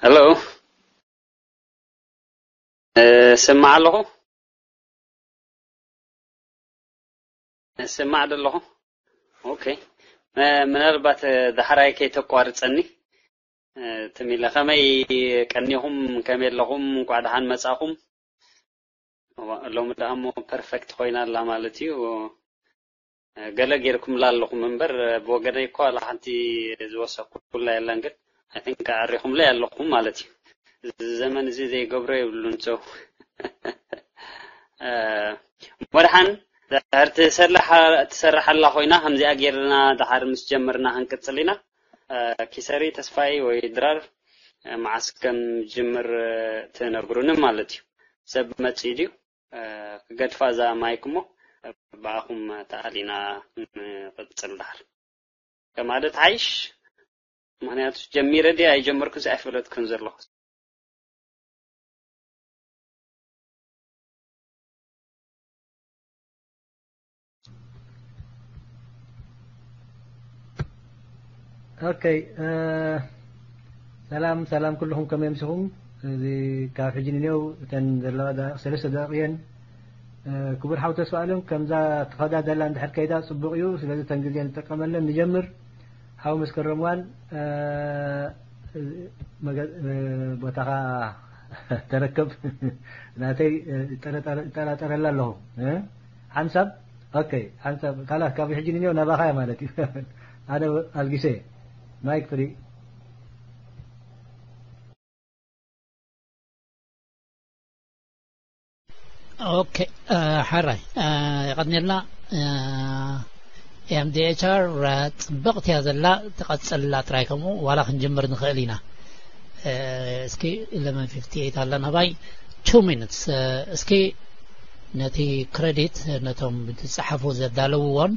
ሄሎ፣ እሰማዕ ኣለኹ? እሰማዕ ዶ ኣለኹ? ኦኬ። እ፣ ምናልባት፣ እ፣ ዳሕራይ ከይተቋርጸኒ፣ እ፣ ትም ኢለ፣ ከመይ ቀኒኹም? ከመይ ኣለኹም? እንቋዕ ደሓን መጻኹም። እዋ፣ ሎሚ ደኣ እሞ ፐርፈክት ኮይና ኣላ ማለት እዩ። ገለ ጌርኩምላ ኣለኹም እምበር፣ ብወገነይ እኮ ዋላ ሓንቲ ዝወሰኩላ የለን፣ ግን ኣይ ቲንክ ኣዕሪኹምለይ ኣለኹም ማለት እዩ። እዚ ዘመን እዚ ዘይገብሮ የብሉን። So፣ እ፣ ወድሓን ድሕር ትሰርሓ-፣ ትሰርሓላ ኮይና፣ ከምዚኣ ጌርና ድሓር ምስ ጀመርና ክንቅጽል ኢና። እ፣ ኪሰሪ ተስፋይ ወይ ድራር፣ እ፣ መዓስ ከም ዝጅምር፣ እ፣ ትነግሩኒ ማለት እዩ። ሰብ መጺኡ ድዩ? እ፣ ክገድፋ እዛ ማይክ እሞ፣ ብኣኹም ተኣሊና ንቕጽል ድሓር። ከማደ ትሓይሽ? ምኽንያቱ ጀሚረ ድየ ኣይጀመርኩን ኣይፈለጥኩን ዘለኹ። ኦኬ፣ እ፣ ሰላም፣ ሰላም ኩልኹም፣ ከመይ ኣምሲኹም? እዚ ካብ ሕጂ ንኔው እተን ዘለዋ ደቂቕ፣ ሰለስተ ደቂቕ እየን። እ፣ ክቡር ሓው ተስፋ ኣለም፣ ከምዛ ትኸዳ ዘላ እንድሕር ከይዳ ጽቡቕ እዩ። ስለዚ እተን ግዜ ንጥቀመለን። ንጀምር። ሓው መስከረም ዋን፣ እ፣ መገ-፣ እ፣ ቦታኻ ተረከብ። ናተይ፣ እ፣ ጠረጠረ-፣ እጠራጠረላ ኣለኹ። እ? ሓንሳብ? ኦኬ፣ ሓንሳብ። ካላስ፣ ካብ ሕጂ ንኔው ናባኻ እያ ማለት እዩ። ኣነ ኣልጊሰ። ማይክ ፍሪ። ኦኬ፣ እ፣ ሓራይ፣ እ፣ የቐንየልና። እ፣ ኤም ዲ ኤች ኣር፣ እ፣ ጽብቕቲ እያ ዘላ፣ ትቐጽላ ጥራይ፣ ከምኡ ዋላ ክንጅምር ንኽእል ኢና። እ፣ እስኪ ኢለቨን ፊፍቲ ኤይት ኣላ ናባይ፣ ቱ ሚኒትስ። እ፣ እስኪ ነቲ ክረዲት ነቶም ዝጸሓፉ ዘዳለውዎን፣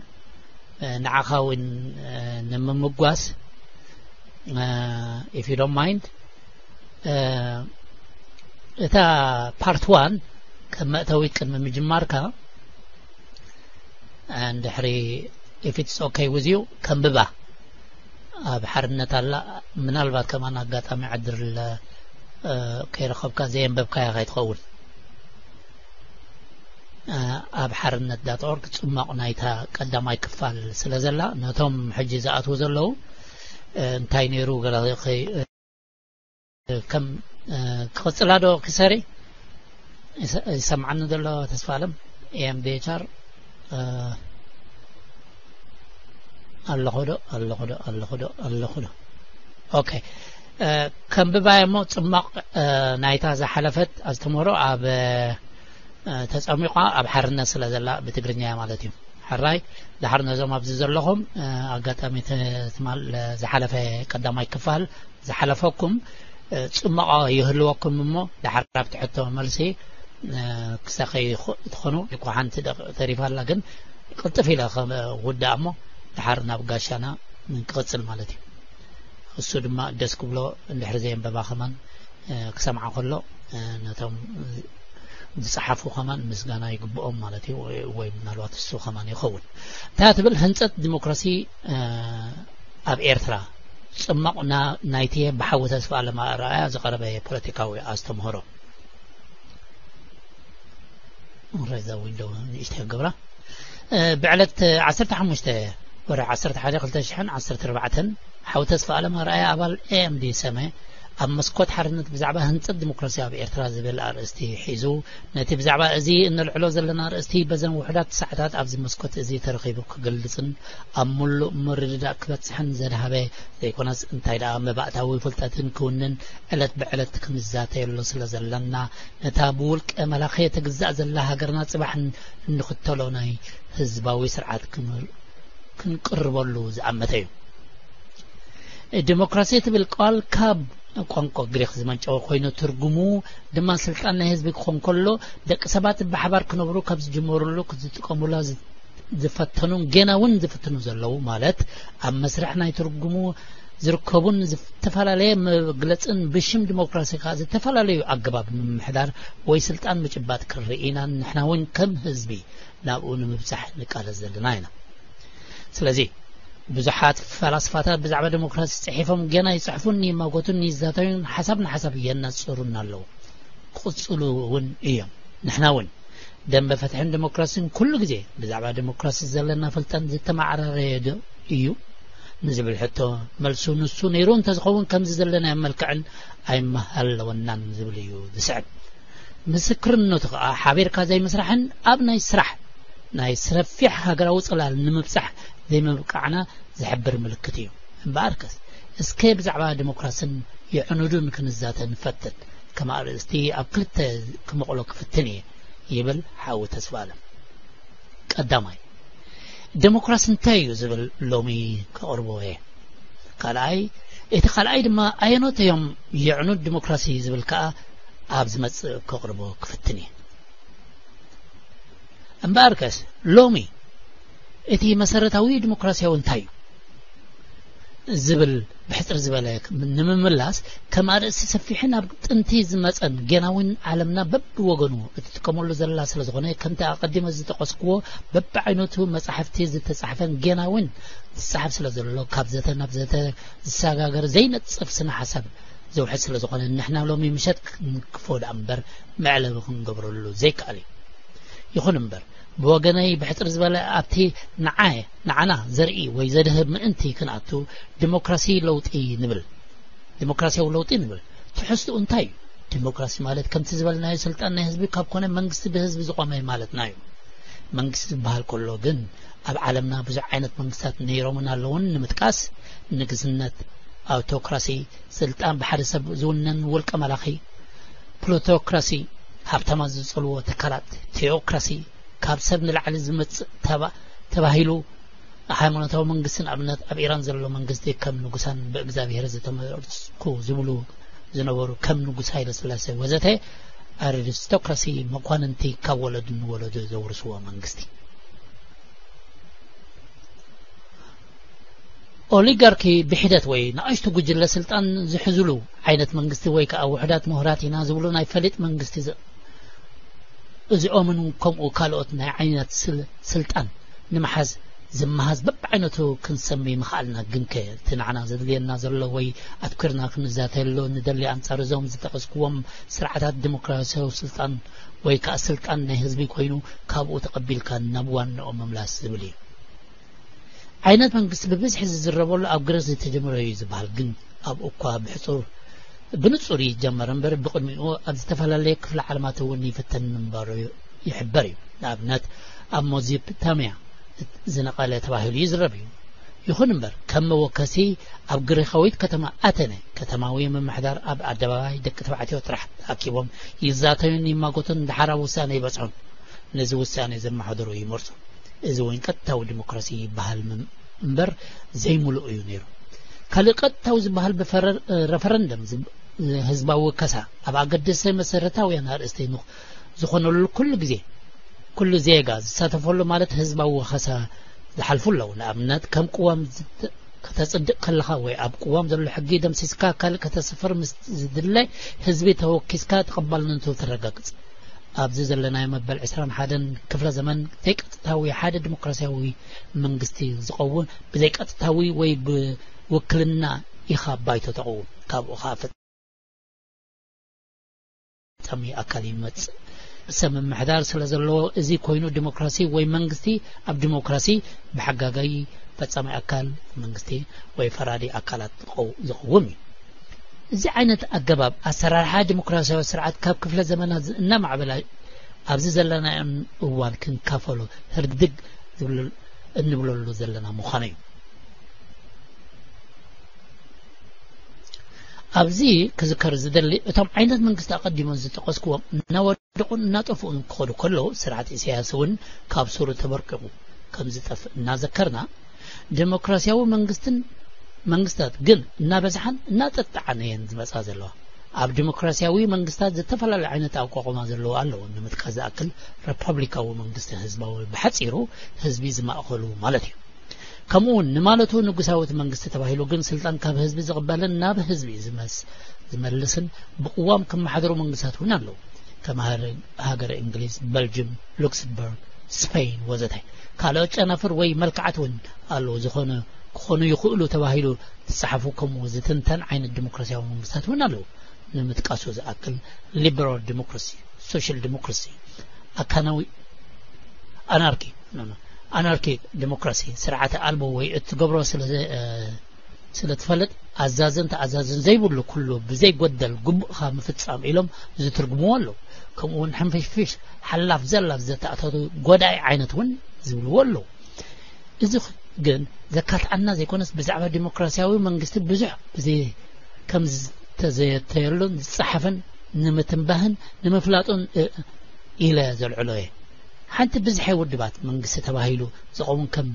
እ፣ ንዓኻ እውን፣ እ፣ ንምምጓስ፣ እ፣ if you don't mind፣ እ፣ እታ ፓርት ዋን ከም መእተዊ ቅድሚ ምጅማርካ፣ እ፣ እንድሕሪ if it's okay with you ከንብባ። ኣብ ሓርነት ኣላ፣ ምናልባት ከማን ኣጋጣሚ ዕድል፣ እ፣ ከይረኸብካ ዘየንበብካያ ከይትኸውን። እ፣ ኣብ ሓርነት ዳት ኦርግ ጽማቕ ናይታ ቀዳማይ ክፋል ስለ ዘላ፣ ነቶም ሕጂ ዝኣትዉ ዘለዉ፣ እ፣ እንታይ ነይሩ ገለ ከይ-፣ እ፣ ከም፣ እ፣ ክቕጽላ ዶ ክሰሪ? ይሰ-፣ ይሰምዓኒ ዘሎ ተስፋ ኣለም? ኤም ዲ ኤች ኣር፣ እ፣ ኣለኹ ዶ? ኣለኹ ዶ? ኣለኹ ዶ? ኣለኹ ዶ? ኦኬ። እ፣ ከንብባዮ እሞ ጽማቕ፣ እ፣ ናይታ ዝሓለፈት ኣስተምህሮ ኣብ፣ እ፣ ተጸሚቋ ኣብ ሓርነት ስለ ዘላ ብትግርኛ እያ ማለት እዩ። ሕራይ፣ ድሓር ነዞም ኣብዚ ዘለኹም፣ እ፣ ኣጋጣሚ ት-፣ ትማል ዝሓለፈ ቀዳማይ ክፋል ዝሓለፈኩም፣ እ፣ ጽመቓ ይህልወኩም እሞ፣ ድሓር ኣብቲ ሕቶ መልሲ፣ እ፣ ክሳኸ ይኹ-፣ ትኾኑ፣ እኮ ሓንቲ ደቂቕ ተሪፋ ኣላ፣ ግን ቅልጥፍ ኢለ ክውዳእ እሞ፣ ድሓር ናብ ጋሻና ክቕጽል ማለት እዩ። እሱ ድማ ደስ ክብሎ፣ እንድሕር ዘየንበባ ከማን፣ እ፣ ክሰምዓ ከሎ፣ እ፣ ነቶም ዝጸሓፉ ከማን ምስጋና ይግብኦም ማለት እዩ፣ ወይ፣ ወይ ምናልባት እሱ ከማን ይኸውን። እንታይ ትብል? ህንጸት ዲሞክራሲ፣ እ፣ ኣብ ኤርትራ ጽማቕ ና-፣ ናይቲ ብሓዊ ተስፋ ኣለማ ኣርኣያ ዝቐረበ ፖለቲካዊ ኣስተምህሮ። እዛ ዊንዶው ንእሽተይ ገብራ። እ፣ ብዕለት ዓሰርተ ሓሙሽተ ወርሒ ዓሰርተ ሓደ ክልተ ሽሕን ዓሰርተ ኣርባዕተን ሓው ተስፋ ኣለም ኣርኣያ ኣባል ኤ ኤም ዲ ሰመ ኣብ መስኮት ሓርነት ብዛዕባ ህንጸት ዲሞክራሲ ኣብ ኤርትራ ዝብል ኣርእስቲ ሒዙ፣ ነቲ ብዛዕባ እዚ እነልዕሎ ዘለና ኣርእስቲ በዘን ውሑዳት ሰዓታት ኣብዚ መስኮት እዚ ተረኺቡ ክገልጽን ኣብ ምሉእ ምርድዳእ ክበጽሕን ዘድሃበ ዘይኮነስ፣ እንታይ ደኣ መባእታዊ ፍልጠትን ክውንን ዕለት ብዕለት ክንዛተየሉ ስለ ዘለና፣ ነታ ብውልቀ መላኺ ትግዛእ ዘላ ሃገርና ጽባሕ ን-፣ እንኽተሎ ናይ ህዝባዊ ስርዓት ክን-፣ ክንቅርበሉ ዝኣመተ እዩ። ዲሞክራሲ ትብል ቃል ካብ ቋንቋ ግሪኽ ዝመንጨወ ኮይኑ፣ ትርጉሙ ድማ ስልጣን ናይ ህዝቢ ክኾን ከሎ፣ ደቂ ሰባት ብሓባር ክነብሩ ካብ ዝጅመሩሉ ዝጥቀሙላ ዝ-፣ ዝፈተኑን ጌና እውን ዝፍትኑ ዘለዉ፣ ማለት ኣብ መስርሕ ናይ ትርጉሙ ዝርከቡን ዝተፈላለየ መግለጽን ብሽም ዲሞክራሲ ከኣ ዝተፈላለዩ ኣገባብ ንምምሕዳር ወይ ስልጣን ምጭባጥ ክንርኢ ኢና፣ ንሕና እውን ከም ህዝቢ ናብኡ ንምብጻሕ ንቃለስ ዘለና ኢና። ስለዚ ብዙሓት ፈላስፋታት ብዛዕባ ዲሞክራሲ ጽሒፎም ገና ይጽሕፉን ይማጎቱን ይዛተዩን ሓሳብ ንሓሳብ የነጽሩን ኣለዉ። ክቕጽሉ እውን እዮም። ንሕና እውን ደንበ ፍትሕን ዲሞክራሲን ኩሉ ግዜ ብዛዕባ ዲሞክራሲ ዘለና ፍልጠት ዝተመዓራረየ ዶ እዩ ንዝብል ሕቶ፣ መልሱ ንሱ ነይሩ እንተዝኸውን ከምዚ ዘለናዮ መልክዕን ኣይመሃለወናን ዝብል እዩ ዝስዕብ። ምስክርነቱ ከኣ ሓቢርካ ዘይምስራሕን ኣብ ናይ ስራሕ ናይ ሰፊሕ ሃገራዊ ጽላል ንምብጻሕ ዘይምብቃዕና ዝሕብር ምልክት እዩ። እምበኣርከስ እስከ ብዛዕባ ዲሞክራስን የዕኑዱን ክንዛተ ንፈትን። ከም ኣርእስቲ ኣብ ክልተ ክመቕሎ ክፍትን እየ ይብል ሓው ተስፋ ኣለም። ቀዳማይ፣ ዲሞክራሲ እንታይ እዩ ዝብል ሎሚ ከቕርቦ እየ። ካልኣይ፣ እቲ ካልኣይ ድማ ኣየኖት እዮም የዕኑድ ዲሞክራሲ ዝብል ከኣ ኣብ ዝመጽእ ከቕርቦ ክፍትን እየ። እምበኣርከስ ሎሚ እቲ መሰረታዊ ዲሞክራሲያዊ እንታይ እዩ ዝብል ብሕጽር ዝበለ ንምምላስ፣ ከም ኣርእስቲ ሰፊሕን ኣብ ጥንቲ ዝመጸን ጌና እውን ዓለምና በብወገኑ እትጥቀመሉ ዘላ ስለ ዝኾነ፣ ከምቲ ኣቐዲመ ዝጠቐስክዎ በብዓይነቱ መጻሕፍቲ ዝተጻሕፈን ጌና እውን ዝጸሓፍ ስለ ዘሎ፣ ካብ ዘተ ናብ ዘተ ዝሰጋገር ዘይነጽፍ ስነ ሓሳብ ዘውሕድ ስለ ዝኾነ፣ ንሕና ሎሚ ምሸት ክንክፎ ደኣ እምበር መዕለቢ ክንገብረሉ ዘይከኣል እዩ። ይኹን እምበር፣ ብወገነይ ብሕጽር ዝበለ ኣብቲ ንዓየ ንዓና ዘርኢ ወይ ዘድህብ ምእንቲ ክንኣቱ፣ ዲሞክራሲ ለውጢ ንብል። ዲሞክራሲያዊ ለውጢ ንብል። ትሕዝትኡ እንታይ እዩ? ዲሞክራሲ ማለት ከምቲ ዝበልናዮ ስልጣን ናይ ህዝቢ ካብ ኮነ መንግስቲ ብህዝቢ ዝቖመ ማለትና እዩ። መንግስቲ ዝበሃል ከሎ ግን ኣብ ዓለምና ብዙሕ ዓይነት መንግስታት ነይሮምን ኣለውን። ንምጥቃስ፣ ንግስነት፣ ኣውቶክራሲ፣ ስልጣን ብሓደ ሰብ ዝውነን ውልቀ መላኺ፣ ፕሉቶክራሲ፣ ሃብታማት ዝጸልዎ ትካላት፣ ቴኦክራሲ፣ ካብ ሰብ ንላዕሊ ዝመጽእ ተባ-፣ ተባሂሉ፣ ሃይማኖታዊ መንግስቲ፣ ንኣብነት ኣብ ኢራን ዘሎ መንግስቲ ከም ንጉሳን ብእግዚኣብሔር ዝተመረጽኩ ዝብሉ ዝነበሩ ከም ንጉስ ሃይለ ስላሴ ወዘተ፣ ኣሪስቶክራሲ፣ መኳንንቲ ካብ ወለዱ ንወለዱ ዘውርስዎ መንግስቲ። ኦሊጋርኪ ብሒደት ወይ ንኣሽቱ ጉጅለ ስልጣን ዝሕዝሉ ዓይነት መንግስቲ ወይ ከኣ ውሑዳት ምሁራት ኢና ዝብሉ ናይ ፈሊጥ መንግስቲ ዘ-፣ እዚኦምን ከምኡ ካልኦት ናይ ዓይነት ስል-፣ ስልጣን ንምሓዝ ዝመሃዝ በብዓይነቱ ክንሰሚ ምኽኣልና፣ ግንከ እቲ ንዓና ዘድልየና ዘሎ ወይ ኣትኲርና ክንዛተየሉ ንደሊ ኣንጻር እዞም ዝጠቐስክዎም ስርዓታት ዲሞክራሲያዊ ስልጣን ወይ ከኣ ስልጣን ናይ ህዝቢ ኮይኑ ካብኡ ተቐቢልካ ናብ ዋንኦም ምምላስ ዝብል እዩ። ዓይነት መንግስቲ ብብዝሒ ዝዝረበሉ ኣብ ግሪክ ዝተጀመረ እዩ ዝበሃል፣ ግን ኣብ እኳ ብሕጹር ብንጹር ይጀመር እምበር ብቕድሚኡ ኣብ ዝተፈላለየ ክፍለ ዓለማት እውን ይፍተን ምንባሩ ይሕበር እዩ። ንኣብነት ኣብ ሞዚፖታምያ ዝነቐለ ተባሂሉ ይዝረብ እዩ። ይኹን እምበር ከም መወከሲ ኣብ ግሪኻዊት ከተማ ኣተነ ከተማዊ ምምሕዳር ኣብ ኣደባባይ ደቂ ተባዕትዮ ጥራሕ ተኣኪቦም ይዛተዩን ይማጎቱን፣ ድሓር ኣብ ውሳነ ይበጽሑን። ነዚ ውሳነ ዘመሓድሩ ይመርጹ። እዚ እውን ቀጥታዊ ዲሞክራሲ ይበሃል ም-፣ እምበር ዘይምሉእ እዩ ነይሩ። ካልእ ቀጥታዊ ዝበሃል ብፈረ-፣ ረፈረንደም ዝብ-፣ ህዝባዊ ወከሳ ኣብ ኣገደስቲ መሰረታውያን ኣርእስቲ ንኽ-፣ ዝኾነሉ ኩሉ ግዜ ኩሉ ዜጋ ዝሳተፈሉ ማለት ህዝባዊ ወኸሳ ዝሓልፉ ኣለዉ። ንኣብነት ከም ቅዋም ዝተ-፣ ከተጽድቕ ከለኻ ወይ ኣብ ቅዋም ዘሎ ሕጊ ደምሲስካ ካልእ ከተስፍር ምስ ዝድለ ህዝቢ ተወኪስካ ተቐባልነቱ ተረጋግጽ። ኣብዚ ዘለናዮ መበል ዕስራን ሓደን ክፍለ ዘመን ዘይቀጥታዊ ሓደ ዲሞክራሲያዊ መንግስቲ ዝኸውን ብዘይቀጥታዊ ወይ ብውክልና ኢኻ ባይቶ ተቕውም። ካብኡ ኸኣ ፈጻሚ ኣካል ይመጽእ። ሰብ ምምሕዳር ስለ ዘለዎ፣ እዚ ኮይኑ ዲሞክራሲ ወይ መንግስቲ ኣብ ዲሞክራሲ ብሓጋጋይ ፈጻሚ ኣካል መንግስቲ ወይ ፈራዲ ኣካላት ዝቐው-፣ ዝቐውም እዩ። እዚ ዓይነት ኣገባብ ኣሰራርሓ ዲሞክራሲያዊ ስርዓት ካብ ክፍለ ዘመናት ዝ-፣ እናማዕበለ ኣብዚ ዘለናዮ እዋን ክንካፈሎ ህርድግ ዝብሉ-፣ እንብለሉ ዘለና ምዃኑ እዩ። ኣብዚ ክዝከር ዝደሊ፣ እቶም ዓይነት መንግስቲ ኣቐዲሞም ዝጠቐስክዎም እናወደቑን እናጠፍኡን ክኸዱ ከለዉ፣ ስርዓት ኢሳያስ እውን ካብ ሱሩ ተበርቂቑ ከም ዝጠፍእ እናዘከርና፣ ዲሞክራሲያዊ መንግስትን መንግስታት ግን እናበዝሓን እናጠጥዓን እየን ዝመጻ ዘለዋ። ኣብ ዲሞክራሲያዊ መንግስታት ዝተፈላለዩ ዓይነት ኣቋቑማ ዘለዋ ኣለዉ። ንምጥቃስ ዝኣክል፣ ሪፐብሊካዊ መንግስቲ ህዝባዊ፣ ብሓጺሩ ህዝቢ ዝማእኸሉ ማለት እዩ። ከምኡ እውን ንማለቱ ንጉሳዊት መንግስቲ ተባሂሉ ግን ስልጣን ካብ ህዝቢ ዝቕበልን ናብ ህዝቢ ዝመስ-፣ ዝመልስን ብቅዋም ክመሓደሩ መንግስታት እውን ኣለዉ። ከም ሃረ-፣ ሃገረ እንግሊዝ፣ በልጅም፣ ሉክስምበርግ፣ ስፔን ወዘተ። ካልኦት ጨናፍር ወይ መልክዓት እውን ኣለዉ። ዝኾነ ክኾኑ ይኽእሉ ተባሂሉ ዝጸሓፉ ከምኡ ዝትንተን ዓይነት ዲሞክራሲያዊ መንግስታት እውን ኣለዉ። ንምጥቃሱ ዝኣክል ሊበራል ዲሞክራሲ፣ ሶሻል ዲሞክራሲ፣ ኣካናዊ ኣናርኪ፣ ኖ፣ ኖ፣ ኣናርኪ ዲሞክራሲ፣ ስርዓተ ኣልቦ ወይ እትገብሮ ስለ ዘ-፣ እ፣ ስለ ትፈልጥ ኣዛዝን ተኣዛዝን ዘይብሉ ኩሉ ብዘይጎደል ግቡእኻ ምፍጻም ኢሎም ዝትርጉምዎ ኣለዉ። ከምኡ እውን ሕንፍሽፍሽ ሓላፍ ዘላፍ ዘተኣታቱ ጎዳኢ ዓይነት እውን ዝብልዎ ኣለዉ። እዚ ግን ዘካትዓና ዘይኮነስ ብዛዕባ ዲሞክራሲያዊ መንግስቲ ብዙሕ ብዘይ ከም ዝተዘተየሉን ዝጸሓፈን ንምትንባህን ንምፍላጡን እ-፣ ኢለ ዘልዕሎ እየ። ሓንቲ ብዝሐ ውድባት መንግስቲ ተባሂሉ ዝኸውን ከም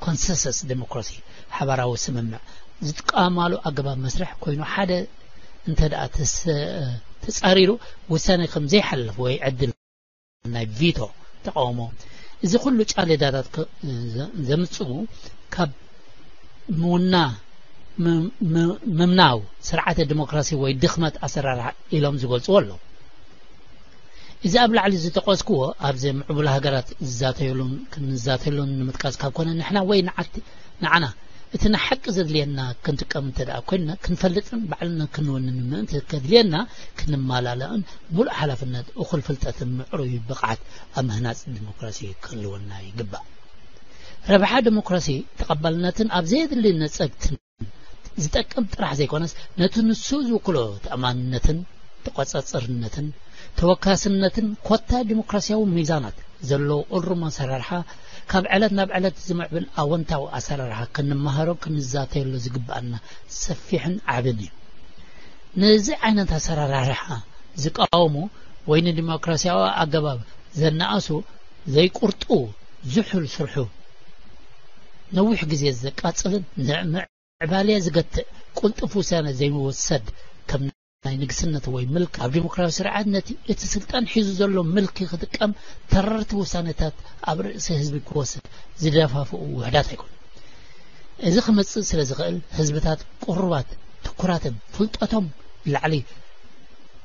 ኮንሰንሰስ ዲሞክራሲ ሓባራዊ ስምምዕ ዝጥቀማሉ ኣገባብ መስርሕ ኮይኑ ሓደ እንተ ደኣ ተሰ-፣ ተጻሪሩ ውሳኔ ከም ዘይሓልፍ ወይ ዕድል ናይ ቪቶ ተቃውሞ እዚ ኩሉ ጫሌዳታት ከ-፣ ዘ-፣ ዘምጽኡ ካብ ምውና ም-፣ ም-፣ ምምናው ስርዓተ ዲሞክራሲ ወይ ድኽመት ኣሰራርሓ ኢሎም ዝገልጽዎ ኣለዉ። እዚ ኣብ ላዕሊ ዝጠቐስክዎ ኣብዚ ምዕቡል ሃገራት ዝዛተየሉን ክንዛተየሉን ንምጥቃስ ካብ ኮነ ንሕና ወይ ንዓቲ-፣ ንዓና እቲ ንሓቂ ዘድልየና ክንጥቀም እንተ ደኣ ኮይንና ክንፈልጥን ባዕልና ክንውንን ምእንቲ ከድልየና ክንመላለእን ምሉእ ሓላፍነት፣ እኹል ፍልጠትን ምዕሩይ ብቕዓት ኣብ ምህናጽ ዲሞክራሲ ክህልወና ይግባእ። ረብሓ ዲሞክራሲ ተቐባልነትን ኣብ ዘየድሊ ነጸግትን ዝጠቅም ጥራሕ ዘይኮነስ ነቲ ንሱ ዝውክሎ ተኣማንነትን ተቆጻጸርነትን ተወካስነትን ኮታ ዲሞክራሲያዊ ሚዛናት ዘለዎ እሩም ኣሰራርሓ ካብ ዕለት ናብ ዕለት ዝምዕብል ኣወንታዊ ኣሰራርሓ ክንመሃሮ ክንዛተየሉ ዝግባኣና ሰፊሕን ዓብን እዩ። ነዚ ዓይነት ኣሰራርሓ ዝቃወሙ ወይ ንዲሞክራሲያዊ ኣገባብ ዘነኣሱ ዘይቁርጡ ዝሑል ስርሑ ነዊሕ ግዜ ዘቃጽልን ንዕምዕ ዕባልያ ዝገትእ ቁልጡፍ ውሳነ ዘይወሰድ ከም ናይ ንግስነት ወይ ምልክ ኣብ ዲሞክራሲ ስርዓት ነቲ እቲ ስልጣን ሒዙ ዘሎ ምልኪ ክጥቀም ተረርቲ ውሳነታት ኣብ ርእሲ ህዝቢ ክወስድ ዝደፋፍኡ ውሕዳት ኣይኮኑ። እዚ ክመጽእ ስለ ዝኽእል ህዝብታት ቁሩባት ትኩራትን ፍልጠቶም ላዕሊ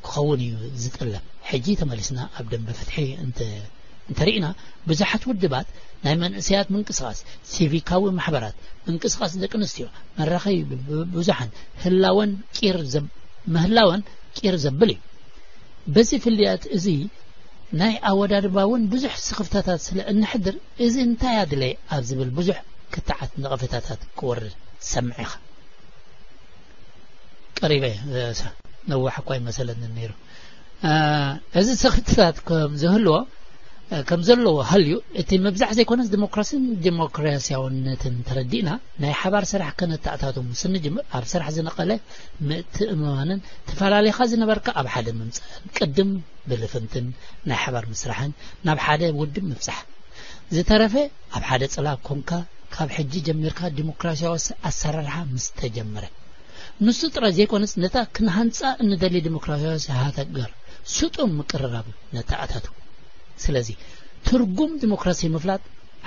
ክኸውን እዩ ዝጥለም። ሕጂ ተመሊስና ኣብ ደንበ ፍትሒ እንተ እንተሪእና ብዙሓት ውድባት ናይ መንእሰያት ምንቅስቃስ፣ ሲቪካዊ ማሕበራት፣ ምንቅስቃስ ደቂ ኣንስትዮ፣ መራኸቢ ብዙሓን ህላወን ቂር ዘብ-፣ ምህላወን ቂር ዘብል እዩ። በዚ ፍልያት እዚ ናይ ኣወዳድባ እውን ብዙሕ ስኽፍታታት ስለ እንሕድር እዚ እንታይ ኣድለየ ኣብ ዝብል ብዙሕ ክትዓት ነቐፌታታት ክወርድ ትሰምዕ ኢኻ። ቀሪበ፣ እ፣ ነዋሕ እኳ ይመሰለኒ ነይሩ። እ፣ እዚ ስኽፍትታት ከም ዝህልዎ፣ እ፣ ከም ዘለዎ ሃልዩ፣ እቲ ምብዛሕ ዘይኮነስ ዲሞክራሲን ዲሞክራሲያውነትን ተረዲእና፣ ናይ ሓባር ስራሕ ከነተኣታቱ ምስ እንጅምር፣ ኣብ ስራሕ ዝነቐለ ምትእምማንን ተፈላለኻ ዝነበርካ ኣብ ሓደ ምምጻእን፣ ቅድም ብልፍንትን ናይ ሓባር ምስራሕን ናብ ሓደ ውድብ ምብጻሕ። ዝተረፈ ኣብ ሓደ ጽላ ኮንካ ካብ ሕጂ ጀሚርካ ዲሞክራሲያዊ ኣሰ-፣ ኣሰራርሓ ምስ ተጀመረ። ንሱ ጥራይ ዘይኮነስ ነታ ክንሃንጻ እንደሊ ዲሞክራሲያዊ ሃገር ስጡም ምቅርራብ ነተኣታቱ። ስለዚ ትርጉም ዲሞክራሲ ምፍላጥ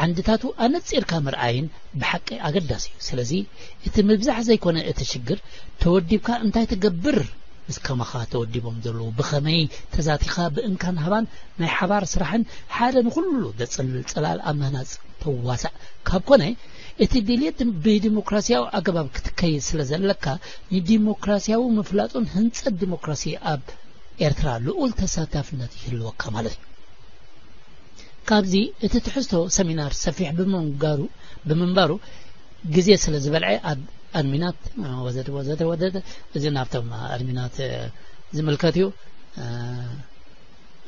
ዓንድታቱ ኣነጺርካ ምርኣይን ብሓቂ ኣገዳሲ እዩ። ስለዚ እቲ ምብዛሕ ዘይኮነ እቲ ሽግር ተወዲብካ እንታይ ትገብር ምስ ከማኻ ተወዲቦም ዘለዉ ብኸመይ ተዛቲኻ ብእንካን ሃባን ናይ ሓባር ስራሕን ሓደ ንኹሉ ዘጽልል ጽላል ኣብ ምህናጽ ተዋሳእ ካብ ኮነ እቲ ድልየት ብዲሞክራሲያዊ ኣገባብ ክትከይድ ስለ ዘለካ ንዲሞክራሲያዊ ምፍላጡን ህንጸት ዲሞክራሲ ኣብ ኤርትራ ልኡል ተሳታፍነት ይህልወካ ማለት እዩ። ካብዚ እቲ ትሕዝቶ ሰሚናር ሰፊሕ ብምንጋሩ፣ ብምንባሩ ግዜ ስለ ዝበልዐ ኣብ ኣድሚናት ወዘተ ወዘተ ወዘተ እዚ ናብቶም ኣድሚናት ዝምልከት እዩ።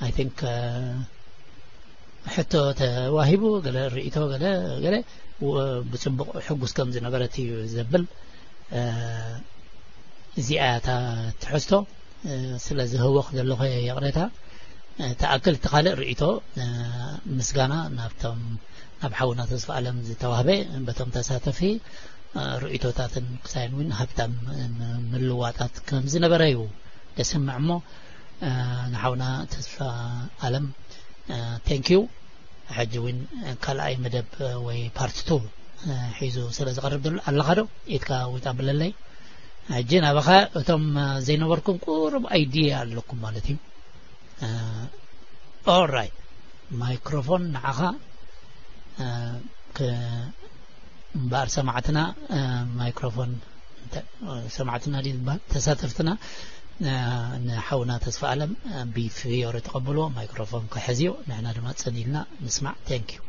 I think ሕቶ ተዋሂቡ ገለ ርእይቶ ገለ ገለ ብጽቡቕ ሕጉስ ከም ዝነበረት እዩ ዘብል። እዚኣ እታ ትሕዝቶ ስለ ዝህወኽ ዘለኹ ይቕሬታ። ተኣክል እቲ ካልእ ርእይቶ ምስጋና ናብቶም ናብ ሓውና ተስፋ ኣለም ዝተዋህበ በቶም ተሳተፊ ርእይቶታትን ክሳይን እውን ሃብታም ምልዋጣት ከም ዝነበረ እዩ ደስምዕ እሞ ንሓውና ተስፋ ኣለም thank you። ሕጂ እውን ካልኣይ መደብ ወይ part two ሒዙ ስለ ዝቐርብ ዘሎ ኣለኻ ዶ ኢትካ ውጣ ብለለይ። ሕጂ ናባኻ እቶም ዘይነበርኩም ቁሩብ idea ኣለኩም ማለት እዩ። Alright፣ ማይክሮፎን ንዓኻ። እምበኣር ሰማዕትና፣ እ፣ ማይክሮፎን እንተ-፣ እ፣ ሰማዕትና ድዩ ዝበሃል? ተሳተፍትና፣ እ፣ ንሓውና ተስፋ ኣለም፣ እ፣ ብፍዮሪ ተቐብልዎ፣ ማይክሮፎን ክሕዝዮ፣ ንሕና ድማ ጽን ኢልና ንስማዕ። Thank you.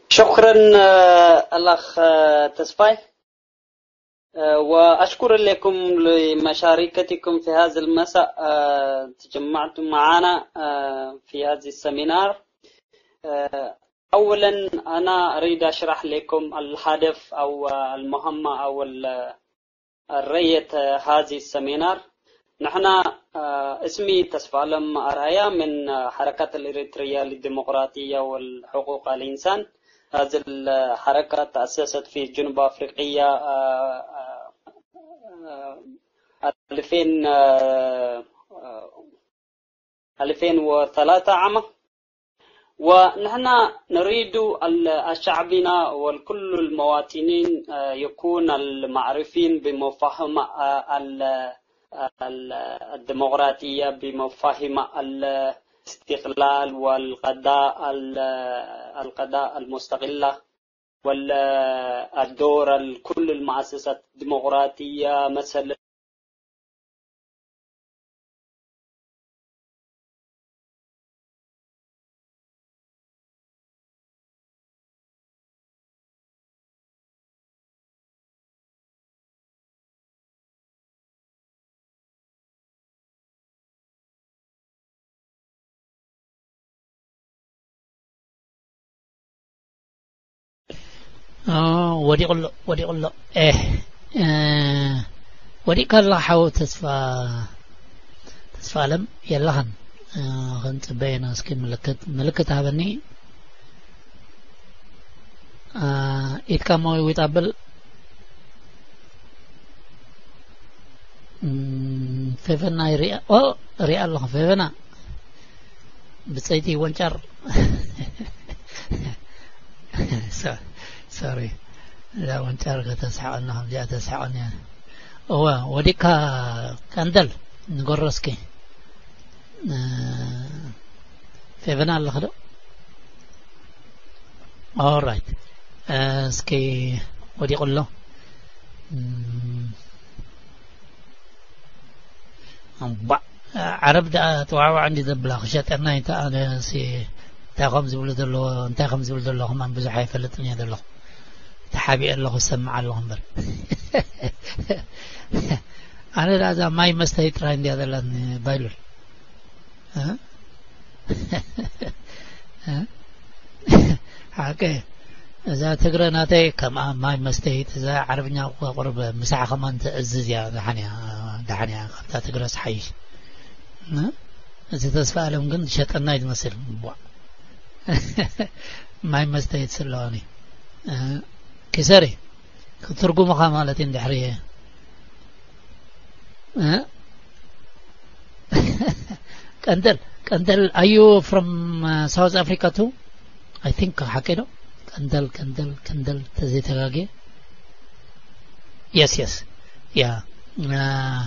شكرا، آه، الأخ، آه، تسفاي. آه، وأشكر لكم لمشاركتكم في هذا المساء. آه، تجمعتم معنا، آه، في هذه السمينار. آه، أولا، أنا أريد أشرح لكم الهدف أو المهمة أو ال-، الرية هذه السمينار. نحن، آه، اسمي تسفالم أرايا من، آه، حركة الإريترية للديمقراطية والحقوق الإنسان. هذه الحركة تأسست في جنوب أفريقيا، آه، آه، آه، ألفين، آه، آه، ألفين وثلاثة عام. ونحن نريد ال-، الشعبنا وكل المواطنين، آه، يكون المعرفين بمفاهيم، آه، ال-، ال-، الديمقراطية، بمفاهيم الاستقلال والقضاء ال-، القضاء المستقلة والدور ال-، كل المؤسسات الديمقراطية مثلا. ኦ፣ ወዲቑ ኣሎ፣ ወዲቑ ኣሎ። ኤህ፣ እ፣ ወዲቕካ ኣለኻ ሓው ተስፋ፣ ተስፋ ኣለም የለኻን። እ፣ ክንጽበ ኢና እስኪ ምልክት፣ ምልክት ሃበኒ። እ፣ ኢድካ እሞ ይዊጥ ኣብል። እም፣ ፌቨና ይሪኣ፣ ኦ፣ ሪኣ ኣለኹ ፌቨና። ብጸይቲ ወንጫር። ሶ-፣ ሶሪ። እዛ ወንጫር ከተስሕቐና፣ ከምዚኣ ተስሕቐኒ እያ። እወ፣ ወዲቕካ ቀንደል፣ ንገሮ እስኪ። እ፣ ፌቨና ኣለኺ ዶ? ኦራይት። እ፣ እስኪ ወዲቑ ኣሎ። እም፣ እምባእ፣ ዓረብ ደኣ ተዋዕዋዕ እንዲ ዘብላ ክሸጠና እንተ ኣነ ሲ እንታይ ከም ዝብሉ ዘለዎ፣ እንታይ ከም ዝብሉ ዘለዎ ከማን ብዙሕ ኣይፈልጥን እየ ዘለኹ። ተሓቢኤ ኣለኹ፣ ዝሰምዕ ኣለኹ እምበር። ኣነ ደኣ እዛ ማይ መስተይ ጥራይ እንድያ ዘላኒ ባይሉል። እ? እ? ሓቂ፣ እዛ ትግረ ናተይ ከምኣ ማይ መስተይት፣ እዛ ዓረብኛ እኮ ቁሩብ ምሳሕ ከማን ተእዝዝ እያ፣ ደሓን እያ፣ ደሓን እያ፣ ካብታ ትግረ ትሓይሽ። እ? እቲ ተስፋ ኣለም ግን ዝሸጠና እዩ ዝመስል። ቧዕ። ማይ መስተይት ስለዋኒ። እ? ኪሰሪ፣ ክትርጉምኻ ማለት እዩ እንድሕሪ፣ እ? ቀንደል፣ ቀንደል፣ are you from, uh, South Africa too? I think ሓቂ ዶ? ቀንደል፣ ቀንደል፣ ቀንደል፣ ተዘይተጋግየ። Yes, yes. Yeah. Uh,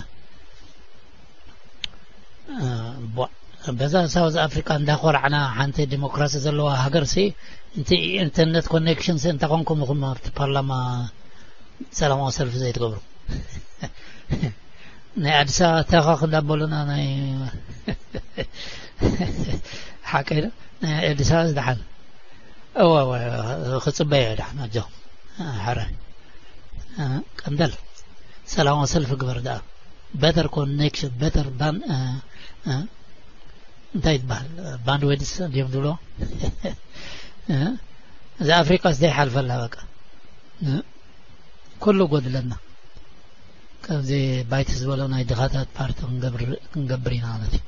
uh, ቧ-፣ በዛ ሳውዝ ኣፍሪካ እንዳኮራዕና ሓንቲ ዲሞክራሲ ዘለዋ ሃገር ሲ፣ እቲ ኢንተርኔት ኮኔክሽን ሲ እንታይ ኮንኩም ኢኹም ኣብቲ ፓርላማ ሰላማዊ ሰልፊ ዘይትገብሩ? ናይ ኣዲስ ኣበባ ተኸኽ እንዳበሉና ናይ ሓቀይ ዶ? ናይ ኣዲስ ኣበባ ዝደሓን። እወ፣ እወ፣ ክጽበዮ ደሓን ኣጆ። ሕረ። እ፣ ቀንደል። ሰላማዊ ሰልፊ ግበር ደኣ። Better connection፣ better ban-፣ እ፣ እ፣ እንታይ ይበሃል? ባንድዊድስ ድዮም ዝብሎ? እ፣ እዛ ኣፍሪቃ ዘይሓልፈላ በቃ። እ፣ ኩሉ ጎድለና። ከምዚ ባይት ዝበሎ ናይ ድኻታት ፓርቲ ክንገብር፣ ክንገብር ኢና ማለት እዩ።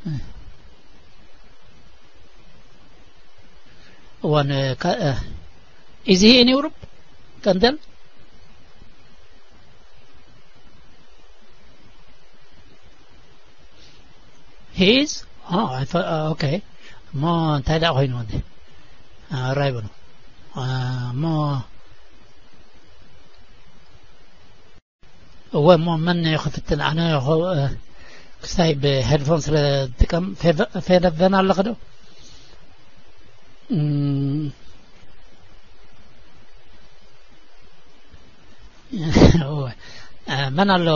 እ። እዋን፣ እ፣ ካ-፣ እ፣ is he in Europe? ቀንደል? He is? Oh, I thought, uh, okay. እሞ እንታይ ደኣ ኮይኑ ወዲ? ኣራይ በሉ። እ፣ እሞ እወ፣ እሞ መን እዩ ክፍትን? ኣነ ይኸው፣ እ፣ ክስታይ ብሄድፎን ስለ ዝጥቀም። ፌቨ-፣ ፌቨን ኣለኺ ዶ? እም፣ እወ። እ፣ መን ኣሎ?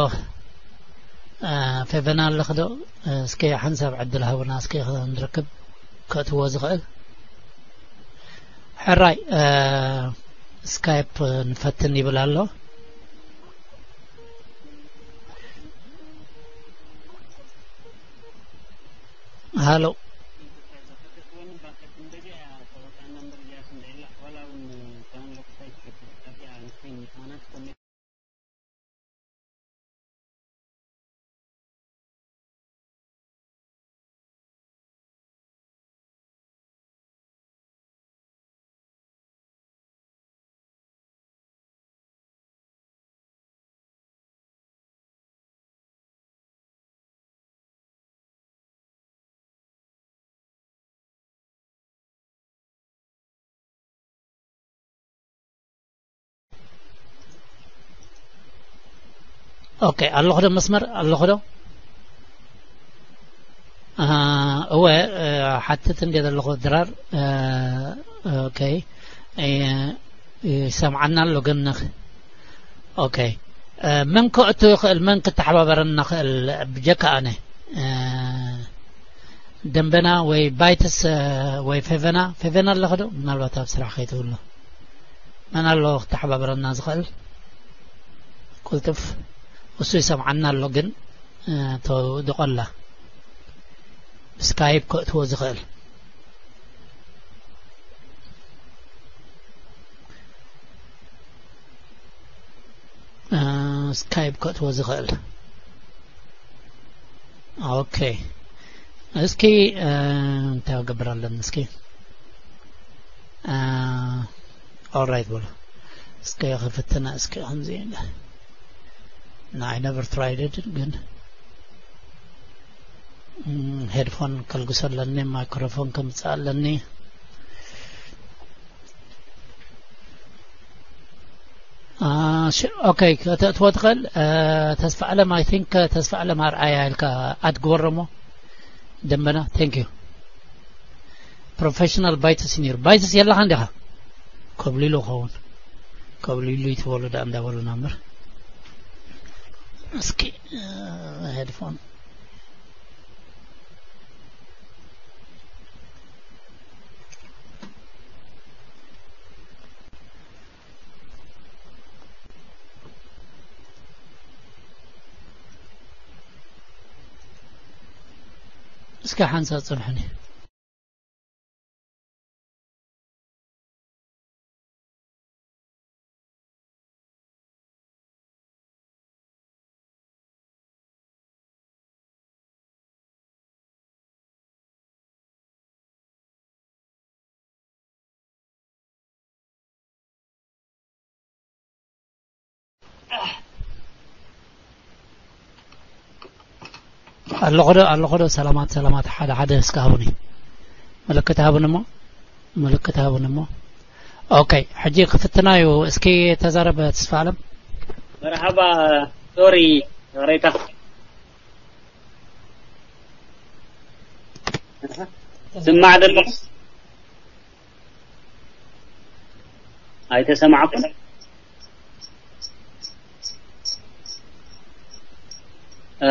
እ፣ ፌቨን ኣለኺ ዶ? እ፣ እስኪ ሓንሳብ ዕድል ሃቡና፣ እስኪ ክንርክብ ከእትዎ ዝኽእል። ሕራይ፣ እ፣ ስካይፕ ንፈትን ይብል ኣሎ። ሃሎ። ኦኬ፣ ኣለኹ ዶ መስመር? ኣለኹ ዶ? ኣሃ፣ እወ፣ እ፣ ሓትት እንዴ ዘለኹ ድራር፣ እ፣ ኦኬ፣ እ፣ ይሰምዓና ኣሎ ግን ንኽ-፣ ኦኬ፣ እ፣ መን ከእቱ ይኽእል? መን ክተሓባበረና ይኽእል? ብጀካ ኣነ፣ እ፣ ደንበና ወይ ባይትስ፣ እ፣ ወይ ፌቨና፣ ፌቨና ኣለኸ ዶ? ምናልባት ኣብ ስራሕ ከይትህሉ። መን ኣሎ ክተሓባበረና ዝኽእል? ቁልጥፍ፣ እሱ ይሰምዓና ኣሎ ግን፣ እ፣ ተውድቖላ። ብስካይፕ ከእትዎ ዝኽእል። እ፣ ስካይፕ ከእትዎ ዝኽእል። ኦኬ። እስኪ፣ እ፣ እንታይ ክገብር ኣለኒ እስኪ? እ፣ ኦልራይት በሉ። እስከ ክፍትና እስከ ከምዚ ኢለ። ና፣ I never tried it፣ ግን፣ እም፣ ሄድፎን ከልግሶ ኣለኒ፣ ማይክሮፎን ከምጽእ ኣለኒ። አ፣ ሽ-፣ ኦኬ፣ ከተእትዎ ትኽእል። እ፣ ተስፋ ኣለም፣ I think፣ ተስፋ ኣለም ኣርኣያ ኢልካ ኣድ ግበሮ እሞ። ደንበና፣ thank you። ፕሮፌሽናል ባይትስ ነይሩ። ባይትስ የለኻ እንዲኻ? ከብሊሉ ኸውን። ከብሊሉ ይትበሉ ደኣ እንዳበሉና እምበር። እስኪ፣ እ፣ ሄድፎን። እስከ ሓንሳብ ጽንሑኒ። ኣለኹ ዶ፣ ኣለኹ ዶ? ሰላማት፣ ሰላማት፣ ሓደ፣ ሓደ እስከ ሃቡኒ። ምልክት ሃቡኒ እሞ፣ ምልክት ሃቡኒ እሞ። ኦኬ፣ ሕጂ ክፍትና እዩ። እስኪ ተዛረብ ተስፋ ኣለም። መርሓባ፣ ሶሪ፣ ይቕሬታ። ስማዕ ደሎ? ኣይተሰማዕኩን? እ፣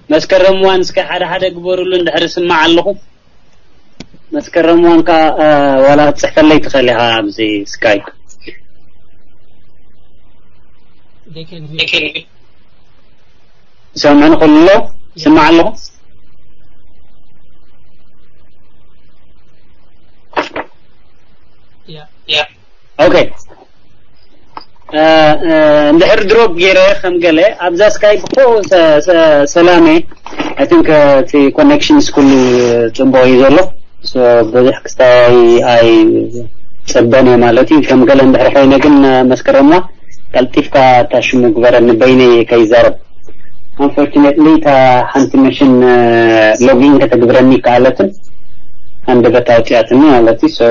ንመስከረም ዋን እስከ ሓደ ሓደ ግበሩሉ እንድሕር ስማዕ ኣለኹ። መስከረም ዋን ከኣ፣ እ፣ ዋላ ክትጽሕፈለይ ትኽእል ኢኻ ኣብዚ ስካይፕ። They can hear you. ይሰምዕኒ ኩሉ ኣሎ? ይስማዕ ኣለኹ? Yeah. ኦኬ። እ፣ እ፣ እንድሕር ድሮፕ ገይረ ከም ገለ ኣብዛ ስካይፕ እኮ ሰ-፣ ሰ-፣ ሰላሜ፣ I think፣ እ፣ እቲ ኮኔክሽንስ ኩሉ ጽቡቕ እዩ ዘሎ። ሶ፣ ብዙሕ ክስታይ ኣይጽበን እየ ማለት እዩ። ከም ገለ እንድሕር ኮይነ ግን፣ እ፣ መስከረማ ቀልጢፍካ እታ ሽሙ ግበረኒ፣ በይነይ ከይዛረብ። Unfortunately፣ እታ ሓንቲ መሽን፣ እ፣ ሎጊን ከተግብረኒ ከኣለትን፣ ሃንደበት ኣውጺኣትኒ ማለት እዩ። ሶ፣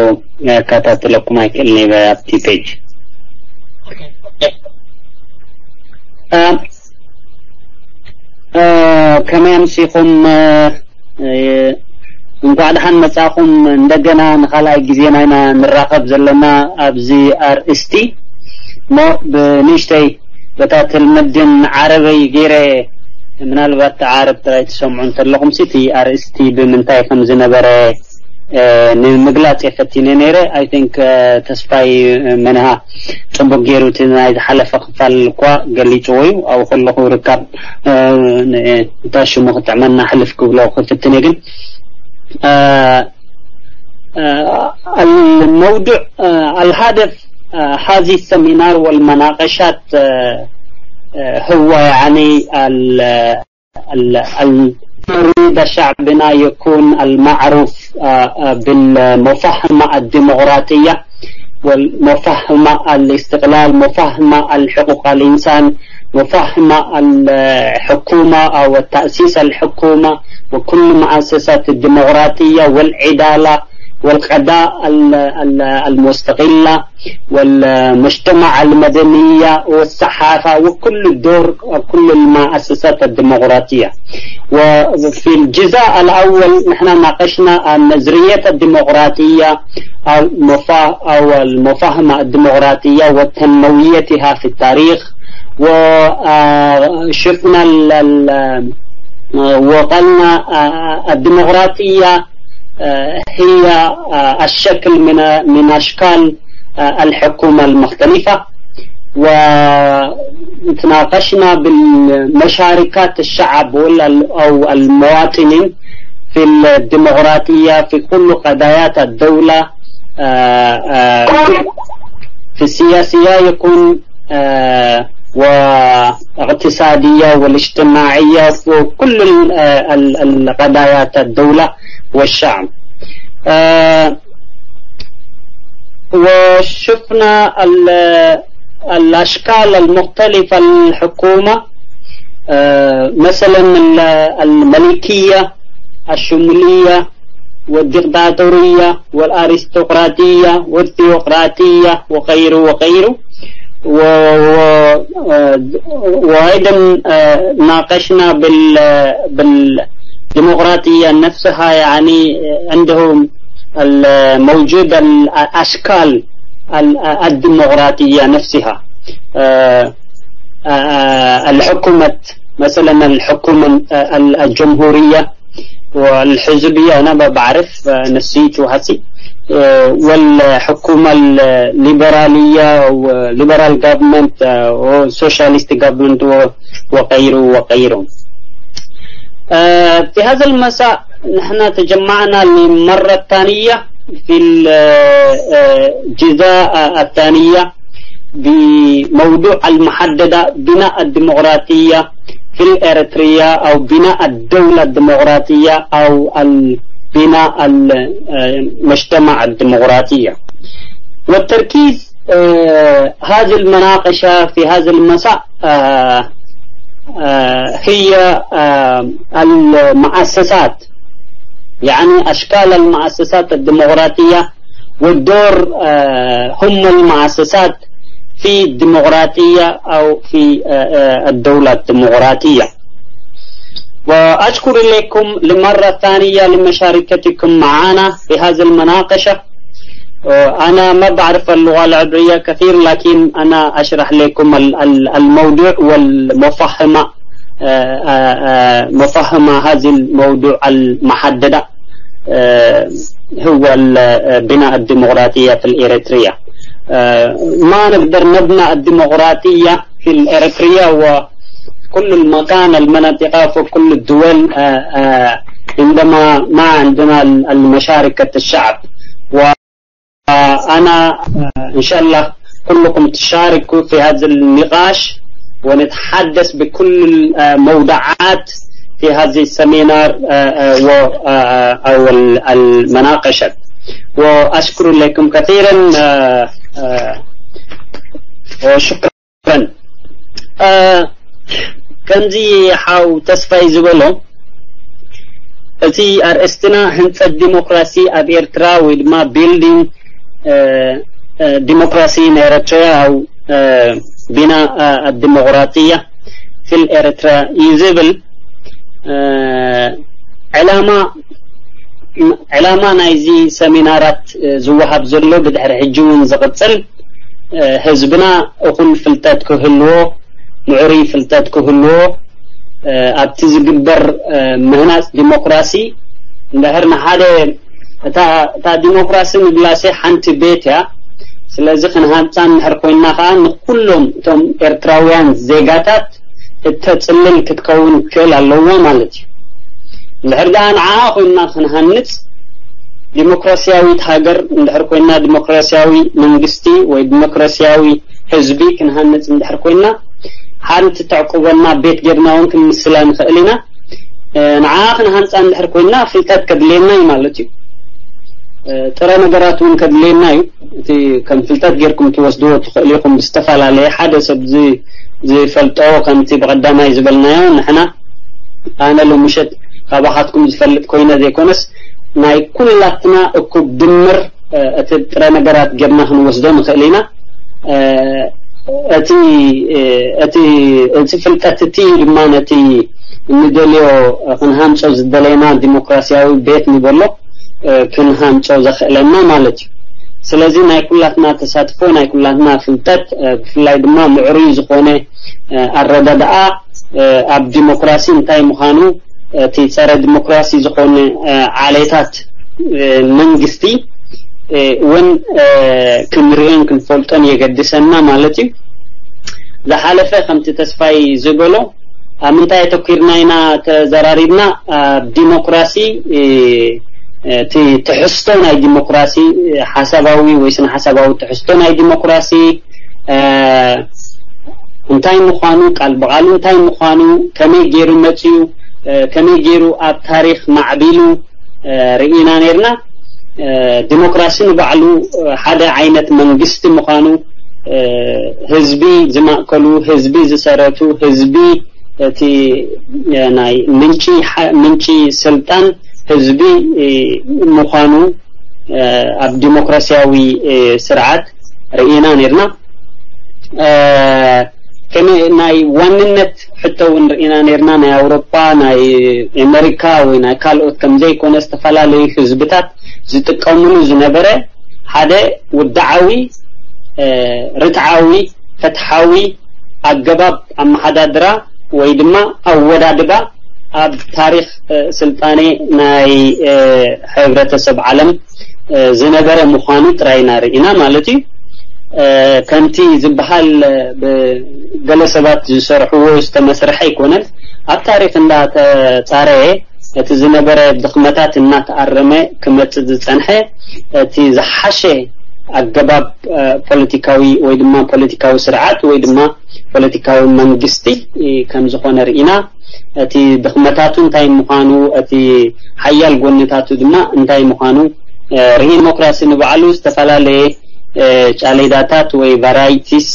ከከታተለኩም ኣይክእልን እየ ኣብቲ ፔጅ። ኦኬ። ከመይ ኣምሲኹም? እንኳዕ ደሓን መጻኹም። እንደገና ንኻልኣይ ግዜ ናይና ንራኸብ ዘለና ኣብዚ ኣርእስቲ እሞ ብንእሽተይ በታ ትልምድን ዓረበይ ገይረ፣ ምናልባት ዓረብ ጥራይ ትሰምዑ እንተለኹም ሲ እቲ ኣርእስቲ ብምንታይ ከም ዝነበረ ንምግላጽ የፈቲነ ነይረ። I think ተስፋይ መንሃ ጽቡቅ ገይሩ እቲ ናይ ዝሓለፈ ክፋል እኳ ገሊጽዎ እዩ። ኣብኡ ከለኹ ርካብ እንታይ ሽሙ ክጥዕመና ሕልፍ ክብሎ ክፍትን እየ። ግን الموضوع الهدف هذه السمينار والمناقشات هو يعني المريد شعبنا يكون المعروف بالمفاهمة الديمقراطية والمفاهمة الاستقلال، مفاهمة الحقوق الإنسان، مفاهمة الحكومة أو تأسيس الحكومة وكل مؤسسات الديمقراطية والعدالة والقضاء المستقلة والمجتمع المدنية والصحافة وكل الدور، كل المؤسسات الديمقراطية. وفي الجزء الأول نحن ناقشنا النظرية الديمقراطية أو المفا-، أو المفاهمة الديمقراطية وتنميتها في التاريخ، وشفنا وقالنا الديمقراطية هي الشكل من من أشكال الحكومة المختلفة، وتناقشنا بالمشاركة الشعب أو المواطنين في الديمقراطية في كل قضايا الدولة، في السياسية يكون واقتصادية والاجتماعية وكل القضايا الدولة والشعب. وشفنا الأشكال المختلفة للحكومة، مثلا الملكية، الشمولية، والديكتاتورية والأرستقراطية والثيوقراطية وغيره وغيره. وأيضا ناقشنا بالديمقراطية نفسها، يعني عندهم موجود الأشكال الديمقراطية نفسها، الحكومة، مثلا الحكومة الجمهورية والحزبية، أنا ما بعرف نسيت وهسي، والحكومة الليبرالية و liberal government و socialist government وغيره وغيره. في هذا المساء نحن تجمعنا للمرة الثانية في الجزء الثانية بموضوع المحددة بناء الديمقراطية في الإريتريا أو بناء الدولة الديمقراطية أو بناء المجتمع الديمقراطية. والتركيز هذه المناقشة في هذا المساء هي المؤسسات، يعني أشكال المؤسسات الديمقراطية والدور هم المؤسسات في الديمقراطية أو في الدولة الديمقراطية. وأشكر لكم لمرة ثانية لمشاركتكم معنا في هذه المناقشة. أنا ما بعرف اللغة العبرية كثير، لكن أنا أشرح لكم الموضوع والمفهمة، مفهمة هذه الموضوع المحددة هو بناء الديمقراطية في الإريتريا. ما نقدر نبنى الديمقراطية في الإريتريا وكل المكان، المناطق وكل الدول عندما ما عندنا المشاركة الشعب. وأنا إن شاء الله كلكم تشاركوا في هذا النقاش ونتحدث بكل الموضوعات في هذه السمينار أو المناقشة. وأشكر لكم كثيرا وشكرا. ከምዚ ሓው ተስፋይ ዝበሎ እቲ ኣርእስትና ህንፀት ዲሞክራሲ ኣብ ኤርትራ ወይ ድማ building democracy in Eritrea أو بناء الديمقراطية ትክክል ኤርትራ እዩ ዝብል። ዕላማ ዕላማ ናይዚ ሰሚናራት ዝወሃብ ዘሎ፣ ብድሕሪ ሕጂ እውን ዝቕፅል፣ ህዝብና እኹል ፍልጠት ክህልዎ፣ ምዕሩይ ፍልጠት ክህልዎ፣ ኣብቲ ዝግበር ምህናፅ ዲሞክራሲ፣ እንድሕር ንሓደ እታ እታ ዲሞክራሲ ንብላሴ ሓንቲ ቤት እያ። ስለዚ ክንሃንፃ እንድሕር ኮይና ከዓ ንኩሎም እቶም ኤርትራውያን ዜጋታት እተፅልል ክትከውን ክእል ኣለዎ ማለት እዩ። እንድሕር ደኣ ንዓኣ ኮይና ክንሃንፅ፣ ዲሞክራሲያዊት ሃገር እንድሕር ኮይና፣ ዲሞክራሲያዊ መንግስቲ ወይ ዲሞክራሲያዊ ህዝቢ ክንሃንፅ እንድሕር ኮይና፣ ሓንቲ ተዕቁበና ቤት ጌርና እውን ክንምስላ ንኽእል ኢና። ንዓ ክንሃንፃ እንድሕር ኮይና ፍልጠት ከድልየና እዩ ማለት እዩ። ጥረ ነገራት እውን ከድልየና እዩ። እቲ ከም ፍልጠት ጌርኩም ትወስድዎ ትኽእሉ ኢኹም። ብዝተፈላለየ ሓደ ሰብ ዝፈልጦ፣ ከምቲ ብቐዳማይ ዝበልናዮ፣ ንሕና ኣነ ሎምሸት ካባኻትኩም ዝፈልጥ ኮይነ ዘይኮነስ፣ ናይ ኩላትና እኩብ ድምር እቲ ጥረ ነገራት ጌርና ክንወስዶ ንኽእል ኢና። እቲ እቲ እቲ ፍልጠት እቲ ድማ ነቲ እንደልዮ ክንሃንጾ ዝደለየና ዲሞክራሲያዊ ቤት ንበሎ ክንሃንጾ ዘኽእለና ማለት እዩ። ስለዚ ናይ ኩላትና ተሳትፎ፣ ናይ ኩላትና ፍልጠት፣ ብፍላይ ድማ ምዕሩይ ዝኾነ ኣረዳድኣ ኣብ ዲሞክራሲ እንታይ ምዃኑ፣ እቲ ጸረ ዲሞክራሲ ዝኾነ ዓሌታት መንግስቲ እውን ክንሪኦን ክንፈልጦን የገድሰና ማለት እዩ። ዝሓለፈ ከምቲ ተስፋይ ዝበሎ ኣብ ምንታይ ኣተኲርና ኢና ተዘራሪብና? ኣብ ዲሞክራሲ፣ እቲ ትሕዝቶ ናይ ዲሞክራሲ፣ ሓሳባዊ ወይ ስነ ሓሳባዊ ትሕዝቶ ናይ ዲሞክራሲ እንታይ ምዃኑ፣ ቃል ብቓሉ እንታይ ምዃኑ፣ ከመይ ገይሩ መጺኡ፣ ከመይ ገይሩ ኣብ ታሪኽ ማዕቢሉ ርኢና ነርና። ዲሞክራሲ ንባዕሉ ሓደ ዓይነት መንግስቲ ምዃኑ፣ ህዝቢ ዝማእከሉ፣ ህዝቢ ዝሰረቱ፣ ህዝቢ እቲ ናይ ምንጪ ምንጪ ስልጣን ህዝቢ ምዃኑ ኣብ ዲሞክራሲያዊ ስርዓት ርኢና ነርና። ከመይ ናይ ዋንነት ሕቶ እውን ርኢና ነርና። ናይ ኣውሮፓ፣ ናይ ኣሜሪካ ወይ ናይ ካልኦት ከም ዘይኮነ፣ ዝተፈላለዩ ህዝብታት ዝጥቀምሉ ዝነበረ ሓደ ውድዓዊ፣ ርትዓዊ፣ ፍትሓዊ ኣገባብ ኣመሓዳድራ ወይ ድማ ኣወዳድባ ኣብ ታሪኽ ስልጣኔ ናይ ሕብረተሰብ ዓለም ዝነበረ ምዃኑ ጥራይ ኢና ርኢና ማለት እዩ። ከምቲ ዝበሃል ብገለ ሰባት ዝሰርሕዎ ዝተመስርሐ ኣይኮነን። ኣብ ታሪኽ እንዳተጻረየ እቲ ዝነበረ ድኽመታት እናተኣረመ ክመጽእ ዝጸንሐ እቲ ዝሓሸ ኣገባብ ፖለቲካዊ ወይ ድማ ፖለቲካዊ ስርዓት ወይ ድማ ፖለቲካዊ መንግስቲ ከም ዝኾነ ርኢና። እቲ ድኽመታቱ እንታይ ምዃኑ፣ እቲ ሓያል ጎንታቱ ድማ እንታይ ምዃኑ ርኢና። ዲሞክራሲ ንባዕሉ ዝተፈላለየ ጫሌዳታት ወይ ቫራይቲስ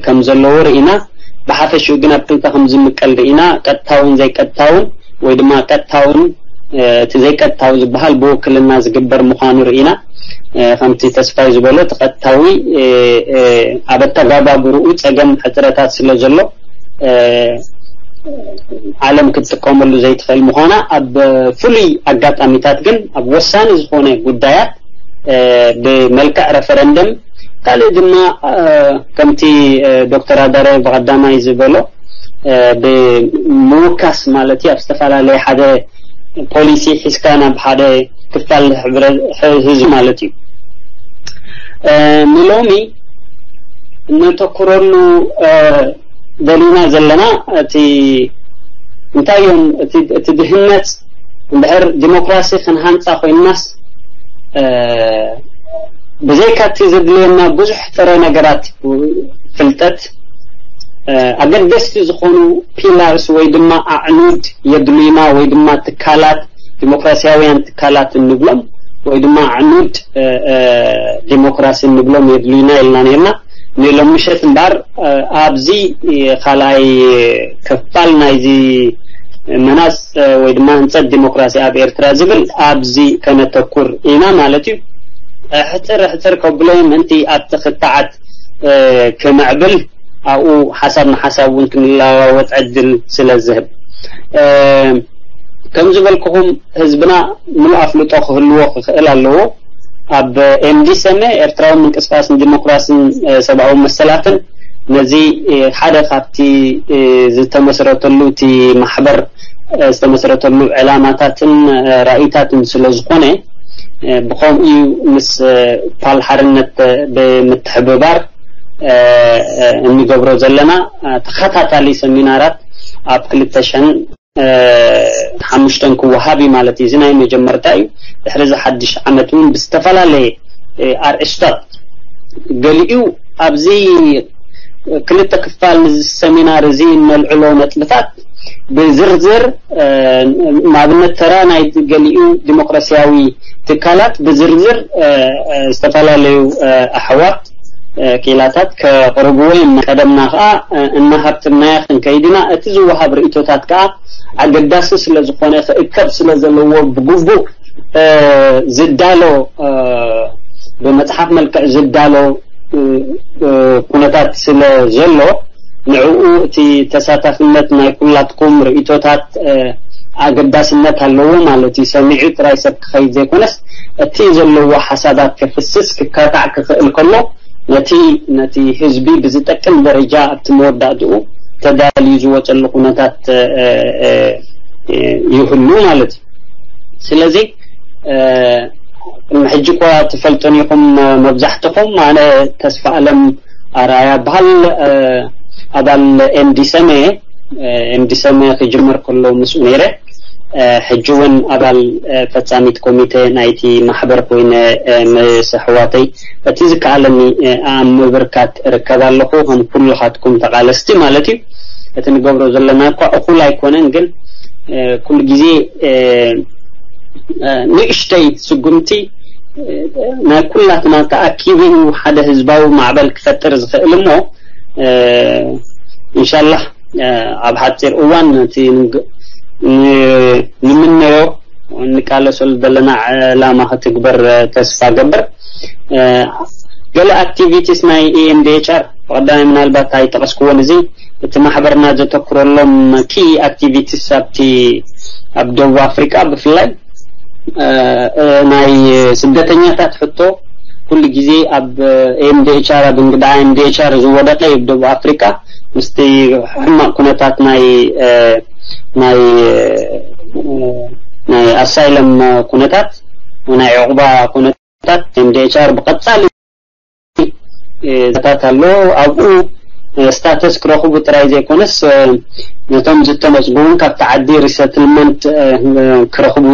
ከም ዘለዎ ርኢና። ብሓፈሽኡ ግን ኣብ ክልተ ከም ዝምቀል ርኢና፣ ቀጥታውን ዘይቀጥታውን ወይ ድማ ቀጥታውን እቲ ዘይቀጥታዊ ዝበሃል ብውክልና ዝግበር ምዃኑ ርኢና። ከምቲ ተስፋይ ዝበሎ፣ እቲ ቀጥታዊ ኣብ ኣተጋባብርኡ ጸገም ሕጽረታት ስለ ዘሎ ዓለም ክትጥቀመሉ ዘይትኽእል ምዃና፣ ኣብ ፍሉይ ኣጋጣሚታት ግን ኣብ ወሳኒ ዝኾነ ጉዳያት ብመልክዕ ረፈረንደም፣ ካልእ ድማ ከምቲ ዶክተር ኣዳረ ብቐዳማይ ዝበሎ ብምውካስ ማለት እዩ፣ ኣብ ዝተፈላለየ ሓደ ፖሊሲ ሒዝካ ናብ ሓደ ክፋል ህዝቢ ማለት እዩ። ንሎሚ እነተኩረሉ ደሊና ዘለና እቲ እንታይ እዮም፣ እቲ ድህነት እንድሕር ዲሞክራሲ ክንሃንፃ ኮይንናስ፣ ብዘይካ እቲ ዘድልየና ብዙሕ ጥረ ነገራት፣ ፍልጠት፣ ኣገደስቲ ዝኾኑ ፒላርስ ወይ ድማ ኣዕኑድ የድልዩና፣ ወይ ድማ ትካላት፣ ዲሞክራሲያውያን ትካላት እንብሎም ወይ ድማ ኣዕኑድ ዲሞክራሲ እንብሎም የድልዩና ኢልና ነርና። ንሎሚ ምሸት እምበኣር ኣብዚ ካልኣይ ክፋል ናይዚ መናፅ ወይ ድማ ህንፀት ዲሞክራሲ ኣብ ኤርትራ ዝብል ኣብዚ ከነተኩር ኢና ማለት እዩ። ሕፅር ሕፅር ከብሎ ምእንቲ ኣብቲ ክትዓት ክምዕብል ኣብኡ ሓሳብ ንሓሳብ እውን ክንለዋወጥ ዕድል ስለ ዝህብ። ከም ዝበልኩኹም ህዝብና ምሉእ ኣፍልጦ ክህልዎ ክኽእል ኣለዎ። ኣብ ኤምዲሰመ፣ ኤርትራዊ ምንቅስቃስ ንዲሞክራስን ሰብኣዊ መሰላትን፣ ነዚ ሓደ ካብቲ ዝተመስረተሉ፣ እቲ ማሕበር ዝተመስረተሉ ዕላማታትን ራእይታትን ስለ ዝኾነ፣ ብኸምኡ እዩ ምስ ፓል ሓርነት ብምትሕብባር እንገብሮ ዘለና ተኸታታሊ ሰሚናራት ኣብ ክልተ ሽሕን ሓሙሽተን ክወሃብ እዩ ማለት እዩ። እዚ ናይ መጀመርታ እዩ። ድሕሪ እዚ ሓድሽ ዓመት እውን ብዝተፈላለየ ኣርእስታት፣ ገሊኡ ኣብዚ ክልተ ክፋል ንዚ ሰሚናር እዚ እነልዕሎ ነጥብታት ብዝርዝር፣ ንኣብነት ተራ ናይ ገሊኡ ዲሞክራሲያዊ ትካላት ብዝርዝር ዝተፈላለዩ ኣሕዋት ክኢላታት ከቕርብዎ እዮም። ቀደምና ከዓ እናሃብትናያ ክንከይድ ኢና። እቲ ዝወሃብ ርእቶታት ከዓ ኣገዳሲ ስለ ዝኾነ፣ ክእከብ ስለ ዘለዎ፣ ብግቡእ ዝዳሎ፣ ብመፅሓፍ መልክዕ ዝዳሎ ኩነታት ስለ ዘሎ፣ ንዕኡ እቲ ተሳታፍነት ናይ ኩላትኩም ርእቶታት ኣገዳስነት ኣለዎ ማለት እዩ። ሰሚዑ ጥራይ ሰብ ክኸይድ ዘይኮነስ፣ እቲ ዘለዎ ሓሳባት ክፍስስ፣ ክካታዕ ክኽእል ከሎ፣ ነቲ ነቲ ህዝቢ ብዝጠቅም ደረጃ ኣብቲ መወዳእትኡ ተዳልዩ ዝወፀሉ ኩነታት ይህሉ ማለት እዩ። ስለዚ ቅድሚ ሕጂ እኳ ትፈልጡን ኢኹም መብዛሕትኹም። ኣነ ተስፋ ኣለም ኣርኣያ በሃል፣ ኣባል ኤምዲሰመ። ኤምዲሰመ ክጅመር ከሎ ምስኡ ነይረ። ሕጂ እውን ኣባል ፈጻሚት ኮሚቴ ናይቲ ማሕበር ኮይነ ምስ ኣሕዋተይ እቲ ዝከኣለኒ ኣብ ምብርካት እርከብ ኣለኹ። ከም ኩልኻትኩም ተቓለስቲ ማለት እዩ። እቲ ንገብሮ ዘለና እኳ እኹል ኣይኮነን፣ ግን ኩሉ ግዜ ንእሽተይ ስጉምቲ ናይ ኩላትና ተኣኪቡ ሓደ ህዝባዊ ማዕበል ክፈጥር ዝኽእል እሞ፣ ኢንሻላህ ኣብ ሓፂር እዋን እቲ ንምነዮ ንቃለሰሉ ዘለና ዕላማ ክትግበር ተስፋ ገብር። ገለ ኣክቲቪቲስ ናይ ኢኤምዲኤችኣር ብቐዳማይ ምናልባት ኣይጠቐስክዎን፣ እዚ እቲ ማሕበርና ዘተኩረሎም ኪ ኣክቲቪቲስ ኣብቲ ኣብ ደቡብ ኣፍሪቃ ብፍላይ ናይ ስደተኛታት ሕቶ ኩሉ ግዜ ኣብ ኤምዲኤችኣር፣ ኣብ እንግዳ ኤምዲኤችኣር ዝወደቀ እዩ። ደቡብ ኣፍሪቃ ምስቲ ሕማቅ ኩነታት ናይ ናይ ናይ ኣሳይለም ኩነታት፣ ናይ ዕቁባ ኩነታት፣ ኤምዲኤችኣር ብቀጻሊ ዛታት ኣሎ። ኣብኡ ስታተስ ክረኽቡ ጥራይ ዘይኮነስ፣ ነቶም ዝተነጽጉ እውን ካብቲ ዓዲ ሪሰትልመንት ክረኽቡ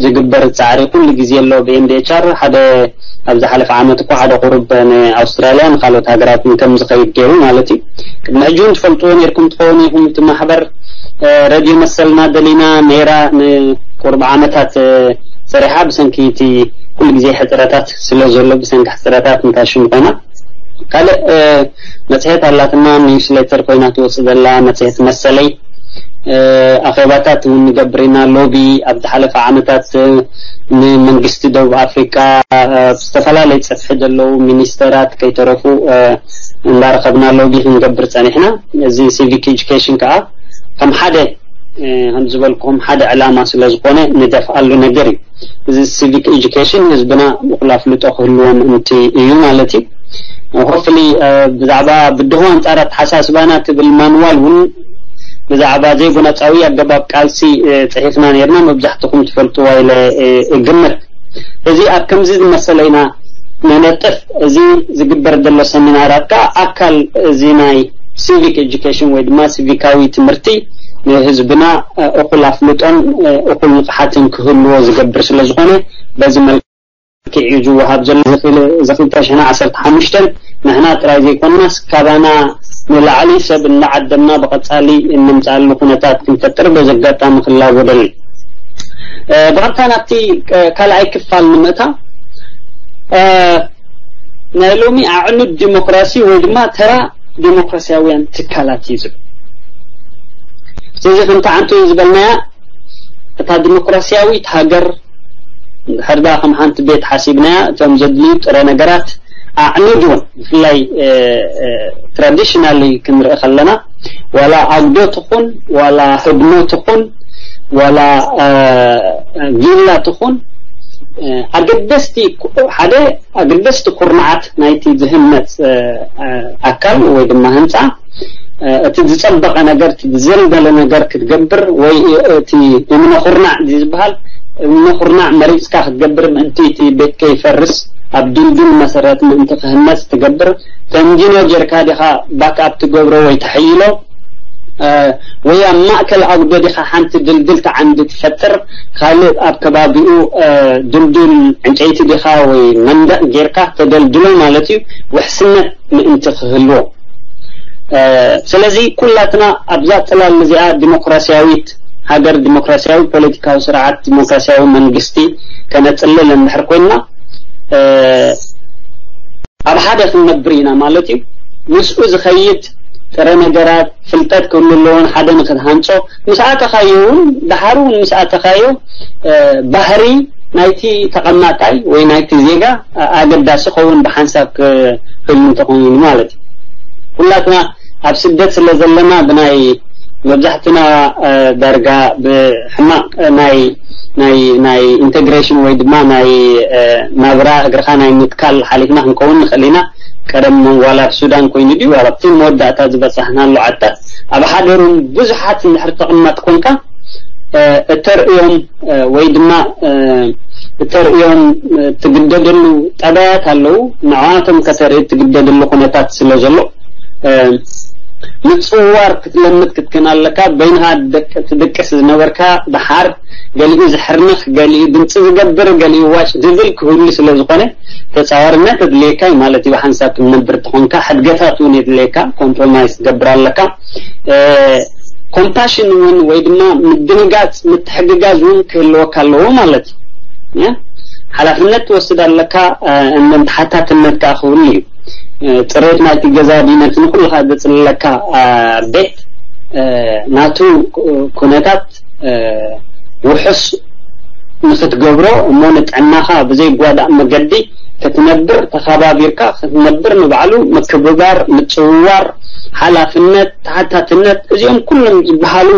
ዝግበር ጻዕሪ ኩሉ ግዜ ኣሎ። ብኤምዲኤችኣር ሓደ ኣብ ዝሓለፈ ዓመት እኮ ሓደ ቁሩብ ንኣውስትራልያ ንካልኦት ሃገራትን ከም ዝኸይድ ገይሩ ማለት እዩ። ቅድሚ ሕጂ እውን ትፈልጥዎ ነይርኩም ትኸውን ኢኹም። እቲ ማሕበር ረድዮ መሰልና ደሊና ነይራ ንቁሩብ ዓመታት ሰሪሓ፣ ብሰንኪ እቲ ኩሉ ግዜ ሕፅረታት ስለ ዘሎ፣ ብሰንኪ ሕፅረታት እንታይ ሽም ኮይና። ካልእ መፅሄት ኣላትና፣ ኒውስሌተር ኮይና ትወፅእ ዘላ መፅሄት መሰለይ። ኣኼባታት እውን ንገብር ኢና። ሎቢ ኣብ ዝሓለፈ ዓመታት ንመንግስቲ ደቡብ ኣፍሪቃ፣ ዝተፈላለዩ ፀፍሒ ዘለዉ ሚኒስተራት ከይተረፉ እንዳረኸብና ሎቢ ክንገብር ፀኒሕና። እዚ ሲቪክ ኤጁኬሽን ከዓ ከም ሓደ ከም ዝበልኩም ሓደ ዕላማ ስለ ዝኾነ ንደፍኣሉ ነገር እዩ። እዚ ሲቪክ ኤጁኬሽን ህዝብና እኹል ኣፍልጦ ክህልዎ ምእንቲ እዩ ማለት እዩ። ሆፕፍሊ ብዛዕባ ብድሆ ኣንጻር ኣተሓሳስባና ትብል ማንዋል እውን ብዛዕባ ዘይጎነጻዊ ኣገባብ ቃልሲ ፅሒፍና ነርና። መብዛሕትኹም ትፈልጥዋ ኢለ እግምት። እዚ ኣብ ከምዚ ዝመሰለ ኢና ነነጥፍ። እዚ ዝግበር ዘሎ ሰሚናራት ከዓ ኣካል እዚ ናይ ሲቪክ ኤጁኬሽን ወይ ድማ ሲቪካዊ ትምህርቲ ንህዝብና እኹል ኣፍልጦን እኹል ንቕሓትን ክህልዎ ዝገብር ስለ ዝኾነ፣ በዚ መልክዕ እዩ ዝወሃብ ዘሎ። እዚ ክልተ ሽሕን ዓሰርተ ሓሙሽተን ንሕና ጥራይ ዘይኮንናስ ካባና ንላዕሊ ሰብ እናዓደምና ብቐጻሊ እንምጻሉ ኩነታት ክንፈጥር በዚ ኣጋጣሚ ክላቦ ደሊ። ብቐጥታ ናብቲ ካልኣይ ክፋል ንምእታ፣ ናይ ሎሚ ኣዕኑድ ዲሞክራሲ ወይ ድማ ተራ ዲሞክራሲያውያን ትካላት እዩ ዝብል። ስለዚ ከምቲ ዓንቱ ዝበልናያ፣ እታ ዲሞክራሲያዊት ሃገር እንድሕር ደኣ ከም ሓንቲ ቤት ሓሲብናያ፣ እቶም ዘድልዩ ጥረ ነገራት ኣዕኑድዎ። ብፍላይ ትራዲሽናሊ ክንርኢ ከለና፣ ዋላ ኣጉዶ ትኹን፣ ዋላ ህድሞ ትኹን፣ ዋላ ቪላ ትኹን፣ ኣገደስቲ፣ ሓደ ኣገደስቲ ኩርናዓት ናይቲ ዝህነፅ ኣካል ወይ ድማ ህንፃ፣ እቲ ዝፀበቐ ነገር፣ እቲ ዝዘንበለ ነገር ክትገብር፣ ወይ እቲ እምነ ኩርናዕ ዝበሃል እምነ ኩርናዕ መሪፅካ ክትገብር፣ ምእንቲ እቲ ቤት ከይፈርስ፣ ኣብ ድልድል መሰረት ምእንቲ ክህነፅ ትገብር። ተንዲኖ ጌርካ ዲኻ ባክኣፕ ትገብሮ ወይ ተሐይሎ፣ ወይ ኣብ ማእከል ኣጉዶ ዲኻ ሓንቲ ድልድልቲ ዓንዲ ትፈጥር፣ ካልእ ኣብ ከባቢኡ ድልዱል ዕንጨይቲ ዲኻ ወይ መንደቕ ጌርካ ተደልድሎ ማለት እዩ፣ ውሕስነት ምእንቲ ክህልዎ። ስለዚ ኩላትና ኣብዛ ጽላል እዚኣ፣ ዲሞክራሲያዊት ሃገር፣ ዲሞክራሲያዊ ፖለቲካዊ ስርዓት፣ ዲሞክራሲያዊ መንግስቲ ከነጽልል እንድሕር ኮይንና፣ ኣብ ሓደ ክንነብር ኢና ማለት እዩ። ምስኡ ዝኸይድ ጥረ ነገራት፣ ፍልጠት ክህሉ ኣለዎን፣ ሓደ ንክትሃንጾ፣ ምስ ኣተኻዮ እውን፣ ደሓር እውን ምስ ኣተኻዮ፣ ባህሪ ናይቲ ተቐማጣይ ወይ ናይቲ ዜጋ ኣገዳሲ ክኸውን ብሓንሳብ ክህሉ እንተኾይኑ ማለት እዩ። ኩላትና ኣብ ስደት ስለ ዘለና፣ ብናይ መብዛሕትና ዳርጋ ብሕማቕ ናይ ናይ ናይ ኢንተግሬሽን ወይ ድማ ናይ ናብራ እግርኻ ናይ ምትካል ሓሊፍና ክንከውን ንኽእል ኢና። ቀደም ዋላ ኣብ ሱዳን ኮይኑ ድዩ፣ ዋላ ኣብቲ መወዳእታ ዝበጻሕናሉ ዓድታት፣ ኣብ ሓደ ሩም ብዙሓት እንድሕር ተቐማጥ ኮንካ፣ እተርእዮም ወይ ድማ እተርእዮም ትግደደሉ ጠባያት ኣለዉ። ንዓቶም ከተርኢ ትግደደሉ ኩነታት ስለ ዘሎ፣ ምጽዋር ክትለምድ ክትክን ኣለካ። በይንኻ ትድቅስ ዝነበርካ፣ ደሓር ገሊኡ ዝሕርንኽ፣ ገሊኡ ድምፂ ዝገብር፣ ገሊኡ ዋጭ ዝብል ክህሉ ስለ ዝኾነ፣ ተጻዋርነት የድልየካ እዩ ማለት እዩ። ብሓንሳብ ትነብር ተኾንካ፣ ሕድገታት እውን የድልየካ፣ ኮምፕሮማይስ ትገብር ኣለካ። ኮምፓሽን እውን ወይ ድማ ምድንጋጽ፣ ምትሕግጋዝ እውን ክህልወካ ኣለዎ ማለት እዩ። ሓላፍነት ትወስድ ኣለካ። እመን ተሓታትነት ከዓ ክህሉ እዩ። ጽሬት ናይቲ ገዛ ድዩ፣ ነቲ ንኩልኻ ዘጽልለካ ቤት፣ ናቱ ኩነታት ውሑስ ንክትገብሮ፣ እሞ ንጥዕናኻ ብዘይጓዳእ መገዲ ክትነብር፣ ተኸባቢርካ ክትነብር፣ ንባዕሉ ምክብባር፣ ምጽውዋር፣ ሓላፍነት፣ ተሓታትነት፣ እዚኦም ኩሎም ዝበሃሉ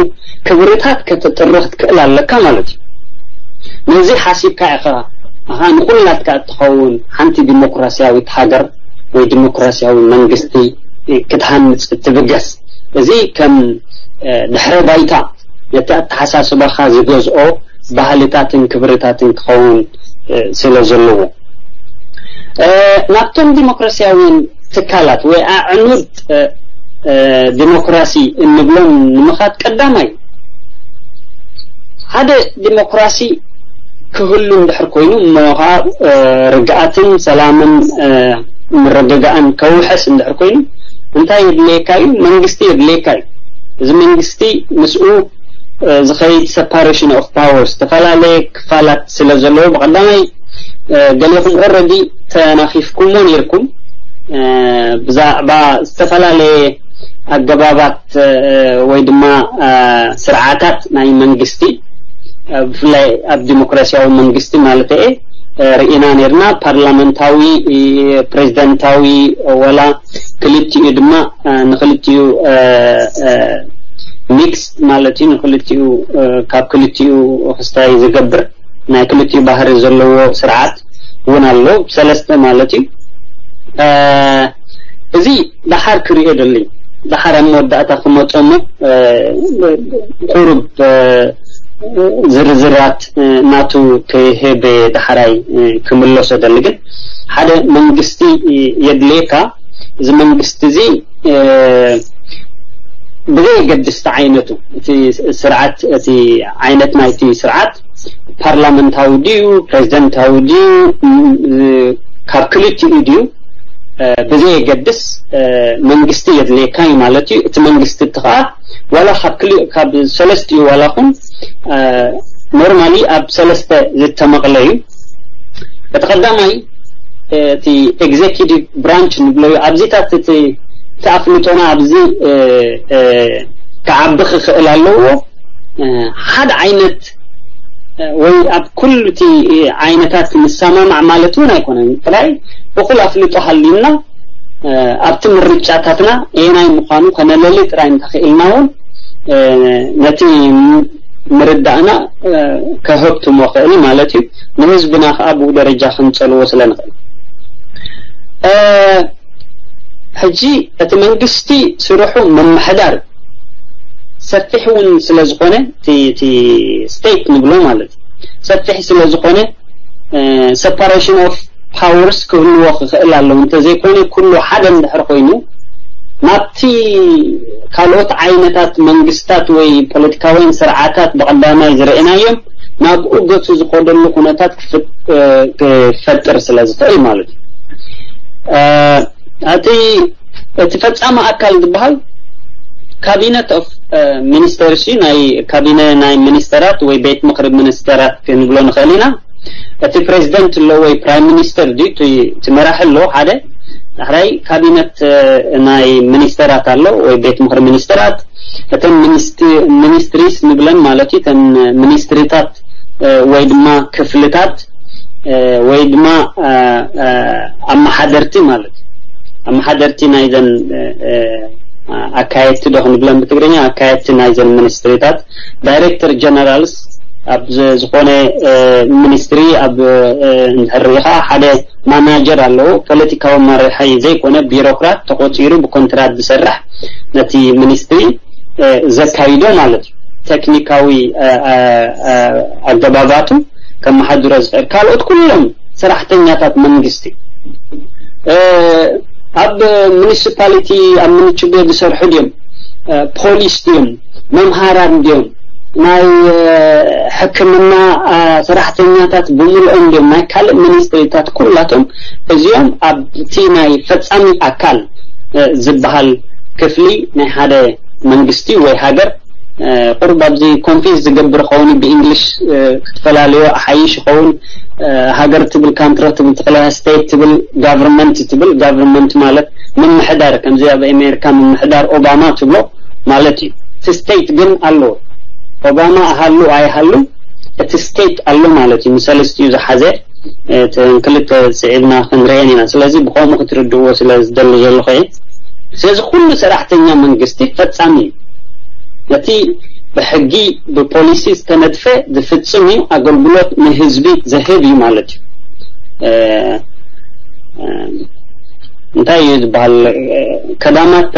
ክብርታት ከተጥርኽ ትክእል ኣለካ ማለት እዩ። ነዚ ሓሲብካ ኢኻ፣ ኣኻ ንኹላትካ እትኸውን ሓንቲ ዲሞክራሲያዊት ሃገር ወይ ዲሞክራሲያዊ መንግስቲ ክትሃንጽ እትብገስ። እዚ ከም ድሕረ ባይታ ነቲ ኣተሓሳስባኻ ዝገዝኦ ባህልታትን ክብርታትን ክኸውን ስለ ዘለዎ፣ ናብቶም ዲሞክራሲያውያን ትካላት ወይ ኣዕኑድ ዲሞክራሲ እንብሎም ንምኻድ፣ ቀዳማይ ሓደ ዲሞክራሲ ክህሉ እንድሕር ኮይኑ፣ እሞ ርግኣትን ሰላምን ምርግጋእን ከውሕስ እንድሕር ኮይኑ፣ እንታይ የድልየካ እዩ? መንግስቲ የድልየካ እዩ። እዚ መንግስቲ ምስኡ ዝኸይድ ሰፓሬሽን ኦፍ ፓወር፣ ዝተፈላለየ ክፋላት ስለ ዘለዎ፣ ብቐዳማይ ገሌኹም ኦረዲ ተናኺፍኩሞ ነይርኩም፣ ብዛዕባ ዝተፈላለየ ኣገባባት ወይ ድማ ስርዓታት ናይ መንግስቲ፣ ብፍላይ ኣብ ዲሞክራሲያዊ መንግስቲ ማለት እየ፣ ርኢና ነርና። ፓርላመንታዊ፣ ፕሬዚደንታዊ፣ ወላ ክልቲኡ ድማ፣ ንክልቲኡ ሚክስ ማለት እዩ፣ ንክልቲኡ፣ ካብ ክልቲኡ ክስታይ ዝገብር ናይ ክልቲኡ ባህሪ ዘለዎ ስርዓት እውን ኣሎ፣ ሰለስተ ማለት እዩ። እዚ ደሓር ክሪኦ ደሊ፣ ደሓር ኣብ መወዳእታ ክመፀሙ፣ ቁሩብ ዝርዝራት ናቱ ክህብ፣ ደሓራይ ክምለሶ ደሊ። ግን ሓደ መንግስቲ የድልየካ። እዚ መንግስቲ እዚ ብዘየገድስ እቲ ዓይነቱ፣ እቲ ስርዓት፣ እቲ ዓይነት ናይቲ ስርዓት ፓርላመንታዊ ድዩ፣ ፕሬዚደንታዊ ድዩ፣ ካብ ክልቲኡ ድዩ፣ ብዘየገድስ መንግስቲ የድልየካ እዩ ማለት እዩ። እቲ መንግስቲ እቲ ከዓ ዋላ ካብ ክልእ፣ ካብ ሰለስቲኡ ዋላ ኹን፣ ኖርማሊ ኣብ ሰለስተ ዝተመቕለ እዩ። እቲ ቀዳማይ እቲ ኤግዜኪቲቭ ብራንች ንብሎ እዩ። ኣብዚታት እቲ፣ እቲ ኣፍልጦና ኣብዚ ክዓቢ ክኽእል ኣለዎ። ሓደ ዓይነት ወይ ኣብ ኩሉ እቲ ዓይነታት ንሰማማዕ ማለት እውን ኣይኮነን። ጥራይ እኹል ኣፍልጦ ሃልዩና ኣብቲ ምርጫታትና ኣየናይ ምዃኑ ከነለሊ ጥራይ እንተኽኢልና እውን ነቲ ምርዳእና ከህብትሞ ክእል ማለት እዩ። ንህዝብና ከዓ ብኡ ደረጃ ክንፀልዎ ስለ ንኽእል። ሕጂ እቲ መንግስቲ ስርሑ ምምሕዳር ሰፊሕ እውን ስለ ዝኾነ፣ እቲ ስቴት ንብሎ ማለት እዩ፣ ሰፊሕ ስለ ዝኾነ ሰፓሬሽን ኦፍ ፓወርስ ክህልዎ ክኽእል ኣለዎ። እንተዘይኮይኑ ኩሉ ሓደ እንድሕር ኮይኑ ናብቲ ካልኦት ዓይነታት መንግስታት ወይ ፖለቲካውያን ስርዓታት ብቐዳማይ ዝረእናዮም ናብኡ ገፁ ዝኸደሉ ኩነታት ክፈጥር ስለ ዝኽእል ማለት እዩ። እቲ እቲ ፈፃሚ ኣካል ዝበሃል ካቢነት ኦፍ ሚኒስተርስ እዩ። ናይ ካቢነ ናይ ሚኒስተራት ወይ ቤት ምኽሪ ሚኒስተራት ክንብሎ ንኽእል ኢና። እቲ ፕሬዚደንት ኣሎ ወይ ፕራይም ሚኒስተር ድዩ እቲ መራሒ ኣሎ ሓደ። ዳሕራይ ካቢነት ናይ ሚኒስተራት ኣሎ ወይ ቤት ምኽሪ ሚኒስተራት። እተን ሚኒስትሪስ ንብለን ማለት እዩ፣ እተን ሚኒስትሪታት ወይ ድማ ክፍልታት ወይ ድማ ኣመሓደርቲ ማለት እዩ። ኣመሓደርቲ ናይዘን ኣካየድቲ ዶ ክንብለን ብትግርኛ፣ ኣካየድቲ ናይዘን ሚኒስትሪታት፣ ዳይሬክተር ጀነራልስ ኣብ ዝኾነ ሚኒስትሪ ኣብ እንድሕር ሪኢኻ ሓደ ማናጀር ኣለዎ። ፖለቲካዊ መራሒ ዘይኮነ ቢሮክራት ተቆፂሩ ብኮንትራት ዝሰርሕ ነቲ ሚኒስትሪ ዘካይዶ ማለት እዩ። ቴክኒካዊ ኣገባባቱ ከመሓድሮ ዝኽእል ካልኦት ኩሎም ሰራሕተኛታት መንግስቲ ኣብ ሙኒሲፓሊቲ ኣብ ምንችቤ ዝሰርሑ ድዮም፣ ፖሊስ ድዮም፣ መምሃራን ድዮም፣ ናይ ሕክምና ሰራሕተኛታት ብምልኦም ድዮም፣ ናይ ካልእ ሚኒስትሪታት ኩላቶም እዚኦም ኣብቲ ናይ ፈፃሚ ኣካል ዝበሃል ክፍሊ ናይ ሓደ መንግስቲ ወይ ሃገር ቁሩብ ኣብዚ ኮንፊዝ ዝገብር ኸውን ብእንግሊሽ ክትፈላለዮ ኣሓይሽ ይኸውን። ሃገር ትብል ካንትሪ ትብል ትኽእለ፣ ስቴት ትብል ጋቨርንመንት ትብል። ጋቨርንመንት ማለት ምምሕዳር፣ ከምዚ ኣብ ኣሜሪካ ምምሕዳር ኦባማ ትብሎ ማለት እዩ። እቲ ስቴት ግን ኣሎ። ኦባማ ኣሃሉ ኣይሃሉ እቲ ስቴት ኣሎ ማለት እዩ። ንሰለስቲኡ ዝሓዘ ክልተ ስዒብና ክንርአን ኢና። ስለዚ ብኸምኡ ክትርድእዎ ስለ ዝደሊ ዘለኹ እየ። ስለዚ ኩሉ ሰራሕተኛ መንግስቲ ፈጻሚ እዩ። ነቲ ብሕጊ ብፖሊሲ ዝተነድፈ ዝፍጽም እዩ። ኣገልግሎት ንህዝቢ ዝህብ እዩ ማለት እዩ። እንታይ እዩ ዝበሃል? ከዳማት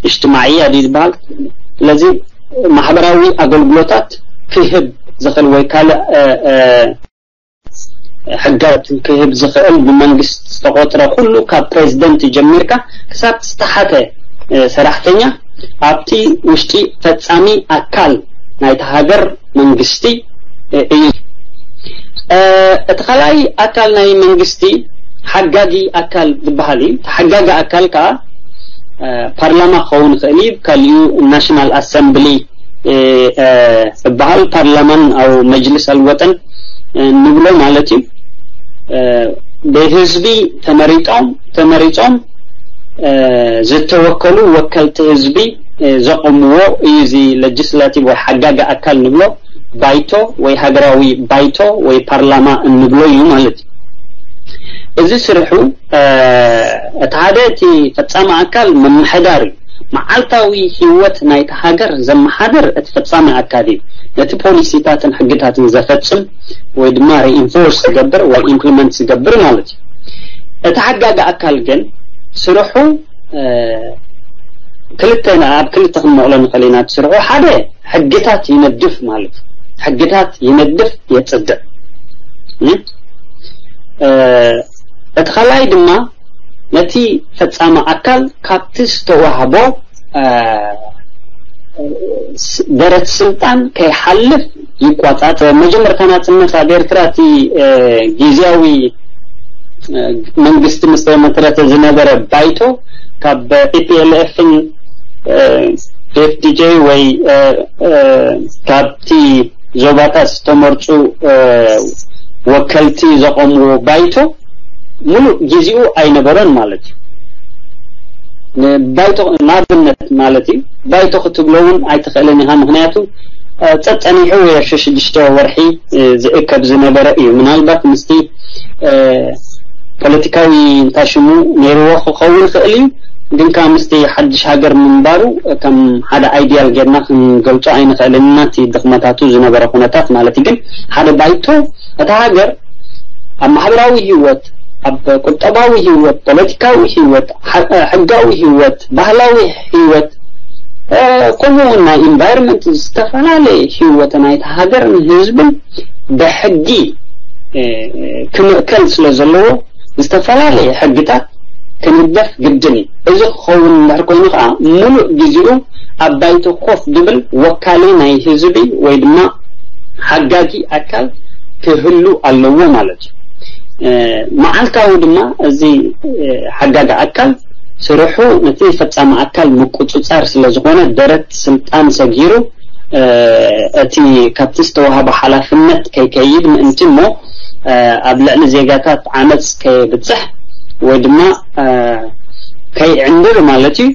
እጅትማዕያ ድዩ ዝበሃል? ስለዚ ማሕበራዊ ኣገልግሎታት ክህብ ዝኽእል ወይ ካልእ ሕጋት ክህብ ዝኽእል ብመንግስቲ ዝተቆፅረ ኩሉ ካብ ፕሬዚደንት ጀሚርካ ክሳብ ዝተሓተ ሰራሕተኛ ኣብቲ ውሽጢ ፈፃሚ ኣካል ናይቲ ሃገር መንግስቲ እዩ። እቲ ካልኣይ ኣካል ናይ መንግስቲ ሓጋጊ ኣካል ዝበሃል እዩ። ተሓጋጊ ኣካል ከዓ ፓርላማ ክኸውን ይኽእል እዩ። ካሊኡ ናሽናል ኣሰምብሊ ዝበሃል ፓርላማን ኣብ መጅልስ ኣልወጠን ንብሎ ማለት እዩ። ብህዝቢ ተመሪጦም ተመሪጾም ዝተወከሉ ወከልቲ ህዝቢ ዘቆምዎ እዩ። እዚ ሌጅስላቲቭ ወይ ሓጋጊ ኣካል ንብሎ ባይቶ ወይ ሃገራዊ ባይቶ ወይ ፓርላማ እንብሎ እዩ ማለት እዩ። እዚ ስርሑ እቲ ሓደ እቲ ፈጻሚ ኣካል ምምሕዳር እዩ። መዓልታዊ ህይወት ናይቲ ሃገር ዘመሓድር እቲ ፈጻሚ ኣካል እዩ። ነቲ ፖሊሲታትን ሕግታትን ዘፈጽም ወይ ድማ ሪኢንፎርስ ዝገብር ወይ ኢምፕሊመንት ዝገብር ማለት እዩ። እቲ ሓጋጊ ኣካል ግን ስርሑ ክልተ ኣብ ክልተ ክንመቕሎ ንኽእል ኢና። እቲ ስርሑ ሓደ ሕግታት ይነድፍ ማለት እዩ። ሕግታት ይነድፍ የፅድቕ። እቲ ካልኣይ ድማ ነቲ ፈፃሚ ኣካል ካብቲ ዝተዋህቦ ደረት ስልጣን ከይሓልፍ ይቋፃፀር። መጀመርታ ናፅነት ኣብ ኤርትራ እቲ ግዝያዊ መንግስቲ ምስ ተመስረተ ዝነበረ ባይቶ ካብ ኢፒኤልኤፍን ኤፍዲጄ ወይ ካብቲ ዞባታት ዝተመርፁ ወከልቲ ዘቆምዎ ባይቶ ሙሉእ ግዜኡ ኣይነበሮን ማለት እዩ። ንባይቶ ንኣብነት ማለት እዩ። ባይቶ ክትብሎ እውን ኣይትኽእልን ኢኻ። ምኽንያቱ ጸጸኒሑ የሸሽዱሽተ ወርሒ ዝእከብ ዝነበረ እዩ። ምናልባት ምስቲ ፖለቲካዊ እንታይ ሽሙ ነይርዎ ክኸውን ይኽእል እዩ። ግን ከዓ ምስቲ ሓድሽ ሃገር ምንባሩ ከም ሓደ ኣይዲያል ጌርና ክንገልጾ ኣይንኽእልን ኢና። እቲ ድኽመታቱ ዝነበረ ኩነታት ማለት እዩ። ግን ሓደ ባይቶ እታ ሃገር ኣብ ማሕበራዊ ህይወት፣ ኣብ ቁጠባዊ ህይወት፣ ፖለቲካዊ ህይወት፣ ሕጋዊ ህይወት፣ ባህላዊ ህይወት፣ ከምኡ እውን ናይ ኢንቫይሮንመንት ዝተፈላለየ ህይወት ናይቲ ሃገርን ህዝብን ብሕጊ ክምእከል ስለ ዘለዎ ዝተፈላለየ ሕግታት ክንደፍ ግድን እዩ። እዚ ክኸውን እንድሕር ኮይኑ ከዓ ሙሉእ ግዜኡ ኣብ ባይቶ ኮፍ ድብል ወካሊ ናይ ህዝቢ ወይ ድማ ሓጋጊ ኣካል ክህሉ ኣለዎ ማለት እዩ። መዓልታዊ ድማ እዚ ሓጋጊ ኣካል ስርሑ ነቲ ፈጻሚ ኣካል ምቁጽጻር ስለ ዝኾነ ደረት ስልጣን ሰጊሩ እቲ ካብቲ ዝተዋህበ ሓላፍነት ከይከይድ ምእንቲ እሞ ኣብ ልዕሊ ዜጋታት ዓመፅ ከየብፅሕ ወይ ድማ ከይዕንድር ማለት እዩ።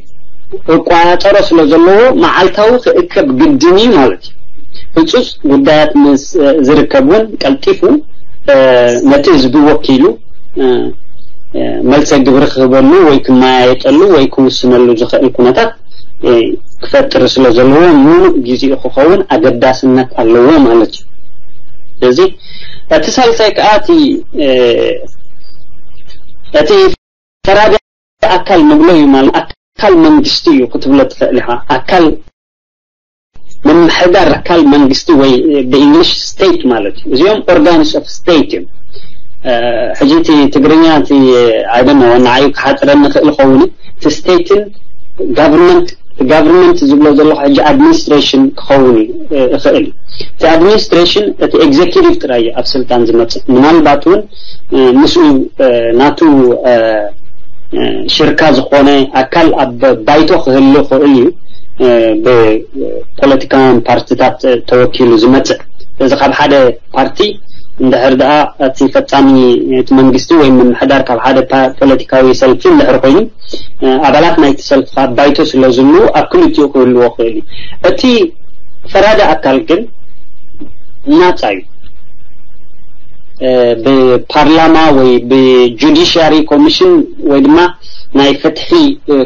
እቋፀሮ ስለ ዘለዎ መዓልታዊ ክእከብ ግድን እዩ ማለት እዩ። ህፁፅ ጉዳያት ምስ ዝርከብ እውን ቀልጢፉ ነቲ ህዝቢ ወኪሉ መልሰ ግብሪ ክህበሉ ወይ ክመያየጠሉ ወይ ክውስነሉ ዝኽእል ኩነታት ክፈጥር ስለ ዘለዎ ሙሉእ ግዜኡ ክኸውን ኣገዳስነት ኣለዎ ማለት እዩ። ስለዚ እቲ ሳልሳይ ከዓ እቲ እቲ ፈራዲ ኣካል ንብሎ እዩ ማለት ኣካል መንግስቲ እዩ ክትብሎ ትኽእል ኢኻ። ኣካል ምምሕዳር ኣካል መንግስቲ ወይ ብእንግሊሽ ስቴት ማለት እዩ። እዚኦም ኦርጋንስ ኦፍ ስቴት እዮም። ሕጂ እቲ ትግርኛ እቲ ኣይደነ ንዓዩ ክሓፅረኒ ይኽእል ይኸውን። እቲ ስቴትን ጋቨርንመንት ጋቨርንመንት ዝብሎ ዘለኹ ሕጂ ኣድሚኒስትሬሽን ክኸውን ይኽእል እዩ። እቲ ኣድሚኒስትሬሽን እቲ ኤግዜኪቲቭ ጥራይ እዩ ኣብ ስልጣን ዝመፅእ። ምናልባት እውን ምስኡ ናቱ ሽርካ ዝኾነ ኣካል ኣብ ባይቶ ክህሉ ይኽእል እዩ። ብፖለቲካውያን ፓርቲታት ተወኪሉ ዝመፅእ እዚ ካብ ሓደ ፓርቲ እንድሕር ደኣ እቲ ፈጻሚ እቲ መንግስቲ ወይ ምምሕዳር ካብ ሓደ ፖለቲካዊ ሰልፊ እንድሕር ኮይኑ ኣባላት ናይቲ ሰልፊ ካብ ባይቶ ስለ ዝህልዉ ኣብ ክልቲኡ ክህልዎ ክእል እዩ። እቲ ፈራዲ ኣካል ግን ናጻ እዩ። ብፓርላማ ወይ ብጁዲሽያሪ ኮሚሽን ወይ ድማ ናይ ፍትሒ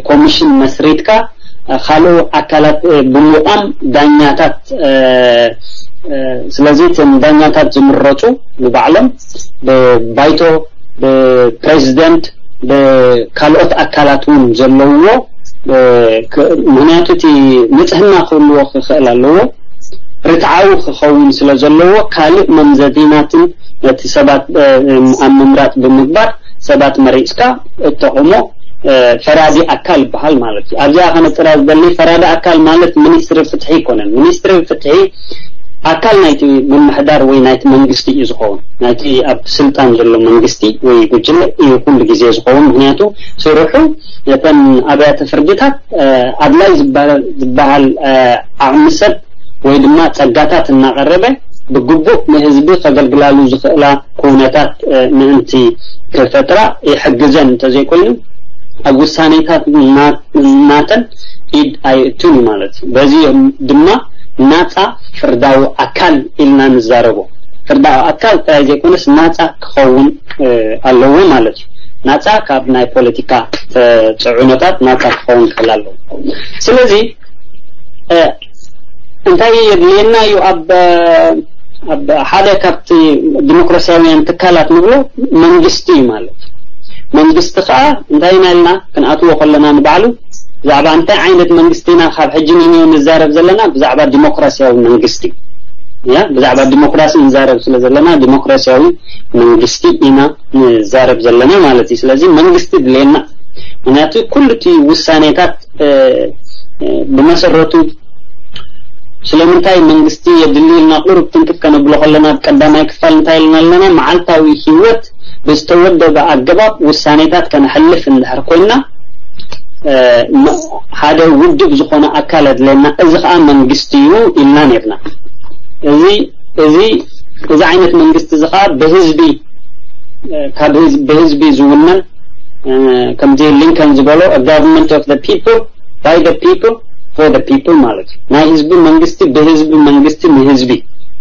ኮሚሽን መስሪትካ ካልኦ ኣካላት ብምቋም ዳኛታት ስለዚ እቶም ዳኛታት ዝምረፁ ብባዕሎም ብባይቶ ብፕሬዚደንት ብካልኦት ኣካላት እውን ዘለውዎ ምክንያቱ እቲ ንፅህና ክህልዎ ክኽእል ኣለዎ። ርትዓዊ ክኸውን ስለ ዘለዎ ካልእ መምዘዚናትን ነቲ ሰባት ኣብ ምምራፅ ብምግባር ሰባት መሪፅካ እተቑሞ ፈራዲ ኣካል ይበሃል ማለት እዩ። ኣብዚኣ ከነጥራ ዝደሊ ፈራዲ ኣካል ማለት ሚኒስትሪ ፍትሒ ኣይኮነን። ሚኒስትሪ ፍትሒ ኣካል ናይቲ ምምሕዳር ወይ ናይቲ መንግስቲ እዩ ዝኸውን፣ ናይቲ ኣብ ስልጣን ዘሎ መንግስቲ ወይ ጉጅለ እዩ ኩሉ ግዜ ዝኸውን። ምክንያቱ ስርሑ ነተን ኣብያተ ፍርድታት ኣድላይ ዝበሃል ዓቕሚ ሰብ ወይ ድማ ጸጋታት እናቐረበ ብግቡእ ንህዝቢ ከገልግላሉ ዝኽእላ ኩነታት ምእንቲ ክፈጥራ ይሕግዘን እንተዘይኮይኑ ኣብ ውሳኔታት ናተን ኢድ ኣይእቱን እዩ ማለት እዩ። በዚ ድማ ናጻ ፍርዳዊ ኣካል ኢልና ንዛረቦ። ፍርዳዊ ኣካል ጥራይ ዘይኮነስ ናጻ ክኸውን ኣለዎ ማለት እዩ። ናጻ ካብ ናይ ፖለቲካ ተጽዕኖታት ናጻ ክኸውን ክእል ኣለዎ። ስለዚ እንታይ የድልየና እዩ ኣብ ኣብ ሓደ ካብቲ ዲሞክራሲያውያን ትካላት ንብሎ መንግስቲ እዩ ማለት እዩ። መንግስቲ ከዓ እንታይ ኢና ኢልና ክንኣትዎ ከለና ንባዕሉ ብዛዕባ እንታይ ዓይነት መንግስቲ ኢና ካብ ሕጂ ንንዮ ንዛረብ ዘለና ብዛዕባ ዲሞክራሲያዊ መንግስቲ ያ ብዛዕባ ዲሞክራሲ ንዛረብ ስለ ዘለና ዲሞክራሲያዊ መንግስቲ ኢና ንዛረብ ዘለና ማለት እዩ። ስለዚ መንግስቲ ድልየና ምክንያቱ ኩሉ እቲ ውሳኔታት ብመሰረቱ ስለምንታይ መንግስቲ የድሊ ኢልና ቁሩብ ትንክፍ ከነብሎ ከለና ኣብ ቀዳማይ ክፋል እንታይ ኢልና ኣለና? መዓልታዊ ህይወት ብዝተወደበ ኣገባብ ውሳኔታት ከነሕልፍ እንድሕር ኮይና ሓደ ውድብ ዝኾነ ኣካል ኣድለየና፣ እዚ ከዓ መንግስቲ እዩ ኢልና ነርና። እዚ እዚ እዚ ዓይነት መንግስቲ እዚ ከዓ ብህዝቢ ካብ ህዝቢ ብህዝቢ ዝውነን ከምቲ ሊንከን ዝበሎ government of the people by the people for the people ማለት እዩ። ናይ ህዝቢ መንግስቲ ብህዝቢ መንግስቲ ንህዝቢ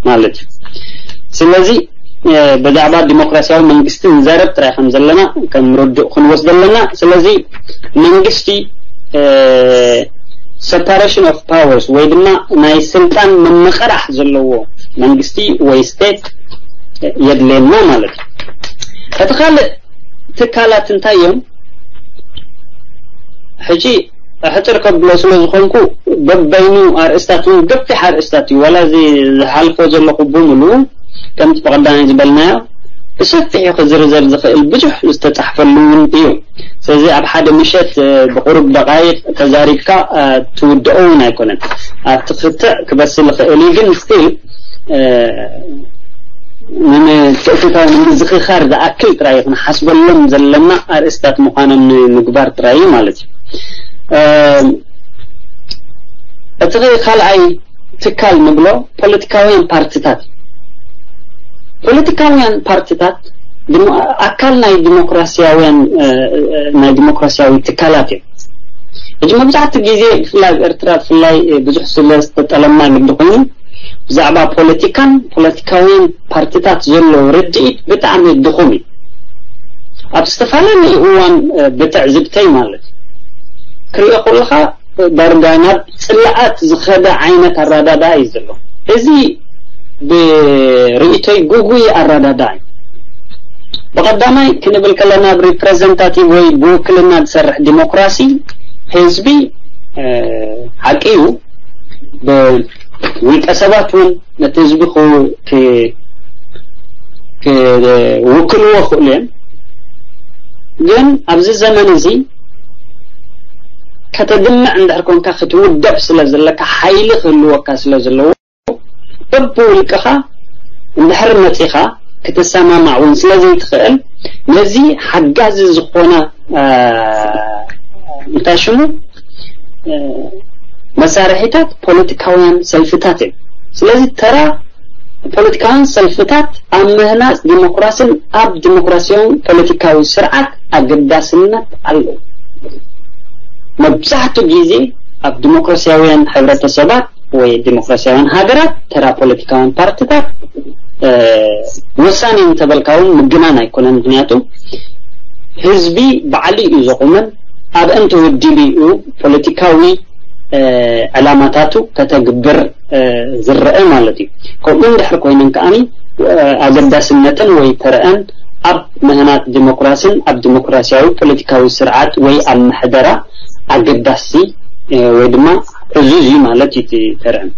ማለት እዩ። ስለዚ ብዛዕባ ዲሞክራሲያዊ መንግስቲ ንዛረብ ጥራይ ከም ዘለና ከም ርዱእ ክንወስዶ ኣለና። ስለዚ መንግስቲ separation of powers ወይ ድማ ናይ ስልጣን ምምቕራሕ ዘለዎ መንግስቲ ወይ ስቴት የድልየና ማለት እዩ። እቲ ካልእ ትካላት እንታይ እዮም? ሕጂ ሕፅር ከብሎ ስለ ዝኾንኩ በበይኑ ኣርእስታት እውን ገፊሕ ኣርእስታት እዩ። ዋላ እዚ ዝሓልፎ ዘለኹ ብምሉ ከምቲ ብቐዳማይ ዝበልናዮ ብሰፊሑ ክዝርዘር ዝኽእል ብዙሕ ዝተፃሕፈሉ እውን እዩ። ስለዚ ኣብ ሓደ ምሸት ብቁሩብ ደቃይቅ ተዛሪብካ ትውድኦ እውን ኣይኮነን። ኣብቲ ክትዕ ክበስል ይኽእል እዩ፣ ግን ስቲል ንምትእትታው ንምዝኽኻር ዝኣክል ጥራይ ክንሓስበሎም ዘለና ኣርእስታት ምዃኖም ንምግባር ጥራይ እዩ ማለት እዩ። እቲ ካልኣይ ትካል ንብሎ ፖለቲካውያን ፓርቲታት፣ ፖለቲካውያን ፓርቲታት ኣካል ናይ ዲሞክራሲያውያን ናይ ዲሞክራሲያዊ ትካላት እዮም። ሕጂ መብዛሕትኡ ግዜ ብፍላይ ኣብ ኤርትራ ብፍላይ ብዙሕ ስለ ዝተጠለምና ግዲ ኮይኑ ብዛዕባ ፖለቲካን ፖለቲካውያን ፓርቲታት ዘሎ ርድኢት ብጣዕሚ ድኹም እዩ። ኣብ ዝተፈላለዩ እዋን ብትዕዝብተይ ማለት ክሪኦ ከለኻ ዳርጋ ናብ ፅላኣት ዝኸደ ዓይነት ኣረዳድኣ እዩ ዘሎ። እዚ ብርእይቶይ ጉጉይ ኣረዳድኣ እዩ። ብቐዳማይ ክንብል ከለና ኣብ ሪፕሬዘንታቲቭ ወይ ብውክልና ዝሰርሕ ዲሞክራሲ ህዝቢ ሓቂ እዩ ብውልቀ ሰባት እውን ነቲ ህዝቢ ክውክልዎ ክእሉ እዮም። ግን ኣብዚ ዘመን እዚ ከተድምዕ እንድሕር ኮንካ ክትውደብ ስለ ዘለካ ሓይሊ ክህልወካ ስለ ዘለዎ በብውልቅኻ እንድሕር መፂኻ ክትሰማማዕ እውን ስለ ዘይትኽእል ነዚ ሓጋዚ ዝኾና እንታይ ሽሙ መሳርሒታት ፖለቲካውያን ሰልፍታት እዮም። ስለዚ ተራ ፖለቲካውያን ሰልፍታት ኣብ ምህናፅ ዲሞክራስን ኣብ ዲሞክራሲያዊ ፖለቲካዊ ስርዓት ኣገዳስነት ኣለዎ። መብዛሕትኡ ግዜ ኣብ ዲሞክራሲያውያን ሕብረተሰባት ወይ ዲሞክራሲያውያን ሃገራት ተራ ፖለቲካውያን ፓርቲታት ወሳኒ እንተበልካ እውን ምግናን ኣይኮነን። ምክንያቱ ህዝቢ ባዕሉ እዩ ዘቑመን ኣብአን ተወዲቡ እዩ ፖለቲካዊ ዕላማታቱ ከተግብር ዝረአ ማለት እዩ። ከምኡ እንድሕር ኮይነን ከዓኒ ኣገዳስነተን ወይ ተረአን ኣብ ምህናፅ ዲሞክራስን ኣብ ዲሞክራሲያዊ ፖለቲካዊ ስርዓት ወይ ኣብ ምሕደራ ኣገዳሲ ወይ ድማ ዕዙዝ እዩ ማለት እዩ። ተረአን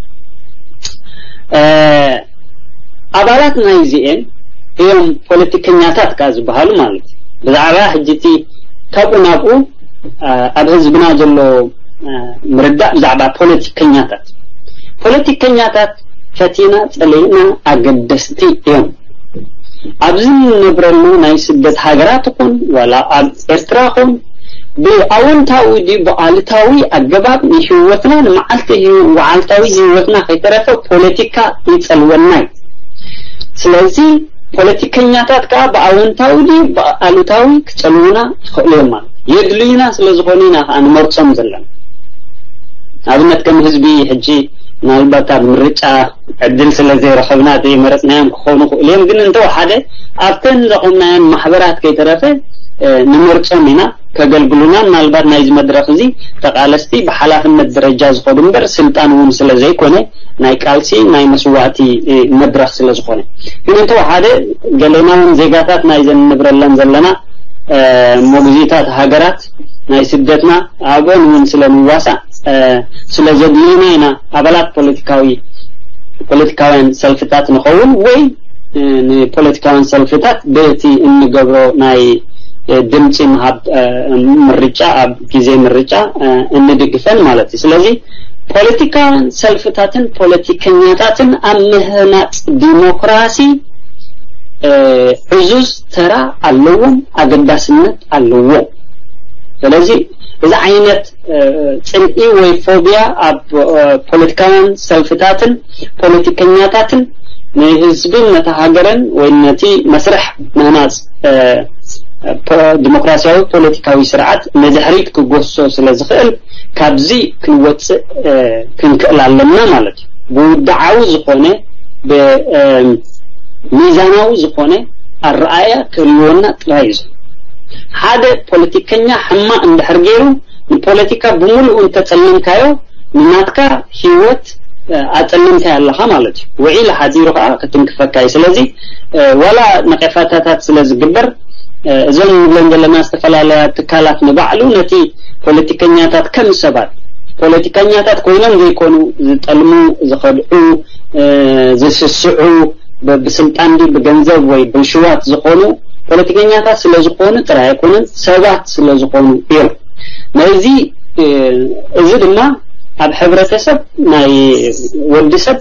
ኣባላት ናይ እዚኤን እዮም ፖለቲከኛታት ከኣ ዝበሃሉ ማለት እዩ። ብዛዕባ ሕጂ እቲ ካብኡ ናብኡ ኣብ ህዝብና ዘሎ ምርዳእ ብዛዕባ ፖለቲከኛታት ፖለቲከኛታት ፈቲና ጸሊእና ኣገደስቲ እዮም። ኣብዚ ንነብረሉ ናይ ስደት ሃገራት ይኹን ዋላ ኣብ ኤርትራ ይኹን ብኣወንታዊ ድዩ ብኣሉታዊ ኣገባብ ንህይወትና ንመዓልቲ መዓልታዊ ህይወትና ከይተረፈ ፖለቲካ ይጸልወና እዩ። ስለዚ ፖለቲከኛታት ከኣ ብኣወንታዊ ድዩ ብኣሉታዊ ክጸልዉና ይኽእሉ እዮም ማለት የድልዩና ስለ ዝኾኑ ኢና ከኣ ንመርጾም ዘለና። ኣብነት ከም ህዝቢ ሕጂ ምናልባት ኣብ ምርጫ ዕድል ስለ ዘይረኸብና ዘይመረጽናዮም ክኾኑ ክእሉ እዮም። ግን እንተወሓደ ኣብተን ዘቆምናየን ማሕበራት ከይተረፈ ንመርጾም ኢና ከገልግሉና። ምናልባት ናይዚ መድረኽ እዚ ተቓለስቲ ብሓላፍነት ደረጃ ዝኸዱ እምበር ስልጣን እውን ስለ ዘይኮነ ናይ ቃልሲ ናይ መስዋእቲ መድረኽ ስለ ዝኾነ ግን እንተወሓደ ገሌና እውን ዜጋታት ናይ ዘንብረለን ዘለና ሞግዚታት ሃገራት ናይ ስደትና ኣብኦን እውን ስለ ንዋሳእ ስለ ዘድልዩና ኢና ኣባላት ፖለቲካዊ ፖለቲካውያን ሰልፍታት ንኸውን ወይ ንፖለቲካውያን ሰልፍታት በቲ እንገብሮ ናይ ድምፂ ምሃብ ምርጫ ኣብ ግዜ ምርጫ እንድግፈን ማለት እዩ። ስለዚ ፖለቲካውያን ሰልፍታትን ፖለቲከኛታትን ኣብ ምህናፅ ዲሞክራሲ ዕዙዝ ተራ ኣለዎም፣ ኣገዳስነት ኣለዎም። ስለዚ እዚ ዓይነት ፅልኢ ወይ ፎቢያ ኣብ ፖለቲካውያን ሰልፍታትን ፖለቲከኛታትን ንህዝብን ነቲ ሃገርን ወይ ነቲ መስርሕ ምህናፅ ዲሞክራሲያዊ ፖለቲካዊ ስርዓት ንድሕሪት ክጎስሶ ስለ ዝኽእል ካብዚ ክንወፅእ ክንክእል ኣለና ማለት እዩ። ብውድዓዊ ዝኾነ ብሚዛናዊ ዝኾነ ኣረኣያ ክህልወና ጥራይ እዩ። ሓደ ፖለቲከኛ ሕማቕ እንድሕር ገይሩ ንፖለቲካ ብምሉኡ እንተፀለምካዮ ንናትካ ህይወት ኣፀለምካዮ ኣለኻ ማለት እዩ። ውዒሉ ሓዲሩ ከዓ ክትንክፈካ እዩ። ስለዚ ዋላ ነቀፋታታት ስለ ዝግበር እዞም ንብለን ዘለና ዝተፈላለያ ትካላት ንባዕሉ ነቲ ፖለቲከኛታት ከም ሰባት ፖለቲከኛታት ኮይኖም ዘይኮኑ ዝጠልሙ፣ ዝኸድዑ፣ ዝስስዑ፣ ብስልጣን ድዩ ብገንዘብ ወይ ብሽዋት ዝኾኑ ፖለቲከኛታት ስለ ዝኾኑ ጥራይ ኣይኮነን፣ ሰባት ስለ ዝኾኑ እዮም። ነዚ እዚ ድማ ኣብ ሕብረተሰብ ናይ ወዲ ሰብ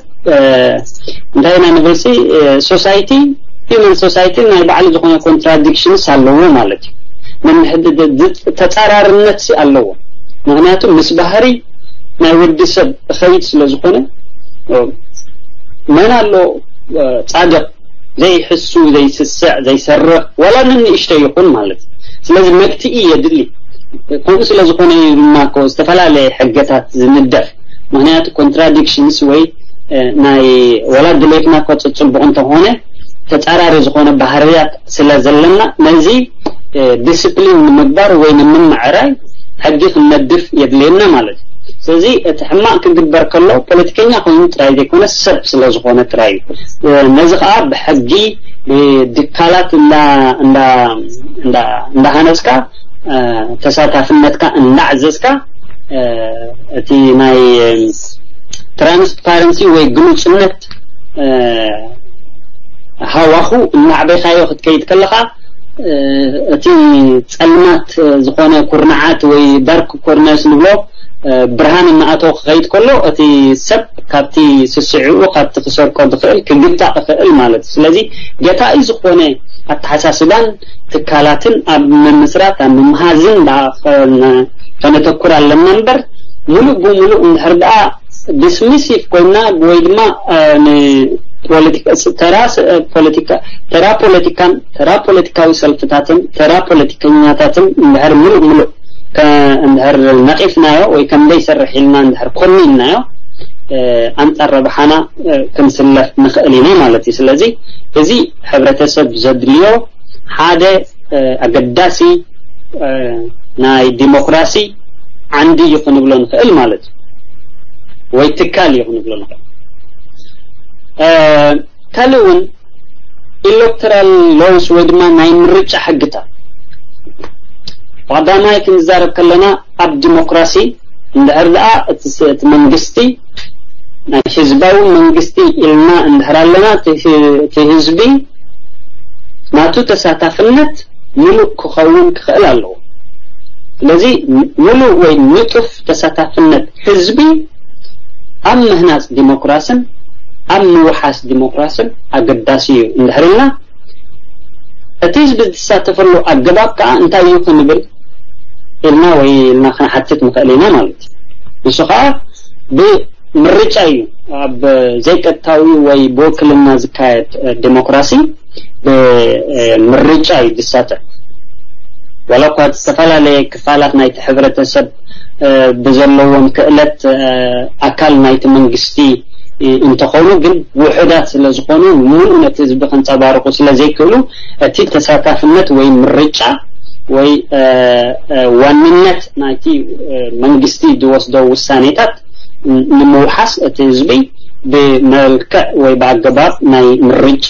እንታይ ኢና ንብል ሲ ሶሳይቲ ሂውማን ሶሳይቲ ናይ ባዕሉ ዝኾነ ኮንትራዲክሽንስ ኣለዎ ማለት እዩ። ተፃራርነት ሲ ኣለዎ። ምክንያቱ ምስ ባህሪ ናይ ወዲ ሰብ እኸይድ ስለ ዝኾነ መን ኣሎ ፃድቕ ዘይሕሱ ዘይስስዕ ዘይሰርቕ ዋላ ንንእሽቶ ይኹን ማለት እዩ። ስለዚ መግትኢ የድሊ። ከምኡ ስለ ዝኾነ እዩ ድማ እኮ ዝተፈላለየ ሕገታት ዝንደፍ። ምክንያቱ ኮንትራዲክሽንስ ወይ ናይ ወላ ድሌትና እኮ ፅቡቕ እንተኾነ ተፃራሪ ዝኾነ ባህርያት ስለ ዘለና ነዚ ዲስፕሊን ንምግባር ወይ ንምምዕራይ ሕጊ ክንነድፍ የድልየና ማለት እዩ። ስለዚ እቲ ሕማቕ ክግበር ከሎ ፖለቲከኛ ኮይኑ ጥራይ ዘይኮነ ሰብ ስለ ዝኾነ ጥራይ እዩ። ነዚ ከዓ ብሕጊ ብድካላት እንዳሃነፅካ ተሳታፍነትካ እንዳዓዘዝካ እቲ ናይ ትራንስፓረንሲ ወይ ግሉፅነት ሃዋኹ እናዕበይካዮ ክትከይድ ከለኻ እቲ ፀልማት ዝኾነ ኩርናዓት ወይ ዳርክ ኮርነርስ ንብሎ ብርሃን እናኣተወ ክኸይድ ከሎ እቲ ሰብ ካብቲ ስስዕኡ ካብቲ ክሰርቆ ዝኽእል ክግታእ ይኽእል ማለት እዩ። ስለዚ ገታኢ ዝኾነ ኣተሓሳስባን ትካላትን ኣብ ምምስራት ኣብ ምምሃዝን ከነተኩር ኣለና እምበር ሙሉእ ብሙሉእ እንድሕር ደኣ ዲስሚሲቭ ኮይና ወይ ድማ ተራ ፖለቲካን ተራ ፖለቲካዊ ሰልፍታትን ተራ ፖለቲከኛታትን እንድሕር ሙሉእ ሙሉእ እንድሕር ነቒፍናዮ ወይ ከም ዘይሰርሕ ኢልና እንድሕር ኮኒንናዮ ኣንፃር ረብሓና ክንስለፍ ንኽእል ኢና ማለት እዩ። ስለዚ እዚ ሕብረተሰብ ዘድልዮ ሓደ ኣገዳሲ ናይ ዲሞክራሲ ዓንዲ እዩ ክንብሎ ንኽእል ማለት እዩ፣ ወይ ትካል እዩ ክንብሎ ንኽእል። ካልእ እውን ኤሌክቶራል ሎውስ ወይ ድማ ናይ ምርጫ ሕግታት ቀዳማይ ክንዛረብ ከለና ኣብ ዲሞክራሲ እንድሕር ደኣ እቲ መንግስቲ ናይ ህዝባዊ መንግስቲ ኢልና እንድሕር ኣለና እቲ ህዝቢ ናቱ ተሳታፍነት ሙሉእ ክኸውን ክኽእል ኣለዎ። ስለዚ ሙሉእ ወይ ንጡፍ ተሳታፍነት ህዝቢ ኣብ ምህናፅ ዲሞክራስን ኣብ ምውሓስ ዲሞክራስን ኣገዳሲ እዩ እንድሕር ኢልና እቲ ህዝቢ ዝሳተፈሉ ኣገባብ ከዓ እንታይ እዩ ክንብል ኢልና ወይ ኢልና ክንሓትት ንኽእል ኢና ማለት እዩ። ንሱ ከዓ ብምርጫ እዩ። ኣብ ዘይቀጥታዊ ወይ ብውክልና ዝካየድ ዲሞክራሲ ብምርጫ እዩ ዝሳተፍ። ዋላ እኳ ዝተፈላለየ ክፋላት ናይቲ ሕብረተሰብ ብዘለዎም ክእለት ኣካል ናይቲ መንግስቲ እንተኾኑ ግን ውሑዳት ስለ ዝኾኑ ሙሉእ ነቲ ህዝቢ ከንፀባርቑ ስለ ዘይክእሉ እቲ ተሳታፍነት ወይ ምርጫ ወይ ዋንነት ናይቲ መንግስቲ ዝወስዶ ውሳኔታት ንምውሓስ እቲ ህዝቢ ብመልክዕ ወይ ብኣገባብ ናይ ምርጫ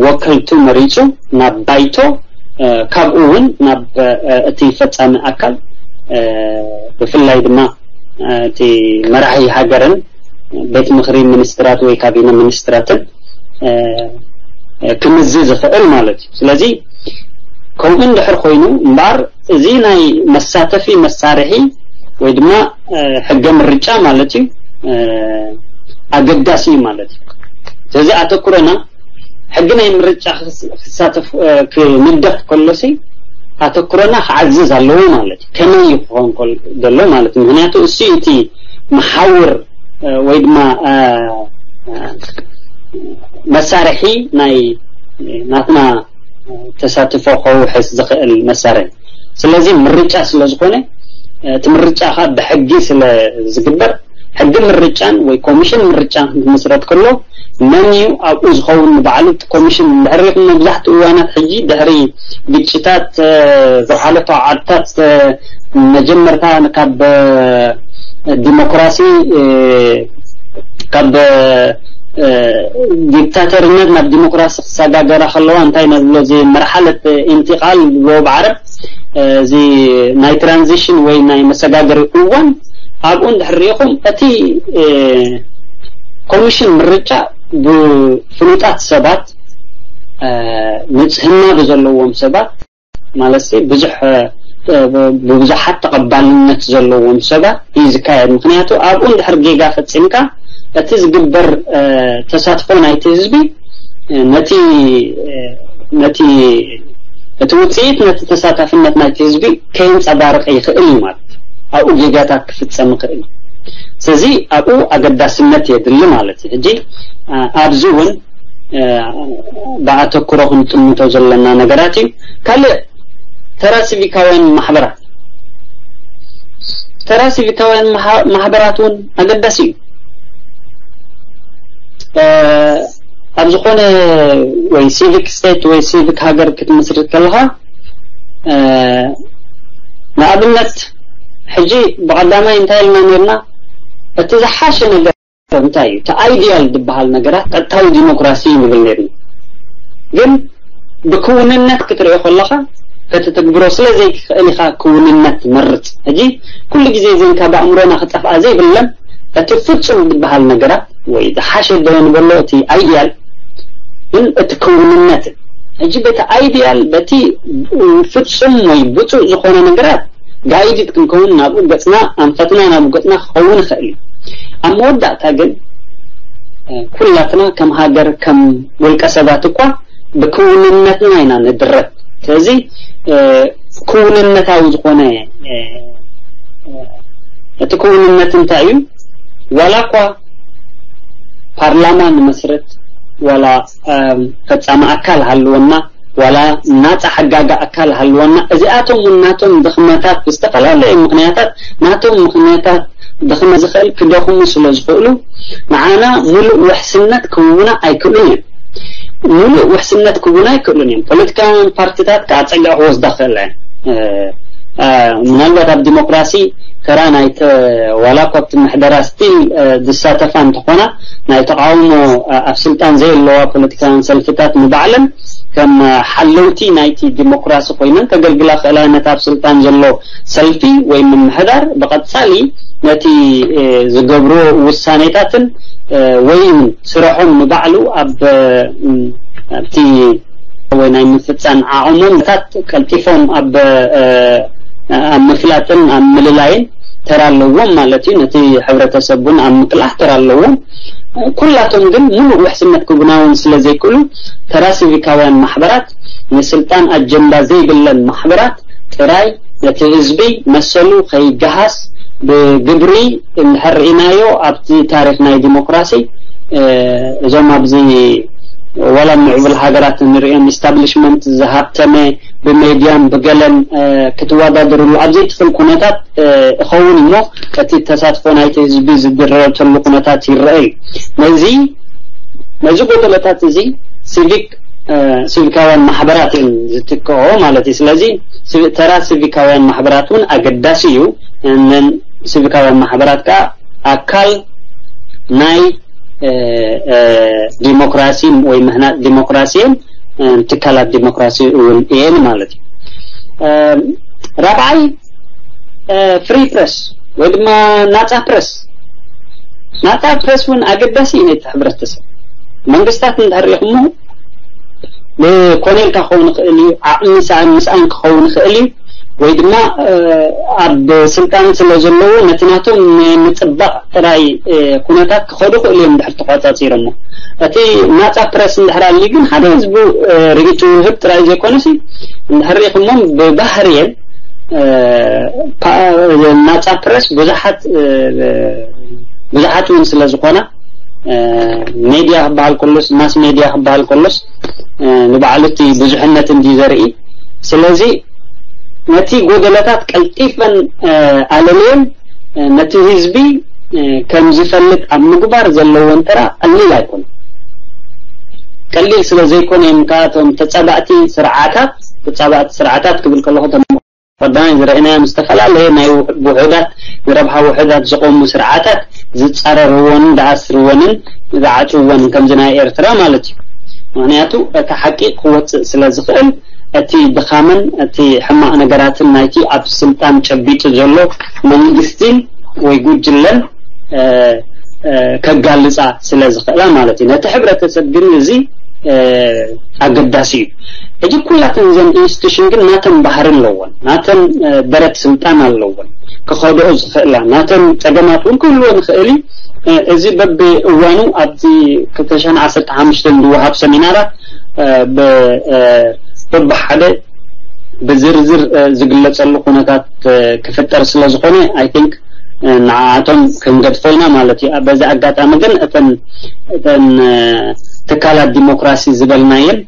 ወከልቱ መሪፁ ናብ ባይቶ ካብኡ እውን ናብ እቲ ፈፃሚ ኣካል ብፍላይ ድማ እቲ መራሒ ሃገርን ቤት ምኽሪ ሚኒስትራት ወይ ካቢነ ሚኒስትራትን ክምዝ ዝኽእል ማለት እዩ። ስለዚ ከምኡ እንድሕር ኮይኑ እምበኣር እዚ ናይ መሳተፊ መሳርሒ ወይ ድማ ሕገ ምርጫ ማለት እዩ ኣገዳሲ እዩ ማለት እዩ። ስለዚ ኣተኩረና ሕጊ ናይ ምርጫ ክሳተፍ ክንደፍ ከሎሲ ኣተኩረና ክዓዝዝ ኣለዎ ማለት እዩ። ከመይ እዩ ክኸውን ዘሎ ማለት እዩ። ምክንያቱ እሱ እቲ መሓውር ወይ ድማ መሳርሒ ናይ ናትና ተሳትፎ ከውሕስ ዝኽእል መሳርሒ። ስለዚ ምርጫ ስለ ዝኾነ እቲ ምርጫ ከኣ ብሕጊ ስለ ዝግበር፣ ሕጊ ምርጫን ወይ ኮሚሽን ምርጫን ክትምስረት ከሎ፣ መን እዩ ኣብኡ ዝኸውን ንባዕሉ እቲ ኮሚሽን? እንድሕር ሪኢኹም፣ መብዛሕትኡ እዋናት ሕጂ ድሕሪ ግጭታት፣ እ፣ ዝሓለፋ ዓድታት፣ እ፣ መጀመርታ ካብ፣ እ፣ ዲሞክራሲ፣ እ፣ ካብ፣ እ፣ ዲክታተርነት ናብ ዲሞክራሲ ክሰጋገራ ከለዋ፣ እንታይ ነብሎ፣ እዚ መርሓለት ኢንቲቃል ብሎ ብዓረብ፣ እ፣ እዚ ናይ ትራንዚሽን ወይ ናይ መሰጋገሪ እዋን፣ ኣብኡ እንድሕር ሪኢኹም፣ እቲ፣ እ፣ ኮሚሽን ምርጫ ብፍሉጣት ሰባት፣ እ፣ ንጽህና ብዘለዎም ሰባት፣ ማለት ሲ ብዙሕ፣ እ፣ ብብዙሓት ተቐባልነት ዘለዎም ሰባት እዩ ዝካየድ። ምኽንያቱ ኣብኡ እንድሕር ጌጋ ፈጺምካ፣ እቲ ዝግበር፣ እ፣ ተሳትፎ ናይቲ ህዝቢ፣ እ፣ ነቲ፣ እ፣ ነቲ፣ እቲ ውጽኢት ነቲ ተሳታፍነት ናይቲ ህዝቢ ከየንጸባርቕ ይኽእል እዩ ማለት እዩ። ኣብኡ ጌጋታት ክፍጸም ይኽእል እዩ። ስለዚ ኣብኡ ኣገዳስነት የድሊ ማለት እዩ። ሕጂ፣ እ፣ ኣብዚ እውን፣ እ፣ ብኣተኩሮ ክንጥምቶ ዘለና ነገራት እዩ። ካልእ፣ ተራ ሲቪካውያን ማሕበራት። ተራ ሲቪካውያን ማሕ-፣ ማሕበራት እውን ኣገዳሲ እዩ። እ፣ ኣብ ዝኾነ ወይ ሲቪክ ስቴት ወይ ሲቪክ ሃገር ክትምስርት ከለኻ፣ እ፣ ንኣብነት ሕጂ ብቐዳማይ እንታይ ኢልና ነርና? እቲ ዝሓሸ ነገር እንታይ እዩ? እቲ ኣይዲያል ዝበሃል ነገራት ቀጥታዊ ዲሞክራሲ ንብል ነርና። ግን ብክውንነት ክትሪኦ ከለኻ፣ ከተተግብሮ ስለ ዘይትኽእል ኢኻ ክውንነት ትመርጽ። ሕጂ ኩሉ ግዜ እዘን ካብ ኣእምሮና ክጠፍኣ ዘይብለን፣ እቲ ፍጹም ዝበሃል ነገራት ወይ ዝሓሸ ዶ ንበሎ፣ እቲ ኣይዲያል፣ ግን እቲ ክውንነት፣ ሕጂ በቲ ኣይዲያል፣ በቲ ፍጹም ወይ ብጹእ ዝኾነ ነገራት ጋይድድ ክንከውን፣ ናብኡ ገጽና ኣንፈትና ናብኡ ገጽና ክኸውን ይኽእል እዩ። ኣብ መወዳእታ ግን፣ እ፣ ኩላትና ከም ሃገር፣ ከም ውልቀ ሰባት እኳ ብክውንነትና ኢና ንድረት። ስለዚ፣ እ፣ ክውንነታዊ ዝኾነ፣ እ፣ እ፣ እቲ ክውንነት እንታይ እዩ? ዋላ እኳ ፓርላማ ንመስርት፣ ዋላ፣ እም፣ ፈጻሚ ኣካል ሃልወና፣ ዋላ ናጻ ሓጋጋ ኣካል ሃልወና፣ እዚኣቶም እውን ናቶም ድኽመታት፣ ብዝተፈላለየ ምኽንያታት፣ ናቶም ምኽንያታት ድኽመ ዝኽእል ክደኽሙ ስለ ዝኽእሉ፣ ንዓና ሙሉእ ውሕስነት ክህቡና ኣይክእሉን እዮም። ሙሉእ ውሕስነት ክህቡና ኣይክእሉን እዮም። ፖለቲካውያን ፓርቲታት ከዓ ጸግዒ ክወስዳ ክኽእላ እየን። እ፣ እ፣ ምናልባት ኣብ ዲሞክራሲ ተራ ናይ ተ-፣ ዋላ እኳ ኣብቲ ምሕደራ ስቲል፣ እ፣ ዝሳተፋ እንተኾና፣ ናይ ተቃውሞ፣ እ፣ ኣብ ስልጣን ዘየለዋ ፖለቲካውያን ሰልፍታት ንባዕለን ከም፣ እ፣ ሓለውቲ ናይቲ ዲሞክራሲ ኮይነን ከገልግላ ክኽእላ፣ ነቲ ኣብ ስልጣን ዘሎ ሰልፊ ወይ ምምሕዳር ብቐጻሊ ነቲ፣ እ፣ ዝገብሮ ውሳኔታትን፣ እ፣ ወይ ስርሖም ንባዕሉ ኣብ፣ እ፣ ኣብቲ ወይ ናይ ምፍጻም ዓቕሞም ታት ቀልጢፎም ኣብ፣ እ፣ ኣብ ምፍላጥን ኣብ ምልላይን ተራ ኣለዎም ማለት እዩ። ነቲ ሕብረተሰብ እውን ኣብ ምቅላሕ ተራ ኣለዎም። ኩላቶም ግን ሙሉእ ውሕስነት ክጉናውን ስለ ዘይክእሉ፣ ተራ ሲቪካውያን ማሕበራት፣ ንስልጣን ኣጀንዳ ዘይብለን ማሕበራት ጥራይ፣ ነቲ ህዝቢ መሰሉ ከይገሃስ ብግብሪ እንድሕር ርኢናዮ፣ ኣብቲ ታሪኽ ናይ ዲሞክራሲ፣ እ፣ እዞም ኣብዚ ዋላ ምዕቡል ሃገራት ንሪኦም፣ ኢስታብሊሽመንት ዝሃብተመ ብሜድያን ብገለን፣ እ፣ ክትወዳደርሉ ኣብ ዘይትኽእል ኩነታት፣ እ፣ እኸውን እሞ፣ እቲ ተሳትፎ ናይቲ ህዝቢ ዝድረተሉ ኩነታት ይረአ እዩ። ነዚ፣ ነዚ ጎደሎታት እዚ ሲቪክ፣ እ፣ ሲቪካውያን ማሕበራት እዮም ዝትክኦ ማለት እዩ። ስለዚ፣ ሲቪ-፣ ተራ ሲቪካውያን ማሕበራት እውን ኣገዳሲ እዩ። እነን ሲቪካውያን ማሕበራት ከዓ ኣካል ናይ፣ እ፣ እ፣ ዲሞክራሲ ወይ ምህናጽ ዲሞክራሲን፣ እ፣ ትካላት ዲሞክራሲ እውን እየን ማለት እዩ። እ፣ ራብዓይ፣ እ፣ ፍሪ ፕረስ ወይ ድማ ናጻ ፕረስ። ናጻ ፕረስ እውን ኣገዳሲ እዩ ነቲ ሕብረተሰብ። መንግስታት እንድሕር ርኢኹሞ፣ ብኮነ ኢልካ ክኸውን ይኽእል እዩ፣ ዓቕሚ ሰኣን ምስኣን ክኸውን ይኽእል እዩ፣ ወይ ድማ፣ እ፣ ኣብ ስልጣን ስለ ዘለዉ ነቲ ናቶም ንምጽባቕ ጥራይ፣ እ፣ ኩነታት ክኸዱ ክእሉ እዮም እንድሕር ተቋጻጺሮሞ። እቲ ናጻ ፕረስ እንድሕር ኣልዩ ግን ሓደ ህዝቡ፣ እ፣ ርኢቱ ይህብ ጥራይ ዘይኮነሲ፣ እንድሕር ርኢኹሞም ብባህርየን፣ እ፣ ፓ-፣ ናጻ ፕረስ ብዙሓት፣ እ፣ ብዙሓት እውን ስለ ዝኾና፣ እ፣ ሜድያ ክበሃል ከሎስ፣ ማስ ሜድያ ክበሃል ከሎስ፣ እ፣ ንባዕሉ እቲ ብዙሕነት እንዲ ዘርኢ። ስለዚ ነቲ ጎደለታት ቀልጢፈን ኣለልየን ነቲ ህዝቢ ከም ዝፈልጥ ኣብ ምግባር ዘለወን ተራ ቀሊል ኣይኮነን። ቀሊል ስለ ዘይኮነ እዮም ከኣ እቶም ተጻባእቲ ስርዓታት፣ ተጻባእቲ ስርዓታት ክብል ከለኹ እቶም ቀዳማይ ዝረኣናዮም ዝተፈላለየ ናይ ውሕ- ውሑዳት፣ ንረብሓ ውሑዳት ዝቆሙ ስርዓታት ዝጻረርዎን ዝኣስርዎንን ዝዓጽውዎን ከምዚ ናይ ኤርትራ ማለት እዩ። ምኽንያቱ እቲ ሓቂ ክወጽእ ስለ ዝኽእል እቲ ድኻምን እቲ ሕማቕ ነገራትን ናይቲ ኣብ ስልጣን ጨቢጡ ዘሎ መንግስቲን ወይ ጉጅለን ከጋልጻ ስለ ዝኽእላ ማለት እዩ። ነቲ ሕብረተሰብ ግን እዚ ኣገዳሲ እዩ። ሕጂ ኩላተን እዘን ኢንስቲቱሽን ግን ናተን ባህሪ ኣለዎን፣ ናተን ደረት ስልጣን ኣለዎን ክኸድኦ ዝኽእላ፣ ናተን ጸገማት እውን ክህልዎ ንኽእል እዩ። እዚ በብእዋኑ ኣብዚ ክልተ ሽሕን ዓሰርተ ሓሙሽተን ዝወሃብ ሰሚናራት በብሓደ ብዝርዝር ዝግለጸሉ ኩነታት ክፍጠር ስለ ዝኾነ I think ንዓኣቶም ክንገድፎ ኢና ማለት እዩ። በዚ ኣጋጣሚ ግን እተን እተን ትካላት ዲሞክራሲ ዝበልናየን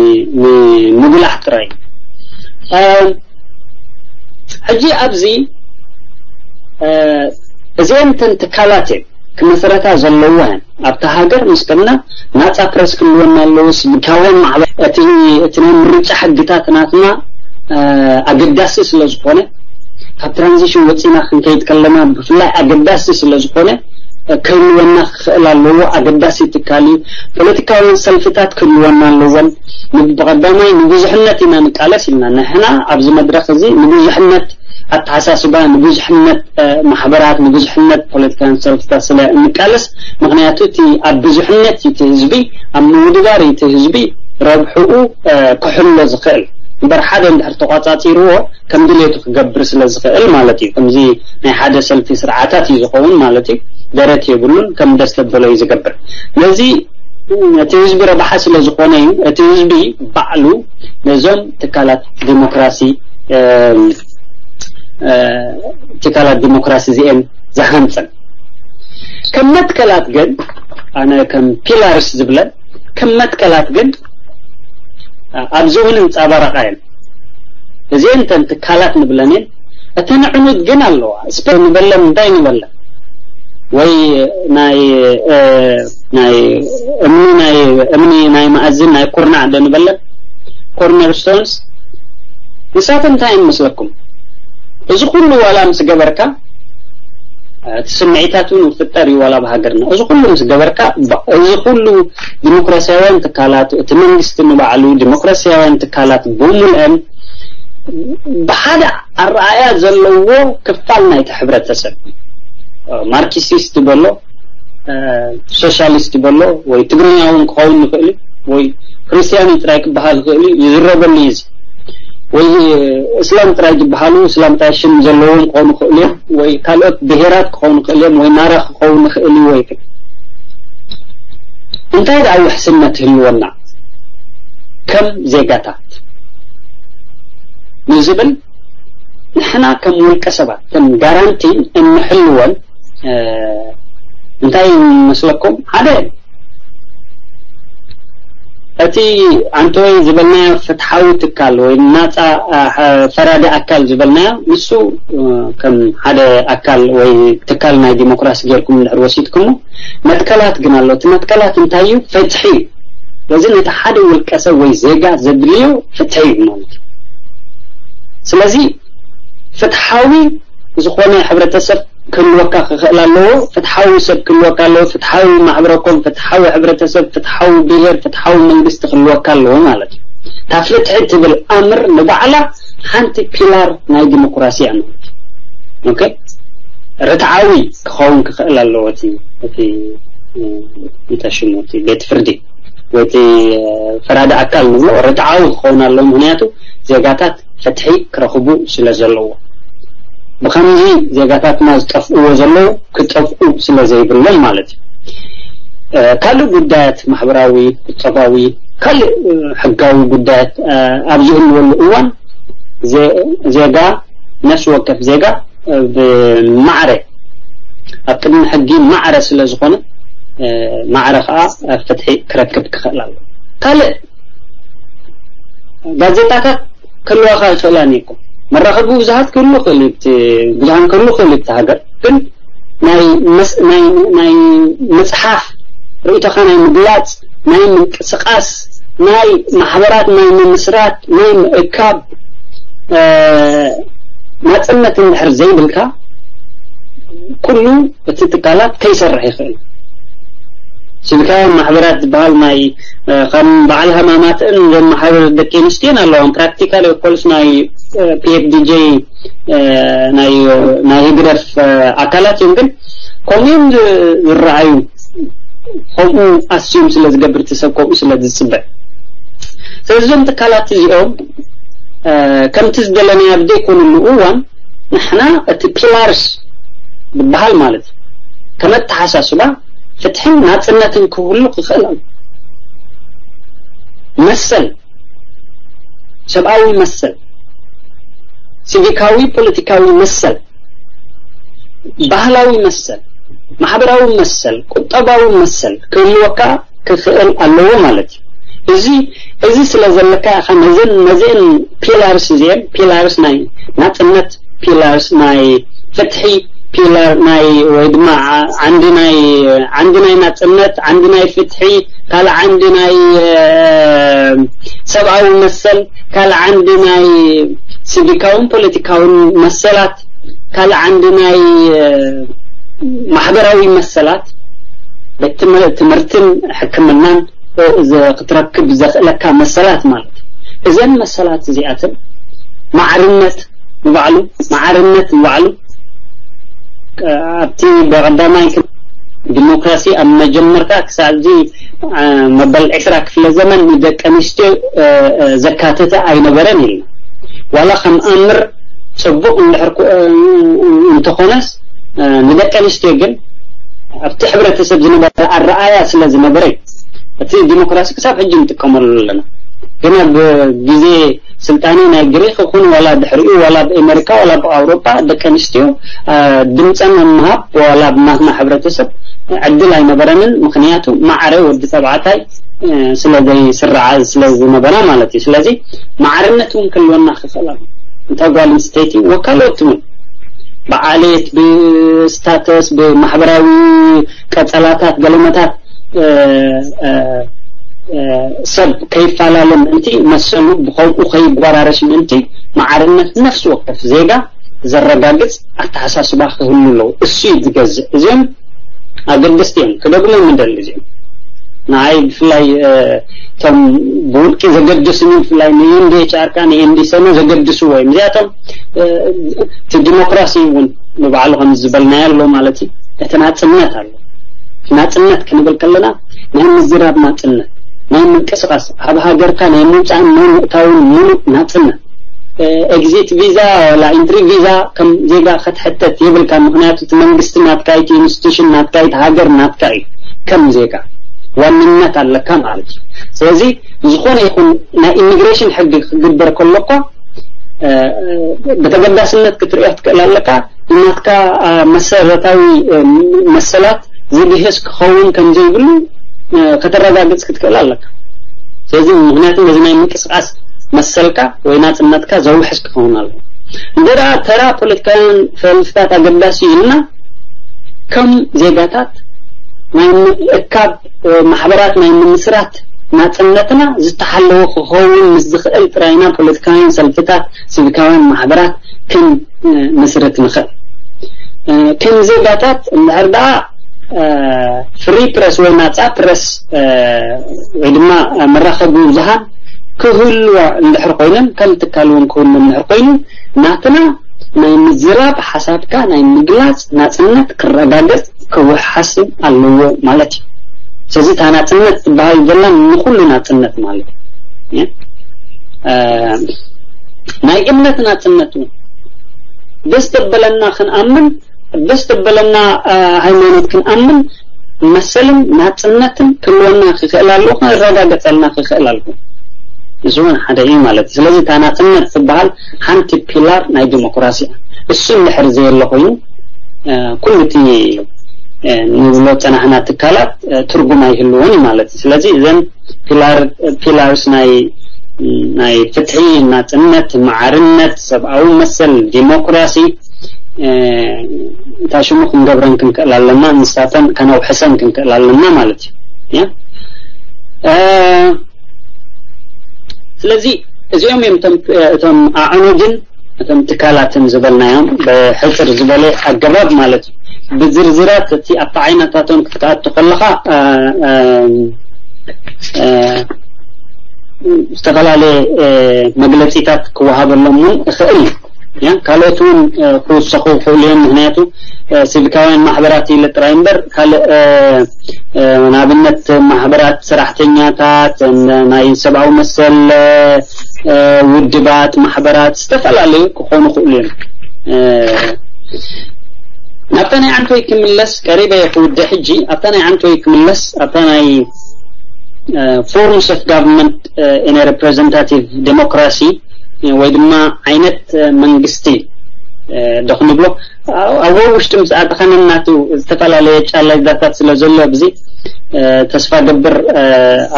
ንምጉላሕ ጥራይ። ሕጂ ኣብዚ እዚአን እተን ትካላት እየን ክመሰረታ ዘለዋ እየን። ኣብታ ሃገር ምስ ከድና ናጻ ፕረስ ክህልወና ኣለዎ፣ ሲቪካውያን ማሕበር፣ እቲ እቲ ናይ ምርጫ ሕግታት ናትና ኣገዳሲ ስለ ዝኾነ፣ ካብ ትራንዚሽን ወጺና ክንከይድ ከለና ብፍላይ ኣገዳሲ ስለ ዝኾነ ክህልወና ክኽእል ኣለዎ። ኣገዳሲ ትካል እዩ። ፖለቲካውያን ሰልፍታት ክህልወና ኣለዎን። ብቐዳማይ ንብዙሕነት ኢና ንቃለስ ኢልና ንሕና ኣብዚ መድረኽ እዚ ንብዙሕነት ኣተሓሳስባ፣ ንብዙሕነት ማሕበራት፣ ንብዙሕነት ፖለቲካን ሰልፍታት ስለ እንቃለስ፣ ምኽንያቱ እቲ ኣብ ብዙሕነት እቲ ህዝቢ ኣብ ምውድዳር እቲ ህዝቢ ረብሕኡ ክሕሎ ዝኽእል እምበር ሓደ እንድሕር ተቋጻጺርዎ ከም ድሌቱ ክገብር ስለ ዝኽእል ማለት እዩ። ከምዚ ናይ ሓደ ሰልፊ ስርዓታት እዩ ዝኸውን ማለት እዩ። ደረት የብሉን፣ ከም ደስ ዘበሎ እዩ ዝገብር። ነዚ እቲ ህዝቢ ረብሓ ስለ ዝኾነ እዩ እቲ ህዝቢ ባዕሉ ነዞም ትካላት ዲሞክራሲ ትካላት ዲሞክራሲ እዚኤን ዝሃንጸን። ከም መትከላት ግን ኣነ ከም ፒላርስ ዝብለን ከም መትከላት ግን ኣብዚ እውን እንጻባረቃ እየን። እዚኤን እተን ትካላት ንብለን እየን። እተን ዕኑድ ግን ኣለዋ። እስፐ ንበለን እንታይ ንበለን ወይ ናይ ናይ እምኒ ናይ እምኒ ናይ ማእዝን ናይ ኩርናዕ ዶ ንበለን ኮርነር ስቶንስ ንሳቶም እንታይ እዮም መስለኩም? እዚ ኩሉ ዋላ ምስ ገበርካ እቲ ስምዒታት እውን ይፍጠር እዩ ዋላ ብሃገርና እዚ ኩሉ ምስ ገበርካ እዚ ኩሉ ዲሞክራሲያውያን ትካላት እቲ መንግስቲ ንባዕሉ ዲሞክራሲያውያን ትካላት ብምልአን ብሓደ ኣረኣያ ዘለዎ ክፋል ናይቲ ሕብረተሰብ ማርክሲስት በሎ ሶሻሊስት በሎ ወይ ትግርኛ እውን ክኸውን ይኽእል ወይ ክርስቲያን ጥራይ ክበሃል ይኽእል ይዝረበሉ እዩ ወይ እስላም ጥራይ ዝበሃሉ እስላም ጥራይ ሽም ዘለዎም ክኾኑ ይኽእሉ እዮም ወይ ካልኦት ብሄራት ክኾኑ ይኽእሉ እዮም ወይ ማራ ክኸውን ይኽእል እዩ ወይ እንታይ ደኣ ውሕስነት ህልወና ከም ዜጋታት ንዝብል ንሕና ከም ውልቀ ሰባት ከም ጋራንቲ እንሕልወን እንታይ መስለኩም ሓደ እቲ ኣንቶይ ዝበልናዮ ፍትሓዊ ትካል ወይ ናፃ ፈራዲ ኣካል ዝበልናዮ ንሱ ከም ሓደ ኣካል ወይ ትካል ናይ ዲሞክራሲ ጌርኩም እንድሕር ወሲድኩሞ መትከላት ግን ኣሎ እቲ መትከላት እንታይ እዩ ፍትሒ እዩ ስለዚ ነቲ ሓደ ውልቀ ሰብ ወይ ዜጋ ዘድልዮ ፍትሒ እዩ ማለት እዩ ስለዚ ፍትሓዊ ዝኾነ ሕብረተሰብ ክህልወካ ክኽእል ኣለዎ ፍትሓዊ ሰብ ክህልወካ ኣለዎ ፍትሓዊ ማሕበረኮም ፍትሓዊ ሕብረተሰብ ፍትሓዊ ብሄር ፍትሓዊ መንግስቲ ክህልወካ ኣለዎ ማለት እዩ እታ ፍትሒ ትብል ኣምር ንባዕላ ሓንቲ ፒላር ናይ ዲሞክራሲ እያ ማለት እዩ ኦኬ ርትዓዊ ክኸውን ክኽእል ኣለዎ እቲ እቲ እንታይ ሽሙ እቲ ቤት ፍርዲ ወይ እቲ ፈራዲ ኣካል ንብሎ ርትዓዊ ክኸውን ኣለዎ ምክንያቱ ዜጋታት ፍትሒ ክረኽቡ ስለ ዘለዎ ብኸምዚ ዜጋታትና ዝጠፍእዎ ዘለዉ ክጠፍኡ ስለ ዘይብሎም ማለት እዩ ካልእ ጉዳያት ማሕበራዊ ቁጠባዊ ካልእ ሕጋዊ ጉዳያት ኣብ ዝህልወሉ እዋን ዜጋ ነፍሲ ወከፍ ዜጋ ብማዕረ ኣብ ቅድሚ ሕጊ ማዕረ ስለ ዝኾነ ማዕረ ከዓ ፍትሒ ክረክብ ክኽእል ኣሎ ካልእ ጋዜጣታት ክህልዋኻ ይኽእላን እኮ። መራኸቢ ብዙሃት ክህሉ ይኽእል እዩ፣ እቲ ብዙሃን ክህሉ ይኽእል እዩ፣ እቲ ሃገር ግን ናይ መስ-፣ ናይ፣ ናይ ምጽሓፍ፣ ርእይቶኻ ናይ ምግላጽ፣ ናይ ምንቅስቓስ፣ ናይ ማሕበራት ናይ ምምስራት፣ ናይ ምእካብ፣ እ፣ ናጽነት እንድሕር ዘይብልካ፣ ኩሉ እቲ ትካላት ከይሰርሕ ይኽእል። ሲቪካውያን ማሕበራት ዝበሃል ናይ፣ እ፣ ከም በዓል ሃማማትን ዘን ማሕበር ደቂ ኣንስትዮን ኣለዋን። ፕራክቲካል ኦፍኮርስ ናይ፣ እ፣ ፒኤፍዲጄ፣ እ፣ ናይ፣ ናይ ህግደፍ፣ እ፣ ኣካላት እዮም፣ ግን ከምኡ እዮም ዝ-፣ ዝረኣዩ። ከምኡ ኣስዩም ስለ ዝገብር፣ እቲ ሰብ ከምኡ ስለ ዝጽበ። ስለዚ እዞም ትካላት እዚኦም፣ እ፣ ከምቲ ዝደለናዮ ኣብ ዘይኮኑሉ እዋን፣ ንሕና እቲ ፒላርስ ዝበሃል ማለት እዩ። ከም ኣተሓሳስባ ፍትሕን ናጽነትን ክህሉ ክኽእል ኣሎ። መሰል፣ ሰብኣዊ መሰል፣ ሲቪካዊ ፖለቲካዊ መሰል፣ ባህላዊ መሰል፣ ማሕበራዊ መሰል፣ ቁጠባዊ መሰል ክህልወካ ክኽእል ኣለዎ ማለት እዩ። እዚ፣ እዚ ስለ ዘለካ ኢኻ ነዘን፣ ነዘን ፒላርስ እዚአን፣ ፒላርስ ናይ ናጽነት፣ ፒላርስ ናይ ፍትሒ፣ ፒላር ናይ፣ ወይ ድማ ዓ-፣ ዓንዲ ናይ፣ ዓንዲ ናይ ናጽነት፣ ዓንዲ ናይ ፍትሒ፣ ካልእ ዓንዲ ናይ፣ እ፣ ሰብኣዊ መሰል፣ ካልእ ዓንዲ ናይ ሲቪካውን ፖለቲካውን መሰላት፣ ካልእ ዓንዲ ናይ፣ እ፣ ማሕበራዊ መሰላት፣ ቤት ትምህር-፣ ትምህርትን ሕክምናን፣ እ፣ ዘ-፣ ክትረክብ ዘኽእለካ መሰላት ማለት እዩ። እዘን መሰላት እዚኣተን ማዕርነት ንባዕሉ፣ ማዕርነት ንባዕሉ፣ እ፣ ኣብቲ ብቐዳማይ ክ-፣ ዲሞክራሲ ኣብ መጀመርታ ክሳብ እዚ፣ እ፣ መበል ዕስራ ክፍለ ዘመን ንደቂ ኣንስትዮ፣ እ፣ እ፣ ዘካተተ ኣይነበረን ኢልና። ዋላ ከም ኣምር ጽቡቕ እንድሕር ኮ-፣ እ፣ እንተኾነስ፣ እ፣ ንደቂ ኣንስትዮ ግን ኣብቲ ሕብረተሰብ ዝነበረ ኣረኣያ ስለ ዝነበረ እዩ። እቲ ዲሞክራሲ ክሳብ ሕጂ ንጥቀመሉ ኣለና። ግን ኣብ ግዜ ስልጣነ ናይ ግሪክ ይኹን ዋላ ድሕሪኡ ዋላ ኣብ ኣሜሪካ ዋላ ኣብ ኣውሮጳ ደቂ ኣንስትዮ፣ እ፣ ድምፀን ኣብ ምሃብ ዋላ ኣብ ናትና ሕብረተሰብ ዕድል ኣይነበረንን። ምኽንያቱ ማዕረ ወዲ ተባዕታይ፣ እ፣ ስለ ዘይስርዓ ስለ ዝነበራ ማለት እዩ። ስለዚ ማዕርነት እውን ክህልወና ክኽእል ኣሎ። እንተ ጓል ኣንስተይቲ ወካልኦት እውን ብዓሌት፣ ብስታተስ፣ ብማሕበራዊ ቀጸላታት፣ ገለመታት፣ እ፣ እ፣ እ፣ ሰብ ከይፈላለ ምእንቲ፣ መሰሉ ብኸምኡ ከይጓራረስ ምእንቲ፣ ማዕርነት ነፍሲ ወከፍ ዜጋ ዘረጋግጽ ኣተሓሳስባ ክህሉ ኣለዎ። እሱ እዩ ዝገዝእ። እዚኦም ኣገደስቲ እዮም። ክደግሞም እንደሊ እዚኦም። ንዓይ ብፍላይ፣ እ፣ እቶም ብውልቂ ዘገድሱኒ፣ ብፍላይ ንኤምዲኤችኣር ካ፣ ንኤምዲሰኖ ዘገድስዎ እዮም። እዚኣቶም፣ እ፣ እቲ ዲሞክራሲ እውን ንባዕሉ ከም ዝበልናዮ ኣሎ ማለት እዩ። እቲ ናጽነት ኣሎ። ናጽነት ክንብል ከለና ናይ ምዝራብ ናጽነት፣ ናይ ምንቅስቓስ፣ ኣብ ሃገርካ ናይ ምውጻእን ናይ ምእታውን ምሉእ ናጽነት። እ፣ ኤግዚት ቪዛ ዋላ ኢንትሪ ቪዛ ከም ዜጋ ክትሕተት የብልካ። ምኽንያቱ እቲ መንግስቲ ናትካ እዩ፣ እቲ ኢንስቲቱሽን ናትካ እዩ፣ እቲ ሃገር ናትካ እዩ። ከም ዜጋ ዋንነት ኣለካ ማለት እዩ። ስለዚ ዝኾነ ይኹን ናይ ኢሚግሬሽን ሕጊ ክግበር ከሎ እኳ፣ እ፣ ብተገዳስነት ክትርእዮ ክትክእል ኣለካ። ናትካ፣ እ፣ መሰረታዊ፣ እ፣ መሰላት ዝግህስ ክኸውን ከም ዘይብሉ፣ እ፣ ከተረጋግጽ ክትክእል ኣለካ። ስለዚ ምኽንያቱ ነዚ ናይ ምንቅስቓስ መሰልካ ወይ ናጽነትካ ዘውሕስ ክኸውን ኣለዎ። እንተ ደኣ ተራ ፖለቲካውያን ሰልፍታት ኣገዳሲ ኢልና፣ ከም ዜጋታት ናይ ምእካብ፣ እ፣ ማሕበራት ናይ ምምስራት ናጽነትና ዝተሓለወ ክኸውን ምስ ዝኽእል ጥራይና ፖለቲካውያን ሰልፍታት፣ ሲቪካውያን ማሕበራት ክን-፣ እ፣ መስርት ንኽእል። እ፣ ከም ዜጋታት እንድሕር ደኣ፣ እ፣ ፍሪ ፕረስ ወይ ናጻ ፕረስ፣ እ፣ ወይ ድማ መራኸቢ ብዙሃን ክህልዋ እንድሕር ኮይነን፣ ከም ትካል እውን ክህሉ እንድሕር ኮይኑ፣ ናትና ናይ ምዝራብ ሓሳብካ ናይ ምግላጽ ናጽነት ክረጋገጽ ክወሓስን ኣለዎ ማለት እዩ። ስለዚ እታ ናጽነት ትበሃል ዘላ ንኹሉ ናጽነት ማለት እዩ። እ፣ ናይ እምነት ናጽነት እውን ደስ ተበለና ክንኣምን፣ ደስ ተበለና፣ እ፣ ሃይማኖት ክንኣምን መሰልን ናጽነትን ክህልወና ክኽእል ኣለዎ፣ ክረጋገጸልና ክኽእል ኣለዎ። እዚ እውን ሓደ እዩ ማለት እዩ። ስለዚ እታ ናጽነት ትበሃል ሓንቲ ፒላር ናይ ዲሞክራሲ እያ። እሱ እንድሕር ዘየለ ኮይኑ፣ እ፣ ኩሉ እቲ፣ እ፣ ንብሎ ጸናሕና ትካላት፣ እ፣ ትርጉም ኣይህልዎን እዩ ማለት እዩ። ስለዚ እዘን ፒላር፣ ፒላርስ ናይ ናይ ፍትሒ፣ ናጽነት፣ ማዕርነት፣ ሰብኣዊ መሰል፣ ዲሞክራሲ፣ እ፣ እንታይ ሽሙ ክንገብረን ክንክእል ኣለና፣ ንሳተን ከነውሕሰን ክንክእል ኣለና ማለት እዩ። ያ? እ፣ ስለዚ እዚኦም እዮም እቶም፣ እቶም ኣዕኑድን እቶም ትካላትን ዝበልናዮም ብሕጽር ዝበለ ኣገባብ ማለት እዩ። ብዝርዝራት እቲ ኣብቲ ዓይነታቶም ክትኣቱ ከለኻ፣ እ፣ እ፣ እ፣ ዝተፈላለየ፣ እ፣ መግለጺታት ክወሃበሎም እውን ይኽእል እዩ። ያ፣ ካልኦት እውን፣ እ፣ ክውሰኹ ይኽእሉ እዮም። ምኽንያቱ፣ እ፣ ሲቪካውያን ማሕበራት ኢለ ጥራይ እምበር፣ ካልእ፣ እ፣ እ፣ ንኣብነት ማሕበራት ሰራሕተኛታት፣ እ፣ ናይ ሰብኣዊ መሰል፣ እ፣ እ፣ ውድባት፣ ማሕበራት ዝተፈላለዩ ክኾኑ ይኽእሉ እዮም። እ፣ ናብታ ናይ ዓንቶይ ክምለስ ቀሪበ እየ ክውድእ ሕጂ። ኣብታ ናይ ዓንቶይ ክምለስ፣ ኣብታ ናይ፣ እ፣ forms of government፣ እ፣ in a representative democracy፣ እ፣ ወይ ድማ ዓይነት፣ እ፣ መንግስቲ፣ እ፣ ዶ ክንብሎ፣ ኣብ፣ ኣብ ውሽጢ ምስ ኣተኸነን ናቱ ዝተፈላለየ ጫላይዛታት ስለ ዘሎ፣ ብዚ፣ እ፣ ተስፋ ገብር፣ እ፣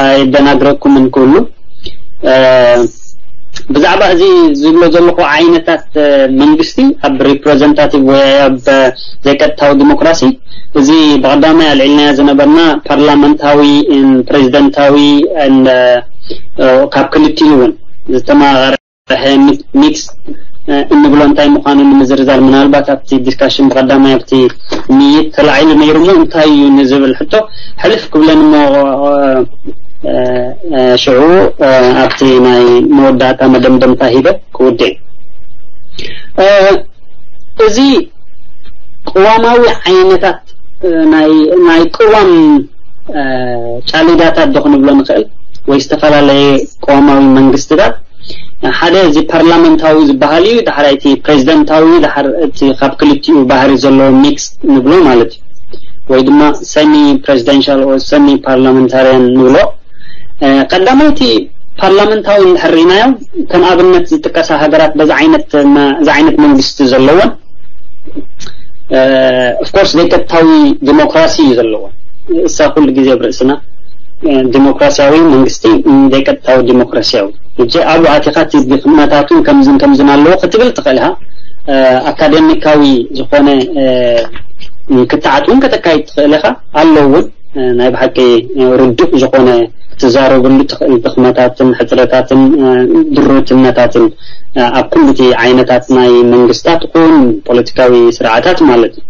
ኣይደናግረኩምን ክብሉ። እ፣ ብዛዕባ እዚ ዝብሎ ዘለኹ ዓይነታት፣ እ፣ መንግስቲ ኣብ ሪፕሬዘንታቲቭ ወይ ኣብ ዘይቀጥታዊ ዲሞክራሲ፣ እዚ ብቐዳማይ ኣልዒልናዮ ዝነበርና ፓርላመንታዊ፣ ን ፕሬዚደንታዊ፣ ን፣ እ፣ ካብ ክልቲኡ እውን ዝተመቓቐረ ሚክስ፣ እ፣ እንብሎ እንታይ ምዃኑ ንምዝርዛር፣ ምናልባት ኣብቲ ዲስካሽን ብቐዳማይ ኣብቲ ምይይጥ ተላዒሉ ነይሩ እሞ እንታይ እዩ ንዝብል ሕቶ ሕልፍ ክብለን እሞ፣ እ፣ እ፣ እ፣ ሽዑ፣ እ፣ ኣብቲ ናይ መወዳእታ መደምደምታ ሂበ ክውድእ። እ፣ እዚ ቅዋማዊ ዓይነታት፣ እ፣ ናይ፣ ናይ ቅዋም፣ እ፣ ጫሊዳታት ዶ ክንብሎ ንኽእል ወይ ዝተፈላለየ ቅዋማዊ መንግስትታት፣ ሓደ እዚ ፓርላመንታዊ ዝበሃል እዩ፣ ዳሕራይ እቲ ፕሬዚደንታዊ፣ ዳሕር እቲ ካብ ክልቲኡ ባህሪ ዘለዎ ሚክስ ንብሎ ማለት እዩ፣ ወይ ድማ ሰሚ ፕሬዚደንሻል ወይ ሰሚ ፓርላመንታሪያን ንብሎ። እ፣ ቀዳማይ እቲ ፓርላመንታዊ እንድሕር ርኢናዮ፣ ከም ኣብነት ዝጥቀሳ ሃገራት በዚ ዓይነት መ-፣ እዚ ዓይነት መንግስቲ ዘለወን፣ እ፣ ኦፍኮርስ ዘይቀጥታዊ ዲሞክራሲ እዩ ዘለወን። እሳ ኩሉ ግዜ ኣብ ርእስና፣ እ፣ ዲሞክራሲያዊ መንግስቲ፣ እ፣ ዘይቀጥታዊ ዲሞክራሲያዊ። ሕጂ ኣብኡ ኣቲኻ እቲ ድኽመታቱን ከምዝን ከምዝን ኣለዎ ክትብል ትኽእል ኢኻ። እ፣ ኣካደሚካዊ ዝኾነ፣ እ፣ ክትዓት እውን ከተካይድ ትኽእል ኢኻ። ኣለዎ እውን፣ እ፣ ናይ ብሓቂ፣ እ፣ ርዱእ ዝኾነ ክትዛረበሉ ትኽእል ድኽመታትን ሕጽረታትን፣ እ፣ ድሩትነታትን፣ እ፣ ኣብ ኩሉ እቲ ዓይነታት ናይ መንግስታት ይኹን ፖለቲካዊ ስርዓታት ማለት እዩ።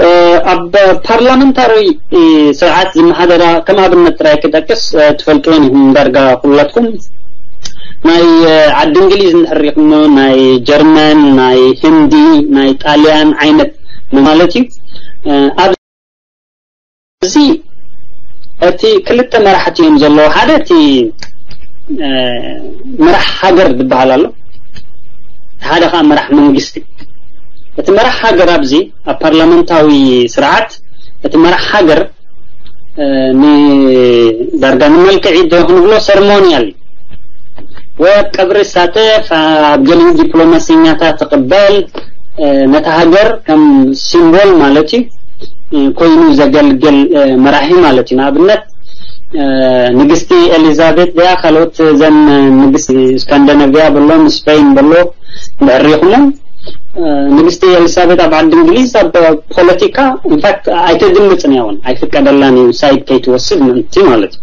እ፣ ኣብ ፓርላመንታሪ፣ እ፣ ስርዓት ዝመሓደራ ከም ኣብነት ጥራይ ክጠቅስ፣ እ፣ ትፈልጥወን ኢኹም ዳርጋ ኩላትኩም። ናይ፣ እ፣ ዓዲ እንግሊዝ እንድሕር ሪኢኹሞ፣ ናይ ጀርመን፣ ናይ ህንዲ፣ ናይ ጣልያን ዓይነት ማለት እዩ። እ፣ ኣብ እዚ እቲ ክልተ መራሕቲ እዮም ዘለዉ። ሓደ እቲ፣ እ፣ መራሕ ሃገር ዝበሃል ኣሎ፣ እቲ ሓደ ከዓ መራሕ መንግስቲ። እቲ መራሕ ሃገር ኣብዚ ኣብ ፓርላመንታዊ ስርዓት እቲ መራሕ ሃገር፣ እ፣ ን-፣ ዳርጋ ንመልክዒ ዶ ክንብሎ ሰርሞኒያል እዩ። ወይ ኣብ ቀብሪ ይሳተፍ፣ ኣብ ገሊኡ ዲፕሎማሰኛታት ትቕበል፣ እ፣ ነታ ሃገር ከም ሲምቦል ማለት እዩ፣ እ፣ ኮይኑ ዘገልግል፣ እ፣ መራሒ ማለት እዩ። ንኣብነት፣ እ፣ ንግስቲ ኤሊዛቤት ድያ፣ ካልኦት ዘን ንግስቲ ስካንዲናቪያ በሎ፣ ስፔን በሎ፣ እንድሕር ሪኢኹሞ፣ እ፣ ንግስቲ ኤሊዛቤት ኣብ ዓዲ እንግሊዝ ኣብ ፖለቲካ፣ ኢንፋክት፣ ኣይተድምፅን እያ እውን፣ ኣይፍቀደላን እዩ፣ ሳይድ ከይትወስድ ምእንቲ ማለት እዩ፣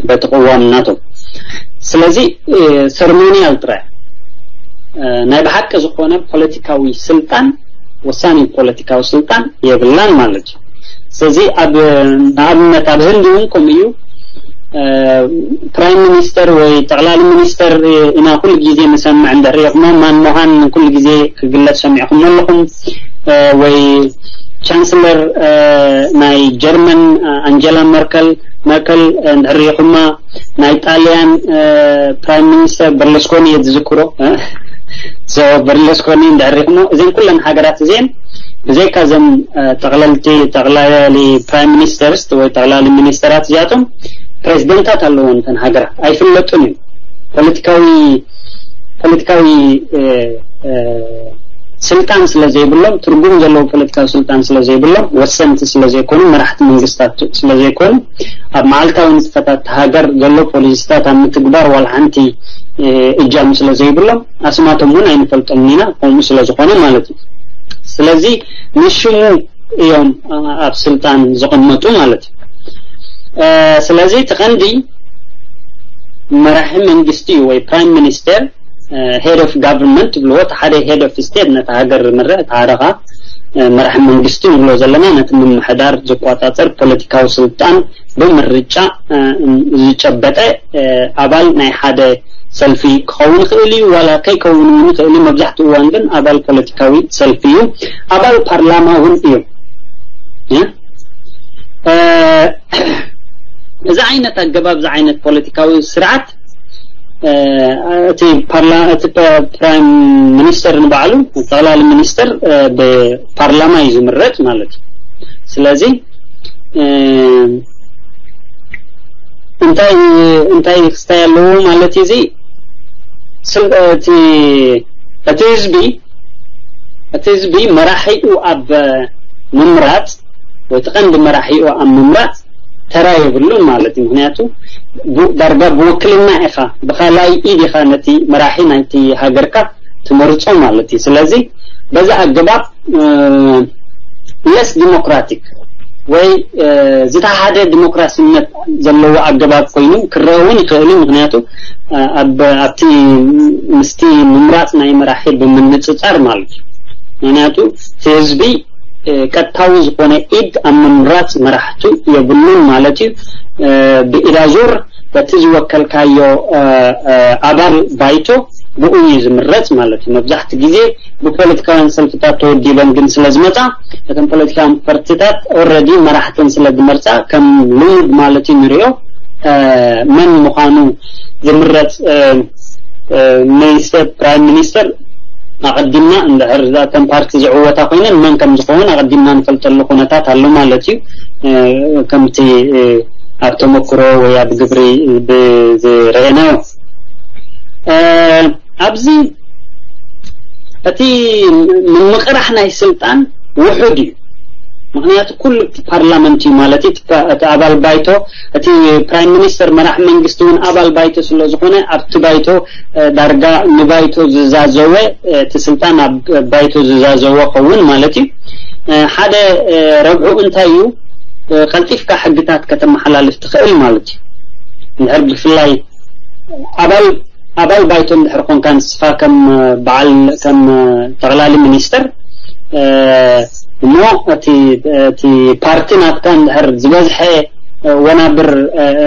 በቲ ቅዋም ናቶም። ስለዚ፣ እ፣ ሰርሞኒያል ጥራይ፣ እ፣ ናይ ብሓቂ ዝኾነ ፖለቲካዊ ስልጣን፣ ወሳኒ ፖለቲካዊ ስልጣን የብላን ማለት እዩ። ስለዚ ኣብ፣ ንኣብነት ኣብ ህንዲ እውን ከምኡ እዩ። እ፣ ፕራይም ሚኒስተር ወይ ጠቕላሊ ሚኒስተር ኢና ኩሉ ግዜ ንሰምዕ እንድሕር ኢኹሞ፣ ማንሞሃን ኩሉ ግዜ ክግለጽ ሰሚዕኹሞ ኣለኹም። እ፣ ወይ ቻንስለር፣ እ፣ ናይ ጀርመን፣ እ፣ ኣንጀላ መርከል፣ መርከል፣ እ፣ እንድሕር ኢኹማ፣ ናይ ጣልያን፣ እ፣ ፕራይም ሚኒስተር በርለስኮኒ እየ ዝዝክሮ። እ፣ ሶ በርለስኮኒ እንድሕር ኢኹሞ፣ እዘን ኩለን ሃገራት እዚአን ብዘይካ እዘን፣ እ፣ ጠቕለልቲ፣ ጠቕላሊ ፕራይም ሚኒስተርስ ወይ ጠቕላሊ ሚኒስተራት እዚኣቶም ፕሬዚደንታት ኣለዎን እተን ሃገራት ኣይፍለጡን እዮም። ፖለቲካዊ፣ ፖለቲካዊ፣ እ፣ እ፣ ስልጣን ስለ ዘይብሎም፣ ትርጉም ዘለዎ ፖለቲካዊ ስልጣን ስለ ዘይብሎም፣ ወሰንቲ ስለ ዘይኮኑ፣ መራሕቲ መንግስታት ስለ ዘይኮኑ፣ ኣብ መዓልታዊ ንጥፈታት ሃገር ዘሎ ፖሊሲታት ኣብ ምትግባር ዋላ ሓንቲ እጃም ስለ ዘይብሎም፣ ኣስማቶም እውን ኣይንፈልጦም ኢና፣ ከምኡ ስለ ዝኾነ ማለት እዩ። ስለዚ ንሽሙ እዮም ኣብ ስልጣን ዝቕመጡ ማለት እዩ። ስለዚ እቲ ቀንዲ መራሒ መንግስቲ እዩ ወይ ፕራይም ሚኒስተር፣ ሄድ ኦፍ ጋቨርንመንት ትብልዎ፣ እቲ ሓደ ሄድ ኦፍ ስቴት ነቲ ሃገር ዝምርሕ፣ እቲ ሓደ ኸዓ መራሒ መንግስቲ ንብሎ ዘለና ነቲ ምምሕዳር ዝቆጻጸር ፖለቲካዊ ስልጣን ብምርጫ ዝጨበጠ ኣባል ናይ ሓደ ሰልፊ ክኸውን ይኽእል እዩ፣ ዋላ ከይከውን እውን ይኽእል እዩ። መብዛሕትኡ እዋን ግን ኣባል ፖለቲካዊ ሰልፊ እዩ፣ ኣባል ፓርላማ እውን እዩ። እዚ ዓይነት ኣገባብ፣ እዚ ዓይነት ፖለቲካዊ ስርዓት እቲ ፓርላ እቲ ፕራይም ሚኒስተር ንባዕሉ፣ ጠቕላሊ ሚኒስተር፣ ብፓርላማ እዩ ዝምረጽ ማለት እዩ። ስለዚ እንታይ እንታይ ክስታይ ኣለዎ ማለት እዩ። እዚ እቲ እቲ ህዝቢ እቲ ህዝቢ መራሒኡ ኣብ ምምራጽ ወይ እቲ ቀንዲ መራሒኡ ኣብ ምምራጽ ተራ የብሉን ማለት እዩ። ምክንያቱ ዳርጋ ብውክልና ኢኻ፣ ብካልኣይ ኢድ ኢኻ ነቲ መራሒ ናይቲ ሃገርካ ትመርጾ ማለት እዩ። ስለዚ በዚ ኣገባብ ለስ ዲሞክራቲክ ወይ ዝተሓደ ዲሞክራሲነት ዘለዎ ኣገባብ ኮይኑ ክረአ እውን ይኽእል እዩ። ምክንያቱ ኣብቲ ምስቲ ምምራፅ ናይ መራሒ ብምንፅፃር ማለት እዩ። ምክንያቱ እቲ ህዝቢ ቀጥታዊ ዝኾነ ኢድ ኣብ ምምራፅ መራሕቱ የብሉን ማለት እዩ። ብኢዳዙር በቲ ዝወከልካዮ ኣባል ባይቶ ብኡ እዩ ዝምረፅ ማለት እዩ። መብዛሕቲ ግዜ ብፖለቲካውያን ሰልፍታት ተወዲበን ግን ስለ ዝመፃ፣ እተን ፖለቲካውያን ፓርቲታት ኦረዲ መራሕተን ስለ ዝመርፃ ከም ልሙድ ማለት እዩ ንሪኦ። መን ምዃኑ ዝምረፅ ሚኒስተር፣ ፕራይም ሚኒስተር ኣቐዲምና እንድሕር እተን ፓርቲ ዝዕወታ ኮይነን መን ከም ዝኸውን ኣቐዲምና ንፈልጠሉ ኩነታት ኣሎ ማለት እዩ። ከምቲ ኣብ ተመክሮ ወይ ኣብ ግብሪ ዝረአናዮ ኣብዚ እቲ ምምቕራሕ ናይ ስልጣን ውሑድ እዩ። ምክንያቱ ኩሉ ፓርላመንት እዩ ማለት እዩ። እቲ ኣባል ባይቶ፣ እቲ ፕራይም ሚኒስተር መራሕ መንግስቲ እውን ኣባል ባይቶ ስለ ዝኾነ ኣብቲ ባይቶ ዳርጋ ንባይቶ ዝዛዘወ እቲ ስልጣን ኣብ ባይቶ ዝዛዘወ ከውን ማለት እዩ። ሓደ ረብሑ እንታይ እዩ? ቀልጢፍካ ሕግታት ከተመሓላልፍ ትኽእል ማለት እዩ። እንድሕር ብፍላይ ኣባል ኣባል ባይቶ እንድሕር ኮንካ ንስኻ ከም በዓል ከም ጠቕላሊ ሚኒስትር እሞ እቲ እቲ ፓርቲ ናትካ እንድሕር ዝበዝሐ ወናብር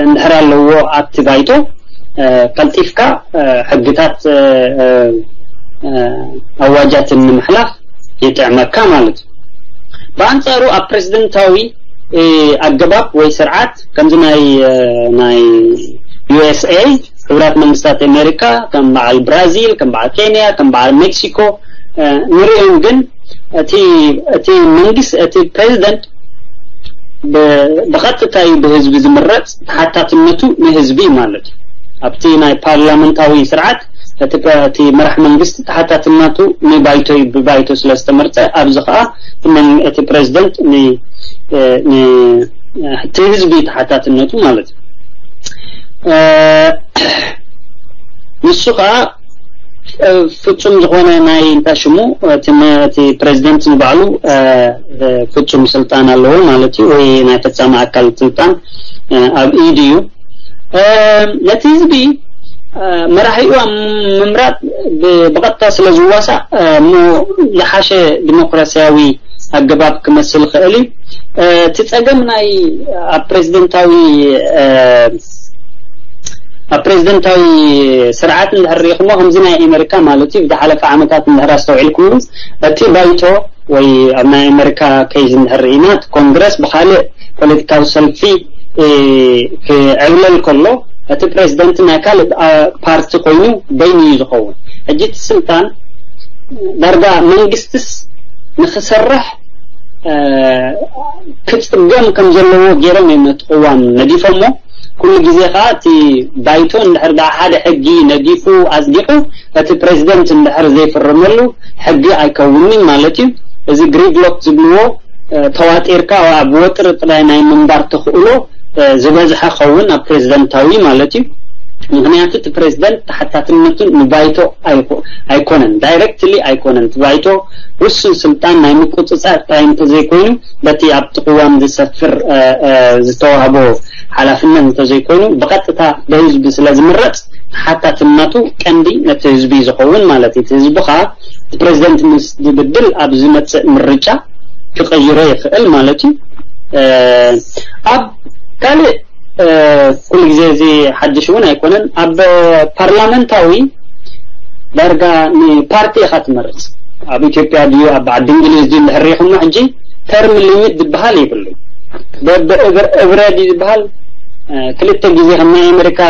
እንድሕር ኣለዎ ኣብቲ ባይቶ ቀልጢፍካ ሕግታት ኣዋጃትን ንምሕላፍ ይጥዕመካ ማለት እዩ። ብኣንጻሩ ኣብ ፕሬዝደንታዊ ኣገባብ ወይ ስርዓት ከምዚ ናይ ናይ ዩ ኤስ ኤ፣ ሕቡራት መንግስታት ኣሜሪካ፣ ከም በዓል ብራዚል፣ ከም በዓል ኬንያ፣ ከም በዓል ሜክሲኮ ንሪኦም። ግን እቲ እቲ መንግስቲ እቲ ፕሬዝደንት ብቐጥታ እዩ ብህዝቢ ዝምረፅ፣ ተሓታትነቱ ንህዝቢ ማለት እዩ። ኣብቲ ናይ ፓርላመንታዊ ስርዓት እቲ እቲ መራሕ መንግስቲ ተሓታትነቱ ንባይቶ እዩ፣ ብባይቶ ስለ ዝተመርፀ ኣብዚ ከዓ እቲ ፕሬዝደንት እቲ ህዝቢ ተሓታትነቱ ማለት እዩ። ንሱ ከዓ ፍጹም ዝኾነ ናይ እንታይ ሽሙ እቲ ፕሬዝደንት ንባዕሉ ፍጹም ስልጣን ኣለዎ ማለት እዩ፣ ወይ ናይ ፈጻሚ ኣካል ስልጣን ኣብ ኢዱ እዩ። ነቲ ህዝቢ መራሒኡ ኣብ ምምራጥ ብቐጥታ ስለ ዝዋሳእ እሞ ዝሓሸ ዲሞክራሲያዊ ኣገባብ ክመስል ይኽእል እዩ። እቲ ጸገም ናይ ኣብ ፕሬዝደንታዊ ኣብ ፕሬዝደንታዊ ስርዓት እንድሕር ሪኢኹሞ ከምዚ ናይ ኣሜሪካ ማለት እዩ፣ ብዝሓለፈ ዓመታት እንድሕር ኣስተውዒልኩምሉ እቲ ባይቶ ወይ ኣብ ናይ ኣሜሪካ ኬዝ እንድሕር ርኢና እቲ ኮንግረስ ብካልእ ፖለቲካዊ ሰልፊ ክዕብለል ከሎ እቲ ፕሬዝደንት ናይ ካልእ ፓርቲ ኮይኑ በይኑ እዩ ዝኸውን። ሕጂ እቲ ስልጣን ዳርጋ መንግስትስ ንክሰርሕ ክፅገም ከም ዘለዎ ገይሮም እዮም ነቲ ቅዋም ነዲፎሞ። ኩሉ ግዜ ከዓ እቲ ባይቶ እንድሕር ደኣ ሓደ ሕጊ ነዲፉ ኣጽዲቑ፣ እቲ ፕሬዚደንት እንድሕር ዘይፍርመሉ ሕጊ ኣይከውንን ማለት እዩ። እዚ ግሪድሎክ ዝብልዎ ተዋጢርካ ኣብ ወጥሪ ጥራይ ናይ ምንባር ተኽእሎ ዝበዝሐ ኸውን ኣብ ፕሬዚደንታዊ ማለት እዩ። ምክንያቱ እቲ ፕሬዚደንት ተሓታትነቱ ንባይቶ ኣይኮነን፣ ዳይሬክትሊ ኣይኮነን። እቲ ባይቶ ውሱን ስልጣን ናይ ምቁፅፃር ጥራይ እንተዘይኮይኑ በቲ ኣብቲ ቅዋም ዝሰፍር ዝተዋህቦ ሓላፍነት እንተዘይኮይኑ ብቐጥታ ብህዝቢ ስለ ዝምረፅ ተሓታትነቱ ቀንዲ ነቲ ህዝቢ ዝኸውን ማለት እዩ። እቲ ህዝቢ ከዓ እቲ ፕሬዚደንት ምስ ዝብድል ኣብ ዝመፅእ ምርጫ ክቐይሮ ይኽእል ማለት እዩ። ኣብ ካልእ ኩሉ ግዜ እዚ ሓድሽ እውን ኣይኮነን። ኣብ ፓርላመንታዊ ዳርጋ ንፓርቲ ኢኻ ትመርፅ። ኣብ ኢትዮጵያ ድዩ ኣብ ዓዲ እንግሊዝ ድዩ እንድሕር ሪኹሞ ሕጂ ተርም ሊሚት ዝበሃል የብሉ። በብእብረ ድዩ ዝበሃል ክልተ ግዜ ከም ናይ ኣሜሪካ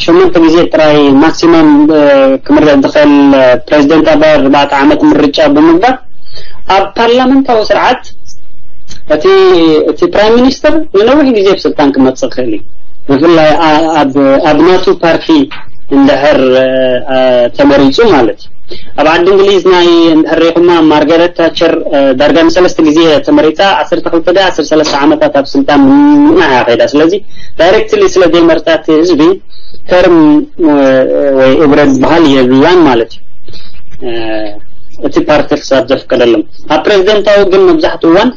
ሸሞንተ ግዜ ጥራይ ማክሲመም ክምረፅ ዝኽእል ፕሬዚደንት ኣብ ኣርባዕተ ዓመት ምርጫ ብምግባር ኣብ ፓርላመንታዊ ስርዓት እቲ እቲ ፕራይም ሚኒስተር ንነዊሕ ግዜ ኣብ ስልጣን ክመፅእ ይኽእል እዩ። ብፍላይ ኣብ ናቱ ፓርቲ እንድሕር ተመሪፁ ማለት እዩ። ኣብ ዓዲ እንግሊዝ ናይ እንድሕር ሪኹማ ማርጋሬት ታቸር ዳርጋ ንሰለስተ ግዜ ተመሪፃ ዓሰርተ ክልተ ደ ዓሰርተ ሰለስተ ዓመታት ኣብ ስልጣን ምንዓ እያ ከይዳ። ስለዚ ዳይሬክትሊ ስለ ዘይመርፃ እቲ ህዝቢ ተርም ወይ እብረ ዝበሃል የብላን ማለት እዩ። እቲ ፓርቲ ክሳብ ዘፍቀደሎም ኣብ ፕሬዚደንታዊ ግን መብዛሕትኡ እዋን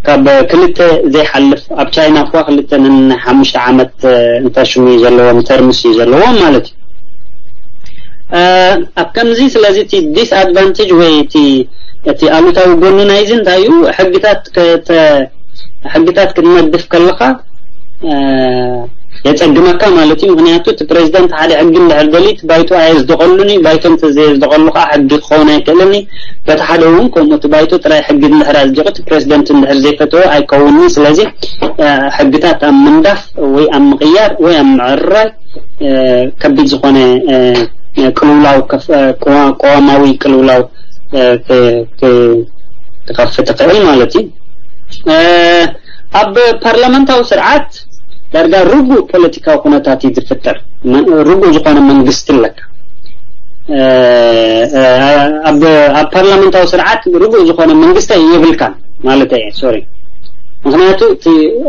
ካብ ክልተ ዘይሓልፍ ኣብ ቻይና እኳ ክልተ ነናይ ሓሙሽተ ዓመት እንተሽሙ እዩ ዘለዎም ተርምስ እዩ ዘለዎም ማለት እዩ። ኣብ ከምዚ ስለዚ እቲ ዲስኣድቫንቴጅ ወይ እቲ እቲ ኣሉታዊ ጎኑ ናይዚ እንታይ እዩ? ሕግታት ሕግታት ክትነድፍ ከለኻ የፀግመካ ማለት እዩ። ምክንያቱ እቲ ፕሬዚደንት ሓደ ሕጊ እንድሕር ደልዩ እቲ ባይቶ ኣየፅድቐሉን እዩ። ባይቶ እንተዘየፅድቐሉ ከዓ ሕጊ ክኸውን ኣይክእልን እዩ። በቲ ሓደ እውን ከምኡ እቲ ባይቶ ጥራይ ሕጊ እንድሕር ኣፅዲቑ እቲ ፕሬዚደንት እንድሕር ዘይፈተወ ኣይከውንን። ስለዚ ሕግታት ኣብ ምንዳፍ ወይ ኣብ ምቕያር ወይ ኣብ ምዕርራይ ከቢድ ዝኾነ ቅልውላው ቅዋማዊ ቅልውላው ክኸፍት ይኽእል ማለት እዩ። ኣብ ፓርላመንታዊ ስርዓት ዳርጋ ርጉእ ፖለቲካዊ ኩነታት እዩ ዝፍጠር። ርጉእ ዝኾነ መንግስቲ ኣለካ። ኣብ ፓርላመንታዊ ስርዓት ርጉእ ዝኾነ መንግስቲ የብልካን ማለት እየ። ሶሪ፣ ምክንያቱ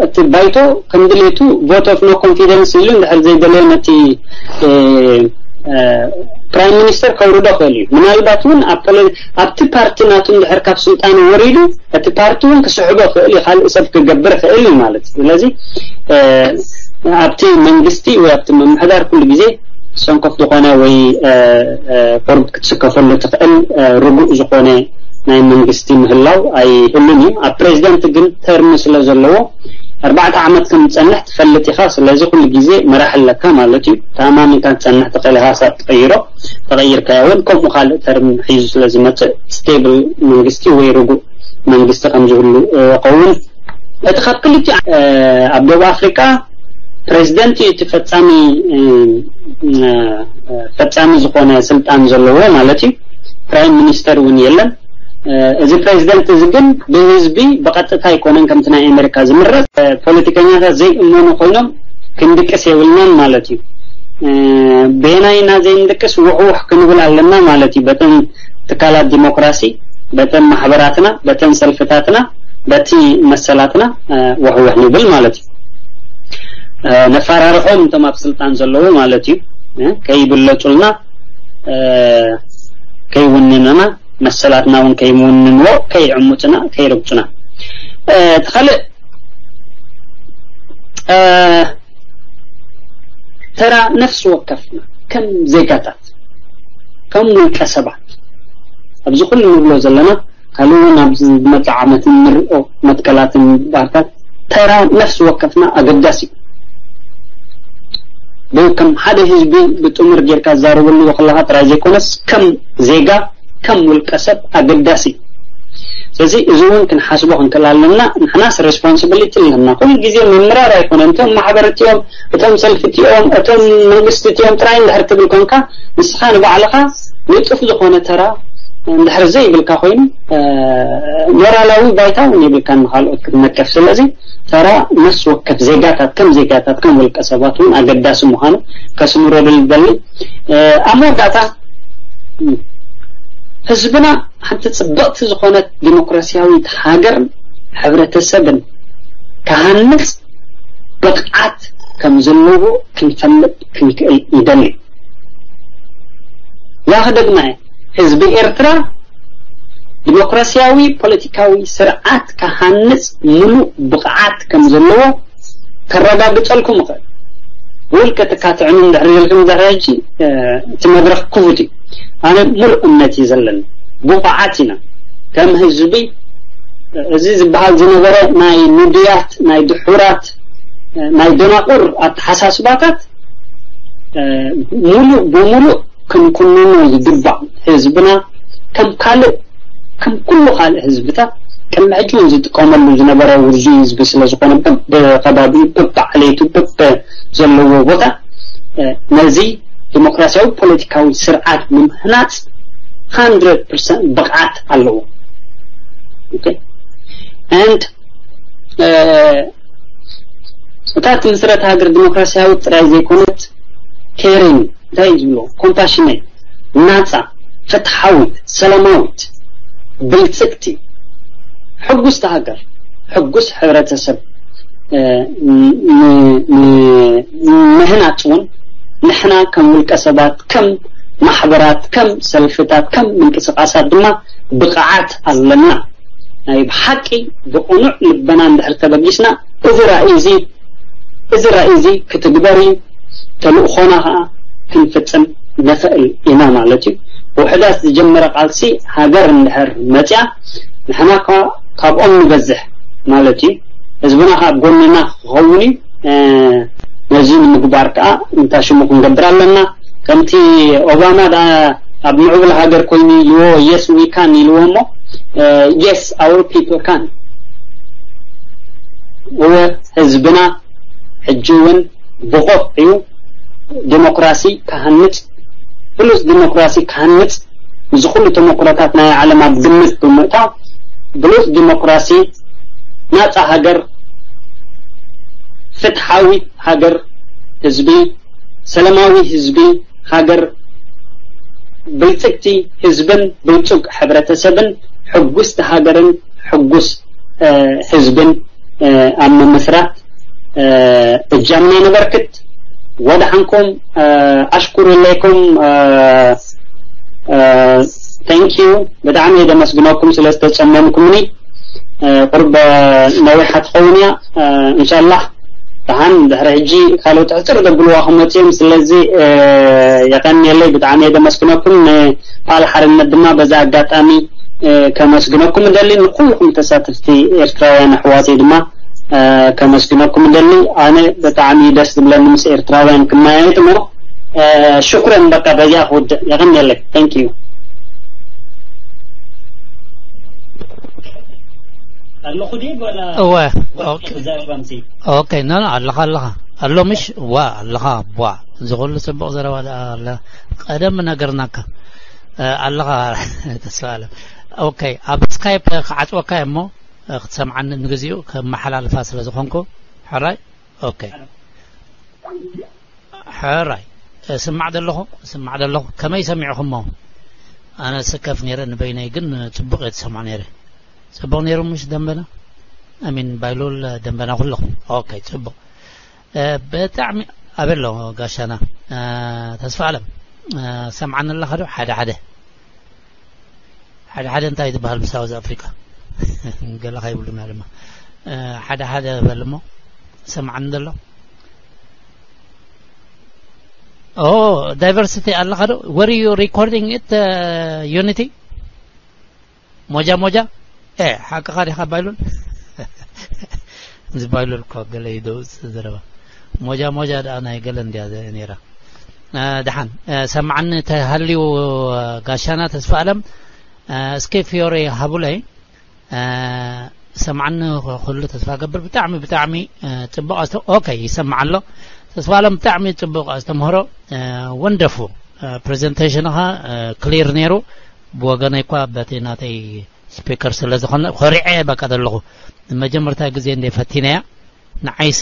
እቲ ባይቶ ከም ድሌቱ ቮት ኦፍ ኖ ኮንፊደንስ ኢሉ እንድሕር ዘይደለየ ነቲ ፕራይም ሚኒስተር ከውርዶ ክእል እዩ። ምናልባት እውን ኣብቲ ፓርቲ ናቱ እንድሕር ካብ ስልጣኑ ወሪዱ እቲ ፓርቲ እውን ክስሕቦ ክእል እዩ፣ ካልእ ሰብ ክገብር ክእል እዩ ማለት እዩ። ስለዚ ኣብቲ መንግስቲ ወይ ኣብቲ ምምሕዳር ኩሉ ግዜ ሰንኮፍ ዝኾነ ወይ ቁርብ ክትስከፈሉ ትኽእል ርጉእ ዝኾነ ናይ መንግስቲ ምህላው ኣይህሉን እዩ። ኣብ ፕሬዚደንት ግን ተርሚ ስለ ዘለዎ ኣርባዕተ ዓመት ከም ዝፀንሕ ትፈልጥ ኢኻ። ስለዚ ኩሉ ግዜ መራሕ ኣለካ ማለት እዩ። ተኣማሚንካ ትፀንሕ ትኽእል ኢኻ፣ ሳብ ትቐይሮ፣ ተቐይርካዮ እውን ከምኡ ካልእ ተርም ሒዙ ስለ ዝመፅእ ስቴብል መንግስቲ ወይ ርጉእ መንግስቲ ከም ዝህሉ ይኸውን። እቲ ካብ ክልቲኡ ኣብ ደቡብ ኣፍሪቃ ፕሬዚደንት እዩ እቲ ፈፃሚ ፈፃሚ ዝኾነ ስልጣን ዘለዎ ማለት እዩ። ፕራይም ሚኒስተር እውን የለን። እዚ ፕሬዚደንት እዚ ግን ብህዝቢ ብቐጥታ ኣይኮነን ከምቲ ናይ ኣሜሪካ ዝምረፅ። ፖለቲከኛታት ዘይእመኑ ኮይኖም ክንድቅስ የብልናን ማለት እዩ። በየናይ ኢና ዘይንድቅስ? ውሕውሕ ክንብል ኣለና ማለት እዩ። በተን ትካላት ዲሞክራሲ፣ በተን ማሕበራትና፣ በተን ሰልፍታትና፣ በቲ መሰላትና ውሕውሕ ንብል ማለት እዩ። ነፈራርሖም እቶም ኣብ ስልጣን ዘለዉ ማለት እዩ። ከይብለፁልና፣ ከይውንንና፣ መሰላትና እውን ከይውንንዎ፣ ከይዕሙፅና፣ ከይረግፁና። እቲ ካልእ ተራ ነፍሲ ወከፍና ከም ዜጋታት፣ ከም ውልቀ ሰባት ኣብዚ ኩሉ ንብሎ ዘለና ካልእ እውን ኣብዚ ዝመፅእ ዓመት እንሪኦ መትከላትን ባህርታት ተራ ነፍሲ ወከፍና ኣገዳሲ እዩ። ከም ሓደ ህዝቢ ብጥሙር ጌርካ ዝዛረበሉ ከለካ ጥራይ ዘይኮነስ ከም ዜጋ ከም ውልቀ ሰብ ኣገዳሲ እዩ። ስለዚ እዚ እውን ክንሓስቦ ክንክእል ኣለና። ንሕናስ ሬስፖንሲቢሊቲ ኣለና። ኩሉ ግዜ ምምራር ኣይኮነን። እቶም ማሕበር እቲኦም፣ እቶም ሰልፊ እቲኦም፣ እቶም መንግስቲ እቲኦም ጥራይ እንድሕር ትብል ኮንካ ንስኻ ንባዕልኻ ንጡፍ ዝኾነ ተራ እንድሕር ዘይብልካ ኮይኑ፣ እ፣ ሞራላዊ ባይታ እውን የብልካን ንኻልኦት ክትነቅፍ። ስለዚ ተራ ነፍሲ ወከፍ ዜጋታት ከም ዜጋታት፣ ከም ውልቀ ሰባት እውን ኣገዳሲ ምዃኑ ከስምረሉ ይደሊ። እ፣ ኣብ መወዳእታ፣ እ፣ ህዝብና ሓንቲ ጽብቕቲ ዝኾነት ዲሞክራሲያዊት ሃገር፣ ሕብረተሰብን ክሃንጽ ብቕዓት ከም ዘለዎ ክንፈልጥ ክንክእል ይደሊ። ያ ክደግማ እየ። ህዝቢ ኤርትራ ዲሞክራሲያዊ ፖለቲካዊ ስርዓት ክሃንጽ ምሉእ ብቕዓት ከም ዘለዎ ከረጋግጸልኩም እኽእል። ውልቀ ትካትዕኑ እንድሕር ኢልኩም ድሕሪ ሕጂ፣ እ፣ እቲ መድረኽ ክፉት እዩ። ኣነ ሙሉእ እምነት እዩ ዘለኒ። ብቑዓት ኢና። ከም ህዝቢ፣ እ፣ እዚ ዝበሃል ዝነበረ ናይ ንዱያት፣ ናይ ድሑራት፣ እ፣ ናይ ደናቑር ኣተሓሳስባታት፣ እ፣ ሙሉእ ብሙሉእ ክንኩንኖ ይግባእ። ህዝብና ከም ካልእ፣ ከም ኩሉ ካልእ ህዝብታት ቅድሚ ሕጂ እውን ዝጥቀመሉ ዝነበረ ውርዙይ ህዝቢ ስለ ዝኾነ፣ በብከባቢኡ፣ በብዓሌቱ፣ በብ ዘለዎ ቦታ፣ እ፣ ነዚ ዲሞክራሲያዊ ፖለቲካዊ ስርዓት ንምህናጽ ሃንድረድ ፐርሰንት ብቕዓት ኣለዎ። ኦኬ? And፣ እ፣ እታ ትምስረት ሃገር ዲሞክራሲያዊት ጥራይ ዘይኮነት፣ ኬሪንግ፣ እንታይ እዩ ዝብሎ? ኮምፓሽኔት፣ ናጻ፣ ፍትሓዊት፣ ሰላማዊት፣ ብልጽግቲ፣ ሕጉስቲ ሃገር፣ ሕጉስ ሕብረተሰብ፣ እ፣ ን-፣ ን-፣ ን-፣ ምህናጽ እውን ንሕና ከም ውልቀ ሰባት፣ ከም ማሕበራት፣ ከም ሰልፍታት፣ ከም ምንቅስቃሳት ድማ ብቕዓት ኣለና። ናይ ብሓቂ ብቕኑዕ ልበና እንድሕር ተበጊስና፣ እዚ ራእይ እዚ፣ እዚ ራእይ እዚ ክትግበር እዩ። ተልእኾና ኸዓ ክንፍጽም ንኽእል ኢና ማለት እዩ። ብውሕዳት ዝጀመረ ቃልሲ ሃገር እንድሕር መጽያ፣ ንሕና ከ-፣ ካብኦም ንበዝሕ ማለት እዩ። ህዝብና ከ ኣብ ጎንና ክኸውን እዩ። እ፣ ነዚ ንምግባር ከኣ እንታ ሽሙ ክንገብር ኣለና። ከምቲ ኦባማ ደኣ ኣብ ምዕቡል ሃገር ኮይኑ ኢልዎ፣ "Yes, we can" ኢልዎ እሞ፣ እ፣ "Yes, our people can." እወ፣ ህዝብና ሕጂ እውን ብቑዕ እዩ። ዲሞክራሲ ክሃንጽ፣ ብሉጽ ዲሞክራሲ ክሃንጽ፣ እዚ ኩሉ ተመኩሮታት ናይ ዓለም ኣብ ግምት ብምእታው፣ ብሉጽ ዲሞክራሲ፣ ናጻ ሃገር፣ ፍትሓዊት ሃገር፣ ህዝቢ፣ ሰላማዊ ህዝቢ፣ ሃገር ብልጽግቲ ህዝብን ብልጹግ ሕብረተሰብን፣ ሕጉስቲ ሃገርን ሕጉስ፣ እ፣ ህዝብን፣ እ፣ ኣብ ምምስራት፣ እ፣ እጃምና ነበርክት። ወድሓንኩም፣ እ፣ ኣሽኩሩ ኢለይኩም፣ እ፣ እ፣ thank you። ብጣዕሚ እየ ደመስግነኩም ስለ ዝተጸመምኩምኒ። እ፣ ቁርብ ነዊሓ ትኸውን እያ። እ፣ እንሻላህ ደሓን ድሕሪ ሕጂ ካልኦት ሕጽር ዘብልዋ ክመጹ እዮም። ስለዚ፣ እ፣ የቐንየለይ፣ ብጣዕሚ እየ ደመስግነኩም። ንፓል ሓርነት ድማ በዛ ኣጋጣሚ፣ እ፣ ከመስግነኩም እደሊ። ንኩልኩም ተሳተፍቲ ኤርትራውያን ኣሕዋተይ ድማ፣ እ፣ ከመስግነኩም እደሊ። ኣነ ብጣዕሚ ደስ ዝብለኒ ምስ ኤርትራውያን ክመያየጥ እሞ፣ እ፣ ሽኩረን። በቃ በዚኣ ክውድእ። የቐንየለይ። Thank you። ኣለኹ ድየ ወላ እወ፣ ወላ ኦኬ። ክዛረብ ኣምሲ? ኦኬ፣ ኖ፣ ኖ፣ ኣለኻ፣ ኣለኻ። ኣሎ ምሽ? ዋ፣ ኣለኻ፣ ቧ። እዚ ኩሉ ጽቡቕ ዘረባ ደኣ ኣለ። ቀደም ነገርናካ። እ፣ ኣለኻ፣ ተስፋ ኣለም። ኦኬ፣ ኣብ ስካይፕ ክዓጽወካ እየ እሞ፣ እ፣ ክትሰምዓኒ ንግዚኡ ከመሓላልፋ ስለ ዝኾንኩ። ሕራይ? ኦኬ። ሕራይ። እስማዕ ደለኹ፣ እስማዕ ደለኹ። ከመይ ሰሚዕኹሞ? ኣነ ስከፍ ነይረ ንበይነይ፣ ግን ጽቡቕ እየ ዝሰምዖ ነይረ። ጽቡቕ ነይሩ ምሽ ደንበና? ኣሚን ባይሉል ደንበና ኩለኹም። ኦኬ፣ ጽቡቕ። እ፣ ብጣዕሚ ኣበሎ ጋሻና፣ እ፣ ተስፋ ኣለም፣ እ፣ ሰምዓኒ ኣለኻ ዶ? ሓደ ሓደ። ሓደ ሓደ እንታይ ትበሃል ብሳውዝ ኣፍሪቃ? ገለ ከይብሉና ድማ። እ፣ ሓደ ሓደ በል እሞ። ሰምዓኒ ዘሎ። ኦ፣ ዳይቨርሲቲ ኣለኻ ዶ? Were you recording it, እ፣ ዩኒቲ? ሞጃ ሞጃ? ኤ፣ ሓቅኻ ዲኻ ባይሉል? እዚ ባይሉል እኮ ገለ እዩ ደውጽእ ዘረባ። ሞጃ ሞጃ ደኣ ናይ ገለ እንድያ ዘ-፣ ነይራ። እ፣ ደሓን፣ እ፣ ሰማዕኒ ተሃልዩ፣ እ፣ ጋሻና ተስፋ ኣለም፣ እ፣ እስኪ ፊዮሪ ሃቡለይ፣ እ፣ ሰማዕኒ ኩሉ ተስፋ ገብር። ብጣዕሚ፣ ብጣዕሚ፣ እ፣ ጽቡቕ ኣስተ-፣ ኦኬ፣ ይሰማዕ ኣሎ። ተስፋ ኣለም ብጣዕሚ ጽቡቕ ኣስተምህሮ፣ እ፣ ወንደርፉል፣ እ፣ ፕሬዘንቴሽንኻ፣ እ፣ ክሊር ነይሩ። ብወገነይ እኳ በቲ ናተይ ስፒከር ስለ ዝኾነ ኮሪዐ እየ በቃ ዘለኹ። ንመጀመርታ ግዜ እንደ ፈቲነያ ንዓይሲ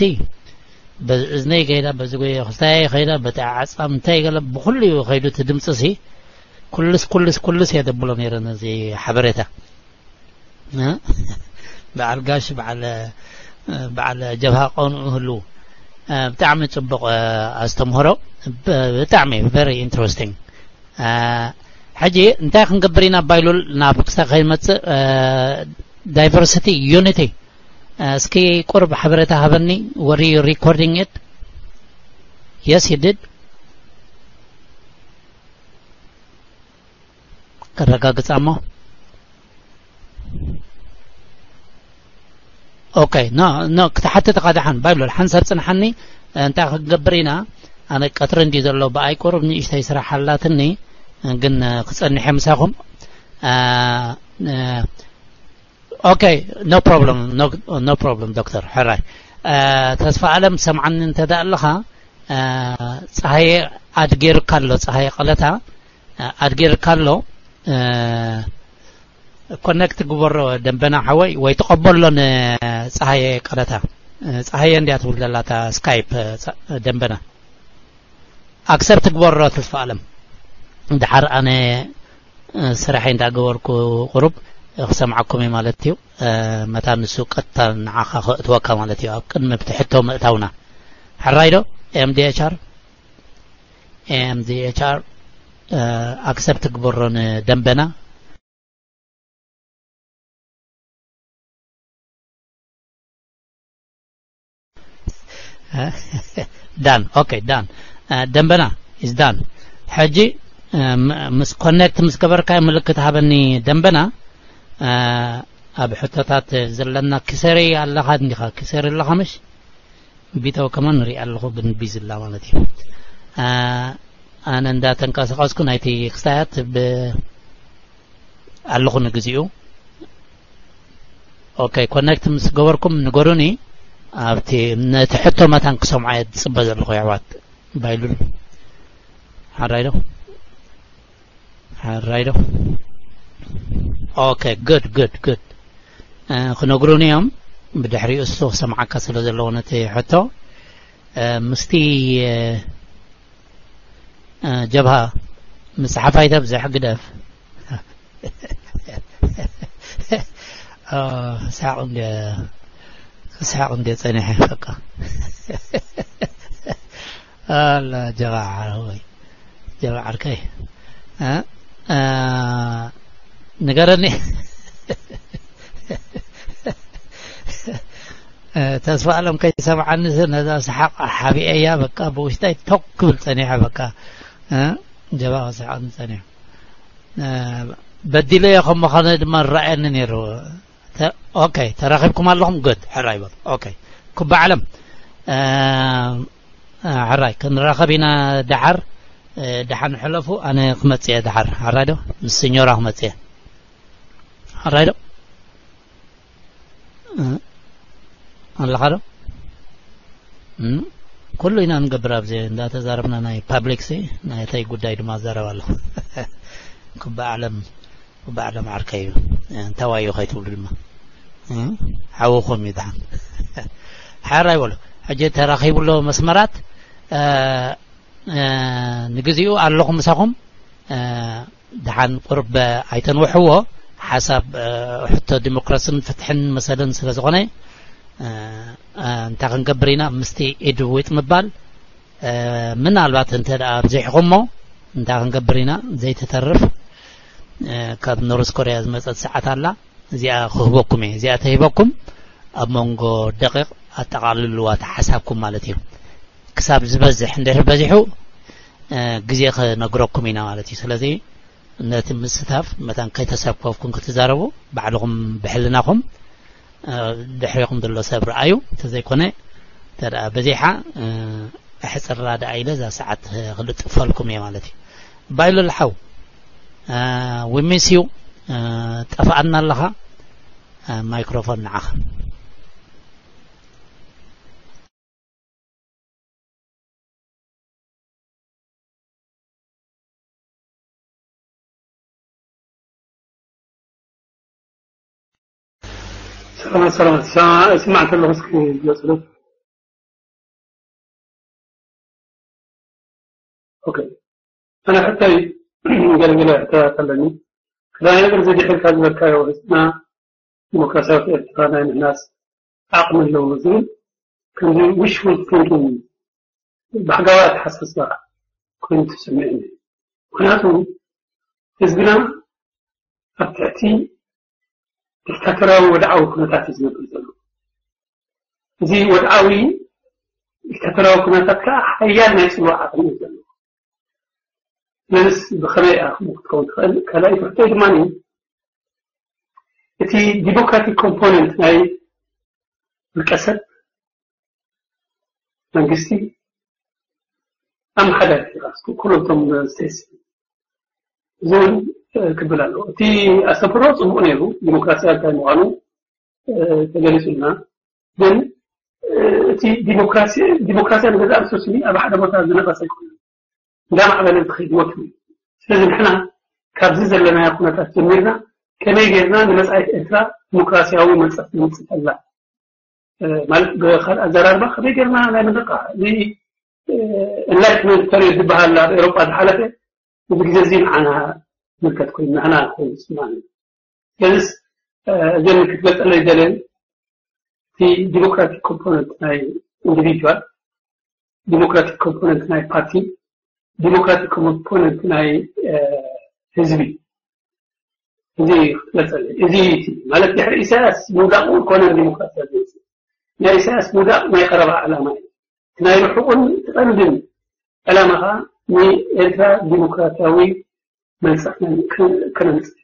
በዚ እዝነይ ከይዳ፣ በዚ ክስታየይ ከይዳ፣ በቲ ዓጻም እንታይ ገለ ብኹሉ እዩ ከይዱ እቲ ድምፂ ሲ ኩልስ ኩልስ ኩልስ እየ ደብሎ ነይረ ነዚ ሓበሬታ። እ? በዓል ጋሽ በዓል በዓል ጀብሃ ቀንኡ ህሉ። እ፣ ብጣዕሚ ጽቡቕ፣ እ፣ ኣስተምህሮ። ብ-፣ ብጣዕሚ very interesting። እ፣ ሕጂ እንታይ ክንገብር ኢና ባይሉል ናብ ክሳብ ከይመጽእ፣ እ፣ diversity unity፣ እ፣ እስኪ ቁርብ ሓበሬታ ሃበኒ። Were you recording it? Yes, you did. ከረጋግጻ እሞ። ኦኬ፣ ኖ፣ ኖ፣ ክትሓትት እኻ ደሓን፣ ባይብሎል ሓንሳብ ጽንሓኒ፣ እንታይ ክንገብር ኢና? ኣነ ቀትሪ እንድዩ ዘሎ፣ ብኣይ ቁሩብ ንእሽተይ ስራሕ ኣላትኒ፣ ግን ክጸንሕ እየ ምሳኹም። አ፣ አ፣ ኦኬ፣ no problem፣ no፣ no problem ዶክተር፣ ሕራይ። አ፣ ተስፋ ኣለም ሰምዓኒ እንተ ደኣ ኣለኻ፣ አ፣ ጸሃየ ኣድ ጌርካ ኣሎ፣ ጸሃየ ቀለታ፣ አ፣ ኣድ ጌርካ ኣሎ፣ አ፣ ኮኔክት ግበሮ ደንበና ሓወይ፣ ወይ ተቐበሎ ንጸሃየ ቀለታ። ጸሃየ እንድያ ትብል ዘላ እታ ስካይፕ፣ ጸ-፣ ደንበና። ኣክሰፕት ግበሮ ተስፋ ኣለም። ድሓር ኣነ ስራሐይ እንዳገበርኩ ቁሩብ ክሰምዓኩም እየ ማለት እዩ። መታን ንሱ ቀጥታ ንዓኻ ከእትወካ ማለት እዩ፣ ኣብ ቅድሚ ብቲ ሕቶ ምእታውና። ሕራይ ዶ? ኤምዲኤችኣር፣ ኤምዲኤችኣር፣ ኣክሰፕት ግበሮ ንደንበና። ዳን፣ ኦኬ፣ ዳን። ደንበና ኢዝ ዳን። ሕጂ፣ እ፣ ም-፣ ምስ ኮኔክት ምስ ገበርካዮ ምልክት ሃበኒ ደንበና። እ፣ ኣብ ሕቶታት ዘለና ክሰሪ ኣለኻ እንዲኻ? ክሰሪ ኣለኻ ምሽ? ቢተው ከማን ንሪኣ ኣለኹ፣ ግን ቢዚ ኣላ ማለት እዩ። እ፣ ኣነ እንዳተንቀሳቐስኩ ናይቲ ክስታያት ብ-፣ ኣለኹ ንግዚኡ። ኦኬ፣ ኮኔክት ምስ ገበርኩም ንገሩኒ። ኣብቲ ነቲ ሕቶ መታን ክሰምዖ እየ ዝጽበ ዘለኹ፣ የሕዋት። ባይሉል። ሓራይ ዶ? ሓራይ ዶ? ኦኬ፣ ጉድ፣ ጉድ፣ ጉድ። እ፣ ክነግሩኒ እዮም። ብድሕሪኡ እሱ ክሰምዓካ ስለ ዘለዎ ነቲ ሕቶ፣ እ፣ ምስቲ፣ እ፣ እ፣ ጀብሃ ምጽሓፍ ኣይተብዝሕ፣ ግደፍ። ኦ፣ ክስሕቕ እንደ-፣ ክስሕቕ እንደ ጸኒሐ፣ በቃ። ኣላ ጀብሃ ዓረቦይ፣ ጀብሃ ዓርከይ። እ? እ፣ ንገረኒ። እ፣ ተስፋ ኣለም ከይሰምዓኒ ነዛ ሰሓቕ ሓቢኤያ፣ በቃ ብውሽጠይ ቶክ ክብል ጸኒሐ፣ በቃ። እ፣ ጀብሃ ክስሕቐኒ ጸኒሑ። እ፣ በዲለዮ ከም ምዃነ ድማ ዝረኣየኒ ነይሩ። ተ-፣ ኦኬ፣ ተራኺብኩም ኣለኹም? ጉድ፣ ሕራይ በሉ። ኦኬ፣ ኩባ ዓለም፣ እ፣ እ፣ ሕራይ፣ ክንራኸብ ኢና ደሓር። እ፣ ደሓን ሕለፉ፣ ኣነ ክመጽእ እየ ደሓር። ሕራይ ዶ? ምስ ሲኞራ ክመጽእ እየ። ሕራይ ዶ? እ፣ ኣለኻ ዶ? እም፣ ኩሉ ኢና ንገብር ኣብዚ እንዳተዛረብና ናይ ፓብሊክ ሲ፣ ናይተይ ጉዳይ ድማ እዛረብ ኣለኹ። ኩባ ዓለም፣ ኩባ ዓለም ዓርከይ እዩ። እንታዋዮ ከይትብሉ ድማ። እም፣ ሓውኹም እዩ ደሓን። ሓራይ በሉ። ሕጂ ተራኺቡ ኣሎ መስመራት፣ እ፣ እ፣ ንግዚኡ ኣለኹ ምሳኹም። እ፣ ደሓን ቁርብ ኣይተንውሕዎ። ሓሳብ፣ እ፣ ሕቶ ዲሞክራስን ፍትሕን መሰልን ስለ ዝኾነ፣ እ፣ እ፣ እንታይ ክንገብር ኢና ምስቲ ኢድ ዊጥ ምባል፣ እ፣ ምናልባት እንተ ደኣ ኣብዚሕኹሞ እንታይ ክንገብር ኢና ዘይትተርፍ፣ እ፣ ካብ ኖርዝ ኮርያ ዝመጸት ሰዓት ኣላ። እዚኣ ክህበኩም እየ። እዚኣ ተሂበኩም ኣብ መንጎ ደቂቕ ኣጠቓልልዋ እቲ ሓሳብኩም ማለት እዩ። ክሳብ ዝበዝሕ እንድሕር በዚሑ፣ እ፣ ግዜ ክነግረኩም ኢና ማለት እዩ። ስለዚ ነቲ ምስታፍ መታን ከይተሰከፍኩም ክትዛረቡ ባዕልኹም ብሕልናኹም፣ እ፣ ድሕሬኹም ዘሎ ሰብ ረኣዩ። እንተዘይኮነ፣ እንተ ደኣ በዚሓ፣ እ፣ ኣሕጽራ ደኣ ኢለ እዛ ሰዓት ክልጥፈልኩም እየ ማለት እዩ። ባይሉ ልሓው፣ እ፣ we miss you፣ እ፣ ጠፋኣና ኣለኻ። እ፣ ማይክሮፎን ንዓኻ። ሰላም ሰላም። ስማዕ እንተለኹ እስኪ ገጽ ዶ? ኦኬ። ኣነ ሕቶይ ገለገለ ሕቶታት ኣለኒ። ቀዳማይ ነገር፣ እዚ ድሕርካ ዝበልካዮ፣ ህዝብና ዲሞክራሲያዊት ኤርትራ ናይ ምህናጽ ዓቕሚ ኣለዎ ዝብል፣ ከምዚ wishful thinking፣ ባህጋዊ ኣተሓሳስባ ኮይኑ ተሰሚዑኒ። ምኽንያቱ ህዝብና ኣብ ትሕቲ ዲክታቶርያዊ ወድዓዊ ኩነታት እዩ ዝነብር ዘሎ። እዚ ወድዓዊ ዲክታቶርያዊ ኩነታት ከኣ ሓያል ናይ ጽልዋ ዓቕሚ እዩ ዘለዎ። ስለዚስ ብኸመይ እያ ከምኡ ክትከውን ትኽእል? ካልኣይቲ ሕቶይ ድማ፣ እቲ ዲሞክራቲክ ኮምፖነንት ናይ ውልቀ ሰብ፣ መንግስቲ፣ ኣመሓዳርቲ፣ ኩሎም እቶም ስቴትስ፣ እዚ እውን፣ እ፣ ክብል ኣለዎ። እቲ ኣስተምህሮ ጽቡቕ ነይሩ፣ ዲሞክራሲ እንታይ ምዃኑ፣ እ፣ ተገሊጹልና። ግን፣ እ፣ እቲ ዲሞክራሲ፣ ዲሞክራሲያ ንገዛእ ርእሱ ስኒ ኣብ ሓደ ቦታ ዝነቐሰ ኣይኮነን። እንዳማዕበለ ዝኸይድ ወትሩ እዩ። ስለዚ ንሕና ካብዚ ዘለናዮ ኩነታት ጀሚርና ከመይ ጌርና ንመጻኢት ኤርትራ ዲሞክራሲያዊ መንጸፍ ንምጽፈላ፣ እ፣ ማለት ብኻልእ ኣዘራርባ ከመይ ጌርና ናይ ምንቃ፣ እዚ፣ እ፣ ኤንላይትመንት ፐሪዮድ ዝበሃል ኣብ ኤውሮጳ ዝሓለፈ፣ እዚ ግዜ እዚ ንዓና ዝምልከት ኮይኑ፣ ንዓና ኮይኑ ዝስማዕና። ስለዚስ፣ እ፣ እዘን ክትገልጸለይ ደልየን፣ እቲ ዲሞክራቲክ ኮምፖነንት ናይ ኢንዲቪጁዋል፣ ዲሞክራቲክ ኮምፖነንት ናይ ፓርቲ፣ ዲሞክራቲክ ኮምፖነንት ናይ፣ እ፣ ህዝቢ። እዚ እዩ ክትገልጸለይ። እዚ እዩ እቲ ማለት ድሕሪ ኢሳያስ ምውዳቕ እውን ኮነ ዲሞክራሲ ዝመጽእ። ናይ ኢሳያስ ምውዳቕ ናይ ቀረባ ዕላማ እዩ። ናይ ርሑቕን እቲ ቀንድን ዕላማ ኸኣ ንኤርትራ ዲሞክራሲያዊ መንጻፍ ክ-፣ ከነምጽእ።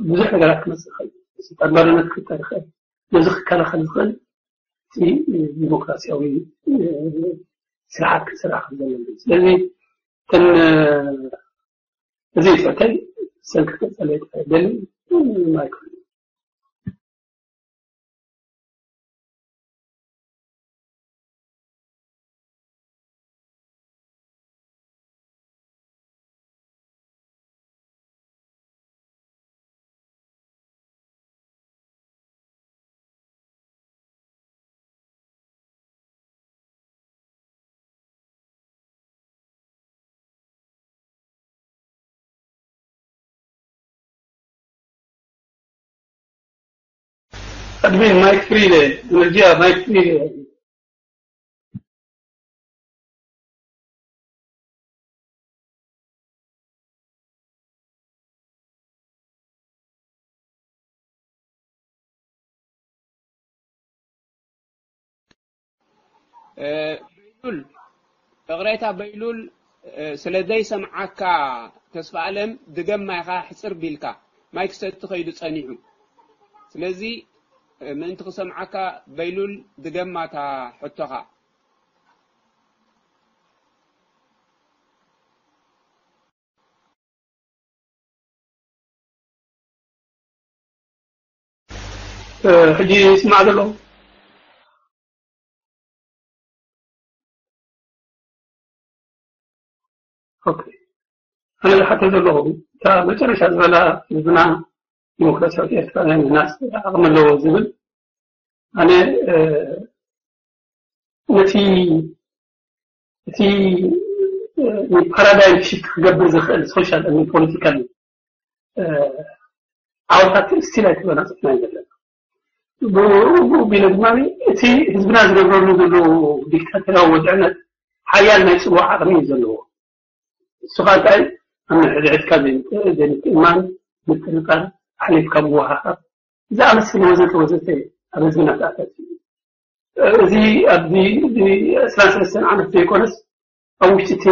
ብዙሕ ነገራት ክመጽእ ይኽእል። ስልጣን ባርነት ክፍጠር ይኽእል። ነዚ ክከላኸል ዝኽእል እቲ ዲሞክራሲያዊ፣ እ፣ ስርዓት ክስራሕ ከም ዘለዎ። ስለዚ እተን፣ እ፣ እዚ እዩ ትሕተይ፣ ሰልፊ ክጸለይ ትኽእል። ደሊ ማይክ። ኣድሚን ማይክ ፍሪ ኢለ፣ ኤነርጂያ ማይክ ፍሪ ኢለ። እ፣ በይሉል፣ ይቕሬታ በይሉል፣ እ፣ ስለ ዘይሰምዓካ ተስፋ ኣለም ድገማ ኢኻ ሕጽር ቢልካ። ማይክ ሰቲ ከይዱ ጸኒሑ። ስለዚ፣ እ፣ ምእንቲ ክሰምዓካ በይሉል ድገማ እታ ሕቶኻ። እ፣ ሕጂ ይስማዕ ዘሎ? ኦኬ። ኣነ ዝሓትት ዘለኹ፣ እታ መጨረሻ ዝበላ ህዝብና ዲሞክራሲያዊት ኤርትራ ናይ ምህናጽ ዓቕሚ ኣለዎ ዝብል፣ ኣነ፣ እ፣ ነቲ፣ እቲ፣ እ፣ ፓራዳይም ሽፍት ክገብር ዝኽእል ሶሻል ን ፖለቲካል፣ እ፣ ዓወታት ስቲል ኣይተጎናጸፍናን ዘለና። ብኡ፣ ብኡ ቢለ ድማ እቲ ህዝብና ዝነብረሉ ዘሎ ዲክታቶርያዊ ወድዕነት ሓያል ናይ ጽልዋ ዓቕሚ እዩ ዘለዎ። ንሱ ኸኣ እንታይ? ኣብ ንሕድሕድካ ዘይምት-፣ ዘይምትእምማን፣ ምጥርጣር፣ ኣሕሊፍካ ምውሃሃብ፣ ዝኣመሰለ ወዘተ ወዘተ ኣብ ህዝብና ተኣታትዩ። እዚ ኣብዚ፣ እዚ ዕስራን ሰለስተን ዓመት ዘይኮነስ፣ ኣብ ውሽጢ እቲ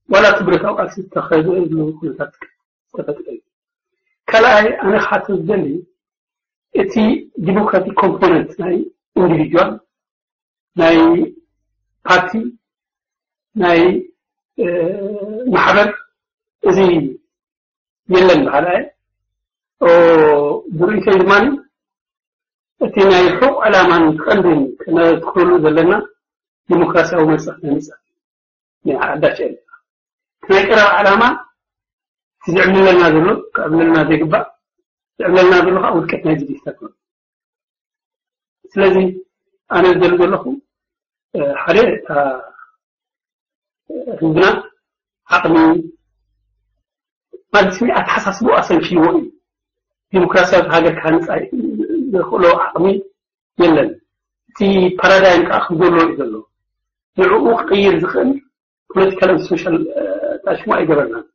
ዋላ እቲ ብረታዊ ቃልሲ ዝተኸደሉ ኩነታት ዝተፈጥረ እዩ። ካልኣይ፣ ኣነ ክሓቶ ዝደሊ፣ እቲ ዲሞክራቲክ ኮምፖነንት ናይ ኢንዲቪጁዋል፣ ናይ ፓርቲ፣ ናይ፣ እ፣ ማሕበር፣ እዚ የለን ብኻልኣይ። ኦ፣ ብርእይቶይ ድማ እቲ ናይ ርሑቕ ዕላማን ቀንድን ክነትኩረሉ ዘለና ዲሞክራሲያዊ መንጸፍ ንምጻእ ናይ ሓዳሽ ኤርትራ። እቲ ናይ ቀረባ ዕላማ እቲ ዝዕብልለና ዘሎ፣ ክዕብልለና ዘይግባእ፣ ዝዕብለልና ዘሎ ከዓ ውድቀት ናይዚ ዲክታቶር። ስለዚ ኣነ ዝደሊ ዘለኹ ሓደ ህዝብና ዓቕሚ ማለት ስኒ ኣተሓሳስቡ ኣሰንኪዎ እዩ። ዲሞክራሲያዊ ሃገር ክሃንፃ ዘኽእሎ ዓቕሚ የለን። እቲ ፓራዳይም ከዓ ክጎሎ እዩ ዘሎ። ንዕኡ ክቅይር ዝኽእል ፖለቲካል ሶሻል ኣታችመንት ኣይገበርናን።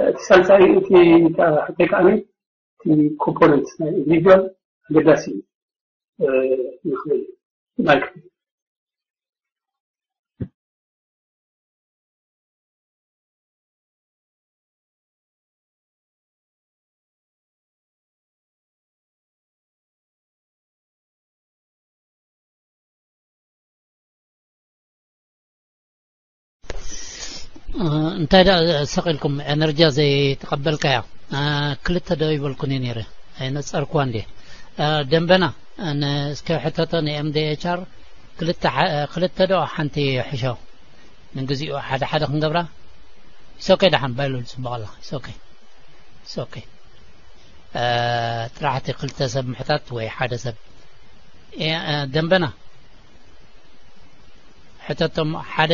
እቲ ሳልሳይ እቲ ሕቶይ ከዓ እቲ ኮምፖነንት ናይ ኢንዲቪድዋል ኣገዳሲ እዩ። ንኽእል ማይክ እንታይ ደኣ ሰቂልኩም ኤነርጃ ዘይተቐበልካያ? ክልተ ዶ ይበልኩን እየ ነይረ ኣይነጸርኩዋ እንዴ? ደንበና እስከ ሕተቶ ን MDHR ክልተ ዶ ሓንቲ ሕሾ ንግዚኡ ሓደ ሓደ ክንገብራ። ኢሶኬ ደሓን ባይሉ ጽቡቕ ኣላ። ኢሶኬ ኢሶኬ ጥራሕቲ ክልተ ሰብ ምሕታት ወይ ሓደ ሰብ ደንበና ሕተቶም ሓደ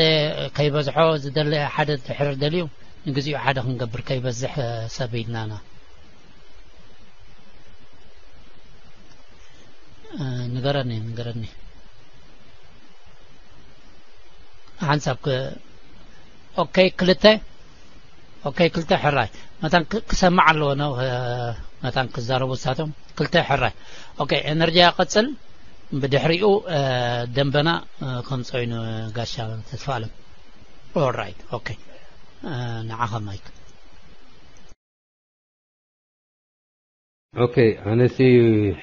ከይበዝሖ ዝደለ ሓደ ድሕር ደልዩ ንግዚኡ ሓደ ክንገብር ከይበዝሕ ሰብ ኢልናና ንገረኒ ንገረኒ ሓንሳብ ኦኬ ክልተ ኦኬ ክልተ ሕራይ መታን ክሰማዕ ኣለዎ ነው መታን ክዛረቡ ሳቶም ክልተ ሕራይ ኦኬ ኤነርጂ ያቀጽል ብድሕሪኡ ደንበና ከምፀዩ ንጋሻ ተስፋ ኣለም ኦራይት ኦኬ ንዓኻ ማይክ ኦኬ ኣነሲ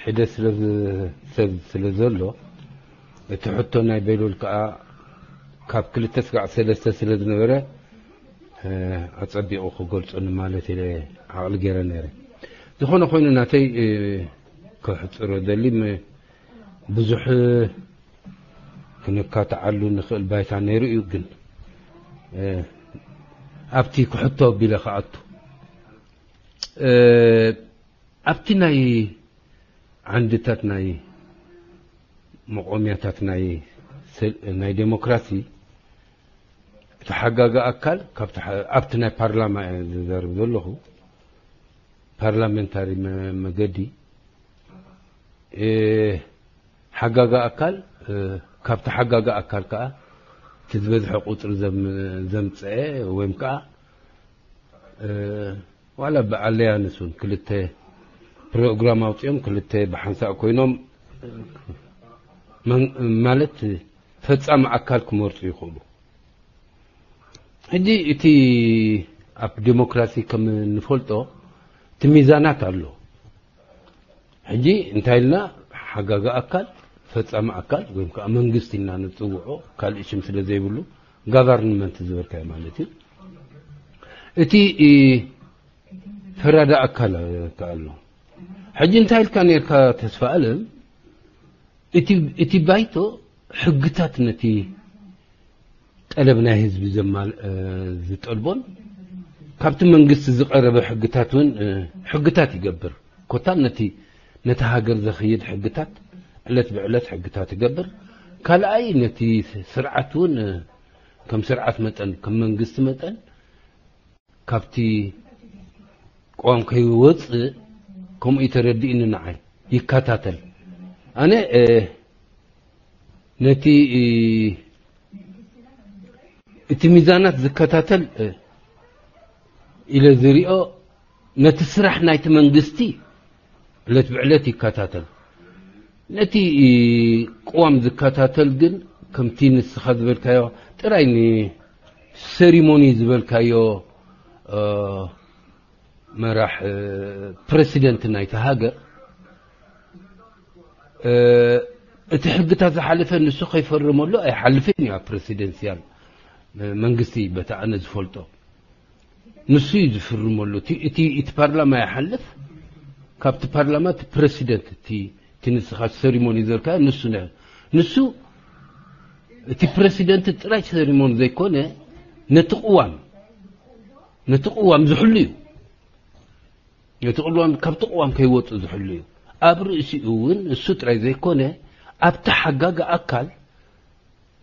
ሕደ ስለ ሰብ ስለ ዘሎ እቲ ሕቶ ናይ ቤሉል ከዓ ካብ ክልተ ስጋዕ ሰለስተ ስለ ዝነበረ ኣጸቢቑ ክገልጾ ንማለት ኢለ ዓቕሊ ገይረ ነይረ። ዝኾነ ኮይኑ ናተይ ክሕጽሮ ደሊ ብዙሕ ክንካትዓሉ ንኽእል ባይታ ነይሩ እዩ ግን ኣብቲ ክሕቶ ቢለ ክኣቱ ኣብቲ ናይ ዓንድታት ናይ መቆምያታት ናይ ናይ ዴሞክራሲ እቲ ሓጋጋ ኣካል ኣብቲ ናይ ፓርላማ ዝዛርብ ዘለኹ ፓርላሜንታሪ መገዲ ሓጋጋ ኣካል ካብቲ ሓጋጋ ኣካል ከዓ እቲ ዝበዝሐ ቁፅሪ ዘምፀአ ወይም ከዓ ዋላ ብኣለያንስ እውን ክልተ ፕሮግራም ኣውፅኦም ክልተ ብሓንሳእ ኮይኖም ማለት ፈፃሚ ኣካል ክመርፁ ይኽእሉ። ሕጂ እቲ ኣብ ዴሞክራሲ ከም እንፈልጦ እቲ ሚዛናት ኣሎ። ሕጂ እንታይ ኢልና ሓጋጋ ኣካል ፈፃሚ ኣካል ወይም ከዓ መንግስቲ ኢልና ንፅውዖ ካልእ ሽም ስለ ዘይብሉ ጋቨርንመንት ዝበልካዮ ማለት እዩ። እቲ ፈራዳ ኣካል ከኣሎ ሕጂ እንታይ ኢልካ ነርካ ተስፋ ኣለም እቲ ባይቶ ሕግታት ነቲ ጠለብ ናይ ህዝቢ ዝጠልቦን ካብቲ መንግስቲ ዝቀረበ ሕግታት እውን ሕግታት ይገብር ኮታ ነቲ ነቲ ሃገር ዘኽይድ ሕግታት ዕለት ብዕለት ሕግታት ይገብር ካልኣይ ነቲ ስርዓት እውን ከም ስርዓት መጠን ከም መንግስቲ መጠን ካብቲ ቆም ከይወፅእ ከምኡ ተረዲእኒ ንዓይ ይከታተል ኣነ ነቲ እቲ ሚዛናት ዝከታተል ኢለ ዝሪኦ ነቲ ስራሕ ናይቲ መንግስቲ ዕለት ብዕለት ይከታተል ነቲ ቅዋም ዝከታተል ግን ከምቲ ንስኻ ዝበልካዮ ጥራይ ንሰሪሞኒ ዝበልካዮ መራሕ ፕረሲደንት ናይቲ ሃገር እቲ ሕግታት ዝሓለፈ ንሱ ከይፈርመሉ ኣይሓልፍን እዩ ኣብ ፕረሲደንስያል መንግስቲ በቲ ኣነ ዝፈልጦ ንሱ እዩ ዝፍርመሉ እቲ እቲ ፓርላማ ይሓልፍ ካብቲ ፓርላማ እቲ ፕረሲደንት እቲ እቲ ንስኻ ሰሪሞኒ ዘልካ ንሱ ንሱ እቲ ፕረሲደንት ጥራይ ሰሪሞኒ ዘይኮነ ነቲ ቅዋም ነቲ ቅዋም ዝሕሉ እዩ ነቲ ቅዋም ካብቲ ቅዋም ከይወጽእ ዝሕሉ እዩ። ኣብ ርእሲኡ እውን እሱ ጥራይ ዘይኮነ፣ ኣብቲ ሓጋጊ ኣካል፣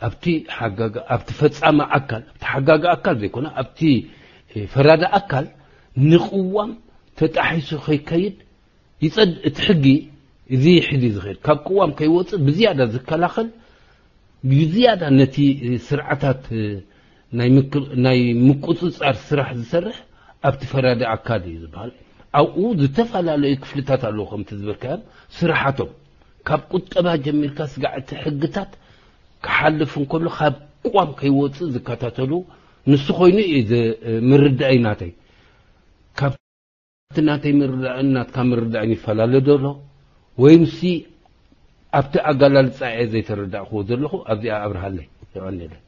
ኣብቲ ሓጋጊ፣ ኣብቲ ፈጻሚ ኣካል፣ ኣብቲ ሓጋጊ ኣካል ዘይኮነ፣ ኣብቲ ፈራዲ ኣካል ንቅዋም ተጣሒሱ ከይከይድ ይጸድ-፣ እቲ ሕጊ እዚ ሕዚ ዝኸይድ ካብ ቅዋም ከይወጽእ ብዝያዳ ዝከላኸል፣ ብዝያዳ ነቲ ስርዓታት ናይ ምክ-፣ ናይ ምቁጽጻር ስራሕ ዝሰርሕ ኣብቲ ፈራዲ ኣካል እዩ ዝበሃል። ኣብኡ ዝተፈላለዩ ክፍልታት ኣለዉ፣ ከምቲ ዝበልካዮም ስራሓቶም ካብ ቁጠባ ጀሚርካ ስጋዕ እቲ ሕግታት ክሓልፍ እንከሎ ካብ ቅዋም ከይወጽእ ዝከታተሉ ንሱ ኮይኑ እዩ ዝ-፣ ምርዳእይ ናተይ። ካብ እቲ ናተይ ምርዳእን ናትካ ምርዳእን ይፈላለ ዶ ኣሎ? ወይምሲ ኣብቲ ኣገላልጻ እየ ዘይተረዳእክዎ ዘለኹ? ኣብዚኣ ኣብርሃለይ። የቐንየለይ።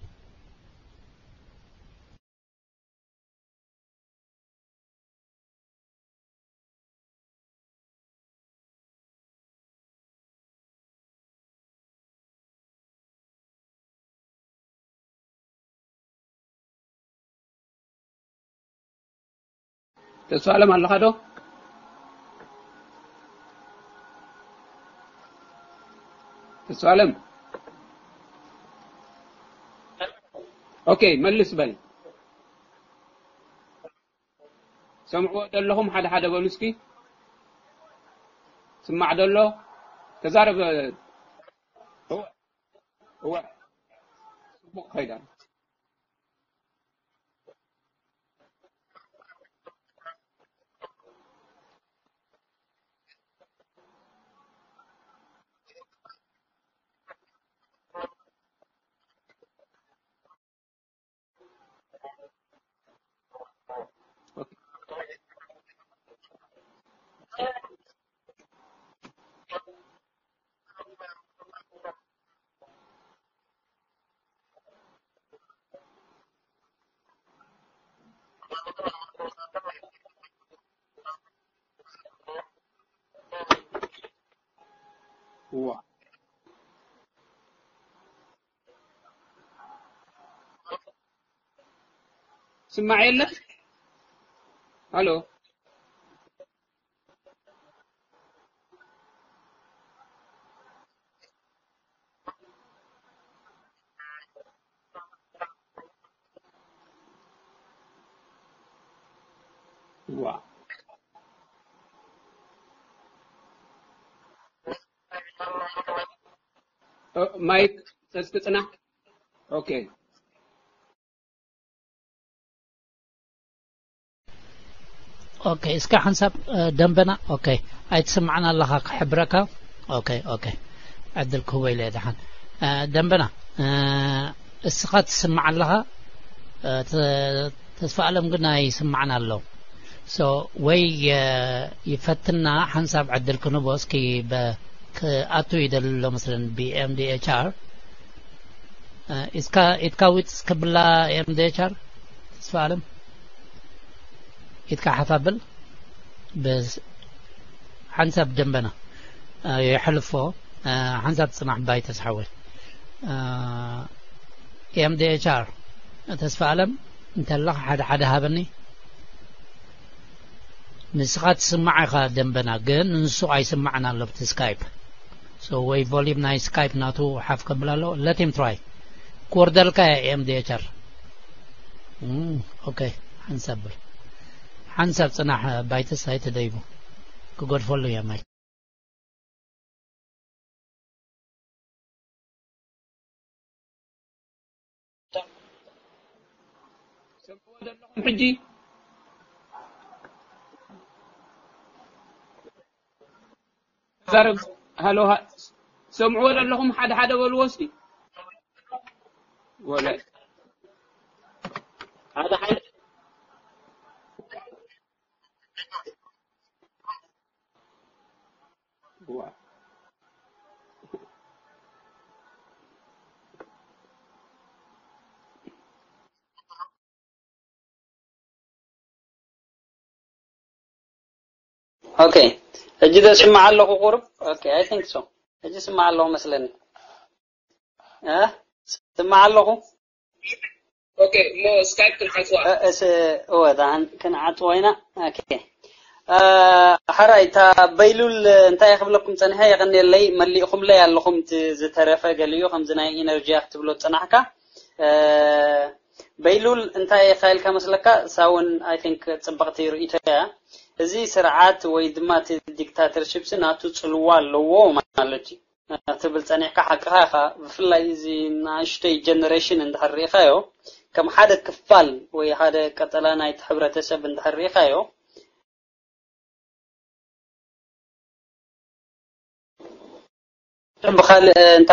ተስፋ ኣለም ኣለኻ ዶ? ተስፋ ኣለም። ኦኬ፣ መልስ በል። ሰምዕዎ ደለኹም ሓደ ሓደ በሉ እስኪ። ስማዕ ደሎ? ተዛረብ። እወ፣ እወ። ጽቡቕ ከይዳ። እዋ። ስማዕ የለ? ሃሎ። ዋ። እ፣ ማይክ፣ እስኪ ጽናሕ። ኦኬ። ኦኬ፣ እስከ ሓንሳብ፣ እ፣ ደንበና። ኦኬ፣ ኣይትስማዕን ኣለኻ ክሕብረካ። ኦኬ፣ ኦኬ፣ ዕድል ክህቦ ኢለ እየ ደሓን። እ፣ ደንበና፣ እ፣ እስኻ ትስማዕ ኣለኻ፣ እ፣ ተ-፣ ተስፋ ኣለም ግን ኣይስማዕን ኣሎ። ሶ፣ ወይ፣ እ፣ ይፈትና ሓንሳብ ዕድል ክንቦ እስኪ በ-፣ ክኣቱ ይደሊ ኣሎ መስለን ብ ኤም ዲ ኤች ኣር። እ፣ ኢትካ፣ ኢትካ ዊት ክብላ ኤም ዲ ኤች ኣር፣ ተስፋ ኣለም? ኢትካ ሓፍ ኣብል። በስ-፣ ሓንሳብ ደንበና፣ እ፣ የሕልፎ፣ እ፣ ሓንሳብ ጽናሕ ባይ ተስሓወ። እ፣ ኤም ዲ ኤች ኣር፣ ተስፋ ኣለም እንተለኻ ሓደ ሓደ ሃበኒ። ንስኻ ትስማዕ ኢኻ ደንበና፣ ግን ንሱ ኣይስማዕን ኣሎ ብቲ ስካይፕ። ሶ ወይ ቮሊም ናይ ስካይፕ ናቱ ሓፍ ከብል ኣሎ። Let him try። ክወርደልካ እየ ኤም ዲ ኤች ኣር። እም፣ ኦኬ፣ ሓንሳብ በል። ሓንሳብ ጽናሕ፣ ባይተስ ኣይተደይቡ። ክገድፈሉ እየ ማይ። ሰምዕዎ ዘለኹም ሕጂ? ተዛረብ። ሃሎ፣ ሃ-፣ ሰምዕዎ ዘለኹም ሓደ ሓደ በልዎ እስኪ። ወለ-፣ ሓደ ሓደ። ዋ። ኦኬ፣ ሕጂ ዶ ስማዕ ኣለኹ ቁሩብ? ኦኬ፣ I think so። ሕጂ ስማዕ ኣለኹ መስለኒ። እ? ስማዕ ኣለኹ? ኦኬ፣ እሞ ስካይፕ ክንዓጽዋ። እ፣ እስ-፣ እወ፣ ዳን ክንዓጽዎ ኢና። ኦኬ። ሓራይ እታ በይሉል እንታይ ክብለኩም ጸኒሐ የቐንየለይ። መሊእኹምለይ ኣለኹም። እቲ ዝተረፈ ገሊኡ ከምዚ ናይ ኢነርጂያ ክትብሎ ዝጸናሕካ በይሉል እንታይ ኢኻ ኢልካ መስለካ? እሳ እውን I think ጽብቕቲ ርእይቶ እያ። እዚ ስርዓት ወይ ድማ እቲ ዲክታተርሺፕ ናቱ ጽልዋ ኣለዎ ማለት እዩ። ትብል ጸኒሕካ ሓቅኻ ኢኻ። ብፍላይ እዚ ንእሽተይ ጀነሬሽን እንድሕር ርኢኻዮ፣ ከም ሓደ ክፋል ወይ ሓደ ቀጸላ ናይቲ ሕብረተሰብ እንድሕር ርኢኻዮ፣ ብኻልእ እንታ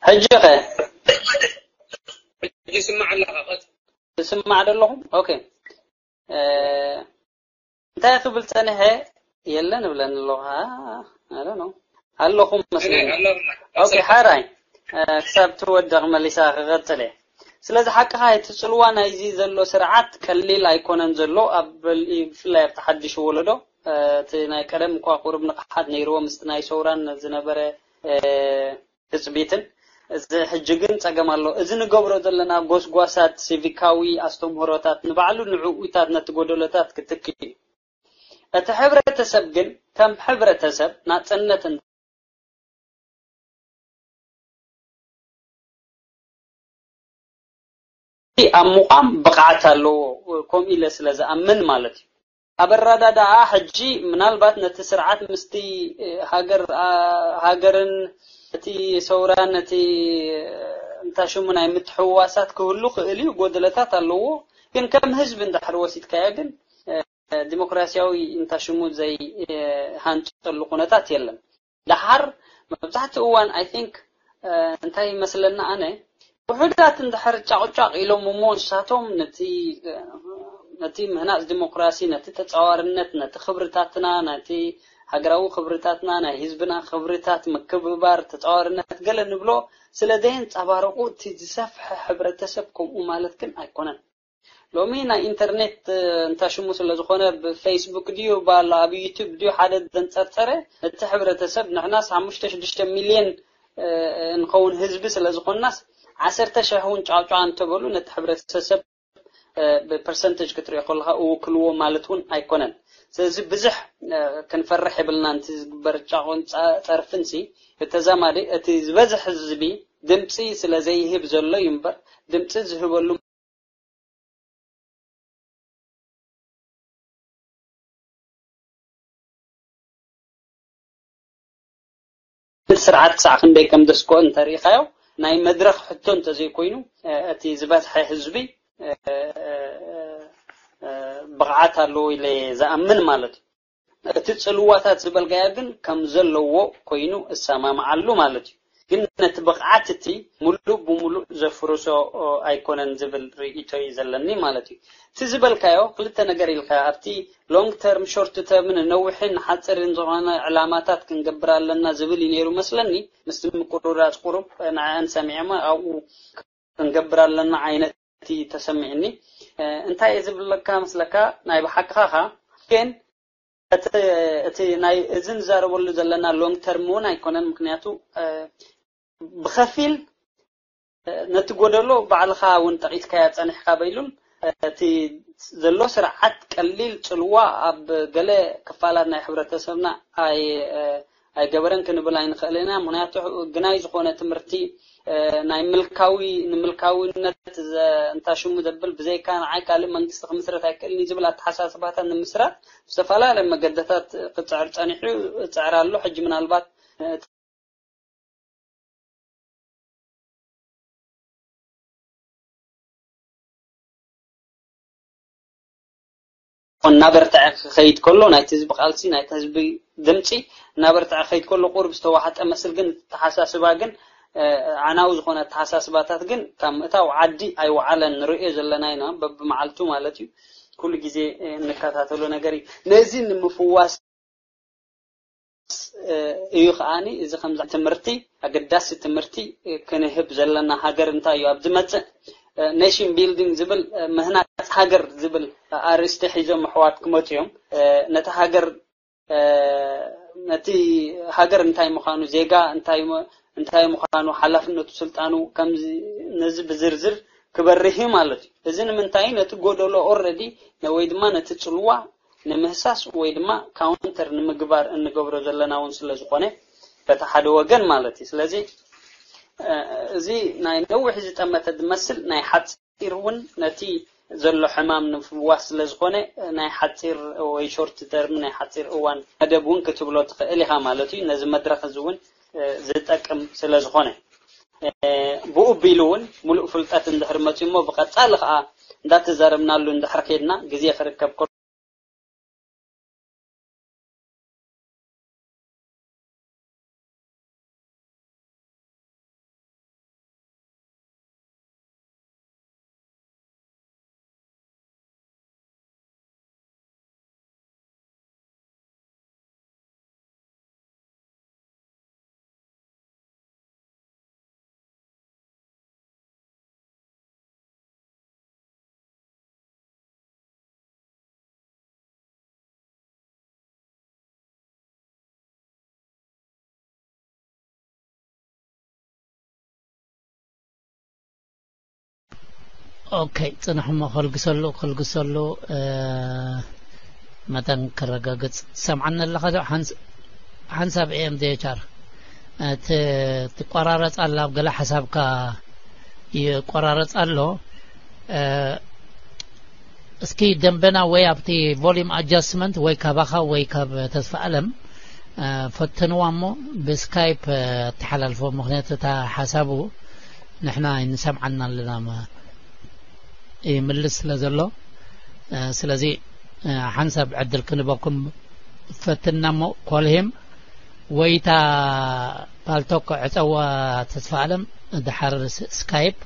ሕጂ ኸ ይስማዕ ኣለኻ? ትስማዕ ዶ ኣለኹም? ኦኬ። እንታይ ክብል ጸኒሐ? የለን እብለኒ ኣለኹ። ኣለኹም መስለኒ። ኦኬ፣ ሓራይ ክሳብ ትወደቕ መሊሳ ክቐጽል እየ። ስለዚ ሓቅኻ እቲ ጽልዋ ናይዚ ዘሎ ስርዓት ቀሊል ኣይኮነን ዘሎ ኣብ ብፍላይ ኣብቲ ሓድሽ ወለዶ እቲ ናይ ቀደም እኳ ቁሩብ ንቕሓት ነይርዎ ምስቲ ናይ ሰውራን ዝነበረ ትጽቢትን እዚ ሕጂ ግን ጸገም ኣሎ። እዚ ንገብሮ ዘለና ጎስጓሳት ሲቪካዊ ኣስተምህሮታት ንባዕሉ ንዕኡታት ነቲ ጎደሎታት ክትክ እዩ። እቲ ሕብረተሰብ ግን ከም ሕብረተሰብ ናጽነት ኣብ ምዃም ብቕዓት ኣለዎ። ከምኡ ኢለ ስለ ዝኣምን ማለት እዩ። ኣብ ኣረዳድኣ ሕጂ ምናልባት ነቲ ስርዓት ምስቲ ሃገር ሃገርን እቲ ሰውራ ነቲ እንታሽሙ ናይ ምትሕውዋሳት ክህሉ ክእል እዩ፣ ጎደለታት ኣለዎ። ግን ከም ህዝቢ እንድሕር ወሲድካዮ ግን ዲሞክራሲያዊ እንታሽሙ ዘይሃንጸሉ ኩነታት የለን። ደሓር መብዛሕትኡ እዋን I think እንታይ ይመስለና ኣነ ውሑዳት እንድሕር ጫቕጫቕ ኢሎም እሞ ንሳቶም ነቲ ነቲ ምህናጽ ዲሞክራሲ ነቲ ተጻዋርነት ነቲ ክብርታትና ነቲ ሃገራዊ ክብርታትና ናይ ህዝብና ክብርታት ምክብባር ተጻዋርነት ገለ ንብሎ ስለ ዘየንጸባረቑ እቲ ዝሰፍሐ ሕብረተሰብ ከምኡ ማለት ግን ኣይኮነን። ሎሚ ናይ ኢንተርኔት እንታ ሽሙ ስለ ዝኾነ ብፌስቡክ ድዩ ባላ ኣብ ዩቱብ ድዩ ሓደ ዘንጸርጸረ እቲ ሕብረተሰብ ንሕናስ ሓሙሽተ ሽዱሽተ ሚልዮን እንኸውን ህዝቢ ስለ ዝኾንናስ ዓሰርተ ሽሕ እውን ጫውጫው እንተበሉ ነቲ ሕብረተሰብ ብፐርሰንተጅ ክትሪኦ ከለኻ እውክልዎ ማለት እውን ኣይኮነን። ስለዚ ብዙሕ ክንፈርሕ የብልና። ነቲ ዝግበር ጫቆን ጸርፍንሲ ብተዛማዲ እቲ ዝበዝሕ ህዝቢ ድምፂ ስለ ዘይህብ ዘሎ እዩ እምበር ድምፂ ዝህበሉ ስርዓት ክሳዕ ክንደይ ከም ዘስክኦ እንተሪኢኻዮ ናይ መድረኽ ሕቶ እንተዘይኮይኑ እቲ ዝበዝሐ ህዝቢ ብቕዓት ኣለዎ ኢለ ዝኣምን ማለት እዩ። እቲ ጽልዋታት ዝበልካዮ ግን ከም ዘለዎ ኮይኑ እሰማምዓሉ ማለት እዩ። ግን ነቲ ብቕዓት እቲ ሙሉእ ብሙሉእ ዘፍርሶ ኣይኮነን ዝብል ርእይቶ እዩ ዘለኒ ማለት እዩ። እቲ ዝበልካዮ ክልተ ነገር ኢልካ ኣብቲ long term short term ንነዊሕን ንሓፂርን ዝኾነ ዕላማታት ክንገብር ኣለና ዝብል እዩ ነይሩ መስለኒ። ምስቲ ምቁርራፅ ቁሩብ ንዕአን ሰሚዐሞ ኣብኡ ክንገብር ኣለና ዓይነት እዩ ተሰሚዕኒ። እንታይ እየ ዝብለካ መስለካ ናይ ብሓቅኻ ግን እቲ ናይ እዚ ንዛረበሉ ዘለና long term እውን ኣይኮነን። ምክንያቱ ብኸፊል ነቲ ጎደሎ ባዕልኻ እውን ጠቒስካያ ጸኒሕካ በይሉን እቲ ዘሎ ስርዓት ቀሊል ጽልዋ ኣብ ገለ ክፋላት ናይ ሕብረተሰብና ኣይ ኣይገበረን ክንብል ኣይንኽእልን ኢና። ምክንያቱ ግናይ ዝኾነ ትምህርቲ ናይ ምልካዊ ንምልካዊነት እንታ ሽሙ ዘብል ብዘይካ ንዓይ ካልእ መንግስቲ ክምስረት ኣይክእልን እዩ ዝብል ኣተሓሳስባታት ንምስራት ብዝተፈላለየ መገድታት ክፅዕር ፀኒሑ ይፅዕር ኣሎ። ሕጂ ምናልባት እናበርትዐ ክኸይድ ከሎ ናይቲ ህዝቢ ቃልሲ ናይቲ ህዝቢ ድምፂ እናበርትዐ ክኸይድ ከሎ ቁሩብ ዝተዋሕጠ መስል ግን ተሓሳስባ ግን ዓናዊ ዝኾነ ኣተሓሳስባታት ግን ካብ ምእታው ዓዲ ኣይወዓለን ንርእዮ ዘለና ኢና በብመዓልቱ ማለት እዩ። ኩሉ ግዜ እንከታተሎ ነገር እዩ። ነዚ ንምፍዋስ እዩ ከዓኒ እዚ ከምዚ ትምህርቲ ኣገዳሲ ትምህርቲ ክንህብ ዘለና ሃገር እንታይ እዩ ኣብ ዝመፅእ ኔሽን ቢልዲንግ ዝብል፣ ምህናጽ ሃገር ዝብል ኣርእስቲ ሒዞም ኣሕዋት ክመጹ እዮም። ነቲ ሃገር ነቲ ሃገር እንታይ ምዃኑ፣ ዜጋ እንታይ ም-፣ እንታይ ምዃኑ፣ ሓላፍነቱ፣ ስልጣኑ፣ ከምዚ፣ ነዚ ብዝርዝር ክበርህ እዩ ማለት እዩ። እዚ ንምንታይ? ነቲ ጎደሎ ኦልሬዲ ወይ ድማ ነቲ ጽልዋ ንምህሳስ ወይ ድማ ካውንተር ንምግባር እንገብሮ ዘለና እውን ስለ ዝኾነ፣ በቲ ሓደ ወገን ማለት እዩ። ስለዚ እዚ ናይ ነዊሕ ዝጠመተ ዝመስል ናይ ሓጺር እውን ነቲ ዘሎ ሕማም ንምፍዋስ ስለ ዝኾነ፣ ናይ ሓጺር ወይ ሾርት ተርም፣ ናይ ሓጺር እዋን መደብ እውን ክትብሎ ትኽእል ኢኻ ማለት እዩ። ነዚ መድረኽ እዚ እውን ዝጠቅም ስለ ዝኾነ፣ ብኡ ቢሉ እውን ሙሉእ ፍልጠት እንድሕር መፅዩ እሞ ብቐፃሊ ከዓ እንዳተዛረብናሉ እንድሕር ከይድና ግዜ ክርከብ ከሎ ኦኬ፣ ጽንሕ እሞ ከልግሰሉ፣ ከልግሰሉ፣ እ፣ መጠን ክረጋግጽ። ትሰምዓኒ ኣለኻ ዶ? ሓንስ-፣ ሓንሳብ ኤ ኤም ዲ ኤች ኣር፣ እ፣ ት-፣ ትቆራረጽ ኣላ፣ ኣብ ገለ ሓሳብካ ይቆራረጽ ኣሎ። እ፣ እስኪ ደንበና ወይ ኣብቲ volume adjustment ወይ ካባኻ ወይ ካብ ተስፋ ኣለም፣ እ፣ ፈትንዋ እሞ ብስካይፕ፣ እ፣ ኣተሓላልፎ። ምኽንያቱ እታ ሓሳቡ ንሕና ኣይንሰምዓና ኣለና ማ-፣ ይምልስ ስለ ዘሎ፣ እ፣ ስለዚ፣ እ፣ ሓንሳብ ዕድል ክንበኩም ፈትና እሞ ኮልሂም ወይ እታ ፓልቶክ ዕጸዋ ተስፋ ኣለም፣ ድሓር ስ-፣ ስካይፕ፣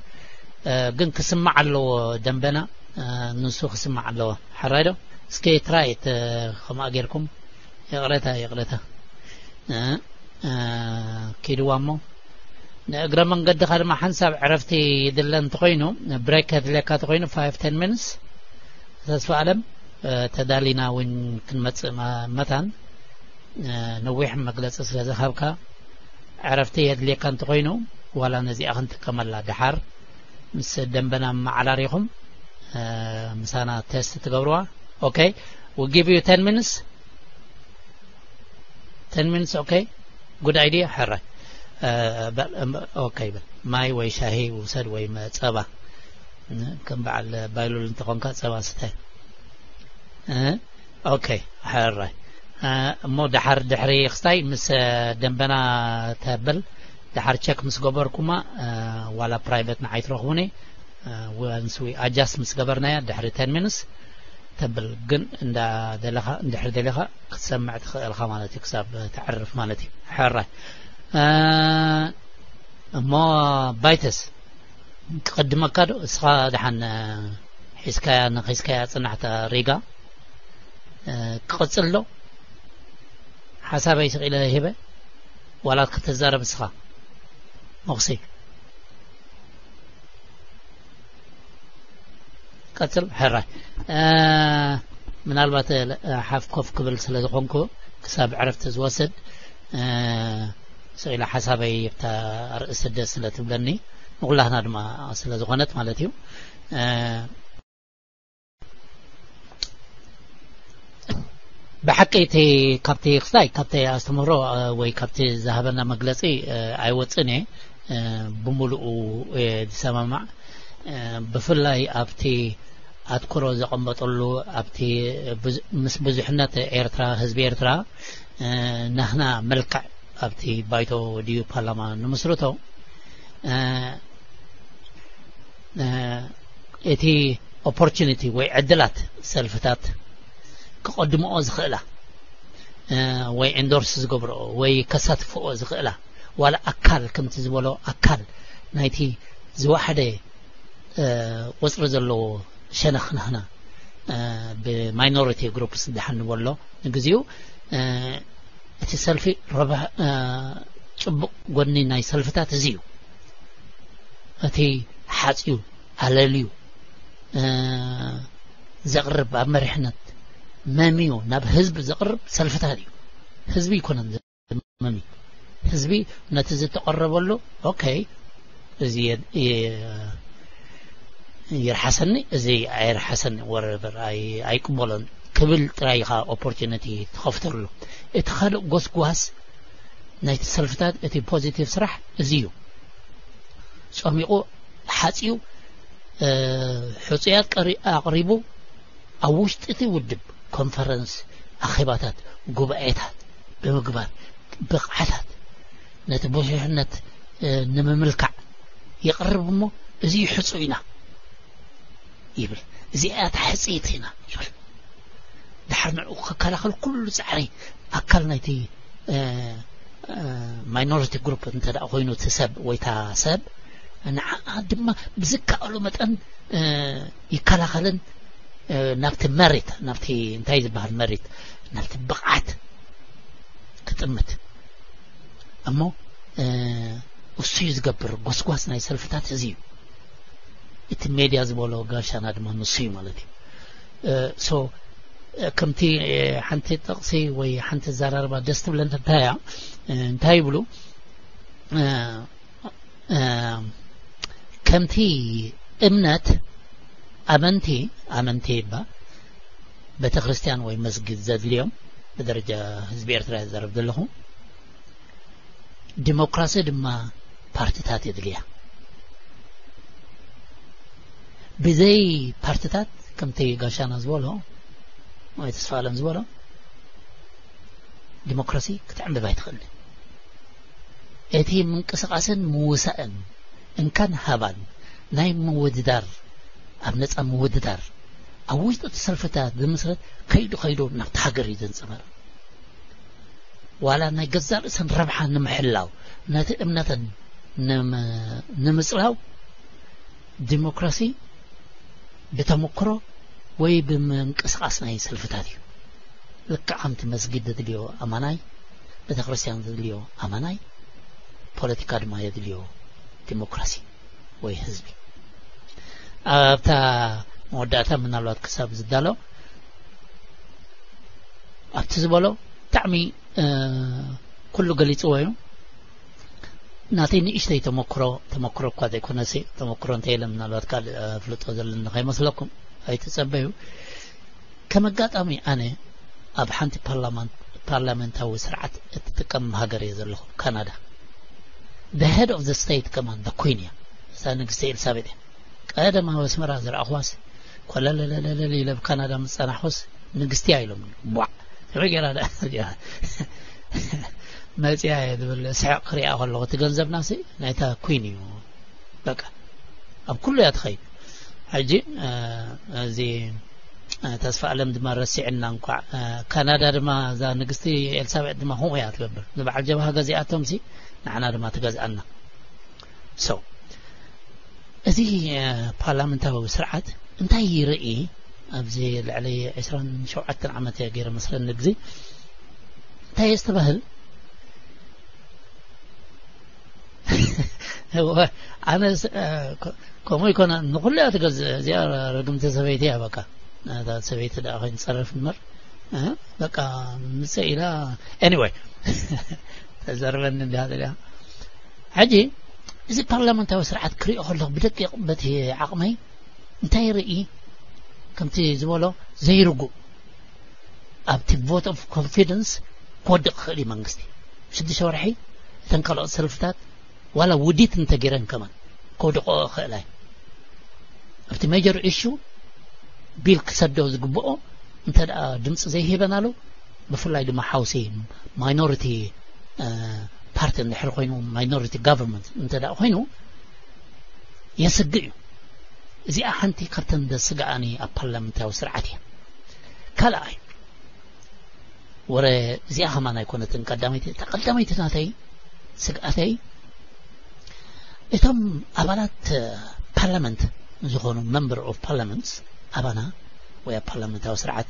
እ፣ ግን ክስማዕ ኣለዎ ደንበና፣ እ፣ ንሱ ክስማዕ ኣለዎ። ሕራይ ዶ? እስኪ ትራይ ት-፣ ከምኣ ጌርኩም። ይቕረታ፣ ይቕረታ። እ፣ እ፣ ኪድዋ እሞ ንእግረ መንገድኻ ድማ ሓንሳብ ዕረፍቲ ይድለ እንተኾይኑ፣ ብሬክ ከድልየካ እንተኾይኑ፣ ፋይቭ ቴን ሚኒትስ፣ ተስፋ ኣለም፣ እ፣ ተዳሊና እውን ክንመጽእ መ-፣ መታን፣ እ፣ ነዊሕ መግለጺ ስለ ዝሃብካ፣ ዕረፍቲ የድልየካ እንተኾይኑ፣ ዋላ ነዚኣ ክንጥቀመላ፣ ደሓር ምስ ደንበና መዓራሪኹም፣ እ፣ ምሳና ቴስት ትገብርዋ። ኦኬ፣ we give you ten minutes. Ten minutes, okay? Good idea? ሕራይ። እ፣ በል፣ እም፣ ኦኬ፣ በል። ማይ ወይ ሻሂ ውሰድ ወይ መ-፣ ጸባ። ን-፣ ከም በዓል ባይሉል እንተኾንካ ጸባ ስተ። እ፣ ኦኬ፣ ሕራይ። እ፣ እሞ ደሓር ድሕሪ ክስታይ ምስ፣ እ፣ ደንበና ተብል፣ ደሓር ቸክ ምስ ገበርኩማ፣ እ፣ ዋላ ፕራይቬት ንዓይ ትረኽቡኒ። እ፣ once we adjust ምስ ገበርናያ ድሕሪ ten minutes ተብል። ግን እንዳ ደለኻ፣ እንድሕር ደሊኻ ክትሰምዕ ትኽእል ኢኻ ማለት እዩ፣ ክሳብ ተዕርፍ ማለት እዩ። ሕራይ። እ፣ እሞ ባይተስ ክቕድመካ ዶ? እስኻ ደሓን፣ እ፣ ሒዝካያ፣ ንኺዝካያ ጽናሕታ ሪጋ፣ እ፣ ክቕጽል ዶ? ሓሳበይ ስቕ ኢለ ሂበ፣ ዋላ ክትዛረብ እስኻ? መኹሲ። ቀጽል፣ ሕራይ። እ፣ ምናልባት፣ እ፣ ሓፍ ኮፍ ክብል ስለ ዝኾንኩ፣ ክሳብ ዕረፍቲ ዝወስድ፣ እ፣ ስቕ ኢለ ሓሳበይ ኣብታ ኣርእስቲ ደስ ስለ ትብለኒ፣ ንኹላህና ድማ ስለ ዝኾነት ማለት እዩ። እ፣ ብሓቂ እቲ ካብቲ ክስታይ፣ ካብቲ ኣስተምህሮ፣ እ፣ ወይ ካብቲ ዝሃበና መግለጺ፣ እ፣ ኣይወጽእን እየ። እ፣ ብምሉኡ እየ ዝሰማማዕ። እ፣ ብፍላይ ኣብቲ ኣትኩሮ ዘቐመጠሉ፣ ኣብቲ ብዙ-፣ ምስ ብዙሕነት ኤርትራ፣ ህዝቢ ኤርትራ፣ እ፣ ናህና መልክዕ ኣብቲ ባይቶ ድዩ ፓርላማ ንምስርቶ፣ እ፣ እ፣ እቲ ኦፖርቹኒቲ ወይ ዕድላት ሰልፍታት ክቐድምኦ ዝኽእላ፣ እ፣ ወይ ኤንዶርስ ዝገብርኦ ወይ ከሳትፍኦ ዝኽእላ፣ ዋላ ኣካል ከምቲ ዝበሎ ኣካል ናይቲ ዝወሓደ፣ እ፣ ቁጽሪ ዘለዎ ሸነኽ ናህና፣ እ፣ ብማይኖሪቲ ግሩፕስ ደሓን ንበሎ ንግዚኡ፣ እ፣ እቲ ሰልፊ ረብሕ-፣ እ፣ ጽቡቕ ጎኒ ናይ ሰልፍታት እዚ እዩ። እቲ ሓጽዩ ኣለልዩ ዘቕርብ፣ ኣብ መሪሕነት መምዩ ናብ ህዝቢ ዘቕርብ ሰልፍታት እዩ። ህዝቢ ይኮነን መሚ ህዝቢ ነቲ ዝተቐረበሉ፣ ኦኬ፣ እዚ ይርሓሰኒ፣ እዚ ኣይርሓሰኒ፣ ወረበር ኣይቅበሎን ክብል ጥራይ ኢኻ ኦፖርቹኒቲ ትኸፍተሉ። እቲ ካልእ ጎስጓስ ናይቲ ሰልፍታት፣ እቲ ፖዚቲቭ ስራሕ እዚ እዩ። ጸሚቑ ሓጺኡ ሕጹያት ኣቕሪቡ፣ ኣብ ውሽጢ እቲ ውድብ ኮንፈረንስ፣ ኣኼባታት፣ ጉባኤታት ብምግባር፣ ብቕዓታት ነቲ ብዙሕነት ንምምልካዕ ይቕርብ እሞ፣ እዚ ሕጹይ ኢና ይብል። እዚኣ እታ ሕጽይቲ ኢና ይብል። ድሓር ንዕኡ ክከላኸል ኩሉ ጻዕሪ ኣካል ናይቲ ማይኖሪቲ ግሩፕ እንተ ደኣ ኮይኑ እቲ ሰብ ወይ እታ ሰብ፣ ንዓኣ ድማ ብዝከኣሎ መጠን ይከላኸልን ናብቲ መሪት፣ ናብቲ እንታይ ዝበሃል መሪት፣ ናብቲ ብቕዓት ክጥምት እሞ እሱ እዩ ዝገብር። ጎስጓስ ናይ ሰልፍታት እዚ እዩ። እቲ ሜድያ ዝበሎ ጋሻና ድማ ንሱ እዩ ማለት እዩ። ሶ ከምቲ ሓንቲ ጥቕሲ ወይ ሓንቲ ዘራርባ ደስ ትብለን እንታይ እያ? እንታይ ይብሉ? ከምቲ እምነት ኣመንቲ፣ ኣመንቲ ይባ ቤተ ክርስቲያን ወይ መስጊድ ዘድልዮም፣ ብደረጃ ህዝቢ ኤርትራ ዝዛረብ ዘለኹ፣ ዲሞክራሲ ድማ ፓርትታት የድልያ። ብዘይ ፓርትታት፣ ከምቲ ጋሻና ዝበሎ ወይ ተስፋ ኣለም ዝበሎ፣ ዲሞክራሲ ክትዕንብብ ኣይትኽእልን። እቲ ምንቅስቃስን ምውሳእን፣ እንካን ሃባን ናይ ምውድዳር፣ ኣብ ነጻ ምውድዳር፣ ኣብ ውሽጢ እቲ ሰልፍታት ዝምስረት ከይዱ ከይዱ ናብቲ ሃገር እዩ ዘንጸባርቕ። ዋላ ናይ ገዛእ ርእሰን ረብሓ ንምሕላው፣ ነቲ እምነተን ንምጽላው፣ ዲሞክራሲ ብተመክሮ ወይ ብምንቅስቃስ ናይ ሰልፍታት እዩ። ልክዕ ከምቲ መስጊድ ዘድልዮ ኣማናይ፣ ቤተክርስትያን ዘድልዮ ኣማናይ፣ ፖለቲካ ድማ የድልዮ፣ ዲሞክራሲ ወይ ህዝቢ። ኣብታ መወዳእታ ምናልባት ክሳብ ዝዳሎ ኣብቲ ዝበሎ ብጣዕሚ ኩሉ ገሊፅዎ እዩ። ናተይ ንእሽተይ ተመክሮ፣ ተመክሮ እኳ ዘይኮነሲ፣ ተመክሮ እንተ ኢለ ምናልባት ካልእ ኣፍልጦ ዘለኒ ከይመስለኩም ኣይትጸበዩ። ከም ኣጋጣሚ ኣነ ኣብ ሓንቲ ፓርላመንታዊ ስርዓት እትጥቀም ሃገር እየ ዘለኹ፣ ካናዳ። The head of the state ከማን the queen እያ፣ እዛ ንግስቲ ኤልሳቤጥ እያ። ቀደም ኣብ ኣስመራ ዝረኣኹዋስ ኮለለለለለ ኢለ ኣብ ካናዳ ምስ ጸናሕኩስ ንግስቲ እያ ኢሎም። ቧዕ፣ ከመይ ገይራ ደኣ መጽያ እየ ዝብል ስሕቕ ክሪኣ ከለኹ፣ እቲ ገንዘብናሲ ናይታ ኩን እዩ። በቃ ኣብ ኩሉ እያ ትኸይድ። ሕጂ እዚ ተስፋ ኣለም ድማ ረሲዕና እንኳዕ፣ ካናዳ ድማ እዛ ንግስቲ ኤልሳቤጥ ድማ ከምኡ እያ ትገብር። ንበዓል ጀብሃ ገዚኣቶም ሲ ንዓና ድማ ትገዝኣና። So እዚ ፓርላመንታዊ ስርዓት እንታይ ይርኢ? ኣብዚ ልዕሊ ዕስራን ሸውዓተን ዓመት እየ ገይረ መስለኒ ግዜ እንታይ የስተባህል? ኣነ ከምኡ ይኮነ፣ ንኩሉ እያ ትገዝእ። እዚኣ ርግምቲ ሰበይቲ እያ። በቃ እታ ሰበይቲ ደኣ ኮይን ጸረፍ እምበር በቃ ምጽእ ኢላ። Anyway ተዘርበኒ እንዲያ ዘሪያ። ሕጂ እዚ ፓርላመንታዊ ስርዓት ክሪኦ ከለኹ ብደቂቕ በቲ ዓቕመይ እንታይ ርኢ? ከምቲ ዝበሎ ዘይርጉእ ኣብቲ vote of confidence ክወድቕ ክኽእል እዩ መንግስቲ። ሽዱሽተ ወርሒ እተን ካልኦት ሰልፍታት ዋላ ውዲት እንተገይረን ከማን ከውድቆ ክኽእላ እዩ። ኣብቲ ሜጀር ኢሹ ቢል ክሰዶ ዝግብኦ እንተ ደኣ ድምፂ ዘይሂበን ኣሎ፣ ብፍላይ ድማ ሓውሲ ማይኖሪቲ ፓርቲ እንድሕር ኮይኑ፣ ማይኖሪቲ ጋቨርንመንት እንተ ደኣ ኮይኑ የስግእ እዩ። እዚኣ ሓንቲ ካብተን ዘስግኣኒ ኣብ ፓርላመንታዊ ስርዓት እያ። ካልኣይ ወረ እዚኣ ከማን ኣይኮነትን ቀዳመይቲ። እታ ቀዳመይቲ ናተይ ስግኣተይ እቶም ኣባላት ፓርላመንት ዝኾኑ፣ member of parliament፣ ኣባና ወይ ኣብ ፓርላመንታዊ ስርዓት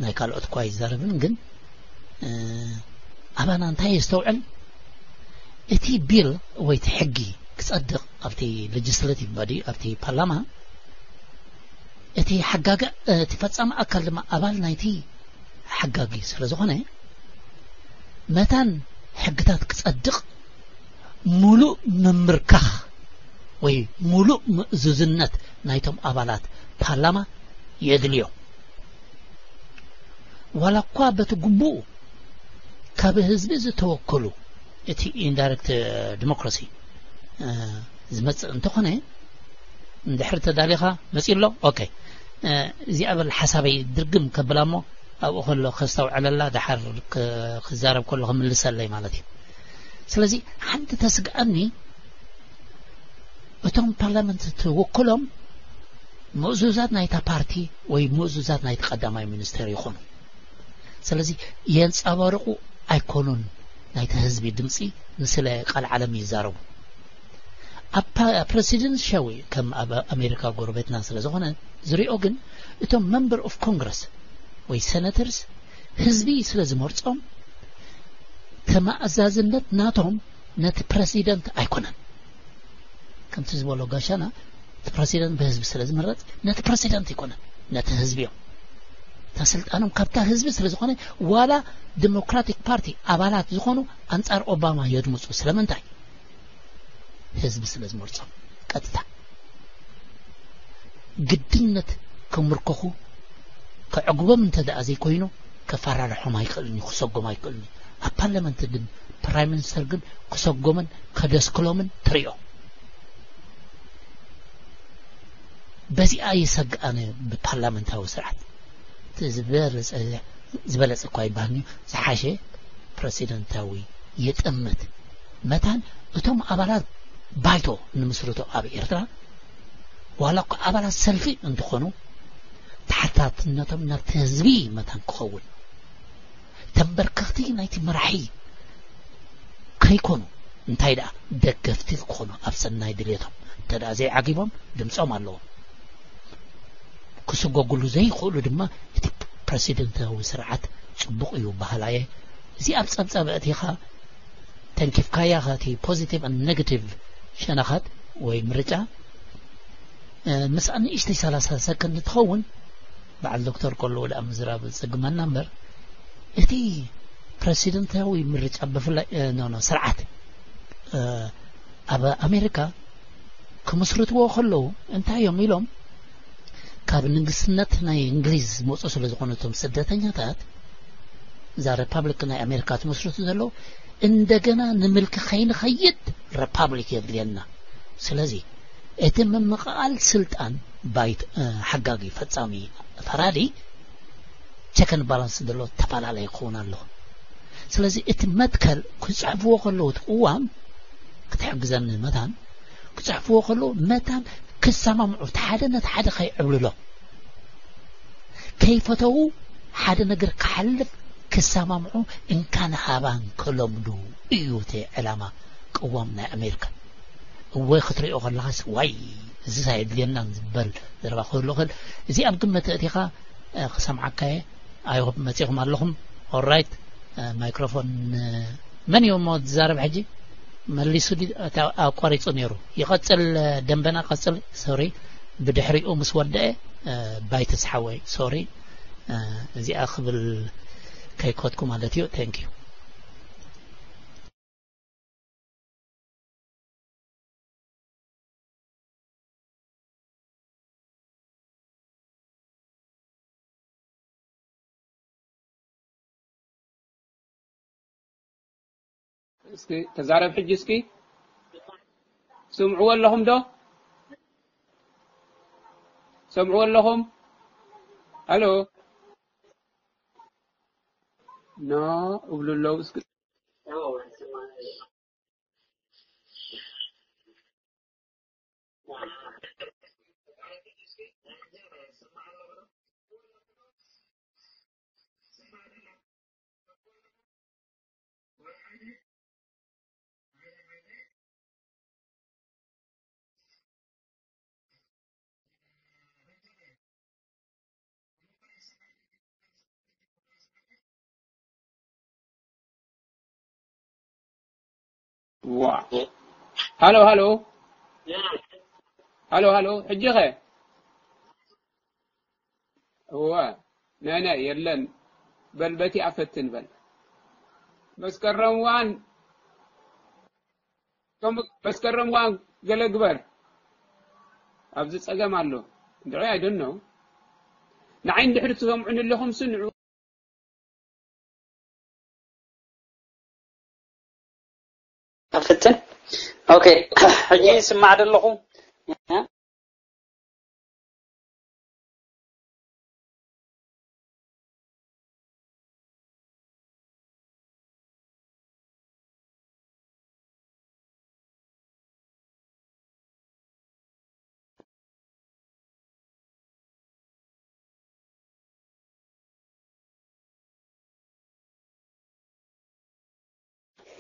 ናይ ካልኦት እኳ ኣይዛረብን፣ ግን ኣባና እንታይ የስተውዕል? እቲ ቢል ወይ እቲ ሕጊ ክጸድቕ ኣብቲ ሌጅስሌቲቭ ቦዲ ኣብቲ ፓርላማ እቲ ሓጋጊ እቲ ፈጻሚ ኣካል ድማ ኣባል ናይቲ ሓጋጊ ስለ ዝኾነ መታን ሕግታት ክጸድቕ ሙሉእ ምምርካኽ ወይ ሙሉእ ምእዙዝነት ናይቶም ኣባላት ፓርላማ የድልዮ። ዋላ እኳ በቲ ግቡእ ካብ ህዝቢ ዝተወከሉ እቲ ኢንዳይሬክት ዲሞክራሲ ዝመጽእ እንተኾነ እንድሕር ተዳሊኻ መጺእ ኣሎ። ኦኬ፣ እዚኣ በል ሓሳበይ ድርግም ከብላ እሞ ኣብኡ ከሎ ከስተውዕለላ ደሓር ክዛረብ ከሎ ክምልሰለይ ማለት እዩ። ስለዚ ሓንቲ ተስግኣኒ እቶም ፓርላመንት ትውክሎም ምእዙዛት ናይታ ፓርቲ ወይ ምእዙዛት ናይቲ ቀዳማይ ሚኒስተር ይኾኑ። ስለዚ የንጸባርቑ ኣይኮኑን ናይቲ ህዝቢ ድምፂ ንስለ ቃል ዓለም ይዛረቡ። ኣብ ፕረሲደንሻዊ ከም ኣብ ኣሜሪካ ጎረቤትና ስለ ዝኾነ ዝሪኦ ግን እቶም መንበር ኦፍ ኮንግረስ ወይ ሴኔተርስ ህዝቢ ስለ ዝመርጾም ተማእዛዝነት ናቶም ነቲ ፕረሲደንት ኣይኮነን። ከምቲ ዝበሎ ጋሻና እቲ ፕረሲደንት ብህዝቢ ስለ ዝምረጽ ነቲ ፕረሲደንት ኣይኮነን ነቲ ህዝቢ እዮም። እታ ስልጣኖም ካብታ ህዝቢ ስለ ዝኾነ ዋላ ዲሞክራቲክ ፓርቲ ኣባላት ዝኾኑ ኣንጻር ኦባማ የድምፁ። ስለምንታይ? ህዝቢ ስለ ዝመርጾም ቀጥታ ግድነት ከምርኮኹ ከዕግቦም እንተ ደኣ ዘይኮይኑ ከፈራርሖም ኣይክእልን እዩ፣ ክሰጎም ኣይክእልን እዩ። ኣብ ፓርላመንት ግን ፕራይም ሚኒስተር ግን ክሰጎምን ከደስክሎምን ትሪኦ። በዚኣ ይሰግኣነ ብፓርላመንታዊ ስርዓት ዝበለጸ ዝበለጸ እኳ ይበሃል እዩ ዝሓሸ ፕረሲደንታዊ ይጥምት። መታን እቶም ኣባላት ባይቶ ንምስርቶ ኣብ ኤርትራ ዋላ እኳ ኣባላት ሰልፊ እንትኾኑ ተሓታትነቶም ናብቲ ህዝቢ መታን ክኸውን ተንበርከኽቲ ናይቲ መራሒ ከይኮኑ እንታይ ደኣ ደገፍቲ ክኾኑ ኣብ ሰናይ ድሌቶም እንተ ደኣ ዘይዓጊቦም ድምፆም ኣለዎም። ክስጎግሉ ዘይኽእሉ ድማ እቲ ፕረሲደንታዊ ስርዓት ጽቡቕ እዩ በሃላየ። እዚ ኣብ ጸብጻብ ኣእቲኻ ተንኪፍካያ እቲ ፖዚቲቭ ኣን ኔጋቲቭ ሸነኻት ወይ ምርጫ ምስኣ ንእሽተይ ሰላሳ ሰከንድ ትኸውን በዓል ዶክተር ከሎ ወደ ምዝራብ ዝጸግመና እምበር እቲ ፕረሲደንታዊ ምርጫ ብፍላይ ኖ ኖ ስርዓት ኣብ ኣሜሪካ ክምስርትዎ ከለዉ እንታይ እዮም ኢሎም ካብ ንግስነት ናይ እንግሊዝ ዝመፁ ስለ ዝኾኑ እቶም ስደተኛታት እዛ ሪፓብሊክ ናይ ኣሜሪካ ትመስርቱ ዘለዉ እንደገና ንምልኪ ከይንኸይድ ሪፓብሊክ የድልየና። ስለዚ እቲ ምምቕቓል ስልጣን ባይት ሓጋጊ ፈፃሚ ፈራዲ ቸክን ባላንስ ዘሎ ተፈላለየ ክኸውን ኣለዎ። ስለዚ እቲ መትከል ክፅሕፍዎ ከለዉ እቲ ቅዋም ክትሕግዘኒ መታን ክፅሕፍዎ ከለዉ መታን ክሰማምዑ እቲ ሓደ ነቲ ሓደ ከይዕብልሎ ከይፈተዉ ሓደ ነገር ክሓልፍ ክሰማምዑ እንካን ሃባን ከለምዱ እዩ እቲ ዕላማ ቅዋም ናይ ኣሜሪካ። እወ ክትሪኦ ከለኻስ ዋይ እዚስ ኣየድልየናን ዝበል ዘረባ ክህሉ ይኽእል። እዚ ኣብ ግምት ኣእቲኻ ክሰምዓካ እየ። ኣይ ሆፕ መፂኹም ኣለኹም። ኦራይት ማይክሮፎን መን እዩ እሞ ዝዛረብ ሕጂ? መሊሱ ኣቋሪፁ ነይሩ። ይቐፅል ደንበና ቀፅል። ሶሪ ብድሕሪኡ ምስ ወደአ ባይትስ ሓወይ ሶሪ እዚኣ ክብል ከይኮትኩ ማለት እዩ። Thank you። እስኪ ተዛረብ ሕጂ እስኪ ስምዕዎ ኣለኹም ዶ? ሰምዕዎ ኣለኹም? ሃሎ ኖ እብሉ ኣለዉ እስኪ ሃሎ ሃሎ ሃሎ ሃሎ፣ ሕጂ ኸ? እዋ፣ ናይ ናይ የለን። በል በቲ ኣፈትን በል። መስከረም ዋን፣ ከም መስከረም ዋን ገለ ግበር። ኣብዚ ጸገም ኣሎ። እንድዒ፣ I don't know። ንዓይ እንድሕሪ ትሰምዑኒ ኣለኹም፣ ስንዑ። ኣፍትን። ኦኬ፣ ሕጂ ስማዕ ደለኹ።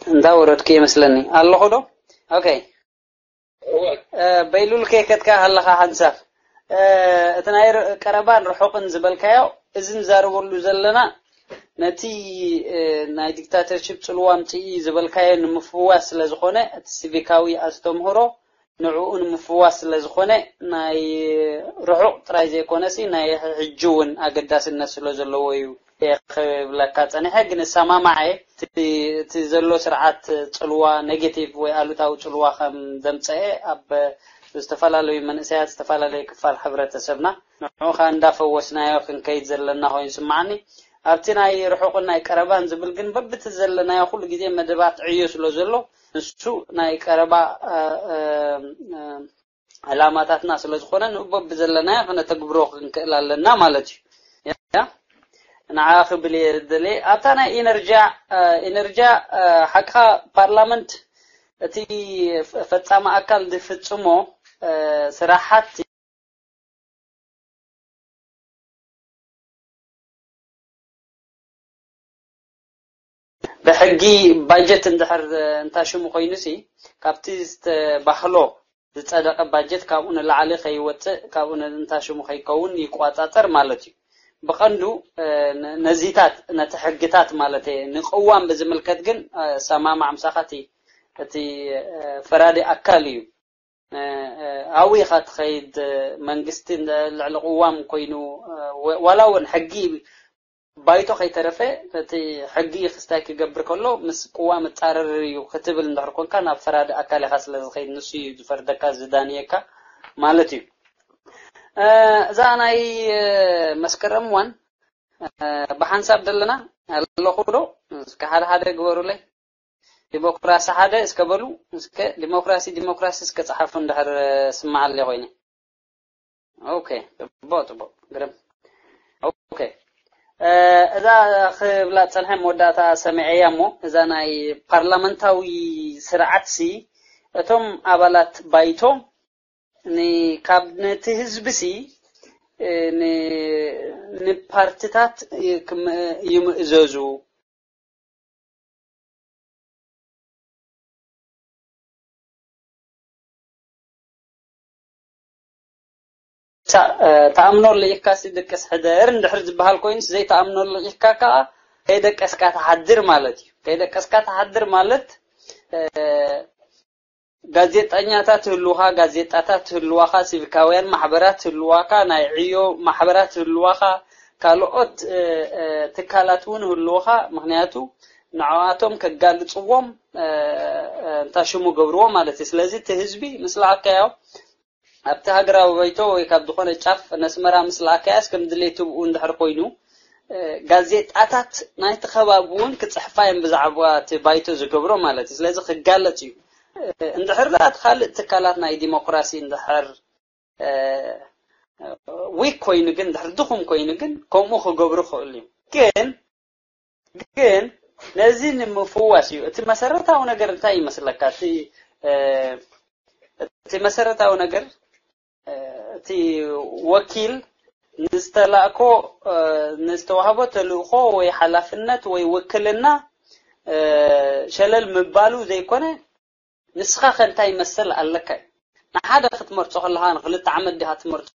እንዳ ወረድኩ ይመስለኒ። ኣለኹ ዶ? ኦኬ። እ፣ በይሉል ከይከድካ ከለኻ ሓንሳብ፣ እ፣ እቲ ናይ ር-፣ ቀረባን ርሑቕን ዝበልካዮ፣ እዚ ንዛረበሉ ዘለና ነቲ፣ እ፣ ናይ ዲክታተርሺፕ ጽልዋ ኣምጽኢ ዝበልካዮ ንምፍዋስ ስለ ዝኾነ፣ እቲ ሲቪካዊ ኣስተምህሮ ንዕኡ ንምፍዋስ ስለ ዝኾነ፣ ናይ ርሑቕ ጥራይ ዘይኮነሲ፣ ናይ ሕጂ እውን ኣገዳስነት ስለ ዘለዎ እዩ። እየ ክብለካ ጸኒሐ፣ ግን እሰማማዐ። እቲ፣ እቲ ዘሎ ስርዓት ጽልዋ፣ ኔጌቲቭ ወይ ኣሉታዊ ጽልዋ ከም ዘምጸኤ ኣብ ዝተፈላለዩ መንእሰያት፣ ዝተፈላለዩ ክፋል ሕብረተሰብና፣ ንዑ ኸኣ እንዳፈወስናዮ ክንከይድ ዘለና ኮይኑ ይስምዓኒ። ኣብቲ ናይ ርሑቕን ናይ ቀረባን ዝብል ግን፣ በብቲ ዘለናዮ ኩሉ ግዜ መደባት ዕዮ ስለ ዘሎ፣ ንሱ ናይ ቀረባ፣ እ፣ እ፣ እ፣ ዕላማታትና ስለ ዝኾነ፣ ንኡ በብዘለናዮ ክነተግብሮ ክንክእል ኣለና ማለት እዩ። ያ? ንዓ ክብል እየ ዝደልየ። ኣብታ ናይ ኢነርጂያ፣ እ፣ ኢነርጂያ፣ እ፣ ሓቅኻ፣ ፓርላመንት እቲ ፈ-፣ ፈጻሚ ኣካል ዝፍጽሞ፣ እ፣ ስራሓት ብሕጊ ባጀት እንድሕር እንታሽሙ ኮይኑሲ፣ ካብቲ ዝተባህሎ ዝጸደቐ ባጀት ካብኡ ንላዕሊ ከይወጽእ፣ ካብኡ ን-፣ እንታሽሙ ከይከውን ይቆጻጸር ማለት እዩ። ብቐንዱ፣ እ፣ ነ-፣ ነዚታት፣ ነቲ ሕግታት ማለት እየ። ንቅዋም ብዝምልከት ግን፣ እ፣ ሰማማዕ ምሳኻ እቲ፣ እቲ፣ እ፣ ፈራዲ ኣካል እዩ። እ፣ እ፣ ኣብኡ ኢኻ ትኸይድ፣ መንግስቲ እንደ-፣ ልዕሊ ቅዋም ኮይኑ፣ እ፣ ወ-፣ ዋላ እውን ሕጊ ባይቶ ከይተረፈ፣ እቲ ሕጊ ክስታይ ክገብር ከሎ ምስ ቅዋም እጻረር እዩ ክትብል እንድሕር ኮንካ፣ ናብ ፈራዲ ኣካል ኢኻ ስለ ዝኸይድ፣ ንሱ እዩ ዝፈርደካ፣ ዝዳንየካ ማለት እዩ። እ፣ እዛ ናይ፣ እ፣ መስከረም ዋን፣ እ፣ ብሓንሳብ ደለና ኣለኹ ዶ? እስከ ሓደ ሓደ ግበሩለይ። ዲሞክራሲ ሓደ እስከ በሉ፣ እስከ ዲሞክራሲ፣ ዲሞክራሲ እስከ ጸሓፉ እንድሕር ስምዓለይ ኮይነ። ኦኬ፣ ጽቡቕ፣ ጽቡቕ፣ ግርም። ኦኬ። እ፣ እዛ ክብላ ጸንሐ መወዳእታ ሰሚዐያ እሞ፣ እዛ ናይ ፓርላመንታዊ ስርዓትሲ፣ እቶም ኣባላት ባይቶ ን-፣ ካብ ነቲ ህዝብሲ፣ እ፣ ን-፣ ንፓርትታት ይ-፣ ክም-፣ ይምእዘዙ። ታ-፣ እ፣ ተኣምኖ ልኢኽካሲ ደቅስ ሕደር እንድሕር ዝበሃል ኮይኑስ፣ ዘይተኣምኖ ልኢኽካ ከኣ ከይደቀስካ ትሓድር ማለት እዩ። ከይደቀስካ ትሓድር ማለት፣ እ፣ ጋዜጠኛታት ህልውኻ፣ ጋዜጣታት ህልዋኻ፣ ሲቪካውያን ማሕበራት ህልዋካ፣ ናይ ዕዮ ማሕበራት ህልዋኻ፣ ካልኦት፣ እ፣ እ፣ ትካላት እውን ህልውኻ። ምኽንያቱ ንዕኣቶም ከጋልጽዎም፣ እ፣ እ፣ እንታ ሽሙ ገብርዎ ማለት እዩ። ስለዚ እቲ ህዝቢ ምስ ለኣካዮ ኣብቲ ሃገራዊ ባይቶ ወይ ካብ ዝኾነ ጫፍ ነስመራ ምስ ለኣካያስ ከም ድሌቱ ብኡ እንድሕር ኮይኑ፣ እ፣ ጋዜጣታት ናይቲ ከባቢ እውን ክጽሕፋ እየን ብዛዕባ እቲ ባይቶ ዝገብሮ ማለት እዩ። ስለዚ ክጋለጽ እዩ። እ፣ እንድሕር ደኣ እቲ ካልእ ትካላት ናይ ዲሞክራሲ እንድሕር፣ እ፣ ዊክ ኮይኑ ግን፣ እንድሕር ድኹም ኮይኑ ግን፣ ከምኡ ክገብሩ ክኽእሉ እዩ። ግን፣ ግን ነዚ ንምፍዋስ እዩ። እቲ መሰረታዊ ነገር እንታይ ይመስለካ? እቲ፣ እ፣ እቲ መሰረታዊ ነገር፣ እ፣ እቲ ወኪል ንዝተላእኮ፣ እ፣ ንዝተዋህቦ ተልእኾ ወይ ሓላፍነት ወይ ውክልና፣ እ፣ ሸለል ምባሉ ዘይኮነ፣ ንስኻ ከ እንታይ ይመስል ኣለካ እዩ። ንሓደ ክትመርጾ ከለኻ፣ ንኽልተ ዓመት ዲኻ ትመርጾ?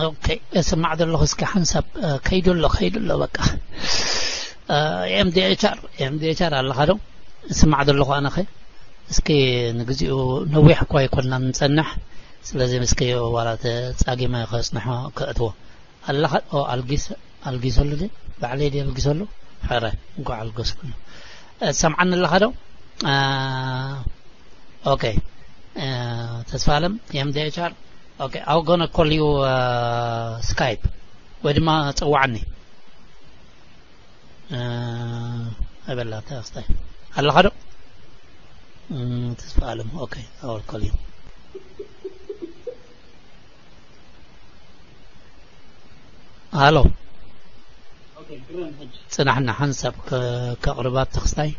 ኦኬ፣ እስማዕ ዘለኹ። እስኪ ሓንሳብ፣ እ፣ ከይዱ ኣሎ፣ ከይዱ ኣሎ። በቃ፣ እ፣ ኤምዲኤችኣር፣ ኤምዲኤችኣር ኣለኻ ዶ? እስማዕ ዘለኹ ኣነኸ። እስኪ ንግዚኡ ነዊሕ እኳ ኣይኮንና ንጸንሕ። ስለዚ እስኪ ዋላ ተጻጊመ ከጽንሖ ክእትዎ። ኣለኻ? ኦ፣ ኣልጊስ-፣ ኣልጊሰሉ ድዩ? ባዕለይ ድየ ኣልጊሰሉ? ሕረ፣ እንኳዕ ኣልገስኩሉ። እ፣ ትሰምዓኒ ኣለኻ ዶ? እ፣ ኦኬ። እ፣ ተስፋ ኣለም፣ ኤምዲኤችኣር። ኦኬ፣ I'll gonna call you, እ፣ Skype ወይ ድማ ጸውዓኒ። እ፣ ኣይበላ ተስታይ ኣለኻ ዶ? እ፣ ተስፋ ኣለም። ኦኬ፣ I'll call you. ሃሎ። ጽናሕና ሓንሳብ ከ-፣ ከቕርባ ተኽስታይ።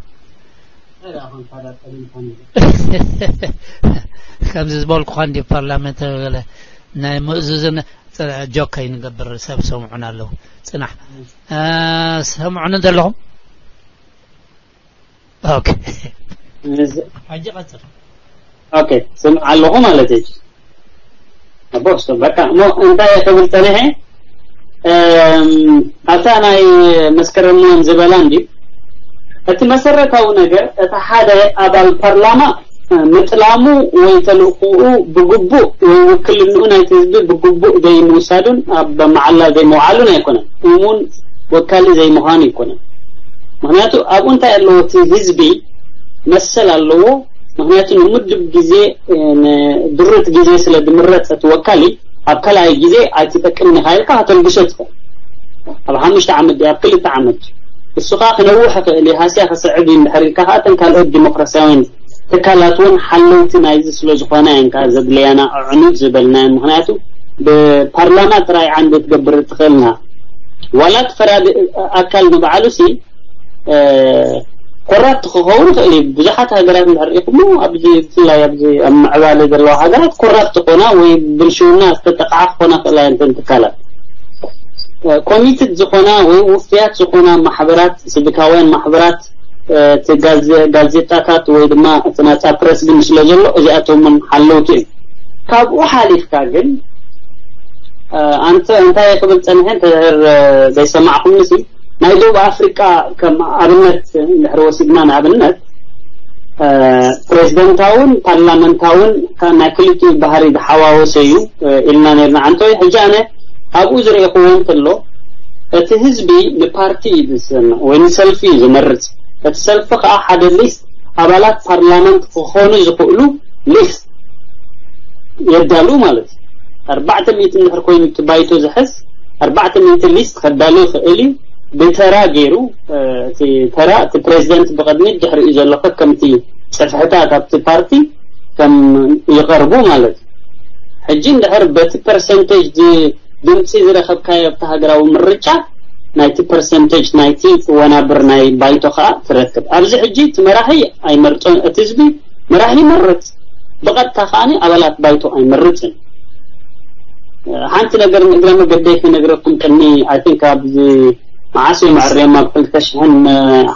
ከምዚ ዝበልኩኻ እንዲ ፓርላመንት ገለ ናይ ምእዙዝን ጽ-፣ ጆክ ከይንገብር ሰብ ሰምዑና ኣለዉ። ጽናሕ። እ፣ ሰምዑኒ ዘለኹም? ኦኬ። እዚ ሕጂ ቀጽል። ኦኬ፣ ስምዕ ኣለኹ ማለት እዩ። ኣቦ፣ እስቶ፣ በቃ፣ እሞ እንታይ ክብል ጸኒሐ? እም፣ ኣብታ ናይ መስከረም ሞን ዝበላ እንዲ፣ እቲ መሰረታዊ ነገር፣ እቲ ሓደ ኣባል ፓርላማ፣ እ፣ ምጥላሙ ወይ ተልእኮኡ ብግቡእ ወይ ውክልንኡ ናይቲ ህዝቢ ብግቡእ ዘይምውሳዱን ኣብ መዓላ ዘይምውዓሉን ኣይኮነን። እሙን ወካሊ ዘይምዃኑ ኣይኮነን። ምኽንያቱ ኣብኡ እንታይ ኣለዎ? እቲ ህዝቢ መሰል ኣለዎ። ምኽንያቱ ንምድብ ግዜ፣ እ፣ ንድሩት ግዜ ስለ ዝምረጽ እቲ ወካሊ ኣብ ካልኣይ ግዜ ኣይትጠቅምን ኢኻ ኢልካ ከተልግሶ ትኽእል። ኣብ ሓሙሽተ ዓመት ድዩ፣ ኣብ ክልተ ዓመት ድዩ? እሱ ኸኣ ክነውሕ ይኽእል እዩ፣ ሃስያ ክስዕብ እዩ እንድሕር ኢልካ ኸኣ እተን ካልኦት ዲሞክራሲያውያን ትካላት እውን ሓለውቲ ናይዚ ስለ ዝኾና እየን ከኣ ዘድልያና ኣዕኑድ ዝበልናየን። ምኽንያቱ ብፓርላማ ጥራይ ዓንዲ ክትገብር እትኽእልና ዋላ እቲ ፈራዲ ኣካል ንባዕሉ ሲ እ፣ ኮራፕት ክኸውን ይኽእል እዩ። ብዙሓት ሃገራት እንድሕር ርኢኹሞ፣ ኣብዚ፣ ብፍላይ ኣብዚ ኣብ ምዕባለ ዘለዋ ሃገራት ኮራፕት ዝኾና ወይ ብልሽውና ዝተጠቕዓ ክኾና ይኽእላ እየን እተን ትካላት። እ፣ ኮሚትድ ዝኾና ወይ ውፍያት ዝኾና ማሕበራት፣ ሲቪካውያን ማሕበራት፣ እ፣ እቲ ጋዜ-፣ ጋዜጣታት ወይ ድማ እቲ ናጻ ፕረስ ግን ስለ ዘሎ፣ እዚኣቶም እውን ሓለውቲ እዮም። ካብኡ ሓሊፍካ ግን፣ እ፣ ኣንተ-፣ እንታይ ክብል ጸኒሐ እንተ ዘይሰማዕኹምኒ ሲ፣ ናይ ደቡብ ኣፍሪቃ ከም ኣብነት እንድሕር ወሲድና፣ ንኣብነት፣ እ፣ ፕሬዝደንታውን ፓርላመንታውን ካ-፣ ናይ ክልቲኡ ባህሪ ዝሓዋወሰ እዩ፣ እ፣ ኢልና ነርና። ኣንቶይ፣ ሕጂ ኣነ ኣብኡ ዝረእኹዎ እንተሎ፣ እቲ ህዝቢ ንፓርቲ እዩ ዝሰምዕ ወይ ንሰልፊ እዩ ዝመርጽ። እቲ ሰልፊ ከኣ ሓደ ሊስት ኣባላት ፓርላመንት ክኾኑ ዝኽእሉ ሊስት የዳሉ ማለት እዩ። ኣርባዕተ ሚእቲ እንድሕር ኮይኑ እቲ ባይቶ ዝሕዝ፣ ኣርባዕተ ሚእቲ ሊስት ከዳሉ ይኽእል እዩ። ብተራ ገይሩ፣ እ፣ እቲ ተራ፣ እቲ ፕሬዝደንት ብቕድሚት፣ ድሕሪኡ ዘሎ ከከምቲ ጽፍሕታት ኣብቲ ፓርቲ ከም ይቐርቡ ማለት እዩ። ሕጂ እንድሕር በቲ ፐርሰንቴጅ ድ-፣ ድምጺ ዝረኸብካዮ ኣብቲ ሃገራዊ ምርጫ፣ ናይቲ ፐርሰንቴጅ ናይቲ ወናብር ናይ ባይቶ ከኣ ትረክብ። ኣብዚ ሕጂ እቲ መራሒ ኣይመርጾን፣ እቲ ህዝቢ መራሒ ይመርጽ። ብቐጥታ ከኣ ኣባላት ባይቶ ኣይመርጽን። ሓንቲ ነገር ንእግረ መገደይ ክነግረኩም ቅድሚ፣ ኣይ ቲንክ፣ ኣብዚ መዓስ እዮም ኣዕርዮም፣ ኣብ ክልተ ሽሕን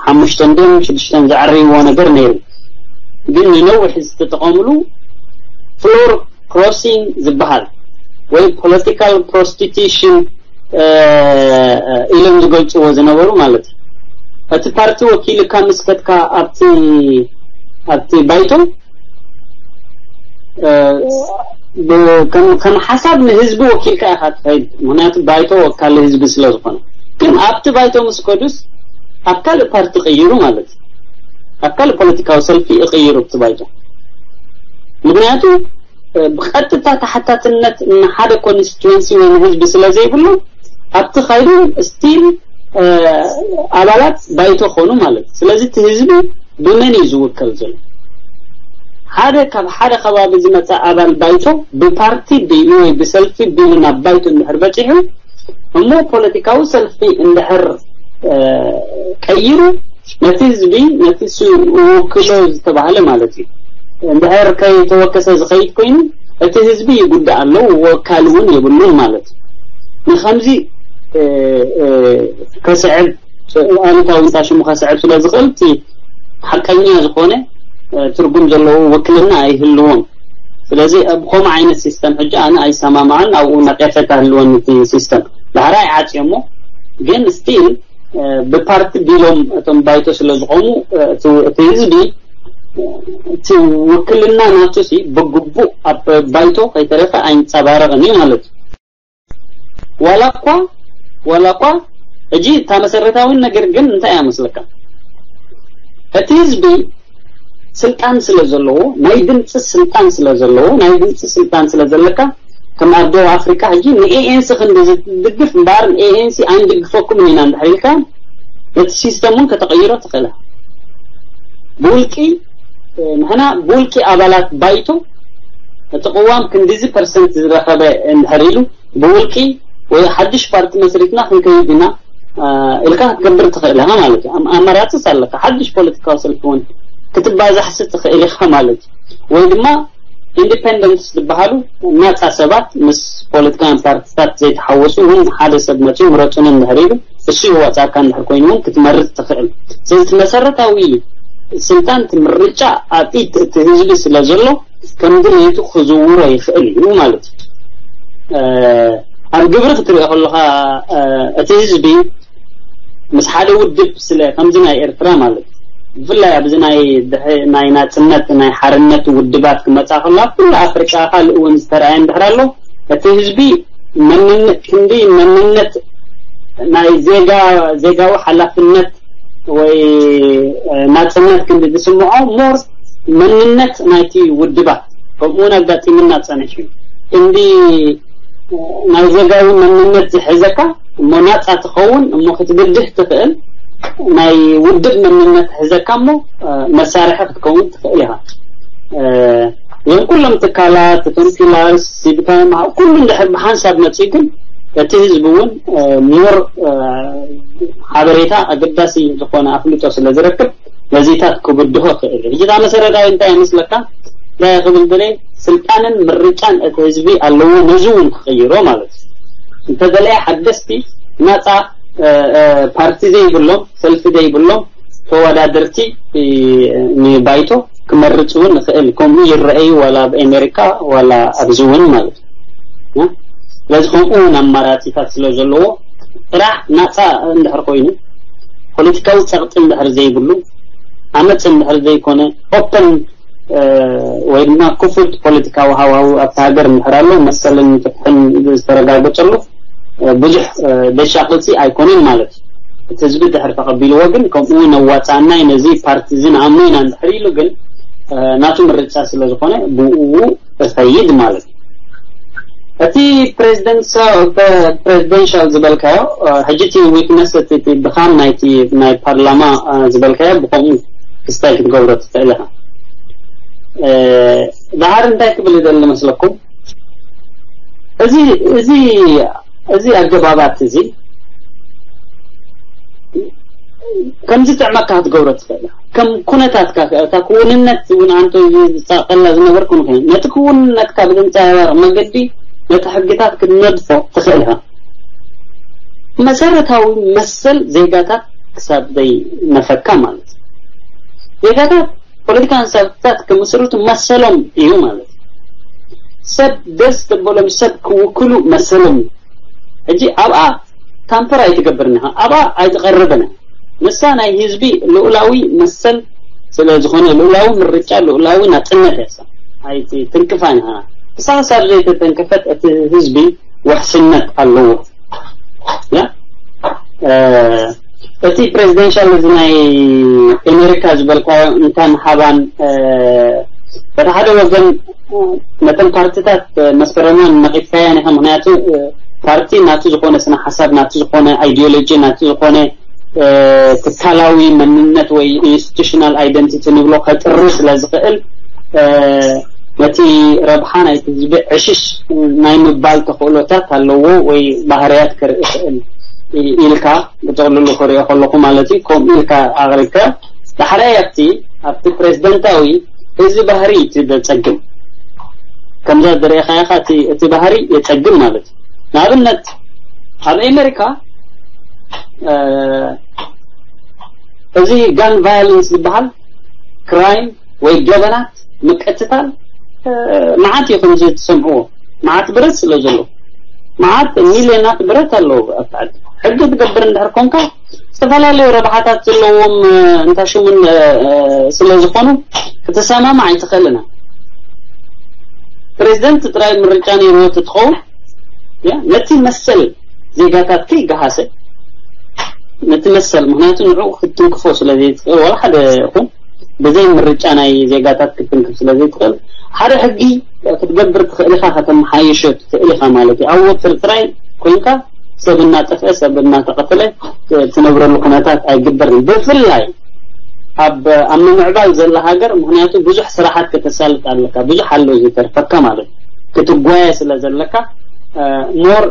ሓሙሽተን ድዮም ሽዱሽተን ዘዕርይዎ ነገር ነይሩ። ግን ንነዊሕ ዝተጠቐምሉ ፍሎር ክሮሲንግ ዝበሃል ወይ ፖለቲካል ፕሮስቲቱሽን፣ እ፣ ኢሎም ዝገልጽዎ ዝነበሩ ማለት እዩ። እቲ ፓርቲ ወኪልካ ምስ ከድካ ኣብቲ፣ ኣብቲ ባይቶ፣ እ፣ ብ-፣ ከም፣ ከም ሓሳብ ንህዝቢ ወኪልካ ኢኻ ትኸይድ። ምኽንያቱ ባይቶ ወካሊ ህዝቢ ስለ ዝኾነ። ግን ኣብቲ ባይቶ ምስ ከዱስ ኣብ ካልእ ፓርቲ ይቕይሩ ማለት እዩ። ኣብ ካልእ ፖለቲካዊ ሰልፊ ይቕይሩ ኣብቲ ባይቶ። ምኽንያቱ፣ እ፣ ብቐጥታ ተሓታትነት ንሓደ ኮንስቲትዌንሲ ወይ ንህዝቢ ስለ ዘይብሉ፣ ኣብቲ ኸይዱ ስቲል፣ እ፣ ኣባላት ባይቶ ኾኑ ማለት እዩ። ስለዚ እቲ ህዝቢ ብመን እዩ ዝውከል ዘሎ? ሓደ ካብ ሓደ ከባቢ ዝመጸ ኣባል ባይቶ ብፓርቲ ቢሉ ወይ ብሰልፊ ቢሉ ናብ ባይቶ እንድሕር በጺሑ፣ እሞ ፖለቲካዊ ሰልፊ እንድሕር፣ እ፣ ቀይሩ፣ ነቲ ህዝቢ፣ ነቲ ሱ-፣ ውክሎ ዝተባህለ ማለት እዩ። እንድሕር ከይተወከሰ ዝኸይድ ኮይኑ፣ እቲ ህዝቢ ይጉዳእ ኣሎ፣ ወካሊ እውን የብሉን ማለት እዩ። ንኸምዚ፣ እ፣ እ፣ ከስዕብ፣ ኣሉታዊ እንታይ ሽሙ ከስዕብ ስለ ዝኽእል፣ እቲ ሓቀኛ ዝኾነ፣ እ፣ ትርጉም ዘለዎ ውክልና ኣይህልዎን። ስለዚ ኣብ ከምኡ ዓይነት ሲስተም ሕጂ ኣነ ኣይሰማማዕን፣ ኣብኡ ነቀፈታ ህልወን እቲ ሲስተም። ዳሕራይ ዓጽዮሞ፣ ግን ስቲል ብፓርቲ ቢሎም እቶም ባይቶ ስለ ዝኾኑ፣ እቲ ህዝቢ እቲ ውክልና ናቱ ሲ ብግቡእ ኣብ ባይቶ ከይተረፈ ኣይንጸባረቕን እዩ ማለት እዩ። ዋላ እኳ ዋላ እኳ ሕጂ እታ መሰረታዊ ነገር ግን እንታይ እያ መስለካ? እቲ ህዝቢ ስልጣን ስለ ዘለዎ፣ ናይ ድምፂ ስልጣን ስለ ዘለዎ፣ ናይ ድምፂ ስልጣን ስለ ዘለካ፣ ከም ኣብ ደቡብ ኣፍሪቃ ሕጂ ንኤኤንሲ ክንዲ ዝድግፍ እምበኣር ንኤኤንሲ ኣይንድግፈኩምን ኢና እንድሕር ኢልካ፣ እቲ ሲስተም እውን ከተቐይሮ ትኽእል። ብውልቂ ንሕና ብውልቂ ኣባላት ባይቶ እቲ ቅዋም ክንዲዚ ፐርሰንት ዝረኸበ እንድሕር ኢሉ ብውልቂ ወይ ሓድሽ ፓርቲ መስሪትና ክንከይድ ኢና ኢልካ ክትገብር ትኽእል ኢኻ ማለት እዩ። ኣማራፅስ ኣለካ። ሓድሽ ፖለቲካዊ ሰልፊ እውን ክትባዛሕሲ ትኽእል ኢኻ ማለት እዩ። ወይ ድማ ኢንዲፔንደንትስ ዝበሃሉ ናፃ ሰባት ምስ ፖለቲካውያን ፓርቲታት ዘይተሓወሱ እውን ሓደ ሰብ መፅኡ ምረፁኒ እንድሕር ኢሉ እሱ ይዋፃካ እንድሕር ኮይኑ እውን ክትመርፅ ትኽእል። ስለዚ መሰረታዊ ስልጣን እቲ ምርጫ ኣብ ኢድ እቲ ህዝቢ ስለ ዘሎ ከም ድሌቱ ክዝውሮ ይኽእል እዩ ማለት እዩ። ኣብ ግብሪ ክትሪኦ ከለኻ እቲ ህዝቢ ምስ ሓደ ውድብ ስለ ከምዚ ናይ ኤርትራ ማለት እዩ። ብፍላይ ኣብዚ ናይ ናይ ናጽነት ናይ ሓርነት ውድባት ክመጻ ከሎ ኣብ ኩሉ ኣፍሪቃ ካልእ እውን ዝተረኣየ እንድሕር ኣሎ እቲ ህዝቢ መንነት ክንዲ መንነት ናይ ዜጋ ዜጋዊ ሓላፍነት ወይ ናጽነት ክንዲ ዝስምዖ ሞር መንነት ናይቲ ውድባት ከምኡ እውን ኣጋጢምና ጸኒሑ እዩ። ክንዲ ናይ ዜጋዊ መንነት ዝሕዘካ እሞ ናጻ ትኸውን እሞ ክትብድህ ትኽእል ናይ ውድብ መንነት ሕዘካ እሞ መሳርሒ ክትከውን ትኽእል ኢኻ። እዞም ኩሎም ትካላት እቶም ፒላርስ ሲቪካዊ ኩሉ እንድሕር ብሓንሳብ መፅኡ ግን እቲ ህዝቢ እውን ሞር ሓበሬታ ኣገዳሲ ዝኾነ ኣፍልጦ ስለ ዝረክብ ነዚታት ክብድሆ ክእል። ሕጂ እታ መሰረታዊ እንታይ ይመስለካ? እንታይ ክብል ደለ ስልጣንን ምርጫን እቲ ህዝቢ ኣለዎ ነዚ እውን ክቕይሮ ማለት እዩ። እንተደለየ ሓደስቲ ናፃ ፓርቲ ዘይብሎም ሰልፊ ዘይብሎም ተወዳደርቲ ንባይቶ ክመርፅ እውን ንኽእል። ከምኡ ይረአዩ ዋላ ኣብ ኣሜሪካ ዋላ ኣብዚ እውን ማለት እዩ። ስለዚ ከምኡ እውን ኣማራፂታት ስለ ዘለዎ ጥራሕ ናፃ እንድሕር ኮይኑ ፖለቲካዊ ፀቕጢ እንድሕር ዘይብሉ ኣመፅ እንድሕር ዘይኮነ ኦፐን ወይ ድማ ክፉት ፖለቲካዊ ሃዋሁ ኣብቲ ሃገር እንድሕር ኣሎ መሰልን ፍትሕን ዝተረጋገፀሉ ብዙሕ ደሻቕልፂ ኣይኮነን ማለት እዩ። እቲ ህዝቢ ድሕር ተቐቢልዎ ግን ከምኡ እውን ኣዋፃእናይ ነዚ ፓርቲ እዚ ንኣምኖ ኢና እንድሕር ኢሉ ግን ናቱ ምርጫ ስለ ዝኾነ ብኡ እኸይድ ማለት እዩ። እቲ ፕሬዚደንሻል ዝበልካዮ ሕጂ እቲ ዊክነስ እቲ ድኻም ናይቲ ናይ ፓርላማ ዝበልካዮ ብኸምኡ ክስታይ ክትገብሮ ትኽእል ኢኻ። ዳሓር እንታይ ክብል ይደሊ መስለኩም? እዚ እዚ እዚ ኣገባባት እዚ ከምዚ ጥዕመካ ክትገብሮ ትኽእል ኢኻ። ከም ኩነታትካ እታ ክውንነት እውን ኣንተ ዝፃቀላ ዝነበርኩ ንኸይን ነቲ ክውንነትካ ብዘንፀባርቕ መገዲ ነቲ ሕግታት ክትነድፎ ትኽእል ኢኻ። መሰረታዊ መሰል ዜጋታት ክሳብ ዘይነፈካ ማለት እዩ። ዜጋታት ፖለቲካን ሰብታት ክምስርቱ መሰሎም እዩ ማለት እዩ። ሰብ ደስ ዘበሎም ሰብ ክውክሉ መሰሎም እዩ። ሕጂ ኣብኣ ታምፐር ኣይትገብርን ኢኻ፣ ኣብኣ ኣይትቐርብን ኢኻ። ንሳ ናይ ህዝቢ ልኡላዊ መሰል ስለ ዝኾነ ልኡላዊ ምርጫ ልኡላዊ ናጽነት እያ። ኣይትንክፋን ኢኻ። ንሳ ክሳብ ዘይተተንከፈት እቲ ህዝቢ ውሕስነት ኣለዎ። ያ እቲ ፕሬዚደንሻል እዚ ናይ ኣሜሪካ ዝበልካዮ እንታን ሃባን በቲ ሓደ ወገን ነተን ፓርቲታት መስከረማን ነቒፍካያን ኢኻ። ምክንያቱ ፓርቲ ናቱ ዝኾነ ስነ ሓሳብ ናቱ ዝኾነ ኣይዲዮሎጂ ናቱ ዝኾነ ትካላዊ መንነት ወይ ኢንስቲቱሽናል ኣይደንቲቲ ንብሎ ከጥሪ ስለ ዝኽእል ነቲ ረብሓ ናይቲ ህዝቢ ዕሽሽ ናይ ምባል ተኽእሎታት ኣለዎ ወይ ባህርያት ከርኢ ይኽእል ኢልካ ብጥቕልሉ ክሪኦ ከለኹ ማለት እዩ። ከምኡ ኢልካ ኣቕሪብካ ዳሕራይ ኣብቲ ኣብቲ ፕሬዝደንታዊ እዚ ባህሪ እቲ ዘጸግም ከምዛ ዝረእኻያ እቲ ባህሪ የጸግም ማለት እዩ። ንኣብነት ኣብ ኣሜሪካ እዚ ጋን ቫዮለንስ ዝበሃል ክራይም ወይ ገበናት ምቅትታል መዓት እዩ ከምዚ ትሰምዕዎ። መዓት ብረት ስለ ዘሎ፣ መዓት ሚልዮናት ብረት ኣለዉ ኣብቲ ዓዲ። ሕጊ ትገብር እንድሕር ኮንካ፣ ዝተፈላለዩ ረብሓታት ዘለዎም እንታ ሽሙን ስለ ዝኾኑ ክትሰማማዕ ኣይትኽእልን። ፕሬዚደንት ጥራይ ምርጫ ነይርዎ ትኸውን፣ ነቲ መሰል ዜጋታት ከይገሃሰ፣ ነቲ መሰል፣ ምክንያቱ ንዕኡ ክትትንክፎ ስለ ዘይትኽእል፣ ዋላ ሓደ ይኹን ብዘይ ምርጫ ናይ ዜጋታት ክትትንክፍ ስለ ዘይትኽእል፣ ሓደ ሕጊ ክትገብር ትኽእል ኢኻ፣ ከተመሓይሾ ትኽእል ኢኻ ማለት እዩ። ኣብ ወጥሪ ጥራይ ኮይንካ ሰብ እናጠፍአ ሰብ እናተቐተለ ትነብረሉ ኩነታት ኣይግበርን። ብፍላይ ኣብ ኣብ ምምዕባል ዘላ ሃገር፣ ምክንያቱ ብዙሕ ስራሓት ከተሳልጥ ኣለካ፣ ብዙሕ ኣሎ ዝተርፈካ ማለት እዩ። ክትጓየ ስለ ዘለካ ሞር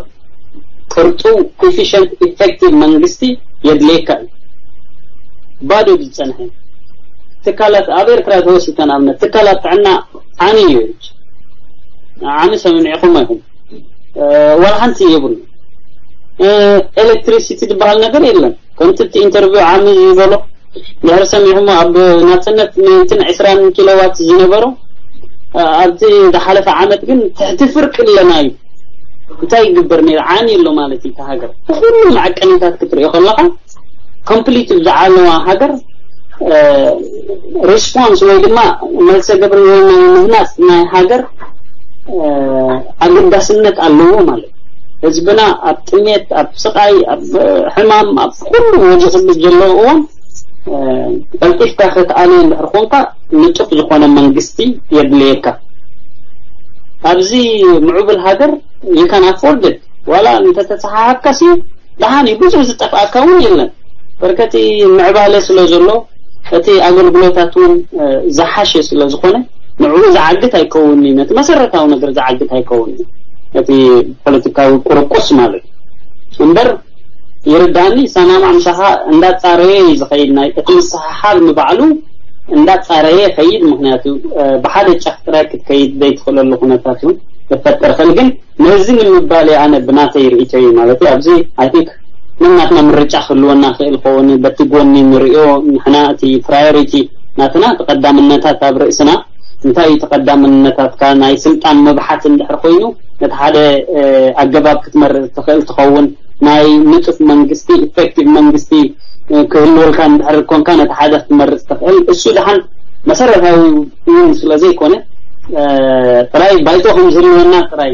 ቅርጡ፣ ኢፊሽንት፣ ኢፌክቲቭ መንግስቲ የድልየካ እዩ። ባዶ ዝፀንሐ ትካላት ኣብ ኤርትራ ተወሲተ ንኣብነት ትካላት ጥዕና ዓሚ እዩ። ዓሚ ሰሚዕኹም ኣይኹም? ዋላ ሓንቲ የብሉ። ኤሌክትሪሲቲ ዝበሃል ነገር የለን። ከምቲ እቲ ኢንተርቪው ዓሚ ዝበሎ ድሕሪ ሰሚዕኹም ኣብ ናፅነት ምእንትን ዕስራን ኪሎዋት ዝነበሮ ኣብቲ ዝሓለፈ ዓመት ግን ትሕቲ ፍርቂ ኣለና እዩ። እንታይ ይግበር ነይሩ? ዓሚ ኣሎ ማለት እዩ። እቲ ሃገር ብኩሉ መዐቀኒታት ክትሪኦ ከለካ ኮምፕሊት ዝዓለዋ ሃገር ሪስፖንስ ወይ ድማ መልሰ ግብሪ ወይ ናይ ምህናፅ ናይ ሃገር ኣገዳስነት ኣለዎ ማለት እዩ። ህዝብና ኣብ ጥሜት፣ ኣብ ስቃይ፣ ኣብ ሕማም፣ ኣብ ኩሉ ወዲቑሉ ዘሎ እዋን ቀልጢፍካ ክትኣልዮ እንድሕር ኮንካ ንጡፍ ዝኾነ መንግስቲ የድልየካ። ኣብዚ ምዕቡል ሃገር you can afford it። ዋላ እንተተሰሓሓብካ ሲ ደሓን እዩ፣ ብዙሕ ዝጠፍኣካ እውን የለን። በርከቲ ምዕባለ ስለ ዘሎ እቲ ኣገልግሎታት እውን ዝሓሸ ስለ ዝኾነ ንዕኡ ዝዓግት ኣይከውን እዩ። ነቲ መሰረታዊ ነገር ዝዓግት ኣይከውን እዩ። እቲ ፖለቲካዊ ቁርቁስ ማለት እዩ። እምበር ይርዳእኒ፣ ሰማማዕ ምሳኻ እንዳጻረየ እዩ ዝኸይድ። ናይ እቲ ምስሓሓብ ንባዕሉ እንዳጻረየ ይኸይድ። ምክንያቱ ብሓደ ጫፍ ጥራይ ክትከይድ ዘይትኽእለሉ ኩነታት እውን ይፈጠር ይኽእል። ግን ነዚ ንምባል ኣነ ብናተይ ርእቶ እዩ ማለት እዩ። ኣብዚ ኣይ ቲንክ ንናትና ምርጫ ክህልወና ክእል ከውን በቲ ጎኒ ንርእዮ። ንሕና እቲ ፕራዮሪቲ ናትና ተቐዳምነታት ኣብ ርእስና እንታይ እዩ ተቐዳምነታትካ? ናይ ስልጣን መብሓት እንድሕር ኮይኑ ነቲ ሓደ ኣገባብ ክትመርፅ ትኽእል ትኸውን። ናይ ንጡፍ መንግስቲ፣ ኢፌክቲቭ መንግስቲ ክህልወልካ እንድሕር ኮንካ ነቲ ሓደ ክትመርፅ ትኽእል። እሱ ደሓን መሰረታዊ እውን ስለ ዘይኮነ ጥራይ ባይቶ ከም ዝህልወና ጥራይ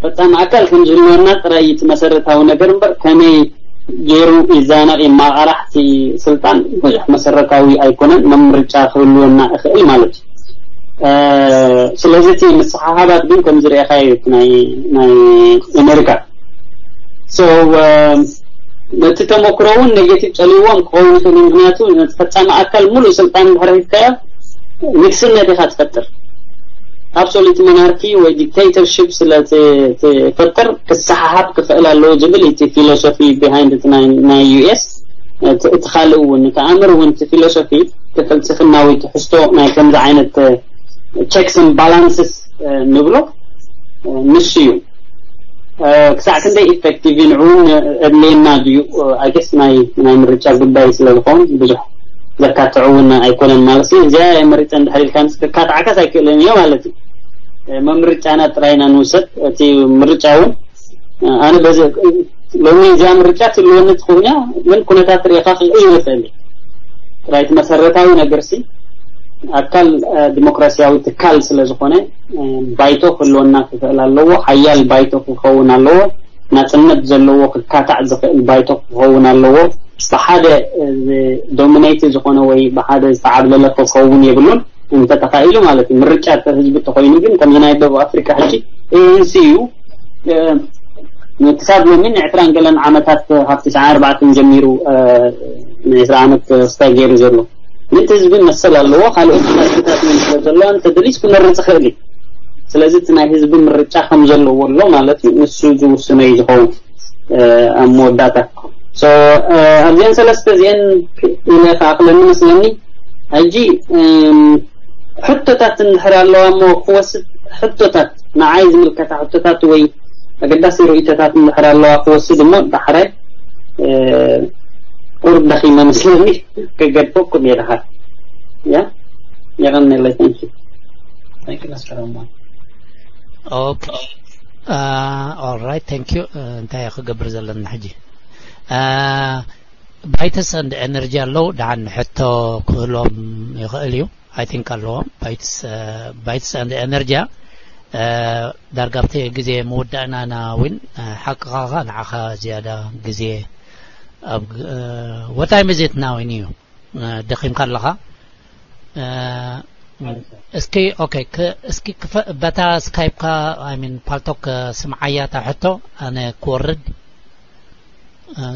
ፈፃሚ ኣካል ከም ዝህልወና ጥራይ እቲ መሰረታዊ ነገር እምበር ከመይ ገይሩ ይዛነቕ ይማቓራሕ እቲ ስልጣን ብዙሕ መሰረታዊ ኣይኮነን። መምርጫ ክህልወና ይኽእል ማለት እዩ። ስለዚ እቲ ምስሓሓባት ግን ከም ዝረኣኻዮ እዩ ናይ ናይ ኣሜሪካ። So ነቲ ተመክሮ እውን ኔጌቲቭ ጸልዎም ክኸውን ይኽእል። ምክንያቱ ነቲ ፈጻሚ ኣካል ሙሉእ ስልጣን ድሕሪ ሂብካዮ ንግስነት ኢኻ ትፈጥር። ኣብሶሉት ሞናርኪ ወይ ዲክቴተርሽፕ ስለ ትፈጥር ክሰሓሓብ ክኽእል ኣለዎ ዝብል እቲ ፊሎሶፊ ቢሃይንድ ናይ ዩ ኤስ። እቲ ካልእ እውን እቲ ኣምር እውን እቲ ፊሎሶፊ እቲ ፍልስፍናዊ ትሕዝቶ ናይ ከምዚ ዓይነት ቸክስ ን ባላንስስ ንብሎ ንሱ እዩ። ክሳዕ ክንደይ ኢፌክቲቭ ንዕውን ኣድልየና ድዩ? ኣይ ጌስ ናይ ናይ ምርጫ ጉዳይ ስለ ዝኸውን ብዙሕ ዘካትዕ እውን ኣይኮነን ማለት እዩ። እዚኣ መሪፀ እንድሕር ኢልካ ምስ ክካትዓካስ ኣይክእልን እዮ ማለት እዩ። መምርጫና ጥራይና ንውሰድ። እቲ ምርጫ እውን ኣነ በዚ ሎሚ እዚኣ ምርጫ ትልወኒ ትኸውን እያ፣ ግን ኩነታት ርኢኻ ክቕይር ይኽእል እዩ። ጥራይ እቲ መሰረታዊ ነገር ሲ ኣካል ዲሞክራሲያዊ ትካል ስለ ዝኾነ ባይቶ ክህልወና ክኽእል ኣለዎ። ሓያል ባይቶ ክኸውን ኣለዎ። ናጽነት ዘለዎ ክካታዕ ዝኽእል ባይቶ ክኸውን ኣለዎ። ብሓደ ዶሚኔት ዝኾነ ወይ ብሓደ ዝተዓብለለ ክኸውን የብሉን። እንተተኻኢሉ ማለት እዩ። ምርጫ ህዝቢ ተኾይኑ ግን ከምዚ ናይ ደቡብ ኣፍሪካ ሕጂ ኤ ኤን ሲ እዩ። ክሳብ ሎሚ ንዕስራን ገለን ዓመታት ካብ ትስዓን ኣርባዕተን ጀሚሩ ንዕስራ ዓመት ስታይ ገይሩ ዘሎ። ነቲ ህዝቢ መሰል ኣለዎ። ካልኦት ፓርቲታት እውን ስለ ዘሎ እንተ ደሊስ ክመርፅ ይኽእል እዩ። ስለዚ እቲ ናይ ህዝቢ ምርጫ ከም ዘለዎ ኣሎ ማለት እዩ። ንሱ ዝውስኖ እዩ ዝኸውን ኣብ መወዳእታ። ኣብዚአን ሰለስተ እዚአን ኢለ ክኣኽለኒ መስለኒ። ሕጂ ሕቶታት እንድሕር ኣለዋ እሞ ክወስድ፣ ሕቶታት ንዓይ ዝምልከታ ሕቶታት ወይ ኣገዳሲ ርእይቶታት እንድሕር ኣለዋ ክወስድ እሞ ዳሕራይ ቁሩብ ደኺመ መስለኒ። ክገድፈኩም እየ ደሓር። ያ የቐንየለይ። Thank you። Thank you, Mister Ramon. Okay. Uh, all right, thank you. Uh, እንታይ ክገብር ዘለና ሕጂ? Uh, Bytes and Energy ኣለዉ። ደሓን ሕቶ ክህሎም ይኽእል እዩ። I think ኣለዎም። Bytes, uh, Bytes and Energy, uh, ዳርጋ ኣብቲ ግዜ ምውዳእና ኢና እውን፣ uh፣ ሓቅኻ ንዓኻ ዝያዳ ግዜ ኣብ፣ uh፣ what time is it now in you? ደኺምካ ኣለኻ። እስኪ ኦኬ፣ እስኪ በታ ስካይፕካ፣ I mean፣ ፓልቶክ ስምዓያ እታ ሕቶ። ኣነ ክወርድ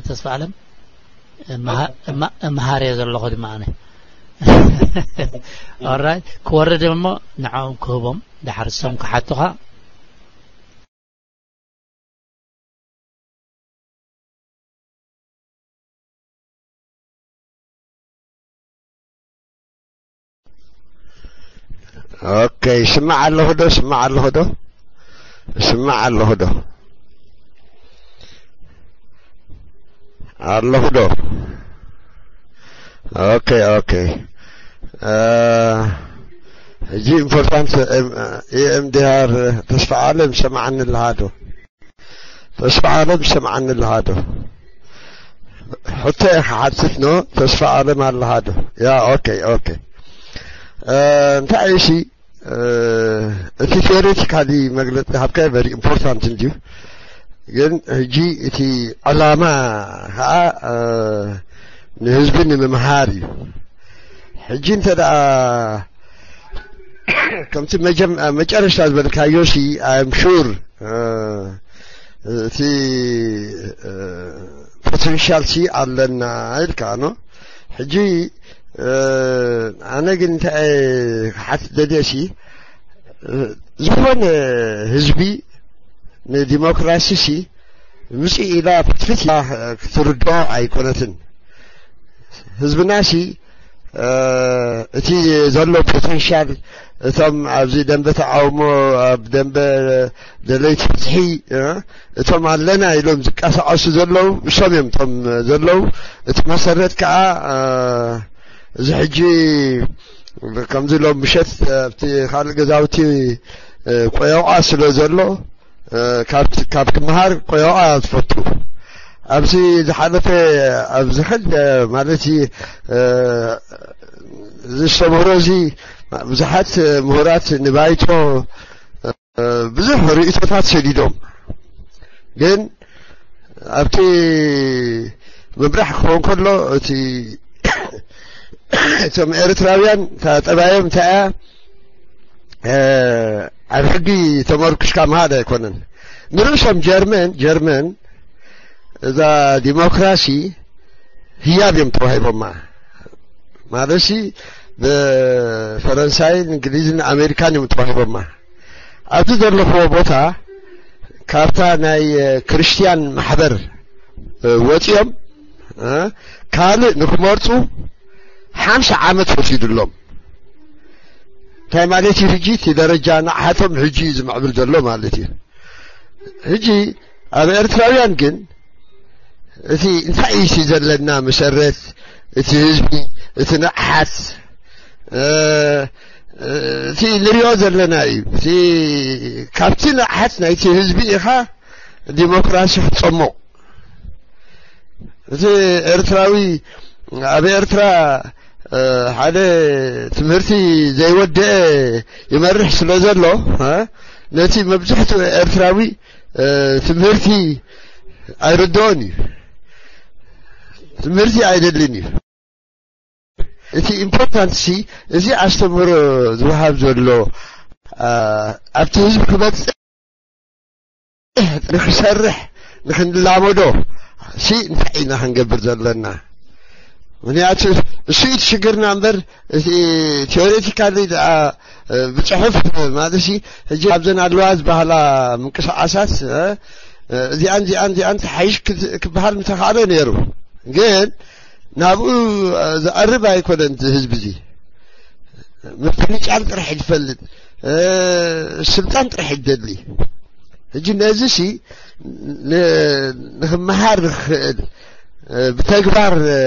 ተስፋ ኣለም እምሃር እየ ዘለኹ ድማ ኣነ። ኦራይት፣ ክወርድ እሞ ንዕኦም ክህቦም፣ ድሓር እሶም ክሓቱኻ። ኦኬ፣ ይስማዕ ኣለኹ ዶ? ይስማዕ ኣለኹ ዶ? ይስማዕ ኣለኹ ዶ? ኣለኹ ዶ? ኦኬ፣ ኦኬ። ሕጂ ኢምፖርታንት ኤምዲኣር ተስፋ ኣለም ሰማዕኒ ኣለሃ ዶ? ተስፋ ኣለም ሰማዕኒ ኣለሃ ዶ? ሕቶ እየ ክሓትት ኖ። ተስፋ ኣለም ኣለሃ ዶ? ያ፣ ኦኬ፣ ኦኬ። እንታይ እሺ፣ እቲ ቴዎሬቲካሊ መግለፂ ሃብካ ቨሪ ኢምፖርታንት እንድዩ። ግን ሕጂ እቲ ዕላማ ከዓ ንህዝቢ ንምምሃር እዩ። ሕጂ እንተ ደኣ ከምቲ መጀም-፣ መጨረሽታ ዝበልካዮ ሲ፣ I'm sure፣ እ፣ እቲ፣ እ፣ ፖቴንሻል ሲ ኣለና ኢልካ ኖ። ሕጂ፣ እ፣ ኣነ ግን እንታይ ክሓትት ደልየ ሲ፣ እ፣ ዝኾነ ህዝቢ ንዲሞክራሲ ሲ ምጽእ ኢላ ፍትፍት ኢላ ክትርድኦ ኣይኮነትን። ህዝብና ሲ፣ እ፣ እቲ ዘሎ ፖቴንሻል፣ እቶም ኣብዚ ደንበ ተቃውሞ፣ ኣብ ደንበ ደለይቲ ፍትሒ፣ እ፣ እቶም ኣለና ኢሎም ዝቀሳቀሱ ዘለዉ፣ እሶም እዮም እቶም ዘለዉ። እቲ መሰረት ከዓ፣ እ፣ እዚ ሕጂ ከምዚ ሎም ምሸት ኣብቲ ካልእ ገዛውቲ፣ እ፣ ቆዮቃ ስለ ዘሎ፣ እ፣ ካብ፣ ካብ ክምሃር ቆዮቃ እያ ትፈቱ። ኣብዚ ዝሓለፈ፣ ኣብዚ ሕድ፣ ማለት፣ እ፣ እዚ ዝተምህሮ እዚ ብዙሓት ምሁራት ንባይቶ፣ እ፣ ብዙሕ ርእይቶታት ሰዲዶም። ግን ኣብቲ ምምራሕ ክኸውን ከሎ፣ እቲ እቶም ኤርትራውያን እታ ጠባዮም እንታይ እያ፣ እ፣ ኣብ ሕጊ ተመርኩስካ ምሃድ ኣይኮነን። ንርእሶም ጀርመን፣ ጀርመን እዛ ዲሞክራሲ ህያብ እዮም ተዋሂቦማ። ማለትሲ ብፈረንሳይን እንግሊዝን ኣሜሪካን እዮም ተዋሂቦማ። ኣብዚ ዘለኽዎ ቦታ ካብታ ናይ ክርስትያን ማሕበር ወፂኦም፣ እ፣ ካልእ ንክመርፁ ሓምሳ ዓመት ወሲዱሎም። እንታይ ማለት እዩ? ሕጂ እቲ ደረጃ ንዓቶም ሕጂ እዩ ዝምዕብል ዘሎ ማለት እዩ። ሕጂ ኣብ ኤርትራውያን ግን እቲ እንታይ እዩ እቲ ዘለና መሰረት፣ እቲ ህዝቢ፣ እቲ ንቕሓት፣ እ፣ እቲ ንሪኦ ዘለና እዩ። እቲ ካብቲ ንቕሓት ናይቲ ህዝቢ ኢኻ ዲሞክራሲ ክትጸምቕ። እቲ ኤርትራዊ ኣብ ኤርትራ፣ እ፣ ሓደ ትምህርቲ ዘይወደአ ይመርሕ ስለ ዘሎ፣ እ፣ ነቲ መብዛሕትኡ ኤርትራዊ፣ እ፣ ትምህርቲ ኣይርድኦን እዩ። ትምህርቲ ኣይደልን እዩ። እቲ ኢምፖርታንት ሲ፣ እዚ ኣስተምህሮ ዝወሃብ ዘሎ፣ እ፣ ኣብቲ ህዝቢ ክበጽሕ ንክሰርሕ ንክንላመዶ ሲ እንታይ ኢና ክንገብር ዘለና? ምክንያቱ እሱ እቲ ሽግርና እምበር፣ እቲ ቴዎሬቲካሊ ደኣ፣ እ፣ ብጽሑፍ ማለት ሲ፣ ሕጂ ኣብዘን ኣለዋ ዝበሃላ ምንቅስቃሳት፣ እ፣ እዚኣን፣ እዚኣን፣ እዚኣን ተሓይሽ ክዝ-፣ ክበሃል ምተኻእለ ነይሩ። ግን ናብኡ፣ እ፣ ዝቐርብ ኣይኮነን እዚ ህዝቢ እዚ። ምፍንጫል ጥራሕ እዩ ዝፈልጥ፣ እ፣ ስልጣን ጥራሕ እዩ ዝደሊ። ሕጂ ነዚ ሲ ን-፣ ንክመሃር ንክኽእል፣ እ፣ ብተግባር፣ እ፣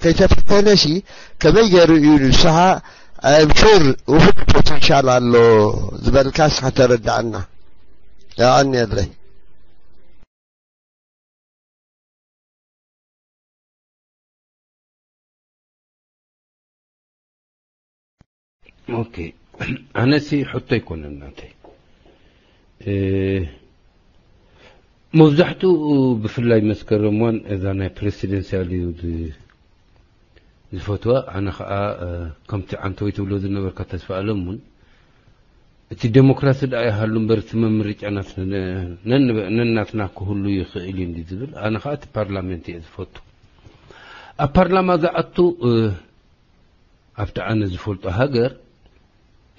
ከይተፈተነ ሲ ከመይ ገይሩ እዩ ንስኻ I'm sure ውሑድ ፖቴንሻል ኣሎ ዝበልካስ ከተረዳእና። የቐንየለይ። ኦኬ፣ ኣነሲ ሕቶ ኣይኮነን ናተይ። እ፣ መብዛሕትኡ ብፍላይ መስከረም ዋን እዛ ናይ ፕሬሲደንሲያል እዩ ዝ-፣ ዝፈትዋ። ኣነ ኸዓ፣ እ፣ ከምቲ ዓንተወይ ትብሎ ዝነበርካ ተስፋ ኣለሙን፣ እቲ ዴሞክራሲ ደኣ ይሃሉ እምበር እቲ ምምርጫ ናት-፣ ነን-፣ ነናትና ክህሉ ይኽእል እዩ እንዲ ዝብል፣ ኣነ ኸዓ እቲ ፓርላሜንት እየ ዝፈቱ። ኣብ ፓርላማ ዝኣቱ፣ እ፣ ኣብቲ ኣነ ዝፈልጦ ሃገር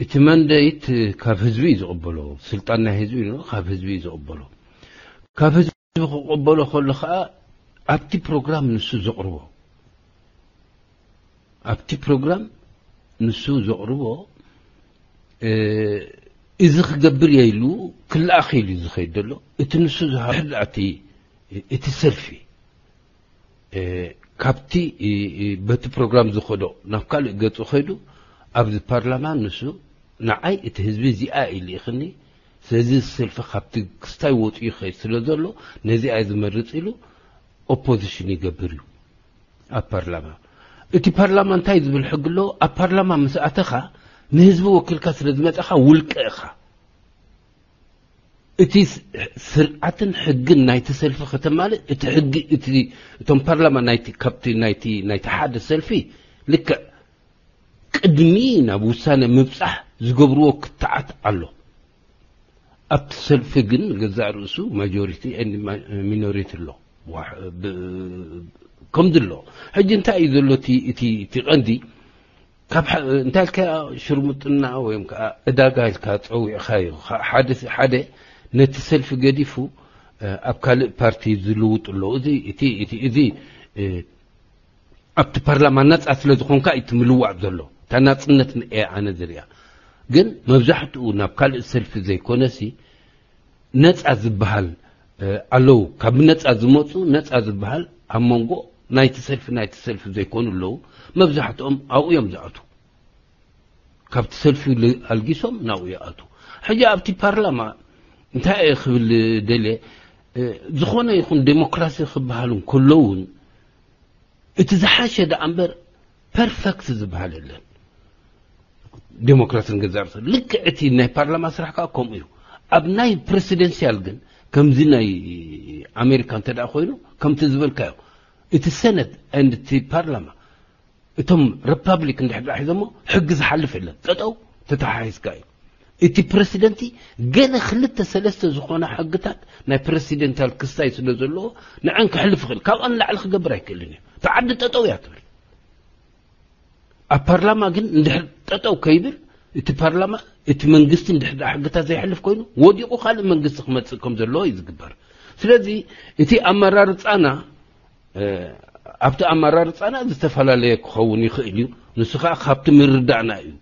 እቲ መንደይት ካብ ህዝቢ እዩ ዝቕበሎ፣ ስልጣን ናይ ህዝቢ እዩ፣ ካብ ህዝቢ እዩ ዝቕበሎ። ካብ ህዝቢ ክቕበሎ ከሎ ኸዓ ኣብቲ ፕሮግራም ንሱ ዘቕርቦ፣ ኣብቲ ፕሮግራም ንሱ ዘቕርቦ፣ እ፣ እዚ ክገብር እየ ኢሉ ክለኣኽ ኢሉ እዩ ዝኸይድ ዘሎ። እቲ ንሱ ዝሃ-፣ ሕድኣቲ እቲ ሰልፊ እ፣ ካብቲ፣ እ፣ እ፣ በቲ ፕሮግራም ዝኸዶ ናብ ካልእ ገጹ ኸይዱ፣ ኣብዚ ፓርላማ ንሱ ንዓይ እቲ ህዝቢ እዚኣ እዩ ልኢኽኒ፣ ስለዚ እዚ ሰልፊ ካብቲ ክስታይ ወጺኡ ይኸይድ ስለ ዘሎ፣ ነዚኣ እየ ዝመርጽ ኢሉ ኦፖዚሽን ይገብር እዩ ኣብ ፓርላማ። እቲ ፓርላማ እንታይ ዝብል ሕጊ ኣለዎ? ኣብ ፓርላማ ምስ ኣተኻ፣ ንህዝቢ ወኪልካ ስለ ዝመጻኻ ውልቀ ኢኻ። እቲ ስ-፣ ስርዓትን ሕግን ናይቲ ሰልፊ ከተማልእ፣ እቲ ሕጊ፣ እቲ፣ እቶም ፓርላማ ናይቲ፣ ካብቲ ናይቲ፣ ናይቲ ሓደ ሰልፊ ልክዕ ቅድሚ ናብ ውሳነ ምብጻሕ ዝገብርዎ ክትዓት ኣሎ። ኣብቲ ሰልፊ ግን ገዛእ ርእሱ ማጆሪቲ ኤንድ ማ-፣ ሚኖሪቲ ኣሎ። ዋሕ-፣ ብ-፣ ከምዚ ኣሎ። ሕጂ እንታይ እዩ ዘሎ እቲ፣ እቲ፣ እቲ ቀንዲ? ካብ ሓ-፣ እንታይ ኢልካ ሽርሙጥና ወይም ከዓ ዕዳጋ ኢልካ ጸዊዕካዮ። ካ-፣ ሓደ፣ ሓደ ነቲ ሰልፊ ገዲፉ፣ እ፣ ኣብ ካልእ ፓርቲ ዝልውጥ ኣሎ። እዚ፣ እቲ፣ እቲ፣ እዚ፣ እ፣ ኣብቲ ፓርላማ ናጻ ስለ ዝኾንካ እዩ እቲ ምልዋጥ ዘሎ። እታ ናጽነት እየ ኣነ ዝሪኣ። ግን መብዛሕትኡ ናብ ካልእ ሰልፊ ዘይኮነሲ፣ ነጻ ዝበሃል፣ እ፣ ኣለዉ። ካብ ነጻ ዝመጹ ነጻ ዝበሃል ኣብ መንጎ ናይቲ ሰልፊ፣ ናይቲ ሰልፊ ዘይኮኑ ኣለዉ። መብዛሕትኦም ኣብኡ እዮም ዝኣትዉ። ካብቲ ሰልፊ ል-፣ ኣልጊሶም ናብኡ ይኣትዉ። ሕጂ ኣብቲ ፓርላማ እንታይ እየ ክብል ደልየ፣ እ፣ ዝኾነ ይኹን ዴሞክራሲ ክበሃል እንከሎ እውን እቲ ዝሓሸ ደኣ እምበር ፐርፈክት ዝበሃል የለን። ዴሞክራሲ ንገዛእ ርእሱ ልክዕ እቲ ናይ ፓርላማ ስራሕ ከዓ ከምኡ እዩ። ኣብ ናይ ፕሬሲደንሲያል ግን ከምዚ ናይ ኣሜሪካ እንተ ደኣ ኮይኑ ከምቲ ዝበልካዮ እቲ ሰነት ኤንድ እቲ ፓርላማ እቶም ሪፓብሊክ እንድሕር ደኣ ሒዞሞ ሕጊ ዝሓልፍ የለን። ጠጠው ተተሓሒዝካ እዩ። እቲ ፕረሲደንቲ ገለ ክልተ ሰለስተ ዝኾና ሕግታት ናይ ፕረሲደንታል ክስታይ ስለ ዘለዎ ንዐን ክሕልፍ ይኽእል። ካብኣን ንላዕሊ ክገብር ኣይክእልን እዩ። እቲ ዓዲ ጠጠው እያ ትብል። ኣብ ፓርላማ ግን እንድሕር ጠጠው ከይብል እቲ ፓርላማ እቲ መንግስቲ እንድሕር ደኣ ሕግታት ዘይሕልፍ ኮይኑ ወዲቑ ካልእ መንግስቲ ክመጽእ ከም ዘለዎ እዩ ዝግበር። ስለዚ እቲ ኣመራርጻና እ፣ ኣብቲ ኣመራርጻና ዝተፈላለየ ክኸውን ይኽእል እዩ። ንሱ ኸኣ ካብቲ ምርዳእና እዩ።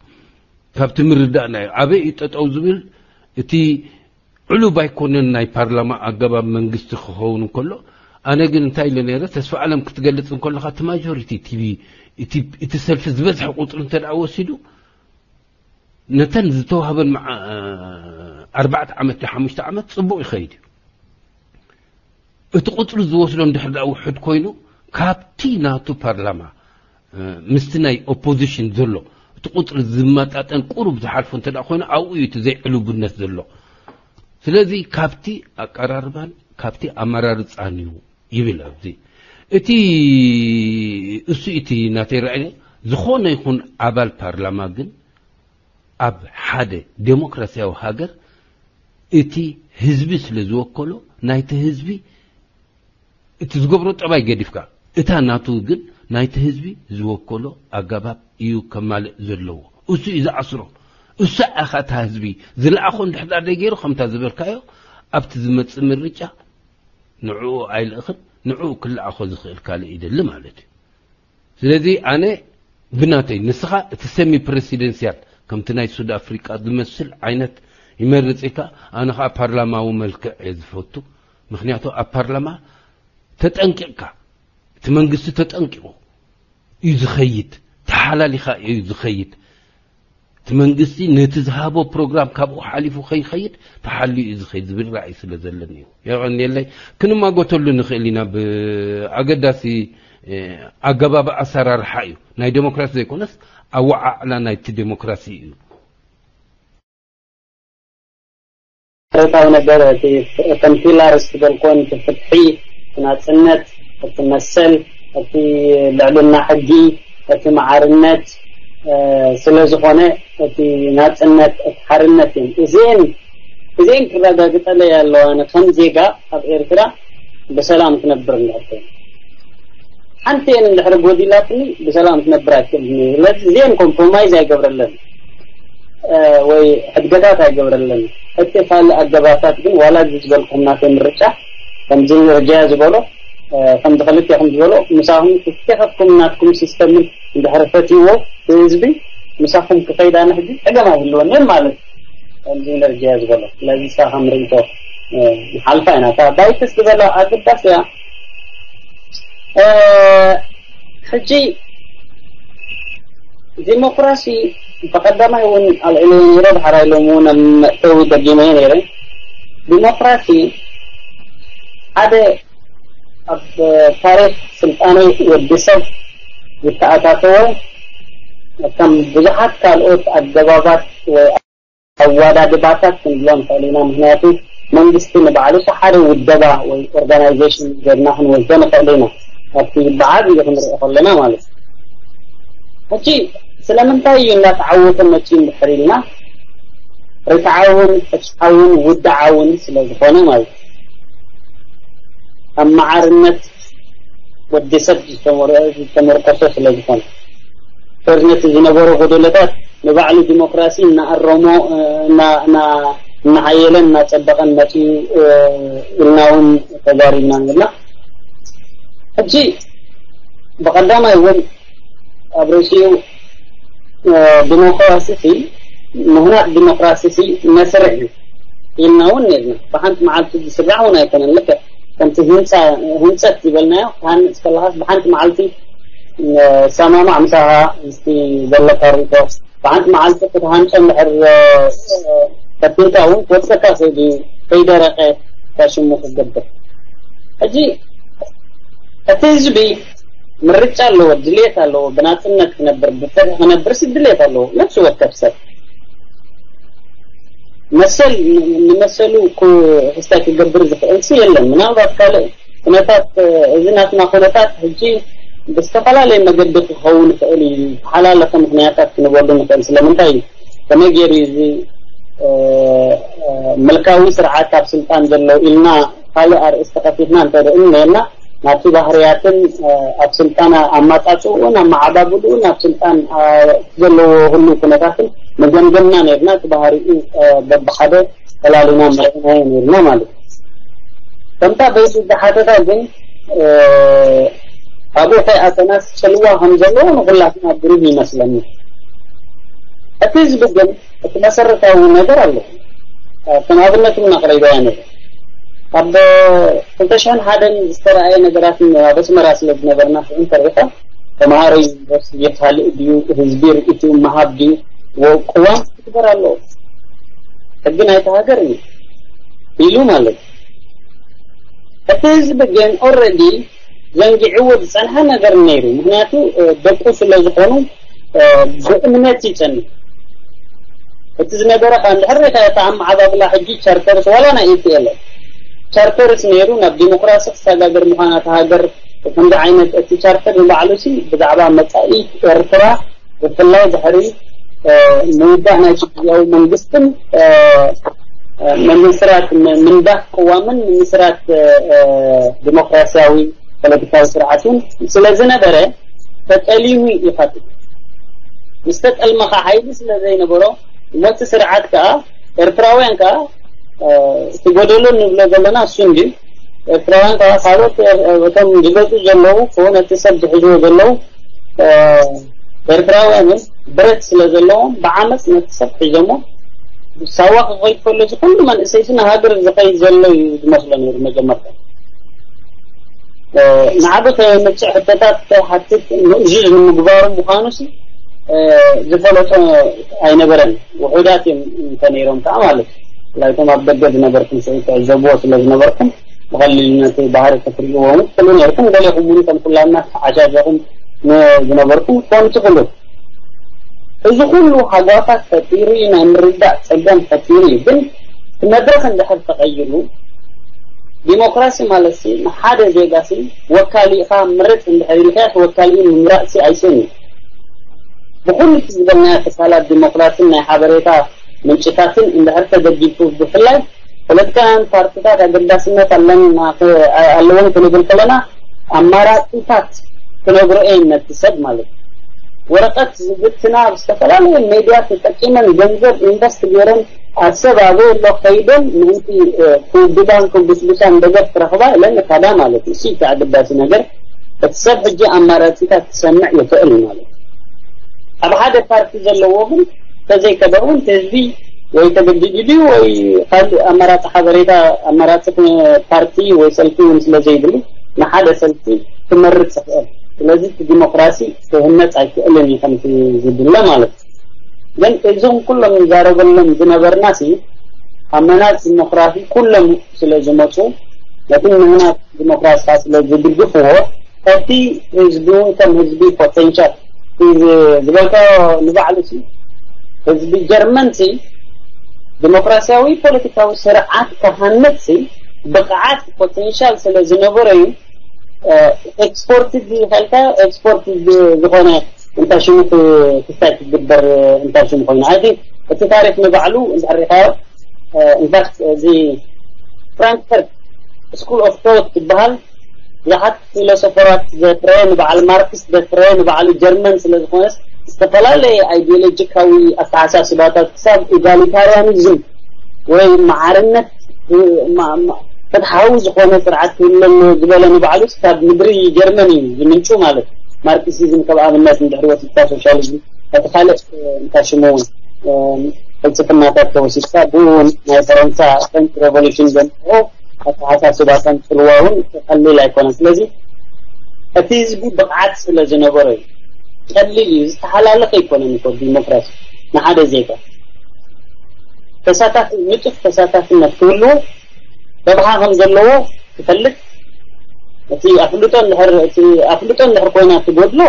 ካብቲ ምርዳእና እዩ። ኣበይ እዩ ጠጠው ዝብል? እቲ ዕሉብ ኣይኮነን ናይ ፓርላማ ኣገባብ መንግስቲ ክኸውን እንከሎ፣ ኣነ ግን እንታይ ኢለ ነይረ? ተስፋ ኣለም ክትገልጽ እንከለኻ እቲ ማጆሪቲ እቲ፣ እቲ፣ እቲ ሰልፊ ዝበዝሐ ቁጽሪ እንተ ደኣ ወሲዱ ነተን ዝተዋህበን መዓ-፣ ኣርባዕተ ዓመት ዶ ሓሙሽተ ዓመት ጽቡቕ ይኸይድ እዩ። እቲ ቁጽሪ ዝወስዶ እንድሕር ደኣ ውሑድ ኮይኑ ካብቲ ናቱ ፓርላማ፣ እ፣ ምስቲ ናይ ኦፖዚሽን ዘሎ እቲ ቁጽሪ ዝመጣጠን ቁሩብ ዝሓልፎ እንተ ደኣ ኮይኑ ኣብኡ እዩ እቲ ዘይዕሉብነት ዘሎ። ስለዚ ካብቲ ኣቀራርባን ካብቲ ኣመራርጻን እዩ ይብል ኣብዚ። እቲ እሱ እቲ ናተይ ረኣይ ዝኾነ ይኹን ኣባል ፓርላማ ግን ኣብ ሓደ ዴሞክራሲያዊ ሃገር እቲ ህዝቢ ስለ ዝወከሎ ናይቲ ህዝቢ እቲ ዝገብሮ ጠባይ ገዲፍካ እታ ናቱ ግን ናይቲ ህዝቢ ዝወከሎ ኣገባብ እዩ ከማልእ ዘለዎ። እሱ እዩ ዝኣስሮ። እሱ ኣኻ እታ ህዝቢ ዝለኣኾ እንድሕር ደኣ ደይገይሩ ከምታ ዝበልካዮ ኣብቲ ዝመጽእ ምርጫ ንዕኡ ኣይልእኽን፣ ንዕኡ ክለኣኾ ዝኽእል ካልእ ይደሊ ማለት እዩ። ስለዚ ኣነ ብናተይ ንስኻ እቲ ሰሚ ፕረሲደንስያል ከምቲ ናይ ሱድ ኣፍሪቃ ዝመስል ዓይነት ይመርጽ ኢልካ፣ ኣነ ኸኣ ፓርላማዊ መልክዕ እየ ዝፈቱ። ምኽንያቱ ኣብ ፓርላማ ተጠንቂቕካ፣ እቲ መንግስቲ ተጠንቂቑ እዩ ዝኸይድ፣ ተሓላሊኻ እዩ ዝኸይድ። መንግስቲ ነቲ ዝሃቦ ፕሮግራም ካብኡ ሓሊፉ ከይኸይድ ተሓልዩ እዩ ዝኸይድ ዝብል ራእይ ስለ ዘለኒ እዩ። የቐንየለይ። ክንማጎተሉ ንኽእል ኢና። ብኣገዳሲ ኣገባብ ኣሰራርሓ እዩ። ናይ ዴሞክራሲ ዘይኮነስ ኣወዓዕላ ናይቲ ዴሞክራሲ እዩ። መሰረታዊ ነገር እቲ ከም ፒላርስ ዝበልኮን እቲ ፍትሒ፣ እቲ ናፅነት፣ እቲ መሰል፣ እቲ ልዕልና ሕጊ፣ እቲ መዓርነት ስለ ዝኾነ እቲ ናፅነት፣ እቲ ሓርነት እዮም። እዚአን እዚአን ክረጋግጠለይ ኣለዋ። ኣነ ከም ዜጋ ኣብ ኤርትራ ብሰላም ክነብር እንድሕር ኮይኑ ሓንቲ እየን እንድሕር ጎዲላትኒ ብሰላም ክነብር ኣይክእልን። ስለዚ እዚአን ኮምፕሮማይዝ ኣይገብረለን ወይ ሕድገታት ኣይገብረለን። እቲ ካልእ ኣገባታት ግን ዋላ እዚ ዝበልኩም ናተይ ምርጫ ከምዚ ርጃያ ዝበሎ ከምዚ ክልቴኹም ዝበሎ ምሳኹም ክልቴኻትኩም ናትኩም ሲስተምን እንድሕር ፈትይዎ ህዝቢ ምሳኹም ክኸይድ ኣነ ሕጂ ጸገም ኣይህልወንን ማለት እዩ። ከምዚ ርጃያ ዝበሎ ስለዚ ሳኻ ምርኢቶ ንሓልፋ ኢና። እታ ባይትስ ዝበላ ኣገዳሲ እያ። ሕጂ ዲሞክራሲ ብቐዳማይ እውን ኣልዒለ ነይረ፣ ድሓራይ ሎም እውን ኣብ መእተዊ ደጊመ ነይረ። ዲሞክራሲ ሓደ ኣብ ታሪክ ስልጣነ ወዲ ሰብ ዝተኣታተወ ከም ብዙሓት ካልኦት ኣገባባት ወይ ኣዋዳድባታት ክንብሎ ንኽእል ኢና። ምክንያቱ መንግስቲ ንባዕሉ ሓደ ውደባ ወይ ኦርጋናይዜሽን ጌርና ክንወስዶ ንኽእል ኢና። ኣብቲ ብዓብዩ ክንሪኦ ከለና ማለት እዩ። ሕጂ ስለምንታይ እዩ እናተዓወተ መፅዩ እንድሕር ኢልና ርትዓውን ፍትሓውን ውድዓውን ስለ ዝኾነ ማለት እዩ። ኣብ መዓርነት ወዲ ሰብ ዝተመርኮሰ ስለ ዝኾነ ፈርነት ዝነበሩ ጎደለታት ንባዕሉ ዲሞክራሲ እናኣረሞ እናሓየለን እናፀበቐን መፅኡ ኢልና እውን ተዛሪብና ንብላ። ሕጂ ብቐዳማይ እውን ኣብ ርእሲኡ ዲሞክራሲ ሲ ምህናፅ ዲሞክራሲ ሲ መስርሕ እዩ ኢልና እውን ነርና። ብሓንቲ መዓልቲ ዝስራሕ እውን ኣይኮነን። ልክዕ ከምቲ ህንፃ ህንፀት ዝበልናዮ ክሃንፅ ከለኻስ ብሓንቲ መዓልቲ ሰማማዕ ምሳኻ ምስቲ ዘለካ ርእቶ ብሓንቲ መዓልቲ ክትሃንፆ እንድሕር ፈቲንካ እውን ክወፀካ ክእል እዩ። ከይደረቀ ሽሙ ክገብር ሕጂ እቲ ህዝቢ ምርጫ ኣለዎ፣ ድሌት ኣለዎ፣ ብናፅነት ክነብር ብፍትሒ ክነብርስ ድሌት ኣለዎ። ነፍሲ ወከፍ ሰብ መሰል ንመሰሉ ክስታይ ክገብር ዝኽእል ሲ የለን። ምናልባት ካልእ ኩነታት እዚ ናትና ኩነታት ሕጂ ብዝተፈላለየ መገዲ ክኸውን ይኽእል እዩ። ዝተሓላለኸ ምክንያታት ክንበሉ ንኽእል። ስለምንታይ እዩ ከመይ ገይሩ እዚ ምልካዊ ስርዓት ኣብ ስልጣን ዘሎ ኢልና ካልእ ኣርእስቲ ከፊትና እንተርኢ ነርና ናብቲ ባህርያትን ኣብ ስልጣን ኣማጻጽኡን ኣመዓባብልኡን ኣብ ስልጣን ዘለዎ ህሉ ኩነታትን መገምገምና ነርና። እቲ ባህሪኡ በብሓደ ፈላሊና መርኢናዮ ነርና ማለት እዩ። ከምታ በይዱ ዝሓተታ ግን ኣብኡ ከይኣተናስ ጽልዋ ከም ዘለዎ ንኩላትና ብሩህ ይመስለኒ። እቲ ህዝቢ ግን እቲ መሰረታዊ ነገር ኣሎ። ከም ኣብነት እውን ኣቕሪበያ ነይረ። ኣብ ክልተ ሽሕን ሓደን ዝተረኣየ ነገራት ኣብ ኣስመራ ስለ ዝነበርና ሽዑ ተሪኻ ተምሃሮ ዩኒቨርሲቲ ካልእ ድዩ ህዝቢ ርእይቱ ምሃብ ድዩ ቅዋም ክግበር ኣለዎ። ሕጊ ናይቲ ሃገር እዩ ኢሉ ማለት እዩ። እቲ ህዝቢ ግን ኦረዲ ዘንጊዕዎ ዝፀንሐ ነገር ነይሩ። ምክንያቱ ደቁ ስለ ዝኾኑ ብእምነት ይፀንሕ። እቲ ዝነበረ ከዓ እንድሕር ሪኢኻ እቲ ኣመዓባብላ ሕጂ ቻርተርስ ዋላ ናይ ኢፒኤልኤፍ ቻርተርስ ነይሩ ናብ ዲሞክራሲ ክሰጋገር ምዃና እቲ ሃገር ከምዚ ዓይነት እቲ ቻርተር ንባዕሉ ሲ ብዛዕባ መፃኢ ኤርትራ ብፍላይ ድሕሪ ምውዳእ ናይ ግዝያዊ መንግስትን ምምስራት ምንዳህ ቅዋምን ምምስራት ዲሞክራሲያዊ ፖለቲካዊ ስርዓትን ስለ ዝነበረ ተጠሊሙ ይኸድ። ምስ ተጠልመ ከዓ ሓይሊ ስለ ዘይነበሮ እሞ እቲ ስርዓት ከዓ ኤርትራውያን ከዓ እቲ ጎደሎ ንብሎ ዘለና እሱ እንድዩ። ኤርትራውያን ከዓ ካልኦት እቶም ዝገዝኡ ዘለዉ ኮነ እቲ ሰብ ዝሕዝዎ ዘለዉ ኤርትራውያን እውን ብረት ስለ ዘለዎም ብዓመፅ ነቲ ሰብ ሒዞሞ ሳዋ ክኸይድ ከሎ እዚ ኩሉ መንእሰይ ሲ ንሃገር ዝኸይድ ዘሎ እዩ ዝመስሎ ነይሩ መጀመርታ። ንዓቢ ከየምፅእ ሕቶታት ከይሓትት ምእዙዝ ንምግባሩ ምዃኑ ሲ ዝፈለጦ ኣይነበረን። ውሑዳት እዮም እንተነይሮም ከዓ ማለት ላይቶም ኣብ ደገ ዝነበርኩም ሰ ትዕዘብዎ ስለ ዝነበርኩም ብቐሊልነት ባህሪ ክትርእይዎ እውን ትኽእሉ ነርኩም። ገሌኹም እውን ከም ኩላና ተዓሻሸኹም ዝነበርኩም ትኾኑ ትኽእሉ። እዚ ኩሉ ሃጓፋት ፈጢሩ እዩ፣ ናይ ምርዳእ ጸገም ፈጢሩ እዩ። ግን እቲ መድረኽ እንድሕር ተቐይሩ ዲሞክራሲ ማለት ሲ ንሓደ ዜጋ ሲ ወካሊኻ ምርጥ እንድሕር ኢልካ ወካሊኡ ምምራጽ ሲ ኣይስእን እዩ። ብኩሉ እቲ ዝበልናዮ ትካላት ዲሞክራሲን ናይ ሓበሬታ ምንጭታትን እንድሕር ተደጊፉ ብፍላይ ፖለቲካውያን ፓርቲታት ኣገዳስነት ኣለና ኣለዎም ክንብል ከለና ኣማራፂታት ክነግሮ እየን ነቲ ሰብ ማለት እዩ። ወረቐት ዝብትና ኣብ ዝተፈላለዩ ሜድያ ተጠቂመን ገንዘብ ኢንቨስት ገይረን ኣብ ሰብ ኣበይ ኣሎ ከይደን ምእንቲ ክውድባን ክጉስጉሳን ደገፍ ክረኽባ ኢለን ይኸዳ ማለት እዩ። እሱ እቲ ኣገዳሲ ነገር እቲ ሰብ ሕጂ ኣማራፂታት ክሰምዕ ይኽእል እዩ ማለት እዩ። ኣብ ሓደ ፓርቲ ዘለዎ ግን ተዘይከደ እውን እቲ ህዝቢ ወይ ተገዲዱ ድዩ ወይ ካልእ ኣማራፂ ሓበሬታ ኣማራፂ ፓርቲ ወይ ሰልፊ እውን ስለ ዘይብሉ ንሓደ ሰልፊ ክመርፅ ይኽእል። ስለዚ እቲ ዲሞክራሲ ክህነፅ ኣይክእልን እዩ ከምቲ ዝድለ ማለት እዩ። ግን እዞም ኩሎም ንዛረበሎም ዝነበርና ሲ ኣብ ምህናፅ ዲሞክራሲ ኩሎም ስለ ዝመፁ ነቲ ምህናፅ ዲሞክራሲ ስለ ዝድግፍዎ እቲ ህዝቢ እውን ከም ህዝቢ ፖቴንሻል ዝበልካዮ ንባዕሉ ሲ ህዝቢ ጀርመን ሲ ዲሞክራሲያዊ ፖለቲካዊ ስርዓት ክሃንፅ ሲ ብቕዓት ፖቴንሻል ስለ ዝነበሮ እዩ። ኤክስፖርት ዝኸልካ ኤክስፖርት ዝኾነ እንታይ ሽሙ ክስታይ ክግበር እንታይ ሽሙ ኮይኑ ኣይ እቲ ታሪክ ንባዕሉ እንድሕር ሪኻዮ ኢንፋክት እዚ ፍራንክፈርት ስኩል ኦፍ ቶት ዝበሃል ብዙሓት ፊሎሶፈራት ዘፍረየ ንበዓል ማርክስ ዘፍረየ ንበዓሉ ጀርመን ስለ ዝኾነስ ዝተፈላለየ ኣይዲዮሎጂካዊ ኣተሓሳስባታት ክሳብ ኢጋሊታርያኒዝም ወይ መዓርነት ፍትሓዊ ዝኾነ ስርዓት ክህለሉ ዝበለ ንባዕሉ ካብ ምድሪ ጀርመን እዩ ዝምንጩ ማለት ማርክሲዝም ከም ኣብነት እንድሕር ወሲድካ ሶሻሊዝም እቲ ካልእ እንታይ ሽሙ እውን ፍልስፍናታት ተወሲድካ ብኡ እውን ናይ ፈረንሳ ፍሬንች ሬቮሉሽን ዘምፅኦ ኣተሓሳስባታን ፅልዋ እውን ቀሊል ኣይኮነን። ስለዚ እቲ ህዝቢ ብቕዓት ስለ ዝነበሮ እዩ። ቀሊል እዩ፣ ዝተሓላለኸ ኣይኮነን እኮ ዲሞክራሲ ንሓደ ዜጋ ተሳታፊ ንጡፍ ተሳታፍነት ክህልዎ ረብሓ ከም ዘለዎ ክፈልጥ እቲ ኣፍልጦ እንድሕር እቲ ኣፍልጦ እንድሕር ኮይና ትጎድሎ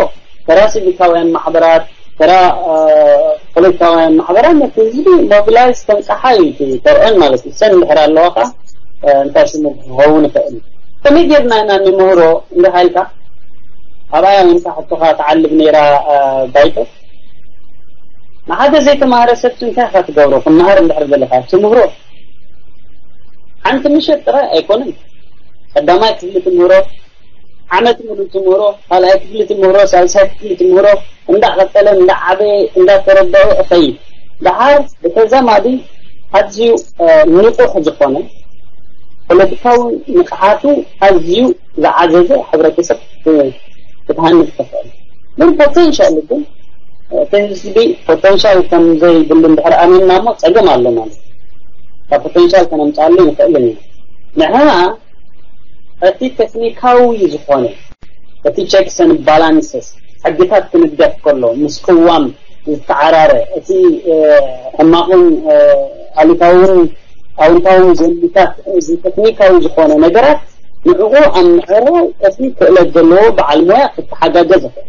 ተራ ሲቪካውያን ማሕበራት ተራ ፖለቲካውያን ማሕበራት ነቲ ህዝቢ ሞቢላይዝ ተንቀሓ እዩ ተርአን ማለት እዩ። ሰን እንድሕር ኣለዋ ከዓ እንታይ ሽሙ ክኸውን ይኽእል ከመይ ጌርና ኢና ንምህሮ እንድሓ ኢልካ ኣብኣያ ምንታ ሕቶኻ ትዓልብ ነይራ ባይቶ ንሓደ ዘይተማሃረ ሰብ እንታይ ኢኻ ትገብሮ ክመሃር እንድሕር ዘለካ ትምህሮ ሓንቲ ምሸት ጥራይ ኣይኮነን ቀዳማይ ክፍሊ ትምህሮ ዓመት ሙሉ ትምህሮ ካልኣይ ክፍሊ ትምህሮ ሳልሳይ ክፍሊ ትምህሮ እንዳቐጠለ እንዳዓበየ እንዳተረዳኦ እኸይድ ደሓር ብተዛማዲ ኣዝዩ ንቑሕ ዝኾነ ፖለቲካዊ ንቕሓቱ ኣዝዩ ዝዓዘዘ ሕብረተሰብ ክትሃንፅ ትኽእል ግን ፖቴንሻል ግን እቲ ህዝቢ ፖቴንሻል ከም ዘይብሉ እንድሕር ኣሚንና እሞ ፀገም ኣሎ ማለት ካብ ፖቴንሻል ከነምፃሉ ንኽእልን ኢና ንሕና እቲ ቴክኒካዊ ዝኾነ እቲ checks and balances ሕግታት ክንገፍ ከሎ ምስ ቅዋም ዝተዓራረ እቲ ሕማቕን ኣሉታውን ኣውንታውን ጎንታት እዚ ቴክኒካዊ ዝኾነ ነገራት ንዕኡ ኣብ ምዕራይ እቲ ክእለት ዘለዎ በዓል ሞያ ክተሓጋገዝ ይኽእል።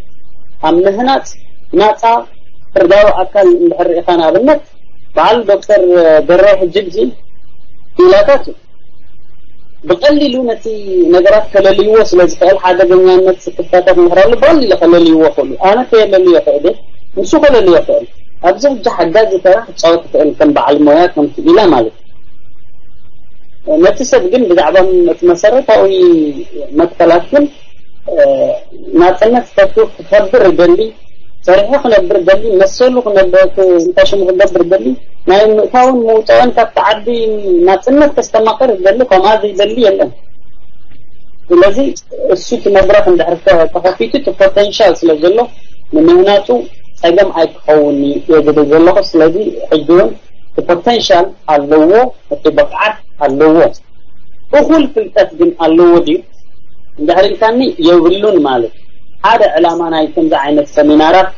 ኣብ ምህናፅ ናፃ ፍርዳዊ ኣካል እንድሕር ርኢኻ ንኣብነት በዓል ዶክተር በራይ ሕጂ ግዜ ክኢላታት እዩ። ብቐሊሉ ነቲ ነገራት ከለልይዎ ስለ ዝኽእል ሓደገኛነት ስክፍታታት እንድሕር ኣሎ ብቐሊሉ ከለልይዎ ይኽእሉ። ኣነ ከየለልዮ ይኽእል እየ፣ ንሱ ከለልዮ ይኽእል። ኣብዚ ሕጂ ሓጋዚ ተራ ክፃወት ይኽእል ከም በዓል ሞያ ከም ክኢላ ማለት እዩ። ነቲ ሰብ ግን ብዛዕባ እቲ መሰረታዊ መትከላት ግን ናፅነት ፈቱ ክኸብር ደሊ ሰሪሑ ክነብር ደሊ መሰሉ ክነብር እንታይ ሽሙ ክገብር ደሊ ናይ ምእታውን ምውፃውን ካብቲ ዓዲ ናፅነት ከስተማቕር ደሊ ከምኣ ዘይደሊ የለን። ስለዚ እሱ እቲ መድረክ እንድሕር ተኸፊቱ እቲ ፖቴንሻል ስለ ዘሎ ንምህናፁ ፀገም ኣይክኸውን የግብል ዘለኹ። ስለዚ ሕጂ እውን እቲ ፖቴንሻል ኣለዎ፣ እቲ ብቕዓት ኣለዎ። እኹል ፍልጠት ግን ኣለዎ ድዩ እንድሕር ኢልካኒ የብሉን ማለት ሓደ ዕላማ ናይ ከምዚ ዓይነት ሰሚናራት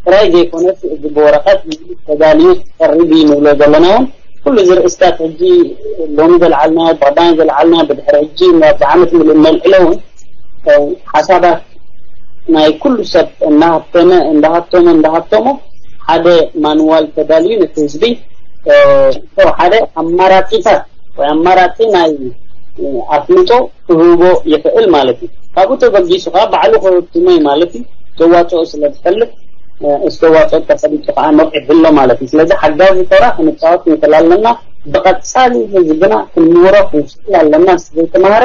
ጥራይ ዘይኮነስ፣ እዚ ብወረቐት ተዳልዩ ክቐርብ እዩ ንብሎ ዘለና እውን፣ ኩሉ እዚ ርእስታት ሕጂ ሎሚ ዘልዓልና፣ ብቐዳም ዘልዓልና፣ ብድሕሪ ሕጂ ናብ ዓመት ምሉእ መልዕሎ እውን ሓሳባት ናይ ኩሉ ሰብ እንዳሃተመ እንዳሃተመ እንዳሃተሞ ሓደ ማንዋል ተዳልዩ ነቲ ህዝቢ ሓደ ኣማራፂታት ወይ ኣማራፂ ናይ ኣፍልጦ ክህቦ ይኽእል ማለት እዩ። ካብኡ ተበጊሱ ከዓ ባዕሉ ክህብትሞ እዩ ማለት እዩ። ዘዋፅኦ ስለ ዝፈልጥ፣ ዝተዋፅኦ ተፈሊጡ ከዓ ነቑሑ ኣሎ ማለት እዩ። ስለዚ ሓጋዚ ተራ ክንፃወት ንኽእል ኣለና። ብቐፃሊ ህዝብና ክንምህሮ ክንስል ኣለና። ዘይተማሃረ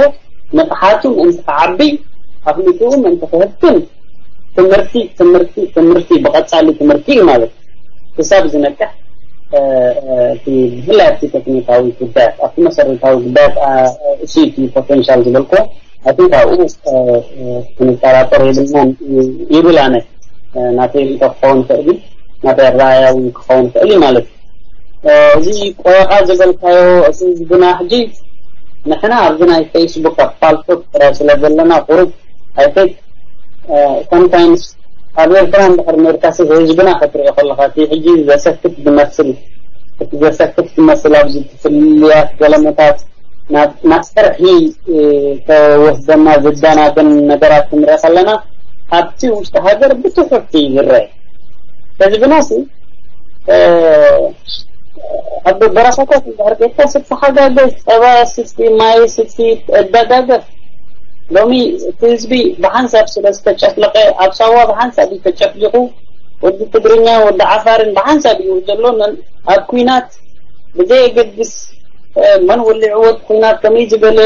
ንቕሓቱ ምእንቲ ክዓቢ፣ ኣፍልጥኡ ምእንቲ ክህብትን ትምህርቲ ትምህርቲ ትምህርቲ ብቐፃሊ ትምህርቲ እዩ ማለት እዩ። ክሳብ ዝነቅሕ ብፍላይ ኣብቲ ቴክኒካዊ ጉዳያት ኣብቲ መሰረታዊ ጉዳያት እሱ እቲ ፖቴንሻል ዝበልኮ ኣቲ ካብኡ ክንጠራጠር የብልናን ይብል ኣነ። ናተይ ሪኢቶ ክኸውን ይኽእል እዩ፣ ናተይ ኣረኣእያ እውን ክኸውን ይኽእል እዩ ማለት እዩ። እዚ ቆረቓ ዝበልካዮ እቲ ህዝብና ሕጂ ንሕና ኣብዚ ናይ ፌስቡክ ኣብ ፓልቶክ ጥራይ ስለ ዘለና ቁሩብ ኣይፈት sometimes ኣብ ኤርትራ እንድሕር ነርካሲ ህዝብና ክትሪኦ ከለኻ እቲ ሕጂ ዘሰክፍ ዝመስል እቲ ዘሰክፍ ዝመስል ኣብዚ ፍልልያት ገለመታት ናብ ናብ ፍርሒ ተወስደና ዝደናግን ነገራት ክንርኢ ከለና ኣብቲ ውሽጢ ሃገር ብትሑት እዩ ዝረአ። ህዝብና ሲ ኣብ በረኻታት እንድሕር ከይድካ ስትሓጋገዝ ጸባ ስቲ ማይ ስቲ እደጋገፍ። ሎሚ እቲ ህዝቢ ብሓንሳብ ስለ ዝተጨፍለቐ ኣብ ሳዋ ብሓንሳብ እዩ ተጨፍሊቑ። ወዲ ትግርኛ ወዲ ዓፋርን ብሓንሳብ እዩ ዘሎ። ኣብ ኩናት ብዘየገድስ መን ወሊዕዎ ኩናት ከመይ ዝበለ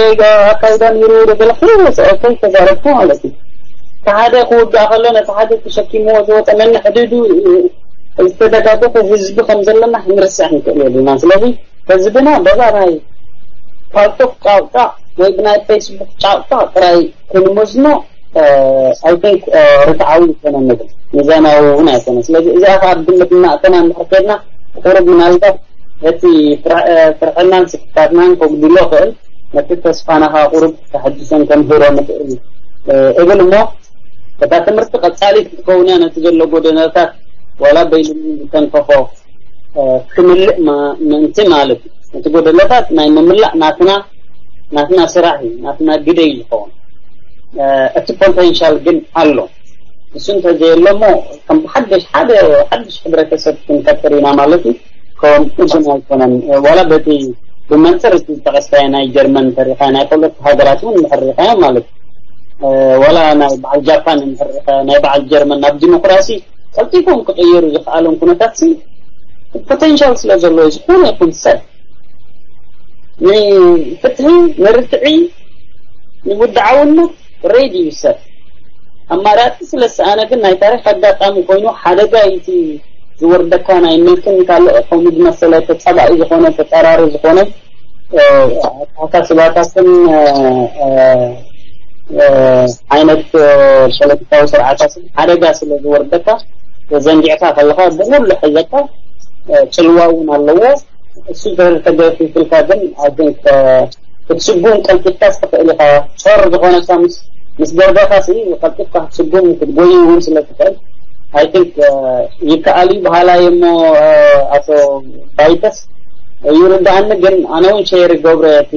ኣካይዳ ነይሩ ገለ ከይወፀ ከይተዛረብኩ ማለት እዩ። እቲ ሓደ ክውጋእ ከሎ ነቲ ሓደ ተሸኪምዎ ዝወፀ ነንሕድዱ ዝተደጋገፈ ህዝቢ ከም ዘለና ክንርስዕ ንክእል የብልና። ስለዚ ህዝብና በዛ ናይ ፓልቶክ ጫውጫ ወይ ብናይ ፌስቡክ ጫውጫ ጥራይ ክንመዝኖ ኣይ ቲንክ ርትዓዊ ይኮነ ንብል ሚዛናዊ እውን ኣይኮነ። ስለዚ እዚኣ ከዓ ኣብ ግምት እናእተና እንድሕር ከድና ቁሩብ ምናልባት እቲ ፍርሕናን ስክፍታትናን ከጉድሎ ክእል ነቲ ተስፋና ከዓ ቁሩብ ተሐድሶን ከምህሮ ንክእል እብል እሞ እታ ትምህርቲ ቀጻሊ ክትከውን እያ ነቲ ዘሎ ጎደናታት ዋላ በይኑ ዝተንፈፎ ክምልእ ምእንቲ ማለት እዩ። ነቲ ጎደለታት ናይ ምምላእ ናትና ናትና ስራሕ እዩ፣ ናትና ግደ እዩ ዝኸውን። እቲ ፖቴንሻል ግን ኣሎ። እሱ እንተዘየሎ እሞ ከም ብሓደሽ ሓደ ሓድሽ ሕብረተሰብ ክንፈጥር ኢና ማለት እዩ። ከምኡ ግን ኣይኮነን። ዋላ በቲ ብመንፅር እቲ ዝጠቐስካዮ ናይ ጀርመን እንተሪኻዮ ናይ ካልኦት ሃገራት እውን እንድሕር ሪኻዮ ማለት እዩ። ዋላ ናይ በዓል ጃፓን እንድሕር ሪኻዮ ናይ በዓል ጀርመን ናብ ዲሞክራሲ ቀልጢፎም ክቕየሩ ዝኸኣሎም ኩነታት ሲ ፖቴንሻል ስለ ዘለዎ ዝኾነ ይኹን ሰብ ንፍትሒ ንርትዒ ንውድዓውነት ሬዲ እዩ ሰብ ኣማራፂ ስለ ዝሰኣነ ግን ናይ ታሪክ ኣጋጣሚ ኮይኑ ሓደጋ እዩ እቲ ዝወርደካ ናይ ምልክን ካልእ ከምኡ ዝመሰለ ተፀባኢ ዝኾነ ተፀራሪ ዝኾነ ኣተሓሳስባታትን ዓይነት ፖለቲካዊ ስርዓታትን ሓደጋ ስለ ዝወርደካ ዘንጊዕካ ከለካ ብሙሉ ሒዘካ ፅልዋ እውን ኣለዎ። እሱ ተገፊፍልካ ግን ኣይ ቲንክ ክትስጉም ቀልጢፍካ ትኽእል ኢኻ። ጾር ዝኾነካ ምስ ምስ ደርበካ ሲ ቀልጢፍካ ክትስጉም ክትጎይ እውን ስለ ትኽእል ኣይ ቲንክ ይከኣል እዩ በሃላይ እሞ ኣቶ ባይተስ ይርዳኣኒ። ግን ኣነ እውን ሸር ይገብረ እቲ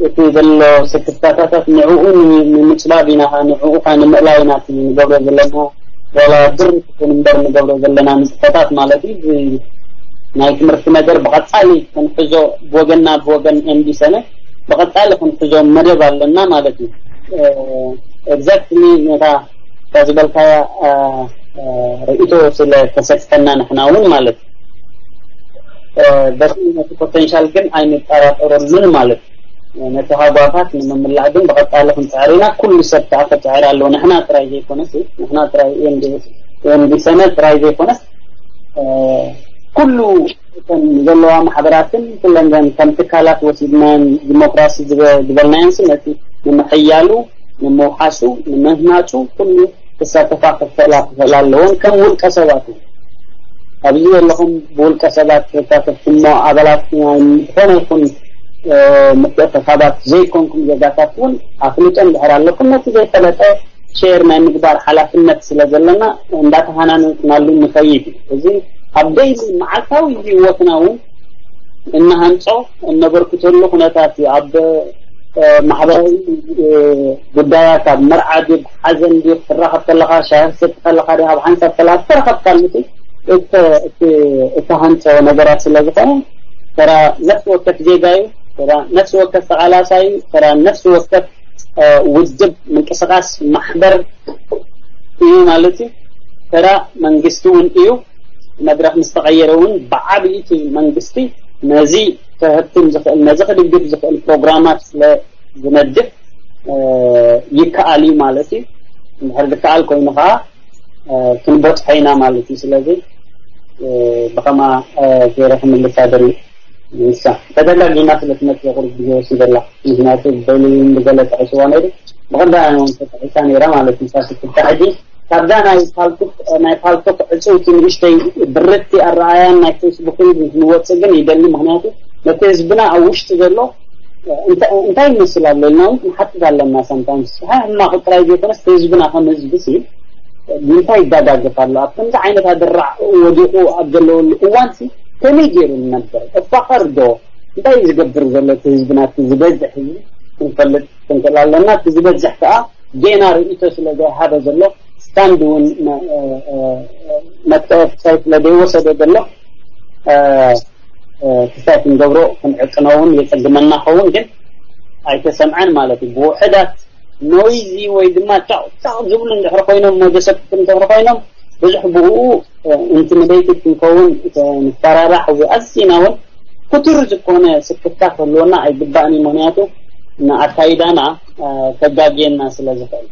እቲ ዘሎ ስክፍታታት ንዕኡ ንምፅባብ ኢና ንዕኡ ካ ንምእላይ ኢና ንገብረ ዘለና ዋላ ብር ትኹን እምበር ንገብሮ ዘለና ንጥፈታት ማለት እዩ። ናይ ትምህርቲ ነገር ብቐፃሊ ክንሕዞ ብወገንና ብወገን ኤምዲ ሰነ ብቐፃሊ ክንሕዞ መደብ ኣለና ማለት እዩ። ኤግዛክትሊ ነታ እታ ዝበልካያ ርእቶ ስለ ተሰክፈና ንሕና እውን ማለት እዩ። በቲ ነቲ ፖቴንሻል ግን ኣይንጠራጠረሉን ማለት እዩ። ነቲ ሃጓፋት ንምምላእ ግን ብቐፃሊ ክንፅዕር ኢና። ኩሉ ሰብ ከዓ ክፅዕር ኣለዎ። ንሕና ጥራይ ዘይኮነስ ንሕና ጥራይ ኤምዲ ሰነ ጥራይ ዘይኮነስ ኩሉ እተን ዘለዋ ማሕበራትን ኩለን ከም ትካላት ወሲድናን ዲሞክራሲ ዝበልናየን ሲ ነቲ ንምሕያሉ ንምውሓሱ ንምህናፁ ኩሉ ክሳተፋ ክኽእላ ክኽእላ ኣለዎን ከም ውልቀ ሰባት ኣብዚ ዘለኹም ብውልቀ ሰባት ተሳተፍኩሞ ኣባላት ዝኾነ ይኹን ምትእኽኻባት ዘይኮንኩም ዜጋታት እውን ኣፍልጦ እንድሕር ኣለኩም ነቲ ዘይፈለጠ ሼር ናይ ምግባር ሓላፍነት ስለ ዘለና እንዳተሃናነፅናሉ ንኸይድ እዩ። እዚ ኣብ ደይሊ መዓልታዊ ህይወትና እውን እንሃንፆ እነበርክተሉ ኩነታት እዩ። ኣብ ማሕበራዊ ጉዳያት፣ ኣብ መርዓ ድዩ፣ ሓዘን ድዩ፣ ክትራኸብ ከለኻ፣ ሻሂ ክትሰቲ ከለኻ ድዩ፣ ኣብ ሓንሳብ ከለኻ ዝተረኸብካሉ እተሃንፆ ነገራት ስለ ዝኾነ፣ ተራ ነፍሲ ወከፍ ዜጋ እዩ፣ ተራ ነፍሲ ወከፍ ተቓላሳይ እዩ፣ ተራ ነፍሲ ወከፍ ውድብ፣ ምንቅስቃስ፣ ማሕበር እዩ ማለት እዩ። ተራ መንግስቲ እውን እዩ። መድረክ ምስ ተቐየረ እውን ብዓብዪ እቲ መንግስቲ ነዚ ከህብትም ዝኽእል፣ ነዚ ክድግፍ ዝኽእል ፕሮግራማት ስለ ዝነድፍ ይከኣል እዩ ማለት እዩ። እንድሕር ዝከኣል ኮይኑ ከዓ ክንበፅሖ ኢና ማለት እዩ። ስለዚ ብኸማ ገይረ ክምልሳ ደሊ ንሳ ተደጋጊማ ስለ ትመፅእ ቁሩብ ግዜ ወሲደላ። ምክንያቱ በሊ ብገለ ጠቂስዋ ነይሩ፣ ብቐዳማይ እውን ተጠቂሳ ነይራ ማለት እዩ። ካብቲ ክልተ ሕጂ ካብዛ ናይ ፓልቶክ ናይ ፓልቶክ ዕፅውቲ ንእሽተይ ብርቲ ኣረኣያን ናይ ፌስቡክን ንወፅእ ግን ይደሊ። ምክንያቱ ነቲ ህዝብና ኣብ ውሽጢ ዘሎ እንታይ ይመስል ኣሎ ኢልና እውን ክንሓትት ኣለና። ሳምታይምስ ሕማቕ ጥራይ ዘይኮነስ ህዝብና ከም ህዝቢ ሲ እንታይ ይዳጋገፍ ኣሎ ኣብ ከምዚ ዓይነት ኣደራዕ ወዲቑ ኣብ ዘለወሉ እዋን ሲ ከመይ ገይሩ ንነብር? እፋኸር ዶ እንታይ እዩ ዝገብር ዘሎ እቲ ህዝብና? እቲ ዝበዝሕ ህዝቢ ክንፈልጥ ክንክእል ኣለና። እቲ ዝበዝሕ ከዓ ጌና ርእይቶ ስለ ዘይሃበ ዘሎ፣ ስታንድ እውን መጥቃዕቲ ክሳይ ስለ ዘይወሰደ ዘሎ ክሳይ ክንገብሮ ክንዕቅኖ እውን የፀግመና ኸውን። ግን ኣይተሰምዐን ማለት እዩ። ብውሕዳት ኖይዚ ወይ ድማ ጫቕ ጫቕ ዝብሉ እንድሕር ኮይኖም፣ ወደ ሰብ እንድሕር ኮይኖም ብዙሕ ብኡ ኢንቲሚዴይትድ ክንከውን ንፈራራሕ። ኣዝና እውን ክቱር ዝኾነ ስክፍታ ክህልወና ኣይግባእን እዩ። ምክንያቱ ንኣካይዳና ከጋግየና ስለ ዝኽእል።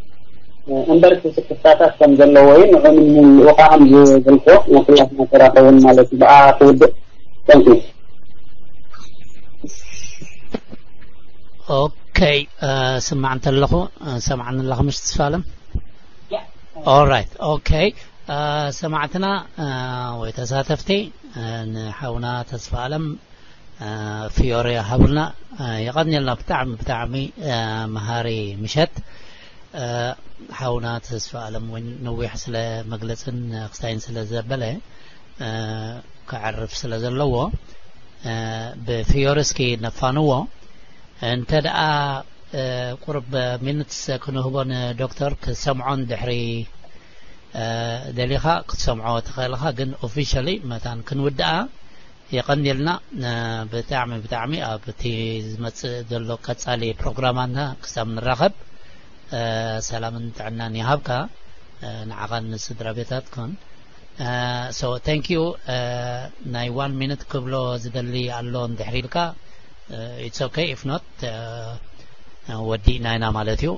እምበር እቲ ስክፍታታት ከም ዘለዎ እዩ። ንዑ ንምልኡ ከዓ ከም ዝበልክዎ ናይ ኩላትና ተራ ኸውን ማለት እዩ። ብኣ ክውድእ። Thank you። ኦኬ፣ ስማዕ እንተለኹ ሰማዕኒ ኣለኹ ምሽ ተስፋለም። ኦራይት፣ ኦኬ። ሰማዕትና ወይ ተሳተፍቲ፣ ንሓውና ተስፋ ኣለም ፊዮሪ ሃቡልና። የቐንየልና። ብጣዕሚ ብጣዕሚ መሃሪ ምሸት። ሓውና ተስፋ ኣለም እውን ነዊሕ ስለ መግለፅን ክስታይን ስለ ዘበለ ከዕርፍ ስለ ዘለዎ ብፊዮሪ እስኪ ነፋንዎ። እንተ ደኣ ቁርብ ሚኒትስ ክንህቦ ንዶክተር ክሰምዖን ድሕሪ ደሊኻ ክትሰምዖ ትኽእል ኢኻ። ግን ኦፊሻሊ መታን ክንውድኣ የቐንየልና። ብጣዕሚ ብጣዕሚ ኣብ እቲ ዝመፅእ ዘሎ ቀፃሊ ፕሮግራማትና ክሳብ ንራኸብ ሰላምን ጥዕናን ይሃብካ፣ ንዓኻን ንስድራ ቤታትኩን። So thank you። ናይ one minute ክብሎ ዝደሊ ኣሎ እንድሕር ኢልካ፣ it's okay, if not ወዲእና ኢና ማለት እዩ።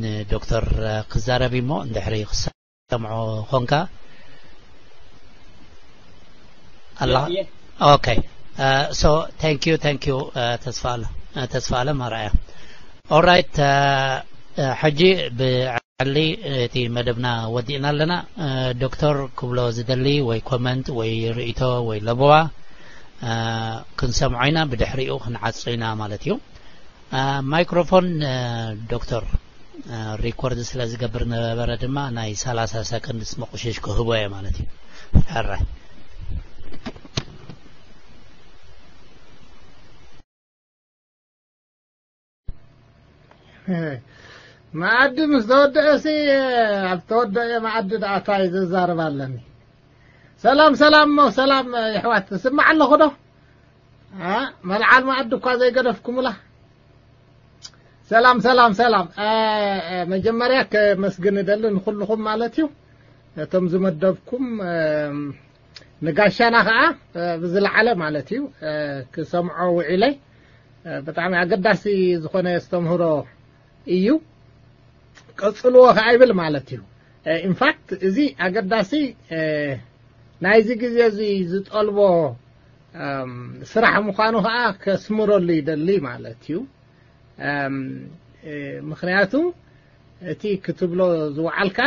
ንዶክተር ክዛረብ እሞ እንድሕሪ ክሰምዖ ኾንካ ኣላ። ኦኬ። So thank you, thank you ተስፋ ኣለ ተስፋ ኣለ ማርኣያ። Alright፣ ሕጂ ብዓሊ እቲ መደብና ወዲእና ኣለና። ዶክተር ክብሎ ዝደሊ ወይ ኮመንት ወይ ርእይቶ ወይ ለበዋ ክንሰምዖ ኢና፣ ብድሕሪኡ ክንዓጾ ኢና ማለት እዩ። ማይክሮፎን ዶክተር ሪኮርድ ስለ ዝገብር ነበረ ድማ ናይ ሰላሳ ሰከንድ ስመቁሽሽ ክህቦ እየ ማለት እዩ። ሕራይ መኣዲ ምስ ተወደአሲ ኣብ ተወደአ መኣዲ ደኣታይ ዘዛርብ ኣለኒ። ሰላም ሰላም እሞ ሰላም የሕዋት፣ ትስማዕ ኣለኹ ዶ? አ፣ መልዓል መኣዲ እኳ ዘይገደፍኩምላ። ሰላም ሰላም ሰላም። አ፣ አ፣ መጀመርያ ከመስግን እደሊ ንኩልኹም ማለት እዩ፣ ነቶም ዝመደብኩም፣ አ፣ ንጋሻና ከዓ፣ አ፣ ብዝለዓለ ማለት እዩ፣ አ፣ ክሰምዖ ውዒለ። አ፣ ብጣዕሚ ኣገዳሲ ዝኾነ ኣስተምህሮ እዩ። ቀጽልዎ ከዓ ይብል ማለት እዩ። ኢንፋክት እዚ ኣገዳሲ ናይዚ ግዜ እዚ ዝጠልቦ ስራሕ ምዃኑ ከዓ ከስምረሉ ይደሊ ማለት እዩ። ምክንያቱ እቲ ክትብሎ ዝወዓልካ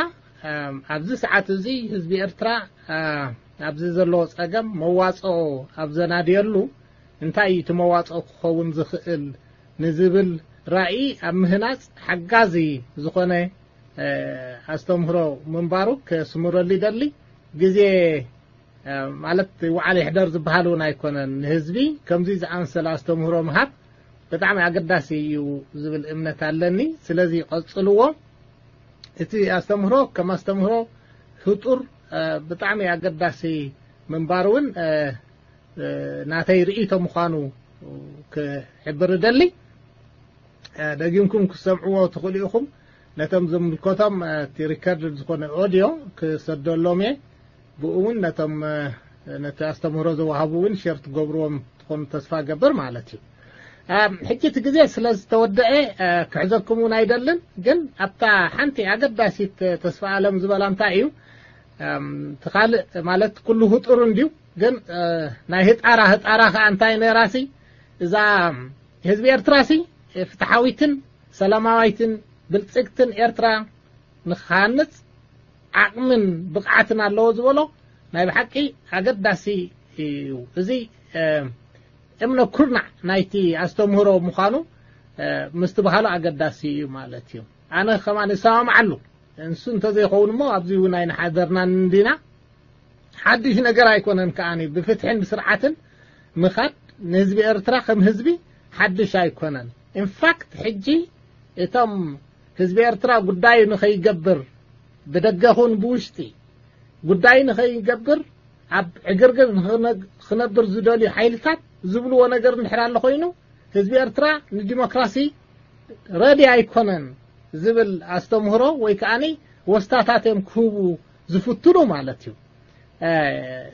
ኣብዚ ሰዓት እዚ ህዝቢ ኤርትራ ኣብዚ ዘለዎ ጸገም መዋጽኦ ኣብ ዘናድየሉ እንታይ እዩ እቲ መዋጽኦ ክኸውን ዝኽእል ንዝብል ራእይ ኣብ ምህናጽ ሓጋዚ ዝኾነ ኣስተምህሮ ምንባሩ ከስምረሉ ይደሊ። ግዜ ማለት ዋዕላ ይሕደር ዝበሃል እውን ኣይኮነን። ንህዝቢ ከምዚ ዝኣመሰለ ኣስተምህሮ ምሃብ ብጣዕሚ ኣገዳሲ እዩ ዝብል እምነት ኣለኒ። ስለዚ ቀጽልዎ። እቲ ኣስተምህሮ ከም ኣስተምህሮ ህጡር ብጣዕሚ ኣገዳሲ ምንባር እውን ናተይ ርእይቶ ምዃኑ ክሕብር እደሊ። ደጊምኩም ክትሰምዕዎ ትኽእሉ ኢኹም። ነቶም ዝምልከቶም እቲ ሪከርድ ዝኾነ ኦድዮ ክሰደሎም እየ። ብኡ እውን ነቶም ነቲ ኣስተምህሮ ዘወሃቡ እውን ሸር ትገብርዎም ትኾኑ ተስፋ ገብር ማለት እዩ። ሕጂ እቲ ግዜ ስለ ዝተወደአ ክሕዘኩም እውን ኣይደልን። ግን ኣብታ ሓንቲ ኣገዳሲት ተስፋ ኣለም ዝበላ እንታይ እዩ? እቲ ካልእ ማለት ኩሉ ህጡር እንድዩ። ግን ናይ ህጣራ ህጣራ ከዓ እንታይ ነራሲ እዛ ህዝቢ ኤርትራሲ ፍትሓዊትን ሰላማዊትን ብልጽግትን ኤርትራ ንክሃንጽ ዓቕምን ብቕዓትን ኣለዎ ዝበሎ ናይ ብሓቂ ኣገዳሲ እዩ። እዚ እምነ ኩርናዕ ናይቲ ኣስተምህሮ ምዃኑ ምስትብሃሉ ኣገዳሲ እዩ ማለት እዩ። ኣነ ከማን እሰማምዓሉ። እንሱ እንተዘይኸውን እሞ ኣብዚ እውን ኣይንሓደርናን እንዲና። ሓድሽ ነገር ኣይኮነን ከኣኒ ብፍትሕን ብስርዓትን ምኻድ ንህዝቢ ኤርትራ ከም ህዝቢ ሓድሽ ኣይኮነን። ኢንፋክት ሕጂ እቶም ህዝቢ ኤርትራ ጉዳዩ ንኸይገብር ብደገኹን ብውሽጢ ጉዳዩ ንኸይገብር ኣብ ዕግርግር ክነብር ዝደልዩ ሓይልታት ዝብልዎ ነገር እንድሕር ኣሎ ኮይኑ ህዝቢ ኤርትራ ንዲሞክራሲ ረዲ ኣይኮነን ዝብል ኣስተምህሮ ወይ ከዓኒ ወስታታት እዮም ክህቡ ዝፍትኑ ማለት እዩ።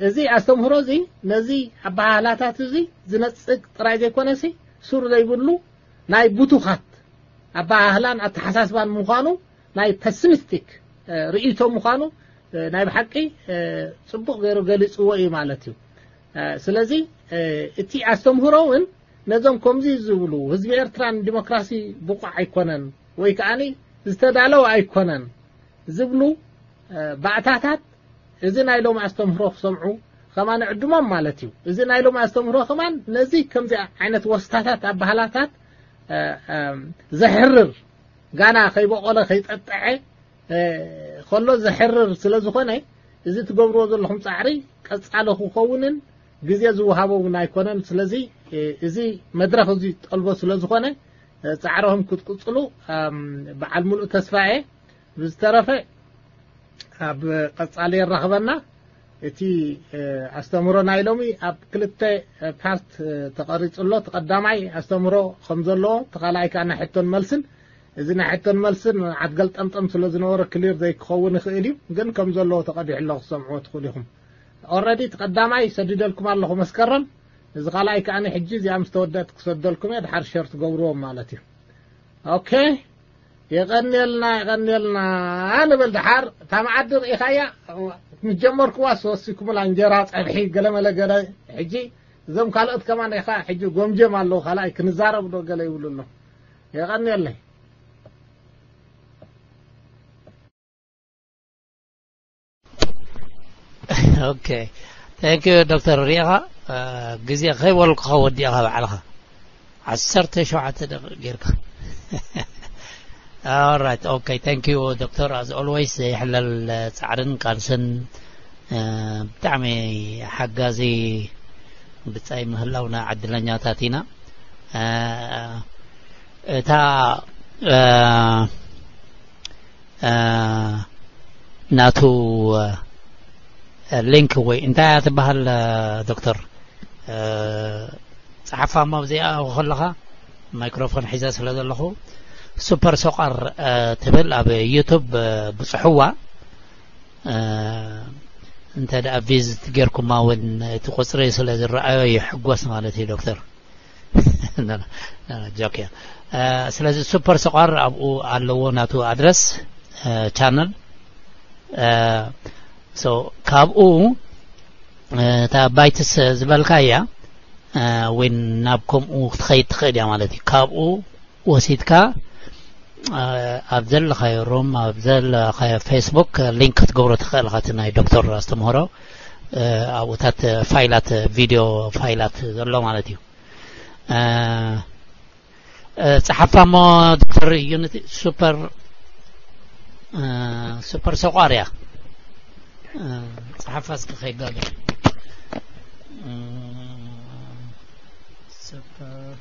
እዚ ኣስተምህሮ እዚ ነዚ ኣበሃህላታት እዚ ዝነጽግ ጥራይ ዘይኮነሲ ሱር ዘይብሉ ናይ ብቱኻት ኣበሃህላን ኣተሓሳስባን ምዃኑ ናይ ፐሲሚስቲክ ርእይቶ ምዃኑ ናይ ብሓቂ ጽቡቕ ገይሩ ገሊጽዎ እዩ ማለት እዩ። ስለዚ እቲ ኣስተምህሮ እውን ነዞም ከምዚ ዝብሉ ህዝቢ ኤርትራ ንዲሞክራሲ ብቑዕ ኣይኮነን ወይ ከዓኒ ዝተዳለወ ኣይኮነን ዝብሉ ባእታታት እዚ ናይ ሎሚ ኣስተምህሮ ክሰምዑ ከማን ዕድሞም ማለት እዩ። እዚ ናይ ሎሚ ኣስተምህሮ ከማን ነዚ ከምዚ ዓይነት ወስታታት ኣባህላታት ዘሕርር ጋና ከይበቆለ ከይጠጠዐ ከሎ ዘሕርር ስለ ዝኾነ እዚ ትገብርዎ ዘለኹም ጻዕሪ ቀጻሊ ክኸውንን ግዜ ዝወሃቦ እውን ኣይኮነን። ስለዚ እዚ መድረኽ እዚ ጠልቦ ስለ ዝኾነ ጻዕርኹም ክትቅጽሉ በዓል ሙሉእ ተስፋ እየ። ብዝተረፈ ኣብ ቀጻሊ የራኽበና። እቲ ኣስተምህሮ ናይ ሎሚ ኣብ ክልተ ፓርት ተቐሪጹ ኣሎ። እቲ ቀዳማይ ኣስተምህሮ ከም ዘለዎ፣ እቲ ካልኣይ ከኣ ናይ ሕቶን መልስን። እዚ ናይ ሕቶን መልስን ዓድገል ጠምጠም ስለ ዝነበረ ክሊር ዘይክኸውን ይኽእል እዩ፣ ግን ከም ዘለዎ ተቐዲሑ ኣሎ፣ ክሰምዕዎ ትኽእሉ ኢኹም። ኦረዲ እቲ ቀዳማይ ሰዲደልኩም ኣለኹ መስከረም። እዚ ካልኣይ ከኣ ሕጂ እዚኣ ምስ ተወደት ክሰደልኩም እየ፣ ድሓር ሸር ትገብርዎም ማለት እዩ። ኦኬ፣ የቐንየልና፣ የቐንየልና ንብል። ድሓር እታ መዓዲ ርኢኻያ፣ ምስ ጀመርክዋ ወሲኩምላ እንጀራ ጸብሒ ገለ መለ ገለ። ሕጂ እዞም ካልኦት ከማን ኢኻ ሕጂ ጎምጀም ኣለዉ፣ ካልኣይ ክንዛረብ ዶ ገለ ይብሉ ኣለዉ። የቐንየለይ። ኦኬ፣ ታንክ ዩ ዶክተር። ሪኢኻ ግዜ ከይበልኩኻ ወዲእኻ ባዕልኻ ዓሰርተ ሸውዓተ ደቂቕ ጌርካ። Alright, okay, thank you ዶክተር። As always ዘይሕለል ጻዕርን ቃልስን ብጣዕሚ ሓጋዚ ብጻይ ምህላውና ዕድለኛታት ኢና። እታ ናቱ ሊንክ ወይ እንታይ እያ ትበሃል ዶክተር? ጸሓፋ እሞ ኣብዚኣ ከለኻ ማይክሮፎን ሒዘ ስለ ዘለኹ ሱፐር ሶቃር ትብል ኣብ ዩቱብ ብጽሕዋ እንተ ደኣ ቪዝት ጌርኩማ እውን እቲ ቁጽሪ ስለ ዝረኣዮ ይሕጎስ ማለት እዩ ዶክተር። ጆክ እያ። ስለዚ ሱፐር ሶቃር ኣብኡ ኣለዎ ናቱ ኣድረስ ቻነል። ካብኡ እታ ባይትስ ዝበልካ እያ ወይ ናብ ከምኡ ክትኸይድ ትኽእል እያ ማለት እዩ። ካብኡ ወሲድካ ኣብ ዘለኻዮ ሩም ኣብ ዘለኻዮ ፌስቡክ ሊንክ ክትገብሮ ትኽእል ኢኻ። እቲ ናይ ዶክተር ኣስተምህሮ ኣብኡታት ፋይላት ቪድዮ ፋይላት ዘሎ ማለት እዩ። ጸሓፋ እሞ ዶክተር ዩኒቲ ሱፐር እ፣ ሱፐር ሰቋር እያ። እ፣ ጸሓፋ እስኪ ከይጋገ። እ፣ ሱፐር፣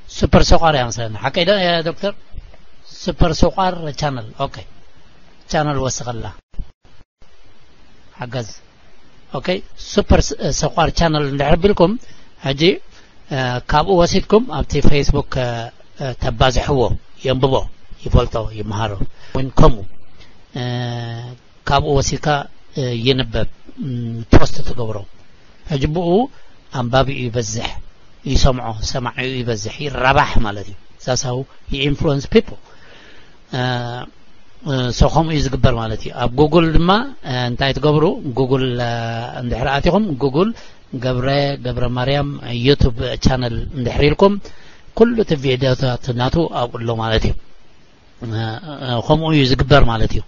ሱፐር ሰቋር እያ መሰለኒ። ሓቀይ ዶ፣ እ፣ ዶክተር? ሱፐር ሰቋር ቻነል። ኦኬ። ቻነል ወስኸላ። ሓገዝ። ኦኬ፣ ሱፐር ስ-፣ ሰቋር ቻነል እንድሕር ቢልኩም፣ ሕጂ፣ እ፣ ካብኡ ወሲድኩም ኣብቲ ፌስቡክ፣ እ፣ እ፣ ተባዝሕዎ፣ የንብቦ፣ ይፈልጦ፣ ይመሃሮ። ወይን ከምኡ፣ እ፣ ካብኡ ወሲድካ፣ እ፣ ይንበብ፣ ም፣ ፖስት ትገብሮ። ሕጂ ብኡ ኣንባቢኡ ይበዝሕ፣ ይሰምዖ፣ ሰማዒኡ ይበዝሕ፣ ይራባሕ ማለት እዩ። That's how you influence people። እ፣ እ፣ so ከምኡ እዩ ዝግበር ማለት እዩ። ኣብ ጉግል ድማ፣ እ፣ እንታይ ትገብሩ? ጉግል፣ እ፣ እንድሕር ኣቲኹም፣ ጉግል ገብረ፣ ገብረ ማርያም ዩቱብ ቻነል እንድሕር ኢልኩም፣ ኩሉ እቲ ቪድዮታት ናቱ ኣብኡ ኣሎ ማለት እዩ። እ፣ እ፣ ከምኡ እዩ ዝግበር ማለት እዩ።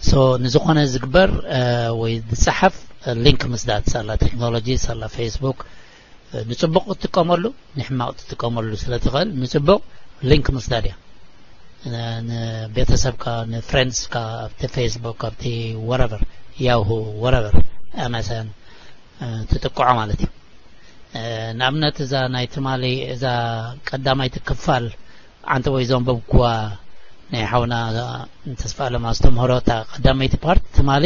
So ንዝኾነ ዝግበር፣ እ፣ ወይ ዝጸሓፍ፣ እ፣ ሊንክ ምስዳድ፣ ሳላ ቴክኖሎጂ፣ ሳላ ፌስቡክ፣ እ፣ ንጽቡቕ ትጥቀመሉ፣ ንሕማቕ ትጥቀመሉ ስለ ትኽእል፣ ንጽቡቕ ሊንክ ምስዳድ እያ። እ፣ ንቤተሰብካ፣ ንፍሬንድስካ፣ ኣብቲ ፌስቡክ፣ ኣብቲ ወረቨር፣ ያሁ፣ ወረቨር፣ ኤምኤስኤን፣ እ፣ ትጥቅዖ ማለት እዩ። እ፣ ንኣብነት እዛ ናይ ትማሊ፣ እዛ ቀዳማይቲ ክፋል ዓንተ ወይ ዘንበብኩዋ ናይ ሓውና ተስፋ ኣለም ኣስተምህሮ፣ እታ ቀዳመይቲ ፓርት ትማሊ፣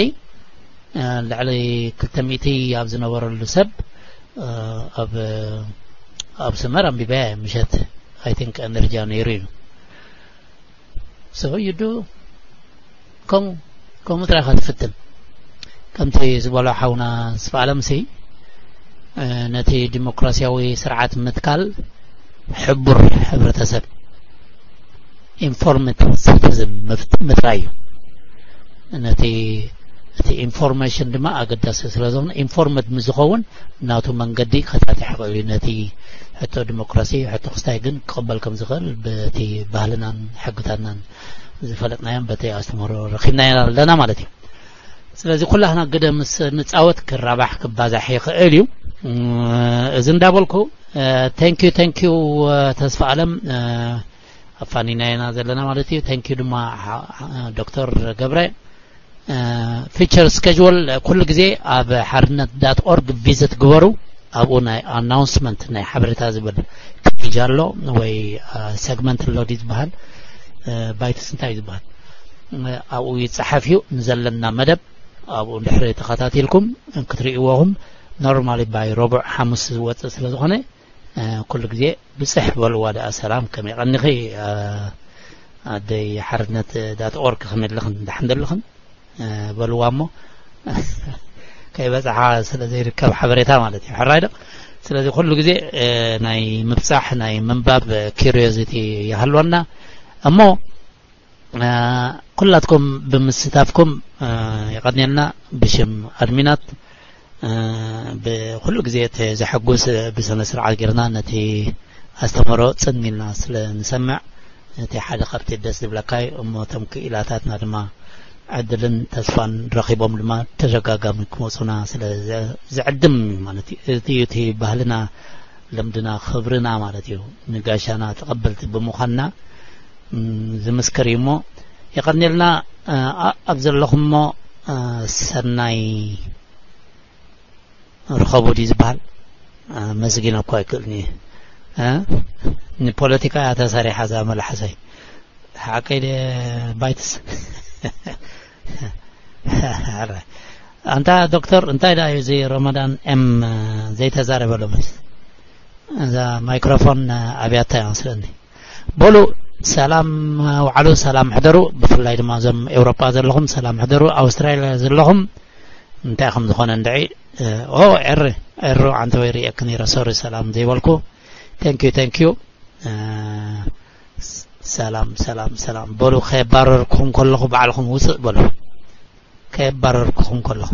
እ፣ ልዕሊ ክልተ ሚእቲ ኣብ ዝነበረሉ ሰብ፣ እ፣ ኣብ፣ ኣብ ስመር ኣንቢበያ እየ ምሸት፣ I think፣ ኤነርጂ ነይሩ እዩ። So you do ከምኡ፣ ከምኡ ጥራይ ኢኻ ትፍትን። ከምቲ ዝበሎ ሓውና ተስፋ ኣለምሲ፣ እ፣ ነቲ ዲሞክራሲያዊ ስርዓት ምትካል፣ ሕቡር ሕብረተሰብ፣ ኢንፎርምድ ሲቲዝን ምፍ-፣ ምጥራይ እዩ። ነቲ፣ እቲ ኢንፎርሜሽን ድማ ኣገዳሲ ስለ ዝኾነ፣ ኢንፎርምድ ምስ ዝኸውን ናቱ መንገዲ ከታትሕ ይኽእል እዩ። ነቲ ሕቶ ዲሞክራሲ፣ ሕቶ ክስታይ ግን ክቕበል ከም ዝኽእል በቲ ባህልናን ሕግታትናን ዝፈለጥናዮን በቲ ኣስተምህሮ ረኺብናዮ ኣለና ማለት እዩ። ስለዚ ኩላህና ግደ ምስ ንጻወት ክራባሕ ክባዛሕ ይኽእል እዩ። እም፣ እዚ እንዳበልኩ፣ እ፣ ቴንኪዩ፣ ቴንኪዩ፣ እ፣ ተስፋ ኣለም፣ እ፣ ኣፋኒናየና ዘለና ማለት እዩ። ቴንኪዩ ድማ ሓ-፣ ሓ-፣ ዶክተር ገብረ። እ፣ ፊቸር ስኬጅወል ኩሉ ግዜ ኣብ ሓርነት ዳት ኦርግ ቪዝት ግበሩ። ኣብኡ ናይ ኣናውንስመንት፣ ናይ ሓበሬታ ዝብል ፔጅ ኣሎ፣ ወይ፣ እ፣ ሰግመንት ኣሎ ድዩ ዝበሃል? እ፣ ባይትስ እንታይ እዩ ዝበሃል? እ፣ ኣብኡ ይጸሓፍ እዩ። ንዘለና መደብ ኣብኡ እንድሕሪ ተኸታቲልኩም ክትርእይዎ ኢኹም። ኖርማሊ ባይ ረቡዕ ሓሙስ ዝወጽእ ስለ ዝኾነ፣ እ፣ ኩሉ ግዜ ብጽሕ በልዋ ደኣ ሰላም፣ ከመይ ቀኒኺ፣ እ፣ ኣደይ ሓርነት ዳት ኦርግ ከመይ ኣለኽን፣ ደሓን ደለኽን፣ እ፣ በልዋ እሞ ከይበጽሓ ስለ ዘይርከብ ሓበሬታ ማለት እዩ። ሕራይ ዶ? ስለዚ ኩሉ ግዜ፣ እ፣ ናይ ምብጻሕ፣ ናይ ምንባብ፣ እ፣ ኪሪዮዚቲ ይሃልወና እሞ፣ እ፣ ኩላትኩም ብምስታፍኩም፣ እ፣ የቐንየልና። ብሽም ኣድሚናት፣ እ፣ ብኩሉ ግዜ እቲ ዘሐጉስ ብስነ ስርዓት ጌርና ነቲ ኣስተምህሮ ጽን ኢልና ስለ ንሰምዕ፣ እቲ ሓደ ካብቲ ደስ ዝብለካ እዩ። እሞ እቶም ክኢላታትና ድማ ዕድልን ተስፋን ረኺቦም ድማ ተደጋጋሚ ክመጹና ስለ ዘ-፣ ዘዕድም እዩ ማለት እዩ። እቲ እዩ እቲ ባህልና፣ ልምድና፣ ክብርና ማለት እዩ። ንጋሻና ተቐበልቲ ብምዃንና፣ እም፣ ዝምስክር እዩ። እሞ የቐንየልና፣ እ፣ ኣ-፣ ኣብ ዘለኹም እሞ፣ እ፣ ሰናይ ርኸቡ ድዩ ዝበሃል? ኣመስጊነ እኮ ኣይክእልን እየ። እ? ንፖለቲካ እያ ተሰሪሓ እዛ መልሓሰይ። ሓቀይ ድየ ባይትስ? ኣረ። ኣንታ ዶክተር፣ እንታይ ደኣ እዩ እዚ ረመዳን ኤም ዘይተዛረበ ሎምስ? እዛ ማይክሮፎን ኣብያታ እያ መስለኒ። በሉ ሰላም ውዓሉ፣ ሰላም ሕደሩ። ብፍላይ ድማ እዞም ኤውሮጳ ዘለኹም ሰላም ሕደሩ። ኣውስትራልያ ዘለኹም እንታይ ከም ዝኾነ እንድዒ። ኦ፣ ኤሪ፣ ኤሩ፣ ዓንተ ወይ ርእየክ ነይረ። ሶሪ፣ ሰላም ዘይበልኩ። Thank you, thank you። እ፣ ስ-፣ ሰላም፣ ሰላም፣ ሰላም። በሉ፣ ከየባረርኩኹም ከለኹ ባዕልኹም ውፅእ በሉ። ከየባረርኩኹም ከለኹ።